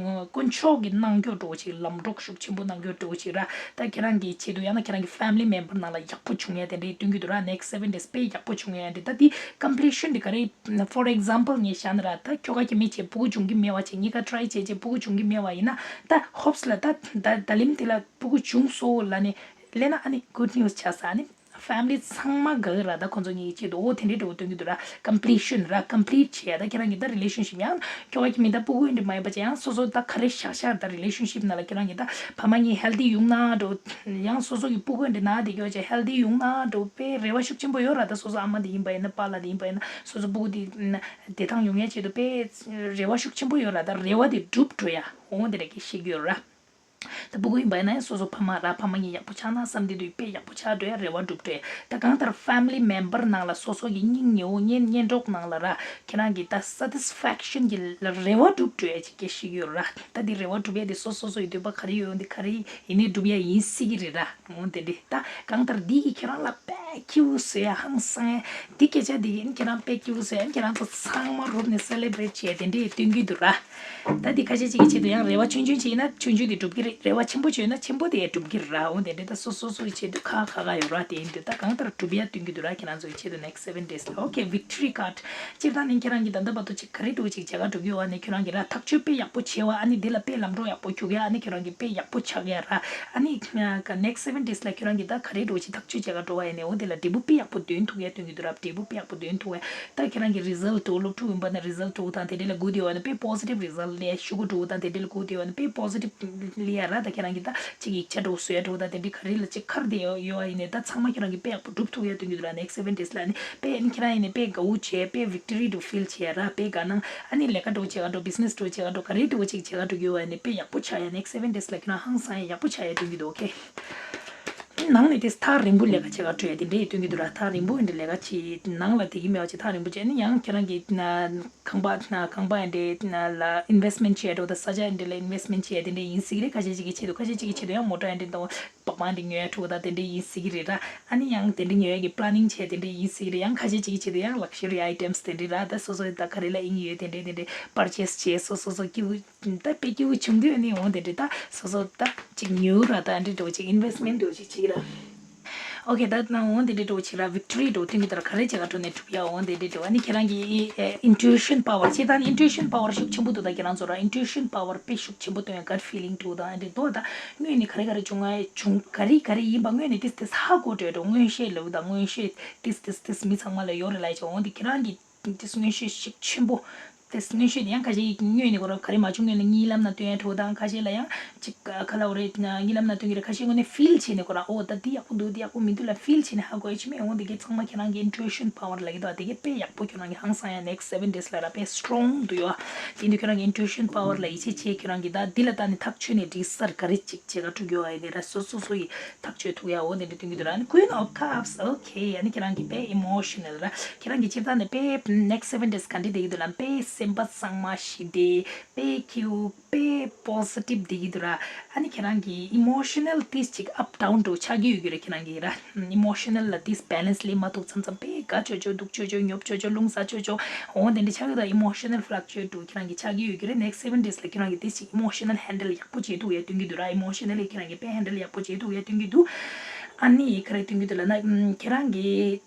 དཀོན་མཆོག་གི་གནང་སྐྱོར་འགྲོ་ཞིག་ལམ་གྲོགས་ཤུགས་ཆེན་པོ་གནང་སྐྱོར་འགྲོ་ཞིག་ར། ད་ཁྱེད་རང་གི་ཆེད་དུ་ཡང་ན་ཁྱེད་རང་གི་family member ནང་ལ་ཡག་པོ་བྱུང་ཡ་དེ་འདྲའི་སྟོན་གྱི་འདུག་ར། next seven days དཔེ་ཡག་པོ་བྱུང་ཡ་འདི། ད་འདི་completion འདི་ག་རེ། for example ངས་བཤད་ན་ར། ད་ཁྱོ་ག་གི་མི་བྱས་ཕྲུ་གུ་འབྱུང་གི་མེད་པ་བྱས། གཉིས་ཀ་try བྱས་བྱས་ཕྲུ་གུ་འབྱུང་གི་མེད་པ་ཡིན་ན། ད་hopes ལ་ད་ད་ད་ལིམ་དེ་ལ་ཕྲུ་གུ་བྱུང་སོང་ལབ་ནས་སླེབས་ན། ཨ་ནི་good news ཆགས་ས། ཨ་ནི་family ཚང་མ་དགའ་གི་ར། ད་ཁོང་ཚོ་གཉིས་ཀྱི་ཆེད་དུ་འོ་དེ་འདྲའི་འགྲོ་སྟོན་གྱི་འདུག་ར། completion ར། complete བྱས་ཡ། ད་ཁྱེད་རང་གི་ད་relationship ཡང་ཁྱོ་ག་གི་མི་ད་ཕྲུ་གུ་འདྲ་མ་ཡིན་པ་བྱས། ཡང་སོ་སོ་ད་ག་རེ་བཞག་བཞག་ད་relationship ནང་ལ་ཁྱེད་རང་གི་ད་ཕ་མ་གཉིས་healthy ཡོང་ན་འགྲོ། ཡང་སོ་སོ་གི་ཕྲུ་གུ་འདྲ་ན་དེ་སྐྱོ་བྱས་healthy ཡོང་ན་འགྲོ་དཔེ་རེ་བ་ཤུགས་ཆེན་པོ་ཡོད་ར། ད་སོ་སོ་ཨ་མ་དེ་ཡིན་པ་ཡིན་ན་པཱ་ལགས་དེ་ཡིན་པ་ཡིན་ན་སོ་སོ་ཕྲུ་གུ་དེ་བདེ་ཐང་ཡོང་ཡ་ཆེད་དུ་དཔེ་རེ་བ་ཤུགས་ཆེན་པོ་ཡོད་ར། ད་རེ་བ་དེ་འགྲུབ་འགྲོ་ཡ་འོ་དེ་འདྲ་གི་ཤེས་ཀྱི་ཡོད་ར། ད་ཕྲུ་གུ་ཡིན་པ་ཡིན་ན་ཡང་སོ་སོ་ཕ་མ་ར་ཕ་མ་གཉིས་ཡག་པོ་ཆགས་ན་བསམ་དེ་དུས་དཔེ་ཡག་པོ་ཆགས་འགྲོ་ཡ། རེ་བ་འགྲུབ་འགྲོ་ཡ། ད་གང་ལྟར་family member ནང་ལ་སོ་སོ་གི་སྙིང་ཉེ་བོ་གཉེན་ཉེ་གྲོགས་ནང་ལ་ར་ཁྱེད་རང་གི་ད་satisfaction གི་ལ་རེ་བ་འགྲུབ་འགྲོ་ཡ་ཅིག་སྐད་ཤིག་ཡོད་ར། ད་འདི་རེ་བ་འགྲུབ་ཡ་དེ་སོ་སོ་སོ་ཡི་འདོད་པ་ག་རེ་ཡོད་འདི་ག་རེ་ཡིན་ནའི་འགྲུབ་ཡ་ཡིན་སྲིད་ཀྱི་རེད་ར། འོ་དེ་འདྲ། ད་གང་ལྟར་འདི་གི་ཁྱེད་རང་ལ་དཔེ་སྐྱིད་པོ་བཟོ་ཡ་ཧང་སང་ཡ། འདི་སྐད་ཆ་འདི་གི་ཁྱེད་རང་དཔེ་སྐྱིད་པོ་བཟོ་ཡ། ཁྱེད་རང་ཚོ་ཚང་མ་རུབ་ནས་celebrate བྱས་དེ་འདྲས་སྟོན་གྱི་འདུག་ར། ད་འདི་ཁ་ཤས་ཅིག་གི་ཆེད་དུ་ཡང་རེ་བ་ཆུང་ཆུང་ཅིག་ཡིན་ན་ཆུང་ཆུང་དེ་འགྲུབ་ཀྱི་རེད། རེ་བ་ཆེན་པོ་ཅིག་ཡོད་ན་ཆེན་པོ་དེ་འགྲུབ་ཀྱི་རེད་ར། འོ་དེ་འདྲས་ད་སོ་སོ་སོ་ཡི་ཆེད་དུ་ཁག་ཁག་ཁག་ཡོད་ར། དེ་ཡིན་དུས་ད་གང་ལྟར་འགྲུབ་ཡ་སྟོན་གྱི་འདུག་ར། ཁྱེད་རང་ཚོ་ཡི་ཆེད་དུ་next seven days ལ། Okay, victory card སྤྱིར་བཏང་ནས་ཁྱེད་རང་གིས་ད་ལྟ་བར་དུ་ཅིག་ག་རེ་འདྲ་བོ་ཅིག་བྱེད་ག་འགྲོ་གི་ཡོད་པ་ནས་ཁྱེད་རང་གིས་ར་ཐག་གཅོད་དཔེ་ཡག་པོ་བྱས་པ། ཨ་ནི་འདི་ལ་དཔེ་ལམ་འགྲོ་ཡག་པོ་རྒྱུག་ཡ། ཨ་ནི་ཁྱེད་རང་གིས་དཔེ་ཡག་པོ་ཆགས་ཡ་ར། ཨ་ནི་next seven days ལ་ཁྱེད་རང་གིས་ད་ག་རེ་འདྲ་བོ་ཅིག་ཐག་གཅོད་བྱེད་ག་འགྲོ་བ་ཡིན་ནའི་འོ་དེ་ལ་འབྲས་བུ་དཔེ་ཡག་པོ་འདོན་ཐུབ་ཡ་སྟོན་གྱི་འདུག་ར། འབྲས་བུ་དཔེ་ཡག་པོ་འདོན་ཐུབ་ཡ། ད་ཁྱེད་རང་གི་result འགྲོ་སློབ་ཕྲུག་ཡིན་པ་ན་result འགྲོ་དང་དེ་འདྲ་ལ་སྒུག་བསྡད་ཡོད་ན་དཔེ་positive result སླེབས་ཡ། ཤོག་གུ་འགྲོ་དང་དེ་འདྲ་ལ་སྒུག་བསྡད་ཡོད་ན་དཔེ་positive སླེབས་ཡ་ར། ད་ཁྱེད་རང་གིས་ད་ཅིག་ཡིག་ཆ་འདྲ་བོ་བཟོ་ཡ་འདྲ་བོ་དང་དེ་འདྲ་ག་རེ་ལ་ཅིག་ཁར་བསྡད་ཡོད་ཡོད་པ་ཡིན་ནའི་ད་ཚང་མ་ཁྱེད་རང་གིས་དཔེ་ཡག་པོ་སྒྲུབ་ཐུབ་ཡ་སྟོན་གྱི་འདུག་ར། next seven days ལ་ནི་དཔེ་ཨ་ནི་ཁྱེད་རང་ཡིན་ནའི་དཔེ་དགའ་བོ་བྱས། དཔེ་victory འདྲ་བོ་feel བྱས་ཡ་ར། དཔེ་དགའ་སྣང་། ཨ་ནི་ལས་ཀ་འདྲ་བོ་བྱེད་ག་འགྲོ། business འདྲ་བོ་བྱེད་ག་འགྲོ། ག་རེ་འདྲ་བོ་ཅིག་བྱེད་ག་འགྲོ་གི་ཡོད་པ་ཡིན་ནའི་དཔེ་ཡག་པོ་ཆགས་ཡ། next seven days ལ་ཁྱེད་རང་ཧང་སང་ཡ་ཡག་པོ་ཆགས་ཡ་སྟོན་གྱི་འདུག Okay, ནང་ནས་དེ་ཐག་རིང་པོ་ལས་ཀ་བྱེད་ག་འགྲོ་ཡ་དེ་འདྲའི་སྟོན་གྱི་འདུག་ར། ཐག་རིང་པོ་འདི་ལས་ཀ་བྱེད་ནང་ལ་དེ་གི་མེད་པ་བྱེད། ཐག་རིང་པོ་བྱས་ནས་ཡང་ཁྱེད་རང་གི་ན་ཁང་པ་ན་ཁང་པ་ཡིན་འདྲའི་ན་ལ་investment བྱེད་འགྲོ་དང་ས་ཆ་ཡིན་འདྲའི་ལ་investment བྱེད་དེ་འདྲའི་ཡིན་སྲིད་ཀྱི་རེད། ཁ་ཤས་ཅིག་གི་ཆེད་དུ། ཁ་ཤས་ཅིག་གི་ཆེད་དུ་ཡང་མོ་ཊ་ཡིན་འདྲའི་དང་པགས་པ་འདི་ཉོ་ཡ་འགྲོ་དང་དེ་འདྲའི་ཡིན་སྲིད་ཀྱི་རེད་ར། ཨ་ནི་ཡང་དེ་འདྲའི་ཉོ་ཡ་གི་planning བྱེད་དེ་འདྲའི་ཡིན་སྲིད་ཀྱི་རེད། ཡང་ཁ་ཤས་ཅིག་གི་ཆེད་དུ་ཡང་luxury items དེ་འདྲའི་ར། ད་སོ་སོ་ད་ག་རེ་ལ་དབྱིངས་ཡོད་དེ་འདྲའི་དེ་འདྲའི་purchase བྱེད། སོ་སོ་སོ་སྐྱིད་པོ་ད་དཔེ་སྐྱིད་པོ་བྱུང་དུས་ནི་འོང་དེ་འདྲའི་ད་སོ་སོ་ད་ཅིག་ཉོ་ར། ད་འདྲའི་འགྲོ་ཅིག་investment འགྲོ་ཅིག་བྱེད་ཀྱི་ར། Okay, ད་ནང་འོང་དེ་འདྲའི་འགྲོ་ཅིག་ར། victory འགྲོ་སྟོན་གྱི་ད་ར། ག་རེ་བྱེད་ག་འགྲོ་ནས་གྲུབ་ཡ་འོང་དེ་འདྲའི་འགྲོ། ཨ་ནི་ཁྱེད་རང་གི་intuition power བྱེད་ད་ནི་intuition power ཤུགས་ཆེན་པོ་འདུག་ད་ཁྱེད་རང་ཚོ་ར་intuition power དཔེ་ཤུགས་ཆེན་པོ་སྟོན་ཡ། gut feeling འགྲོ་ད་འདྲའི་འགྲོ། ད་དངོས་ནས་ག་རེ་ག་རེ་བྱུང་ང་བྱུང་ག་རེ་ག་རེ་ཡིན་པ་དངོས་ནས་ཏིས་ཏིས་ཧ་གོ་འགྲོ་འགྲོ། མངོན་ཤེས་ལབ་ད་མངོན་ཤེས་ཏིས་ཏིས་ཏིས་མི་ཚང་མ་ལ་ཡོད་རེད་ལབ་ཡ་ཆོག་འོང་དེ་ཁྱེད་རང་གི་ཏིས་མངོན་ཤེས་ཤུགས་ཆེན་པོ། ཏིས་མངོན་ཤེས་དེ་ཡང་ཁ་ཤས་ཀྱིས་དངོས་ནས་ཁོ་རང་ག་རེ་མ་བྱུང་སྔོན་ལ་གཉིད་ལམ་ན་སྟོན་ཡ་འགྲོ་དང་། ཁ་ཤས་ལ་ཡང་ཅིག་ག་ལ་འོ་རེད་གཉིད་ལམ་ན་སྟོན་གྱི་རེད། ཁ་ཤས་དངོས་གནས་feel བྱས་ནས་ཁོ་རང་འོ་ད་འདི་ཡག་པོ་འདུག་འདི་ཡག་པོ་མི་འདུག་ལབ་feel བྱས་ནས་ཧ་གོ་ཡ་ཆི་མེད། འོ་དེ་གས་ཚང་མ་ཁྱེད་རང་གི་intuition power ལབ་ཀྱི་འདུག་དེ་གས་དཔེ་ཡག་པོ་ཁྱེད་རང་གི་ཧང་སང་ཡ་next seven days ལ་ར་དཔེ་strong འདུག་ཡོད། དེ་འདུག་ཁྱེད་རང་གི་intuition power ལ་ཡིད་ཆེས་བྱས་ཁྱེད་རང་གི་ད་འདི་ལ་ལྟ་ནས་ཐག་ཆོད་ནས་འགྲིག་སར་ག་རེ་ཅིག་བྱེད་ག་འགྲོ་གི་ཡོད་ཨ་ཡ་དེ་ར་སོ་སོ་སོ་ཡི་ཐག་གཅོད་ཐུབ་ཡ་འོ་དེ་འདྲ་སྟོན་གྱི་འདུག་ར། ཨ་ནི་Queen of Cups, okay, ཨ་ནི་ཁྱེད་རང་གི་དཔེ་emotional ར། ཁྱེད་རང་གི་སྤྱིར་བཏང་ནས་དཔེ་next seven days ག་འདྲ་བསྡད་ཀྱི་འདུག་ལབ་དཔེ་སེམས་པ་གཙང་མ་ཞི་བདེ་དཔེ་སྐྱིད་པོ་དཔེ་positive བསྡད་ཀྱི་འདུག་ར། ཨ་ནི་ཁྱེད་རང་གི་emotional ཏིས་ཅིག་up down འགྲོ་ཆགས་ཀྱི་ཡོད་ཀྱི་རེད། ཁྱེད་རང་གི་ར་emotional ལ་ཏིས་balance སླེབས་མ་ཐུབ། མཚམས་མཚམས་དཔེ་དགའ་ཆོག་ཆོག་སྡུག་ཆོག་ཆོག་ཉོབ་ཆོག་ཆོག་རླུང་ཟ་ཆོག་ཆོག་འོ་དེ་འདྲ་ཆགས་ཀྱི་འདུག emotional fluctuate འགྲོ་ཁྱེད་རང་གི་ཆགས་ཀྱི་ཡོད་ཀྱི་རེད། next seven days ལ་ཁྱེད་རང་གི་ཏིས་ཅིག་emotional handle ཡག་པོ་བྱེད་ཐུབ་ཡ་སྟོན་གྱི་འདུག་ར། emotionally ཁྱེད་རང་གིས་དཔེ་handle ཡག་པོ་བྱེད་ཐུབ་ཡ་སྟོན་གྱི་འདུག་ཨ་ནི་ག་རེ་སྟོན་གྱི་འདུག་ལབ་ན་ཁྱེད་རང་གིས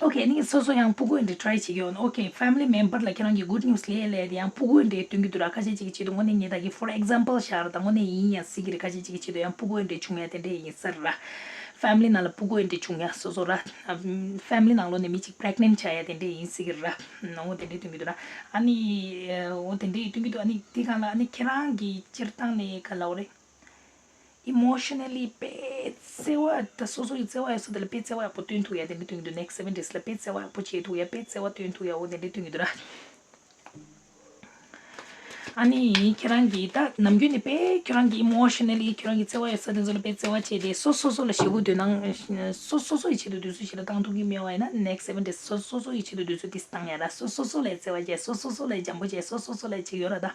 Okay, ནི་སོ་སོ་ཡང་ཕྲུ་གུ་འདྲ་try བྱེད་ཀྱི་ཡོད་ན། Okay, family member ལ་ཁྱེད་རང་གི་good news ལས་ལས་དེ་ཡང་ཕྲུ་གུ་འདྲ་སྟོན་གྱི་འདུག་ར། ཁ་ཤས་ཅིག་གི་ཆེད་དུ་དངོས་གནས་ངས་ད་གི་for example བཞག་ར། ད་དངོས་གནས་ཡིན་ཡང་སྲིད་ཀྱི་རེད། ཁ་ཤས་ཅིག་གི་ཆེད་དུ་ཡང་ཕྲུ་གུ་འདྲ་བྱུང་ཡ་དེ་འདྲ་ཡིན་ས་རེད་ར། ཕེ་མི་ལི་ནང་ལ་ཕྲུ་གུ་འདྲ་བྱུང་ཡ་སོ་སོ་ར། ཕེ་མི་ལི་ནང་ལོགས་ནས་མི་གཅིག་པི་རེག་ནེན་ཊི་ཆགས་ཡ་དེ་འདྲ་ཡིན་སྲིད་ཀྱི་ར། འོ་དེ་འདྲ་སྟོན་གྱི་འདུག་ར། ཨ་ནི་འོ་དེ་འདྲ་སྟོན་གྱི་འདུག་ཨ་ནི་དེ་སྒང་ལ་ཨ་ནི་ཁྱེད་རང་གིས་སྤྱིར་བཏང་ནས་ག་ལབ་དགོས་རེད། ཨི་མོ་ཤི་ན་ལི་དཔེ་བརྩེ་བ་ད་སོ་སོ་ཡི་བརྩེ་བ་ཡོད་ས་དེ་ལ་དཔེ་བརྩེ་བ་ཡག་པོ་སྟོན་ཐུབ་ཡ་དེ་འདྲ་སྟོན་གྱི་འདུག་ནེག་སི་སེ་བེན་ཌེ་ཡི་ལ་དཔེ་བརྩེ་བ་ཡག་པོ་བྱེད་ཐུབ་ཡ། དཔེ་བརྩེ་བ་སྟོན་ཐུབ་ཡ། འོ་དེ་འདྲ་སྟོན་གྱི་འདུག་ར། ཨ་ནི་ཁྱེད་རང་གིས་ད་ནམ་རྒྱུན་ནས་དཔེ་ཁྱེད་རང་གི་ཨི་མོ་ཤི་ན་ལི་ཁྱེད་རང་གི་བརྩེ་བ་ཡོད་ས་དེ་ཚོ་ལ་དཔེ་བརྩེ་བ་བྱས་ཏེ་སོ་སོ་སོ་ལ་ཞེ་པོ་དོ་སྣང་སོ་སོ་སོ་ཡི་ཆེད་དུ་དུས་ཚོད་ཞིག་ལ་བཏང་ཐུབ་ཀྱི་མེད་པ་ཡིན་ན་ནེག་སི་སེ་བེན་ཌེ་ཡི་སོ་སོ་སོ་ཡི་ཆེད་དུ་དུས་ཚོད་ཏོག་ཙམ་བཏང་ཡ་ར། སོ་སོ་སོ་ལ་བརྩེ་བ་བྱས། སོ་སོ་སོ་ལ་འཇམ་པོ་བྱས། སོ་སོ་སོ་ལ་ཅིག་ཡོད་ར། ད་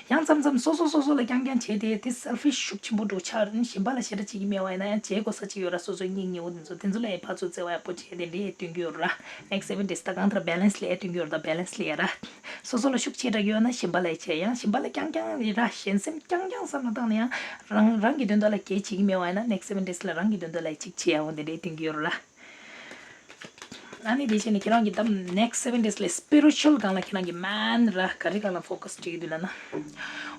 ཡང་མཚམས་མཚམས་སོ་སོ་སོ་སོ་ལ་རྐྱང་རྐྱང་བྱས་ཏེ་དེ་སེལ་ཕི་ཤི་ཤུགས་ཆེན་པོ་འགྲོ་ཆགས། གཞན་པ་ལ་ཞེ་དྲག་བྱེད་ཀྱི་མེད་པ་ཡིན་ན་ཡང་བྱེད་དགོས་ས་ཅིག་ཡོད་ར། སོ་སོའི་སྙིང་ཉེ་བོ་དེ་ཚོ་དེ་ཚོ་ལ་ཕར་ཚུར་བརྩེ་བ་ཡག་པོ་བྱས་ཏེ་འདྲ་སྟོན་གྱི་ཡོད་ར། ནེག་སི་སེ་བེན་ཌེ་ཡི་ད་གང་ལྟར་བེ་ལེན་སི་ལེན་ཡ་སྟོན་གྱི་ཡོད་ར། ད་བེ་ལེན་སི་ལེན་ཡ་ར། སོ་སོ་ལ་ཤུགས་ཆེ་དྲགས་ཡོད་ན་གཞན་པ་ལ་ཡ་བྱས། ཡང་གཞན་པ་ལ་རྐྱང་རྐྱང་རེད་ར། གཞན་སེམས་རྐྱང་རྐྱང་བསམ་བློ་བཏང་ནས་ཡང་རང་རང་གི་དོན་དག་ལ་གལ་བྱེད་ཀྱི་མེད་པ་ཡིན་ན་ནེག་སི་སེ་བེན་ཌེ་ཡི་ལ་རང་གི་དོན་དག་ལ་ཡ་གཅིག་བྱས་ཡ། འོ་དེ་འདྲ་སྟོན་གྱི་ཡོད་ར། ཨ་ནི་དེ་བྱས་ནས་ཁྱེད་རང་གི་ད་ནེག་སི་སེ་བེན་ཌེ་ཡི་ལ་སི་པི་རི་ཅུ་ཨལ་སྒང་ལ་ཁྱེད་རང་གི་མེན་ར་ག་རེ་སྒང་ལ་ཕོ་ཁ་སི་བྱེད་ཀྱི་འདུག་ལབ་ན།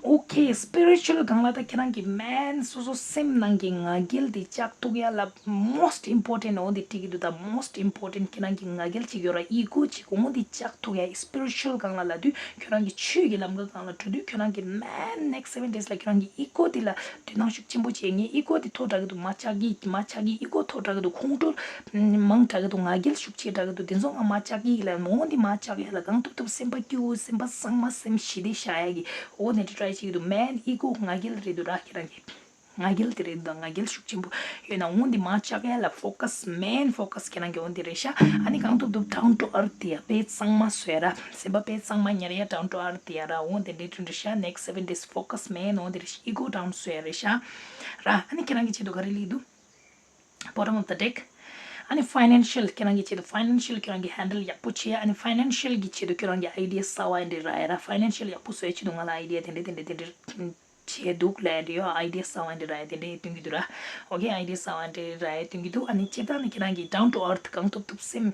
ཨོ་ཁེ། སི་པི་རི་ཅུ་ཨལ་སྒང་ལ་ད་ཁྱེད་རང་གི་མེན་སོ་སོ་སེམས་ནང་གི་ང་རྒྱལ་དེ་བཅག་ཐུབ་ཡ་ལ་མོ་སི་ཊི་ཨིམ་པོར་ཊེན་ཊི་འོ་དེ་བྲིས་ཀྱི་འདུག་ད་མོ་སི་ཊི་ཨིམ་པོར་ཊེན་ཊི་ཁྱེད་རང་གི་ང་རྒྱལ་ཅིག་ཡོད་ར། ཨི་གོ་ཅིག་འོ་དེ་བཅག་ཐུབ་ཡ། སི་པི་རི་ཅུ་ཨལ་སྒང་ལ་ལབ་དུས་ཁྱེད་རང་གི་ཆོས་ཀྱི་ལམ་ཁ་སྒང་ལ་འགྲོ་དུས་ཁྱེད་རང་གི་མེན་ནེག་སི་སེ་བེན་ཌེ་ཡི་ལ་ཁྱེད་རང་གི་ཨི་གོ་དེ་ལ་དོ་སྣང་ཤུགས་ཆེན་པོ་བྱེད། ངའི་ཨི་གོ་དེ་མཐོ་དྲགས་ཀྱི་འདུག་མར་ཆག་གི་མར་ཆག་གི་ཨི་གོ་མཐོ་དྲགས་ཀྱི་འདུག་ཁོང་ཁྲོ་མང་དྲགས་ཀྱི་འདུག་ང་རྒྱལ་ཤུགས་ཆེ་དྲགས་ཀྱི་འདུག་དེ་ཚོ་ང་མར་ཆག་གི་ལ་འོ་འདི་མར་ཆག་ཡ་ལ་གང་ཐུབ་ཐུབ་སེམས་པ་སྐྱིད་པོ་སེམས་པ་གཙང་མ་སེམས་ཞི་བདེ་བཞག་ཡ་གི་འོ་ནས་ཊི་རའི་བྱེད་ཀྱི་འདུག་མེན་ཨི་གོ་ང་རྒྱལ་རེད་འདུག་ར། ཁྱེད་རང་གི་ང་རྒྱལ་དེ་རེད་འདུག་ང་རྒྱལ་ཤུགས་ཆེན་པོ་ཡོད་ན་འོ་འདི་མར་ཆག་ཡ་ལ་ཕོ་ཁ་སི་མེན་ཕོ་ཁ་སི་ཁྱེད་རང་གི་འོ་འདི་རེད་ཤག་ཨ་ནི་གང་ཐུབ་ཐུབ་ཌའུན་ཊུ་ཨར་ཐི་ཡ་དཔེ་གཙང་མ་བཟོ་ཡ་ར། སེམས་པ་དཔེ་གཙང་མ་ཉར་ཡ་ཌའུན་ཊུ་ཨར་ཐི་ཡ་ར། འོ་དེ་འདྲའི་དྲུང་འདྲ་ཤག་ནེག་སི་སེ་བེན་ཌེ་ཡི་ཕོ་ཁ་སི་མེན་འོ་འདི་རེད་ཤག་ཨི་གོ་ཌའུན་བཟོ་ཡ་རེད་ཤག་ར། ཨ་ནི་ཁྱེད་རང་གི་ཆེད་དུ་ག་རེ་ལབ་ཀྱི་འདུག Bottom of the deck. ཨ་ནི་ཕའི་ནན་ཤལ་ཁྱེད་རང་གི་ཆེད་དུ་ཕའི་ནན་ཤལ་ཁྱེད་རང་གི་ཧན་ཌལ་ཡག་པོ་བྱེད། ཨ་ནི་ཕའི་ནན་ཤལ་གྱི་ཆེད་དུ་ཁྱེད་རང་གི་ཨའི་ཌི་ཡ་གསར་པ་འདྲ་རག་ཡ་ར། ཕའི་ནན་ཤལ་ཡག་པོ་བཟོ་ཡ་ཆེད་དུ་ང་ལ་ཨའི་ཌི་ཡ་དེ་འདྲ་དེ་འདྲ་དེ་འདྲ་བྱས་འདུག་ལབ་ཡ་འདྲ་ཡོད། ཨའི་ཌི་ཡ་གསར་པ་འདྲ་རག་ཡ་དེ་འདྲ་སྟོན་གྱི་འདུག་ར། ཨོ་ཁེ། ཨའི་ཌི་ཡ་གསར་པ་འདྲ་རག་ཡ་སྟོན་གྱི་འདུག་ཨ་ནི་སྤྱིར་བཏང་ནི་ཁྱེད་རང་གི་ཌའུན་ཊུ་ཨར་ཐི་གང་ཐུབ་ཐུབ་སེམས་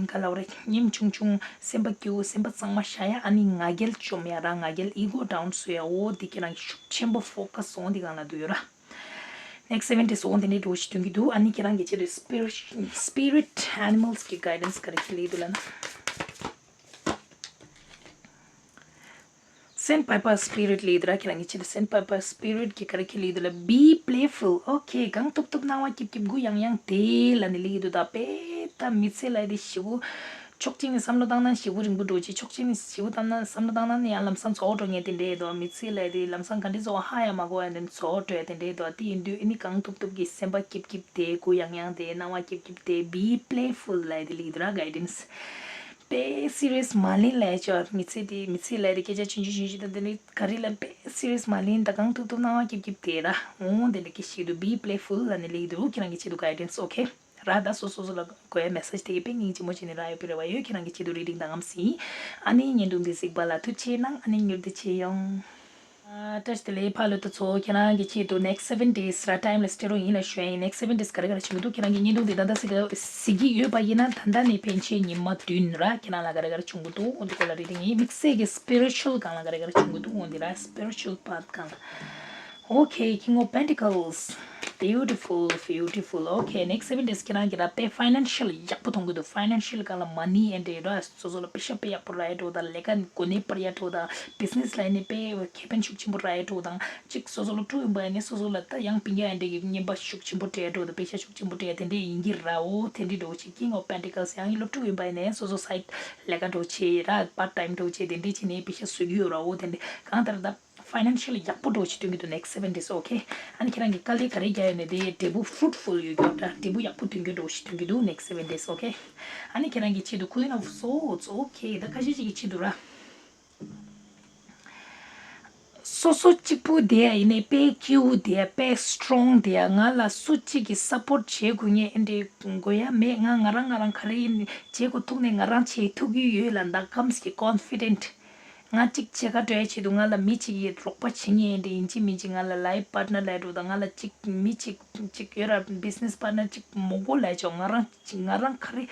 ག་ལབ་རེད། ཉམ་ཆུང་ཆུང་སེམས་པ་སྐྱིད་པོ་སེམས་པ་གཙང་མ་བཞག་ཡ། ཨ་ནི་ང་རྒྱལ་བཅོམ་ཡ་ར། ང་རྒྱལ་ཨི་གོ་ཌའུན་བཟོ་ཡ་འོ་འདི་ཁྱེད་རང་གི་ཤུགས་ཆེན་པོ་ཕོ་ཁ་སི་འོ་འདི་སྒང་ལ་འདུག་ཡོད་ར། ནེག་སི་སེ་བེན་ཌེ་ཡི་འོ་འདི་འདྲའི་འགྲོ་ཞིག་སྟོན་གྱི་འདུག་ཨ་ནི་ཁྱེད་རང་གི་ཆེད་དུ་སི་པི་རི་ཊི་སི་པི་རི་ཊི་ཨེ་ནི་མལ་སི་གི་གའི་ཌེན་སི་ག་རེ་ཞིག་ལབ་ཀྱི་འདུག་ལབ་ན། སེན་ཊི་པའི་པར་སི་པི་རི་ཊི་ལབ་ཀྱི་འདུག་ར། ཁྱེད་རང་གི་ཆེད་དུ་སེན་ཊི་པའི་པར་སི་པི་རི་ཊི་གིས་ག་རེ་ཞིག་ལབ་ཀྱི་འདུག་ལབ། Be playful. ཨོ་ཁེ། གང་ཐུབ་ཐུབ་སྣང་བ་སྐྱིད་སྐྱིད་གུ་ཡངས་ཡངས་བསྡད་ལབ་ནས་ལབ་ཀྱི་འདུག་ད་དཔེ་ད་མི་ཚེ་ལབ་ཡ་དེ་ཞེ་པོ་ཕྱོགས་གཅིག་ནས་བསམ་བློ་བཏང་ན་ཞེ་པོ་རིང་པོ་འགྲོ་གི། ཕྱོགས་གཅིག་ནས་ཞེ་པོ་བཏང་ན་བསམ་བློ་བཏང་ན་ནི་ཡང་ལམ་སང་ཚོར་འགྲོ་མཁན་དེ་འདྲ་འདུག་མི་ཚེ་ལབ་ཡ་དེ་ལམ་སང་ག་འདྲ་ཚོར་ཧ་ཡང་མ་གོ་ཡ་དེ་ཚོར་འགྲོ་ཡ་དེ་འདྲ་འདུག་དེ་ཡིན་དུས་ཨ་ནི་གང་ཐུབ་ཐུབ་ཀྱིས་སེམས་པ་སྐྱིད་སྐྱིད་བསྡད། གུ་ཡངས་ཡངས་བསྡད། སྣང་བ་སྐྱིད་སྐྱིད་བསྡད། Be playful ལབ་ཡ་དེ་ལབ་ཀྱི་འདུག་ར། གའི་ཌེན་སི་དཔེ་སི་རི་ཡས་མ་ལེན་ལབ་ཡ་ཅིག་མི་ཚེ་དེ་མི་ཚེ་ལབ་ཡ་དེ་སྐད་ཆ་ཆུང་ཆུང་ཆུང་ཆུང་དང་དེ་ནི་ག་རེ་ལབ། དཔེ་སི་རི་ཡས་མ་ལེན། ད་གང་ཐུབ་ཐུབ་སྣང་བ་སྐྱིད་སྐྱིད་བསྡད་ར། འོ་དེ་འདྲ་གི་ཞིག་འདུག Be playful ལབ་ནས་ལབ་ཀྱི་འདུག་ཁྱེད་རང་གི་ཆེད་དུ་གའི་ཌེན་སི། ཨོ་ཁེ། ར། ད་སོ་སོ་སོ་ལ་དགོས་ཡ་མེ་སེ་ཇི་དེ་གི་དཔེ་སྙིང་རྗེ་མོ་བྱས་ནས་རག་ཡོད་པའི་རེ་བ་ཡོད། ཁྱེད་རང་གི་ཆེད་དུ་རེ་ཌིང་དང་ངམ་སི་ཡིན། ཨ་ནི་བརྙན་ཐུང་འདི་གཟིགས་པ་ལ་ཐུགས་རྗེ་གནང་། ཨ་ནི་མྱུར་དུ་མཇལ་ཡོང་། ཨ། བཀྲ་ཤིས་བདེ་ལེགས་ཕ་ལོ་ཏོ་ཚོ། ཁྱེད་རང་གི་ཆེད་དུ་ནེག་སི་སེ་བེན་ཌེ་ཡི་ར་ཊའིམ་ལ་སྤྲད་རོགས་ཡིན་ལབ་ཞུ་ཡ་ཡིན། ནེག་སི་སེ་བེན་ཌེ་ཡི་ག་རེ་ག་རེ་བྱུང་གི་འདུག་ཁྱེད་རང་གི་བརྙན་ཐུང་འདི་ད་ལྟ་གཟིགས་ག་གཟིགས་ཀྱི་ཡོད་པ་ཡིན་ན་ད་ལྟ་ནས་ཕན་ཆད་ཉི་མ་བདུན་ར། ཁྱེད་རང་ལ་ག་རེ་ག་རེ་བྱུང་གི་འདུག་འོ་འདི་སྐོར་ལ་རེ་ཌིང་ཡིན། དམིགས་བསལ་གྱི་སི་པི་རི་ཅུ་ཨལ་སྒང་ལ་ག་རེ་ག་རེ་བྱུང་གི་འདུག་འོ་འདི་ར། སི་པི་རི་ཅུ་ཨལ་པཱ་ཐི་སྒང་ལ། ཨོ་ཁེ། King of Pentacles. Beautiful, beautiful. ཨོ་ཁེ། ནེག་སི་སེ་བེན་ཌེ་ཡི་ཁྱེད་རང་གི་ར་དཔེ་ཕའི་ནན་ཤལ་ཡག་པོ་མཐོང་གི་འདུག་ཕའི་ནན་ཤལ་སྒང་ལ་མ་ནི་ཨེ་འདྲ་ར། སོ་སོ་ལ་པེ་ཤ་དཔེ་ཡག་པོ་རག་ཡ་འདྲ་བོ་དང་། ལས་ཀ་གོ་གནས་སྤར་ཡ་འདྲ་བོ་དང་། བི་ཛི་ནེ་སི་ལ་ནི་དཔེ་ཁེ་ཕན་ཤུགས་ཆེན་པོ་རག་ཡ་འདྲ་བོ་དང་། གཅིག་སོ་སོ་སློབ་ཕྲུག་ཡིན་པ་ཡིན་ནའི་སོ་སོ་ལ་ད་ཡང་སྤུན་ཀྱག་ཨེ་འདྲ་གི་རྔན་པ་ཤུགས་ཆེན་པོ་སྤྲད་ཡ་འདྲ་བོ་དང་། པེ་ཤ་ཤུགས་ཆེན་པོ་སྤྲད་ཡ་དེ་འདྲ་ཡིན་གྱི་ར། འོ་དེ་འདྲ་འདྲ་བོ་ཅིག King of Pentacles། ཡང་སློབ་ཕྲུག་ཡིན་པ་ཡིན་ནའི་སོ་སོ་སའིཌ་ལས་ཀ་འདྲ་བོ་བྱེད་ར། པར་ཊའིམ་འདྲ་བོ་བྱེད། དེ་འདྲ་བྱེད་ནས་པེ་ཤ་བཟོ་གི་ཡོད་ར། འོ་དེ་འདྲ་གང་ལྟར་ད། ཕའི་ནན་ཤལ་ཡག་པོ་འདྲ་བོ་ཞིག་སྟོན་གྱི་འདུག་ནེག་སི་སེ་བེན་ཌེ་ཡི། ཨོ་ཁེ། ཨ་ནི་ཁྱེད་རང་གིས་དཀའ་ལས་ག་རེ་རྒྱག་ཡོད་ནའི་དེ་འབྲས་བུ་ཕུ་རུཊ་ཕུལ་ཡོད་རྒྱུ་འདྲ། འབྲས་བུ་ཡག་པོ་ཐོན་རྒྱུ་འདྲ་བོ་ཞིག་སྟོན་གྱི་འདུག་ནེག་སི་སེ་བེན་ཌེ་ཡི། ཨོ་ཁེ། ཨ་ནི་ཁྱེད་རང་གི་ཆེད་དུ་Queen of Swords། ཨོ་ཁེ། ད་ཁ་ཤས་ཤིག་གི་ཆེད་དུ་ར། སོ་སོ་གཅིག་པུ་བསྡད་ཡ་ཡིན་ནའི་དཔེ་སྐྱིད་པོ་བསྡད་ཡ། དཔེ་སི་ཊོང་བསྡད་ཡ། ང་ལ་སུ་གཅིག་གིས་སབ་པོརཊ་བྱེད་དགོས་ངེས་ཨེ་འདྲ་དགོས་ཡ་མེད། ང་ང་རང་ང་རང་ག་རེ་ཡིན་བྱེད་དགོས་ཐུག་ནའི་ང་རང་བྱེད་ཐུབ་ཀྱི་ཡོད་ལབ་མདའ་ཁམས་ཀྱི་ཀོན་ཕི་ཌེན་ཊི། ང་གཅིག་བྱེད་ག་འགྲོ་ཡ་ཆེད་དུ་ང་ལ་མི་གཅིག་གིས་རོགས་པ་བྱེད་མཁན་དེ་ཡིན་གཅིག་མིན་གཅིག་ང་ལ་ལའིཕ་པཱར་ཊི་ནར་ལབ་འགྲོ་དང་། ང་ལ་གཅིག་མི་གཅིག་གཅིག་ཡོད་ར། བི་ཛི་ནེ་སི་པཱར་ཊི་ནར་གཅིག་མོ་གོ་ལབ་ཆོག་ང་རང་གཅིག་ང་རང་ག་རེ་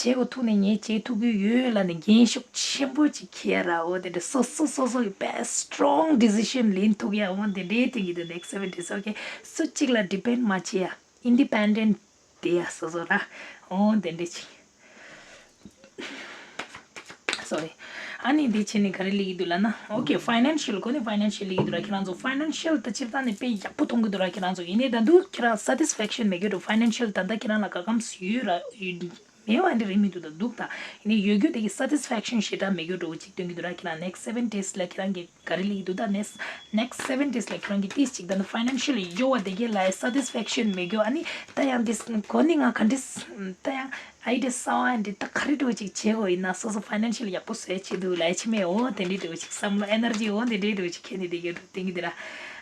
བྱེད་དགོས་ཐུག་ནའི་ངས་བྱེད་ཐུབ་ཀྱི་ཡོད་ལབ་ནས་འགན་ཤུགས་ཆེན་པོ་ཅིག་འཁྱེར་ར། འོ་དེ་འདྲ་སོ་སོ་སོ་སོ་གི་བེ་སི་ཊི་སི་ཊོང་ཌི་སི་ཤན་ལེན་ཐུབ་ཡ། འོ་དེ་འདྲའི་དེ་གི་དེ་ནེག་སི་སེ་བེན་ཌེ་ཡི། ཨོ་ཁེ། སུ་གཅིག་ལ་ཌི་པེན་ཌི་མ་བྱེད་ཡ། independent དེ་ཡ་སོ་སོ་ར། འོ་དེ་འདྲས་ཅིག Sorry. ཨ་ནི་འདི་བྱས་ནས་ག་རེ་ལབ་ཀྱི་འདུག་ལབ་ན། Okay, financial གོ་ནི་financial ལབ་ཀྱི་འདུག་ར། ཁྱེད་རང་ཚོ་financial ད་སྤྱིར་བཏང་ནས་དཔེ་ཡག་པོ་མཐོང་གི་འདུག་ར། ཁྱེད་རང་ཚོ་ཡིན་ནའི་ད་འདུག་ཁྱེད་རང་satisfaction མེད་ཀྱི་འདུག financial ད་ལྟ་ཁྱེད་རང་ལ་ག་གམ་ཡོད་ར། ཡོད་མེད་པ་འདི་རེད་མི་འདུག་ད་འདུག་ད། ཡིན་ནའི་ཡོད་རྒྱུ་དེ་གི་satisfaction ཞེ་དྲག་མེད་ཀྱི་འདུག་ཅིག་སྟོན་གྱི་འདུག་ར། ཁྱེད་རང་next seven days ལ་ཁྱེད་རང་གི་ག་རེ་ལབ་ཀྱི་འདུག་ད་next next seven days ལ་ཁྱེད་རང་གི་ཏིས་ཅིག་ད་ནི་financial ཡོད་པ་དེ་གས་ལ་satisfaction མེད་རྒྱུ། ཨ་ནི་ད་ཡང་འདི་གོ་ནི་ང་ག་འདྲས་ད་ཡང་idea གསར་པ་འདི་ད་ག་རེ་འདྲ་བོ་ཅིག་བྱེད་དགོས་ཡིན་ན་སོ་སོ་financial ཡག་པོ་བཟོ་ཡ་ཆེད་དུ་ལབ་ཡ་ཆེ་མེད། འོ་དེ་འདྲས་འདྲ་བོ་ཅིག་བསམ་བློ་energy འོ་དེ་འདྲས་འདྲ་བོ་ཅིག་ཁྱེར་ནས་བསྡད་ཀྱི་འདུག་སྟོན་གྱི་འདུག་ར།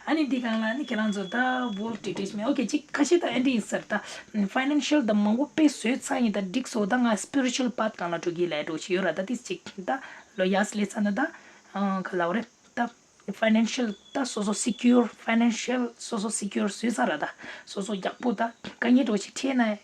ཨ་ནི་འདི་སྒང་ལ་ཨ་ནི་ཁྱེད་རང་ཚོ་ད་world detachment okay ཅིག་ཁ་ཤས་ད་ཨེ་འདྲས་ཡིན་ཟེར། ད་financial ད་མང་པོ་དཔེ་བཟོས་ཚར་ཡིན། ད་འགྲིག་སོང་། ད་ང་spiritual path སྒང་ལ་འགྲོ་གི་ལབ་ཡ་འདྲ་བོ་ཅིག་ཡོད་ར། ད་ཏིས་ཅིག་ད་ལོ་ཡར་སླེབས་ཚར་ན་ད་ག་ལབ་དགོས་རེད། ད་financial ད་སོ་སོ་secure financial སོ་སོ་secure བཟོས་ཚར་ར། ད་སོ་སོ་ཡག་པོ་ད་དཀའ་ངལ་འདྲ་བོ་ཅིག་འཕྲད་ན་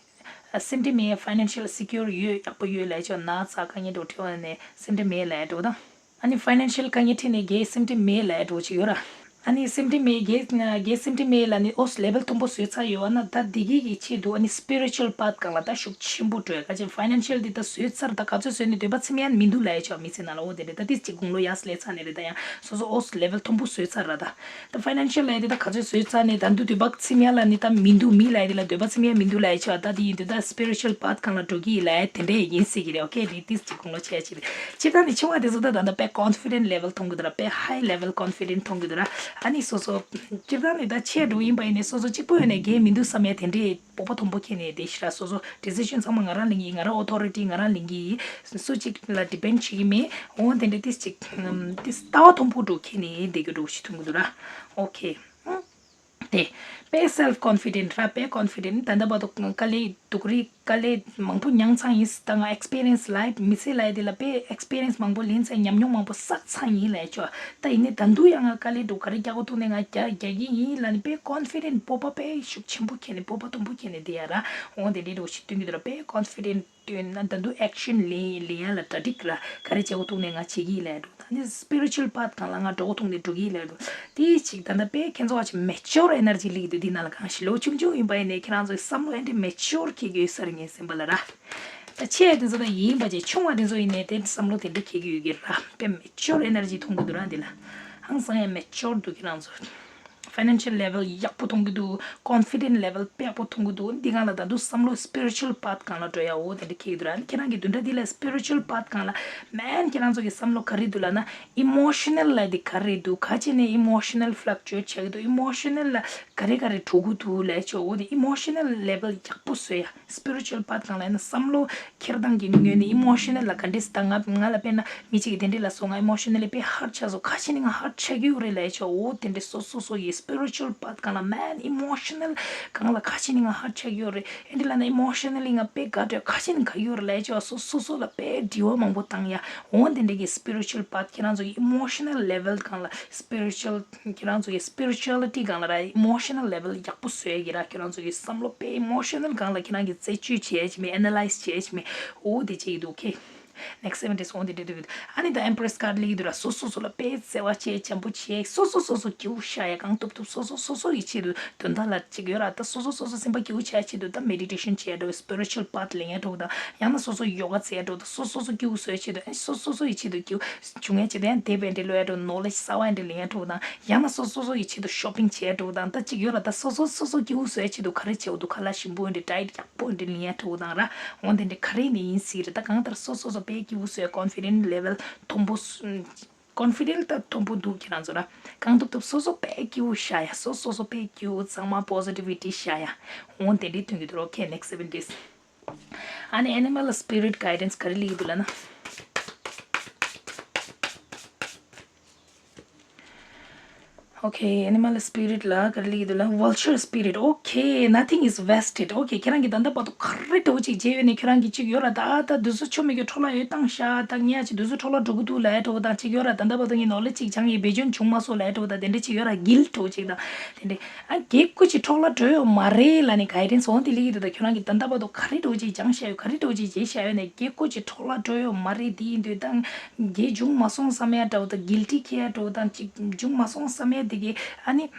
སེམས་ཁྲལ་མེད། financial secure ཡོད། ཡག་པོ་ཡོད་ལབ་ཡ་ཅིག་ན་ཚ་དཀའ་ངལ་འདྲ་བོ་འཕྲད་པ་ནས་སེམས་ཁྲལ་མེད་ལབ་ཡ་འདྲ་བོ་དང་། ཨ་ནི་financial དཀའ་ངལ་འཕྲད་ནས་རྒྱའི་སེམས་ཁྲལ་མེད་ལབ་ཡ་འདྲ་བོ་ཅིག་ཡོད་ར། ཨ་ནི་སེམས་ཁྲལ་མེད། རྒྱའི་རྒྱའི་སེམས་ཁྲལ་མེད་ལབ་ནི་ཨོ་level མཐོན་པོ་བཟོས་ཚར་ཡོད་པ་ན་ད་འདི་གི་གི་ཆེད་དུ་ཨ་ནི་spiritual path སྒང་ལ་ད་ཤུགས་ཆེན་པོ་སྤྲོད། ག་ཅི་financial འདི་ད་བཟོས་ཚར། ད་ག་ཚོད་བཟོས་ནས་འདོད་པ་ཚིམ་ཡ་མི་འདུག་ལབ་ཡ་ཅིག་མི་ཚེ་ནང་ལ། འོ་དེ་རེད། ད་ཏིས་ཅིག་དགུང་ལོ་ཡར་སླེབས་ཚར་ནས་རེད། ད་ཡང་སོ་སོ་ཨོ་level མཐོན་པོ་བཟོས་ཚར་ར། ད་ད་financial ལབ་ཡ་དེ་ད་ག་ཚོད་བཟོས་ཚར་ནས་ད་འདུག་འདོད་པ་ཚིམ་ཡ་ལབ་ནི་ད་མི་འདུག་མི་ལབ་ཡ་དེ་ལ་འདོད་པ་ཚིམ་ཡ་མི་འདུག་ལབ་ཡ་ཅིག་ད་དེ་ཡིན་དུས་ད་spiritual path སྒང་ལ་འགྲོ་གི་ཡིན་ལབ་ཡ་དེ་འདྲས་ཡིན་སྲིད་ཀྱི་རེད། okay དེ་ཏིས་ཅིག་དགུང་ལོ་ཆེ་ཡ་ཅིག་རེད། སྤྱིར་བཏང་ནས་ཆུང་བ་དེ་ཚོ་ད་ད་ད་དཔེ་confident level མཐོང་གི་འདུག་ར། དཔེ་high level confident མཐོང་གི་འདུག་ར། ཨ་ནི་སོ་སོ་སྤྱིར་བཏང་ནས་ད་ཆེ་འགྲོ་ཡིན་པ་ཡིན་ནའི་སོ་སོ་གཅིག་པོ་ཡོད་ནས་འགན་མི་འདུག་བསམ་ཡ་དེ་འདྲས་སྤོབས་པ་མཐོན་པོ་ཁྱེར་ནས་བསྡད་ཤི་ར། སོ་སོ་decision ཚང་མ་ང་རང་ལེན་གྱི་ཡིན། ང་རང་authority ང་རང་ལེན་གྱི་ཡིན། སུ་གཅིག་ལ་depend བྱེད་ཀྱི་མེད། འོ་དེ་འདྲ་ཏིས་ཅིག་ཏིས་ལྟ་བ་མཐོན་པོ་འགྲོ་ཁྱེར་ནས་བསྡད་རྒྱུ་འགྲོ་ཞིག་མཐོང་གི་འདུག་ར། okay དེ་དཔེ་self confident ར། དཔེ་confident ད་ལྟ་བར་དུ་དཀའ་ལས་སྡུག་རུས་དཀའ་ལས་མང་པོ་མྱངས་ཚར་ཡིན། ད་ང་experience life མི་ཚེ་ལབ་ཡ་དེ་ལ་དཔེ་experience མང་པོ་ལེན་ཚར། ཉམས་མྱོང་མང་པོ་བསགས་ཚར་ཡིན་ལབ་ཡ་ཅིག་ད་ཡིན་ནའི་ད་དུང་ཡང་ང་དཀའ་ལས་འགྲོ་ག་རེ་རྒྱག་དགོས་ཐུག་ནའི་ང་རྒྱག་རྒྱག་གི་ཡིན་ལབ་ནས་དཔེ་confident སྤོབས་པ་དཔེ་ཤུགས་ཆེན་པོ་ཁྱེར་ནས་སྤོབས་པ་མཐོན་པོ་ཁྱེར་ནས་བསྡད་ཡ་ར། འོ་དེ་འདྲའི་འདྲ་བོ་ཞིག་སྟོན་གྱི་འདུག་ར། དཔེ་confident སྟོན་ན་ད་དུང་action ལེན་ལེན་ཡ་ལ་གྲ་སྒྲིག་ར། ག་རེ་བྱེད་དགོས་ཐུག་ནའི་ང་བྱེད་ཀྱི་ཡིན་ལབ་ཡ་འགྲོ། ད་ནི་spiritual path སྒང་ལ་ང་འགྲོ་དགོས་ཐུག་ནའི་འགྲོ་གི་ཡིན་ལབ་ཡ་འགྲོ། དེ་ཅིག་ད་ལྟ་དཔེ་ཁྱེད་ཚོ་བ་ཅིག་mature energy སླེབས་ཀྱི་འདུག་འདི་ནང་ལ་གང་ཞིག་ལོ་ཆུང་ཆུང་ཡིན་པ་ཡིན་ནའི་ཁྱེད་རང་ཚོའི་བསམ་བློ་ཨེ་འདྲ་mature འཁྱེར་གྱི་ཡོད་ས་རེད་ངའི་སེམས་པ་ལ་ར། ད་ཆེ་དེ་ཚོ་ད་ཡིན་པ་ཅིག་ཆུང་བ་དེ་ཚོ་ཡིན་ནའི་དེ་བསམ་བློ་དེ་འདྲ་འཁྱེར་གྱི་ཡོད་ཀྱི་ར། དཔེ་mature energy མཐོང་གི་འདུག་ར། འདི་ལ་ཧང་སང་ཡ་mature འདུག་ཁྱེད་རང་ཚོ། financial level ཡག་པོ་མཐོང་གི་འདུག confident level དཔེ་ཡག་པོ་མཐོང་གི་འདུག་འདི་སྒང་ལ་ད་དུང་བསམ་བློ་spiritual path སྒང་ལ་འགྲོ་ཡ་འོ་དེ་འདྲ་འཁྱེར་གྱི་འདུག་ར། ཁྱེད་རང་གི་བདུན་ཕྲག་འདི་ལ་spiritual path སྒང་ལ་man ཁྱེད་རང་ཚོ་གི་བསམ་བློ་ག་རེ་འདུག་ལབ་ན་emotional ལབ་དེ་ག་རེ་འདུག་ག་ཅི་ནས་emotional fluctuate བྱེད་ཀྱི་འདུག emotional ལ་ག་རེ་ག་རེ་འགྲོ་གི་འདུག་ལབ་ཆོག་འོ་དེ་emotional level ཡག་པོ་བཟོ་ཡ། spiritual path སྒང་ལ་ཡིན་ན་བསམ་བློ་འཁྱེར་སྟངས་ཀྱི་ངོས་ནས་emotional ལ་ག་འདྲས་ད་ང་ང་ལ་དཔེར་ན་མི་གཅིག་གིས་དེ་འདྲས་ལབ་སོང་། ང་emotionally དཔེ་hurt ཆགས་སོང་། ག་ཅི་ནས་ང་hurt ཆགས་ཀྱི་ཡོད་རེད་ལབ་ཡ་ཆོག་འོ་དེ་འདྲས་སོ་སོ་སོ་ཡི་spiritual path སྒང་ལ་man emotional སྒང་ལ་ག་ཅི་ནས་ང་hurt ཆགས་ཀྱི་ཡོད་རེད། ཨེ་འདྲས་ལབ་ན་emotionally ང་དཔེ་དགའ་འདྲ་ག་ཅི་ནས་དགའ་ཡོད་རེད་ལབ་ཡ་ཆོག་སོ་སོ་སོ་ལ་དཔེ་དྲི་བ་མང་པོ་བཏང་ཡ། འོ་དེ་འདྲས་ཀྱི་spiritual path ཁྱེད་རང་ཚོ་གི་emotional level སྒང་ལ་spiritual ཁྱེད་རང་ཚོ་གི་spirituality སྒང་ལ་ར་emotional level ཡག་པོ་བཟོ་ཡ་གི་ར། ཁྱེད་རང་ཚོ་གི་བསམ་བློ་དཔེ་emotional སྒང་ལ་ཁྱེད་རང་གི་རྩད་གཅོད་བྱེད་ཡ་ཅིག་མེད། analyze བྱེད་ཡ་ཅིག་མེད། འོ་དེ་བྱེད་ཀྱི་འདུག okay next seven days འོ་དེ་འདྲ་འདུག་ཨ་ནི་ད་Empress card སླེབས་ཀྱི་འདུག་ར། སོ་སོ་སོ་ལ་དཔེ་བརྩེ་བ་བྱེད། བྱམས་པོ་བྱེད། སོ་སོ་སོ་སོ་སྐྱིད་པོ་བཞག་ཡ་གང་ཐུབ་ཐུབ་སོ་སོ་སོ་སོ་ཡི་ཆེད་དུ་དོན་དག་ལ་ཅིག་ཡོད་ར། ད་སོ་སོ་སོ་སོ་སེམས་པ་སྐྱིད་པོ་བྱེད་ཡ་ཆེད་དུ་ད་meditation བྱེད་ཡ་འགྲོ། spiritual path ལེན་ཡ་འགྲོ་དང་ཡང་ན་སོ་སོ་yoga རྩེ་ཡ་འགྲོ་དང་སོ་སོ་སོ་སྐྱིད་པོ་བཟོ་ཡ་ཆེད་དུ་ཨ་ནི་སོ་སོ་སོ་ཡི་ཆེད་དུ་སྐྱིད་པོ་བྱུང་ཡ་ཆེད་དུ་ཡང་དེབ་འདྲ་ཀློག་ཡ་འགྲོ། knowledge གསར་པ་འདྲ་ལེན་ཡ་འགྲོ་དང་ཡང་ན་སོ་སོ་སོ་ཡི་ཆེད་དུ་shopping བྱེད་ཡ་འགྲོ་དང་ད་ཅིག་ཡོད་ར། ད་སོ་སོ་སོ་སོ་སྐྱིད་པོ་བཟོ་ཡ་ཆེད་དུ་ག་རེ་བྱེད་དགོས་འདུག་ག་ལ་ཞིམ་པོ་འདྲ་diet ཡག་པོ་འདྲ་ལེན་ཡ་འགྲོ་དང་ར། འོ་དེ་འདྲ་ག་རེ་ནས་ཡིན་སྲིད་རེད། ད་གང་ལྟར་སོ་སོ་སོ་དཔེ་སྐྱིད་པོ་བཟོ་ཡ་confident level མཐོན་པོ་སུ་confident ད་མཐོན་པོ་འདུག་ཁྱེད་རང་ཚོ་ར། གང་ཐུབ་ཐུབ་སོ་སོ་དཔེ་སྐྱིད་པོ་བཞག་ཡ། སོ་སོ་སོ་དཔེ་སྐྱིད་པོ་ཚང་མ་positivity བཞག་ཡ། འོ་དེ་འདྲའི་དོན་གྱི་འདུག okay next seven days ཨ་ནི་animal spirit guidance ག་རེ་ལབ་ཀྱི་འདུག་ལབ་ན། Okay, animal spirit ལ་ག་རེ་ལབ་ཀྱི་འདུག་ལབ་ན། vulture spirit. Okay, nothing is wasted. Okay, ཁྱེད་རང་གིས་ད་ལྟ་བར་དུ་ག་རེ་འདྲ་བོ་ཅིག་བྱས་ཡོད་ནས་ཁྱེད་རང་གིས་ཅིག་ཡོད་ར། ད་ད་དུས་ཚོད་ཆོ་མེད་ཀྱི་འཕྲོ་བརླག་ཡོད་བཏང་ཤག་ད་ངས་ཅིག་དུས་ཚོད་འཕྲོ་བརླག་འགྲོ་གི་འདུག་ལབ་ཡ་འདྲ་བོ་དང་ཅིག་ཡོད་ར། ད་ལྟ་བར་དུ་ངས་knowledge ཅིག་སྦྱངས་ཡིན། བེད་སྤྱོད་བྱུང་མ་སོང་ལབ་ཡ་འདྲ་བོ་དང་དེ་འདྲ་ཅིག་ཡོད་ར། guilt འདྲ་བོ་ཅིག་དང་དེ་འདྲ། ཨ་རྒྱལ་ཁོ་ཅིག་འཕྲོ་བརླག་འགྲོ་ཡོད་མ་རེད་ལབ་ནས་guidance འོང་དེ་ལབ་ཀྱི་འདུག་ད་ཁྱོད་རང་གིས་ད་ལྟ་བར་དུ་ག་རེ་འདྲ་བོ་ཅིག་སྦྱངས་བཞག་ཡོད། ག་རེ་འདྲ་བོ་ཅིག་བྱས་བཞག་ཡོད་ནས་རྒྱལ་ཁོ་ཅིག་འཕྲོ་བརླག་འགྲོ་ཡོད་མ་རེད། དེ་ཡིན་དུས་ད་རྒྱལ་བྱུང་མ་སོང་བསམ་ཡ་འདྲ་བོ་དང་guilty འཁྱེར་ཡ་འདྲ་བོ་དང་ཅིག་བྱུང་མ་སོང་བསམ་ཡ་དེ་གི་ཨ་ནི།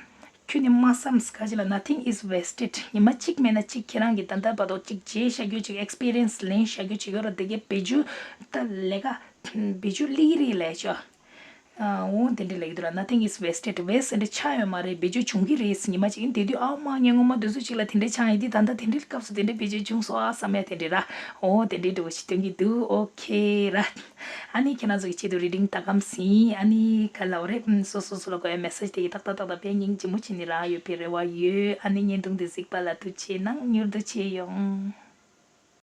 ཁྱོད་ནི་མ་བསམ་ག་ཅི་ལ། Nothing is wasted. ཉི་མ་གཅིག་མེད་ན་གཅིག་ཁྱེད་རང་གིས་ད་ལྟ་བར་དུ་གཅིག་བརྗེད་བཞག་རྒྱུ་གཅིག་experience ལེན་བཞག་རྒྱུ་གཅིག་ཡོད་ར། དེ་གའི་བེད་སྤྱོད་ད་ལས་ཀ་བེད་སྤྱོད་སླེབས་ཀྱི་རེད་ལབ་ཤག་འོ་དེ་འདྲ་ལབ་ཀྱི་འདུག་ར། Nothing is wasted. Waste དེ་འདྲ་ཆགས་ཡོད་མ་རེད། བེད་སྤྱོད་བྱུང་གི་རེད། ཉི་མ་གཅིག་དེ་དུས་ཨའོ་མ་ངས་སྔོན་མ་དུས་ཚོད་གཅིག་ལ་དེ་འདྲ་ཆགས་ཡིན་དུས་ད་ལྟ་དེ་འདྲའི་སྐབས་སུ་དེ་འདྲ་བེད་སྤྱོད་བྱུང་སོང་ཨ་བསམ་ཡ་དེ་འདྲ་ར། འོ་དེ་འདྲའི་འདྲ་བོ་ཞིག་སྟོན་གྱི་འདུག་ཨོ་ཁེ་ར། ཨ་ནི་ཁྱེད་རང་ཚོ་གི་ཆེད་དུ་reading ད་གམ་ཟིན། ཨ་ནི་ག་ལབ་རེད། སོ་སོ་སོ་ལ་དགོས་ཡ་message དེ་གི་ཏག་ཏག་ཏག་ཏག་ཕེབས་སྙིང་རྗེ་མོ་བྱེད་ནི་རག་ཡོད་པའི་རེ་བ་ཡོད། ཨ་ནི་བརྙན་ཐུང་འདི་གཟིགས་པ་ལ་ཐུགས་རྗེ་གནང་། མྱུར་དུ་མཇལ་ཡོང་།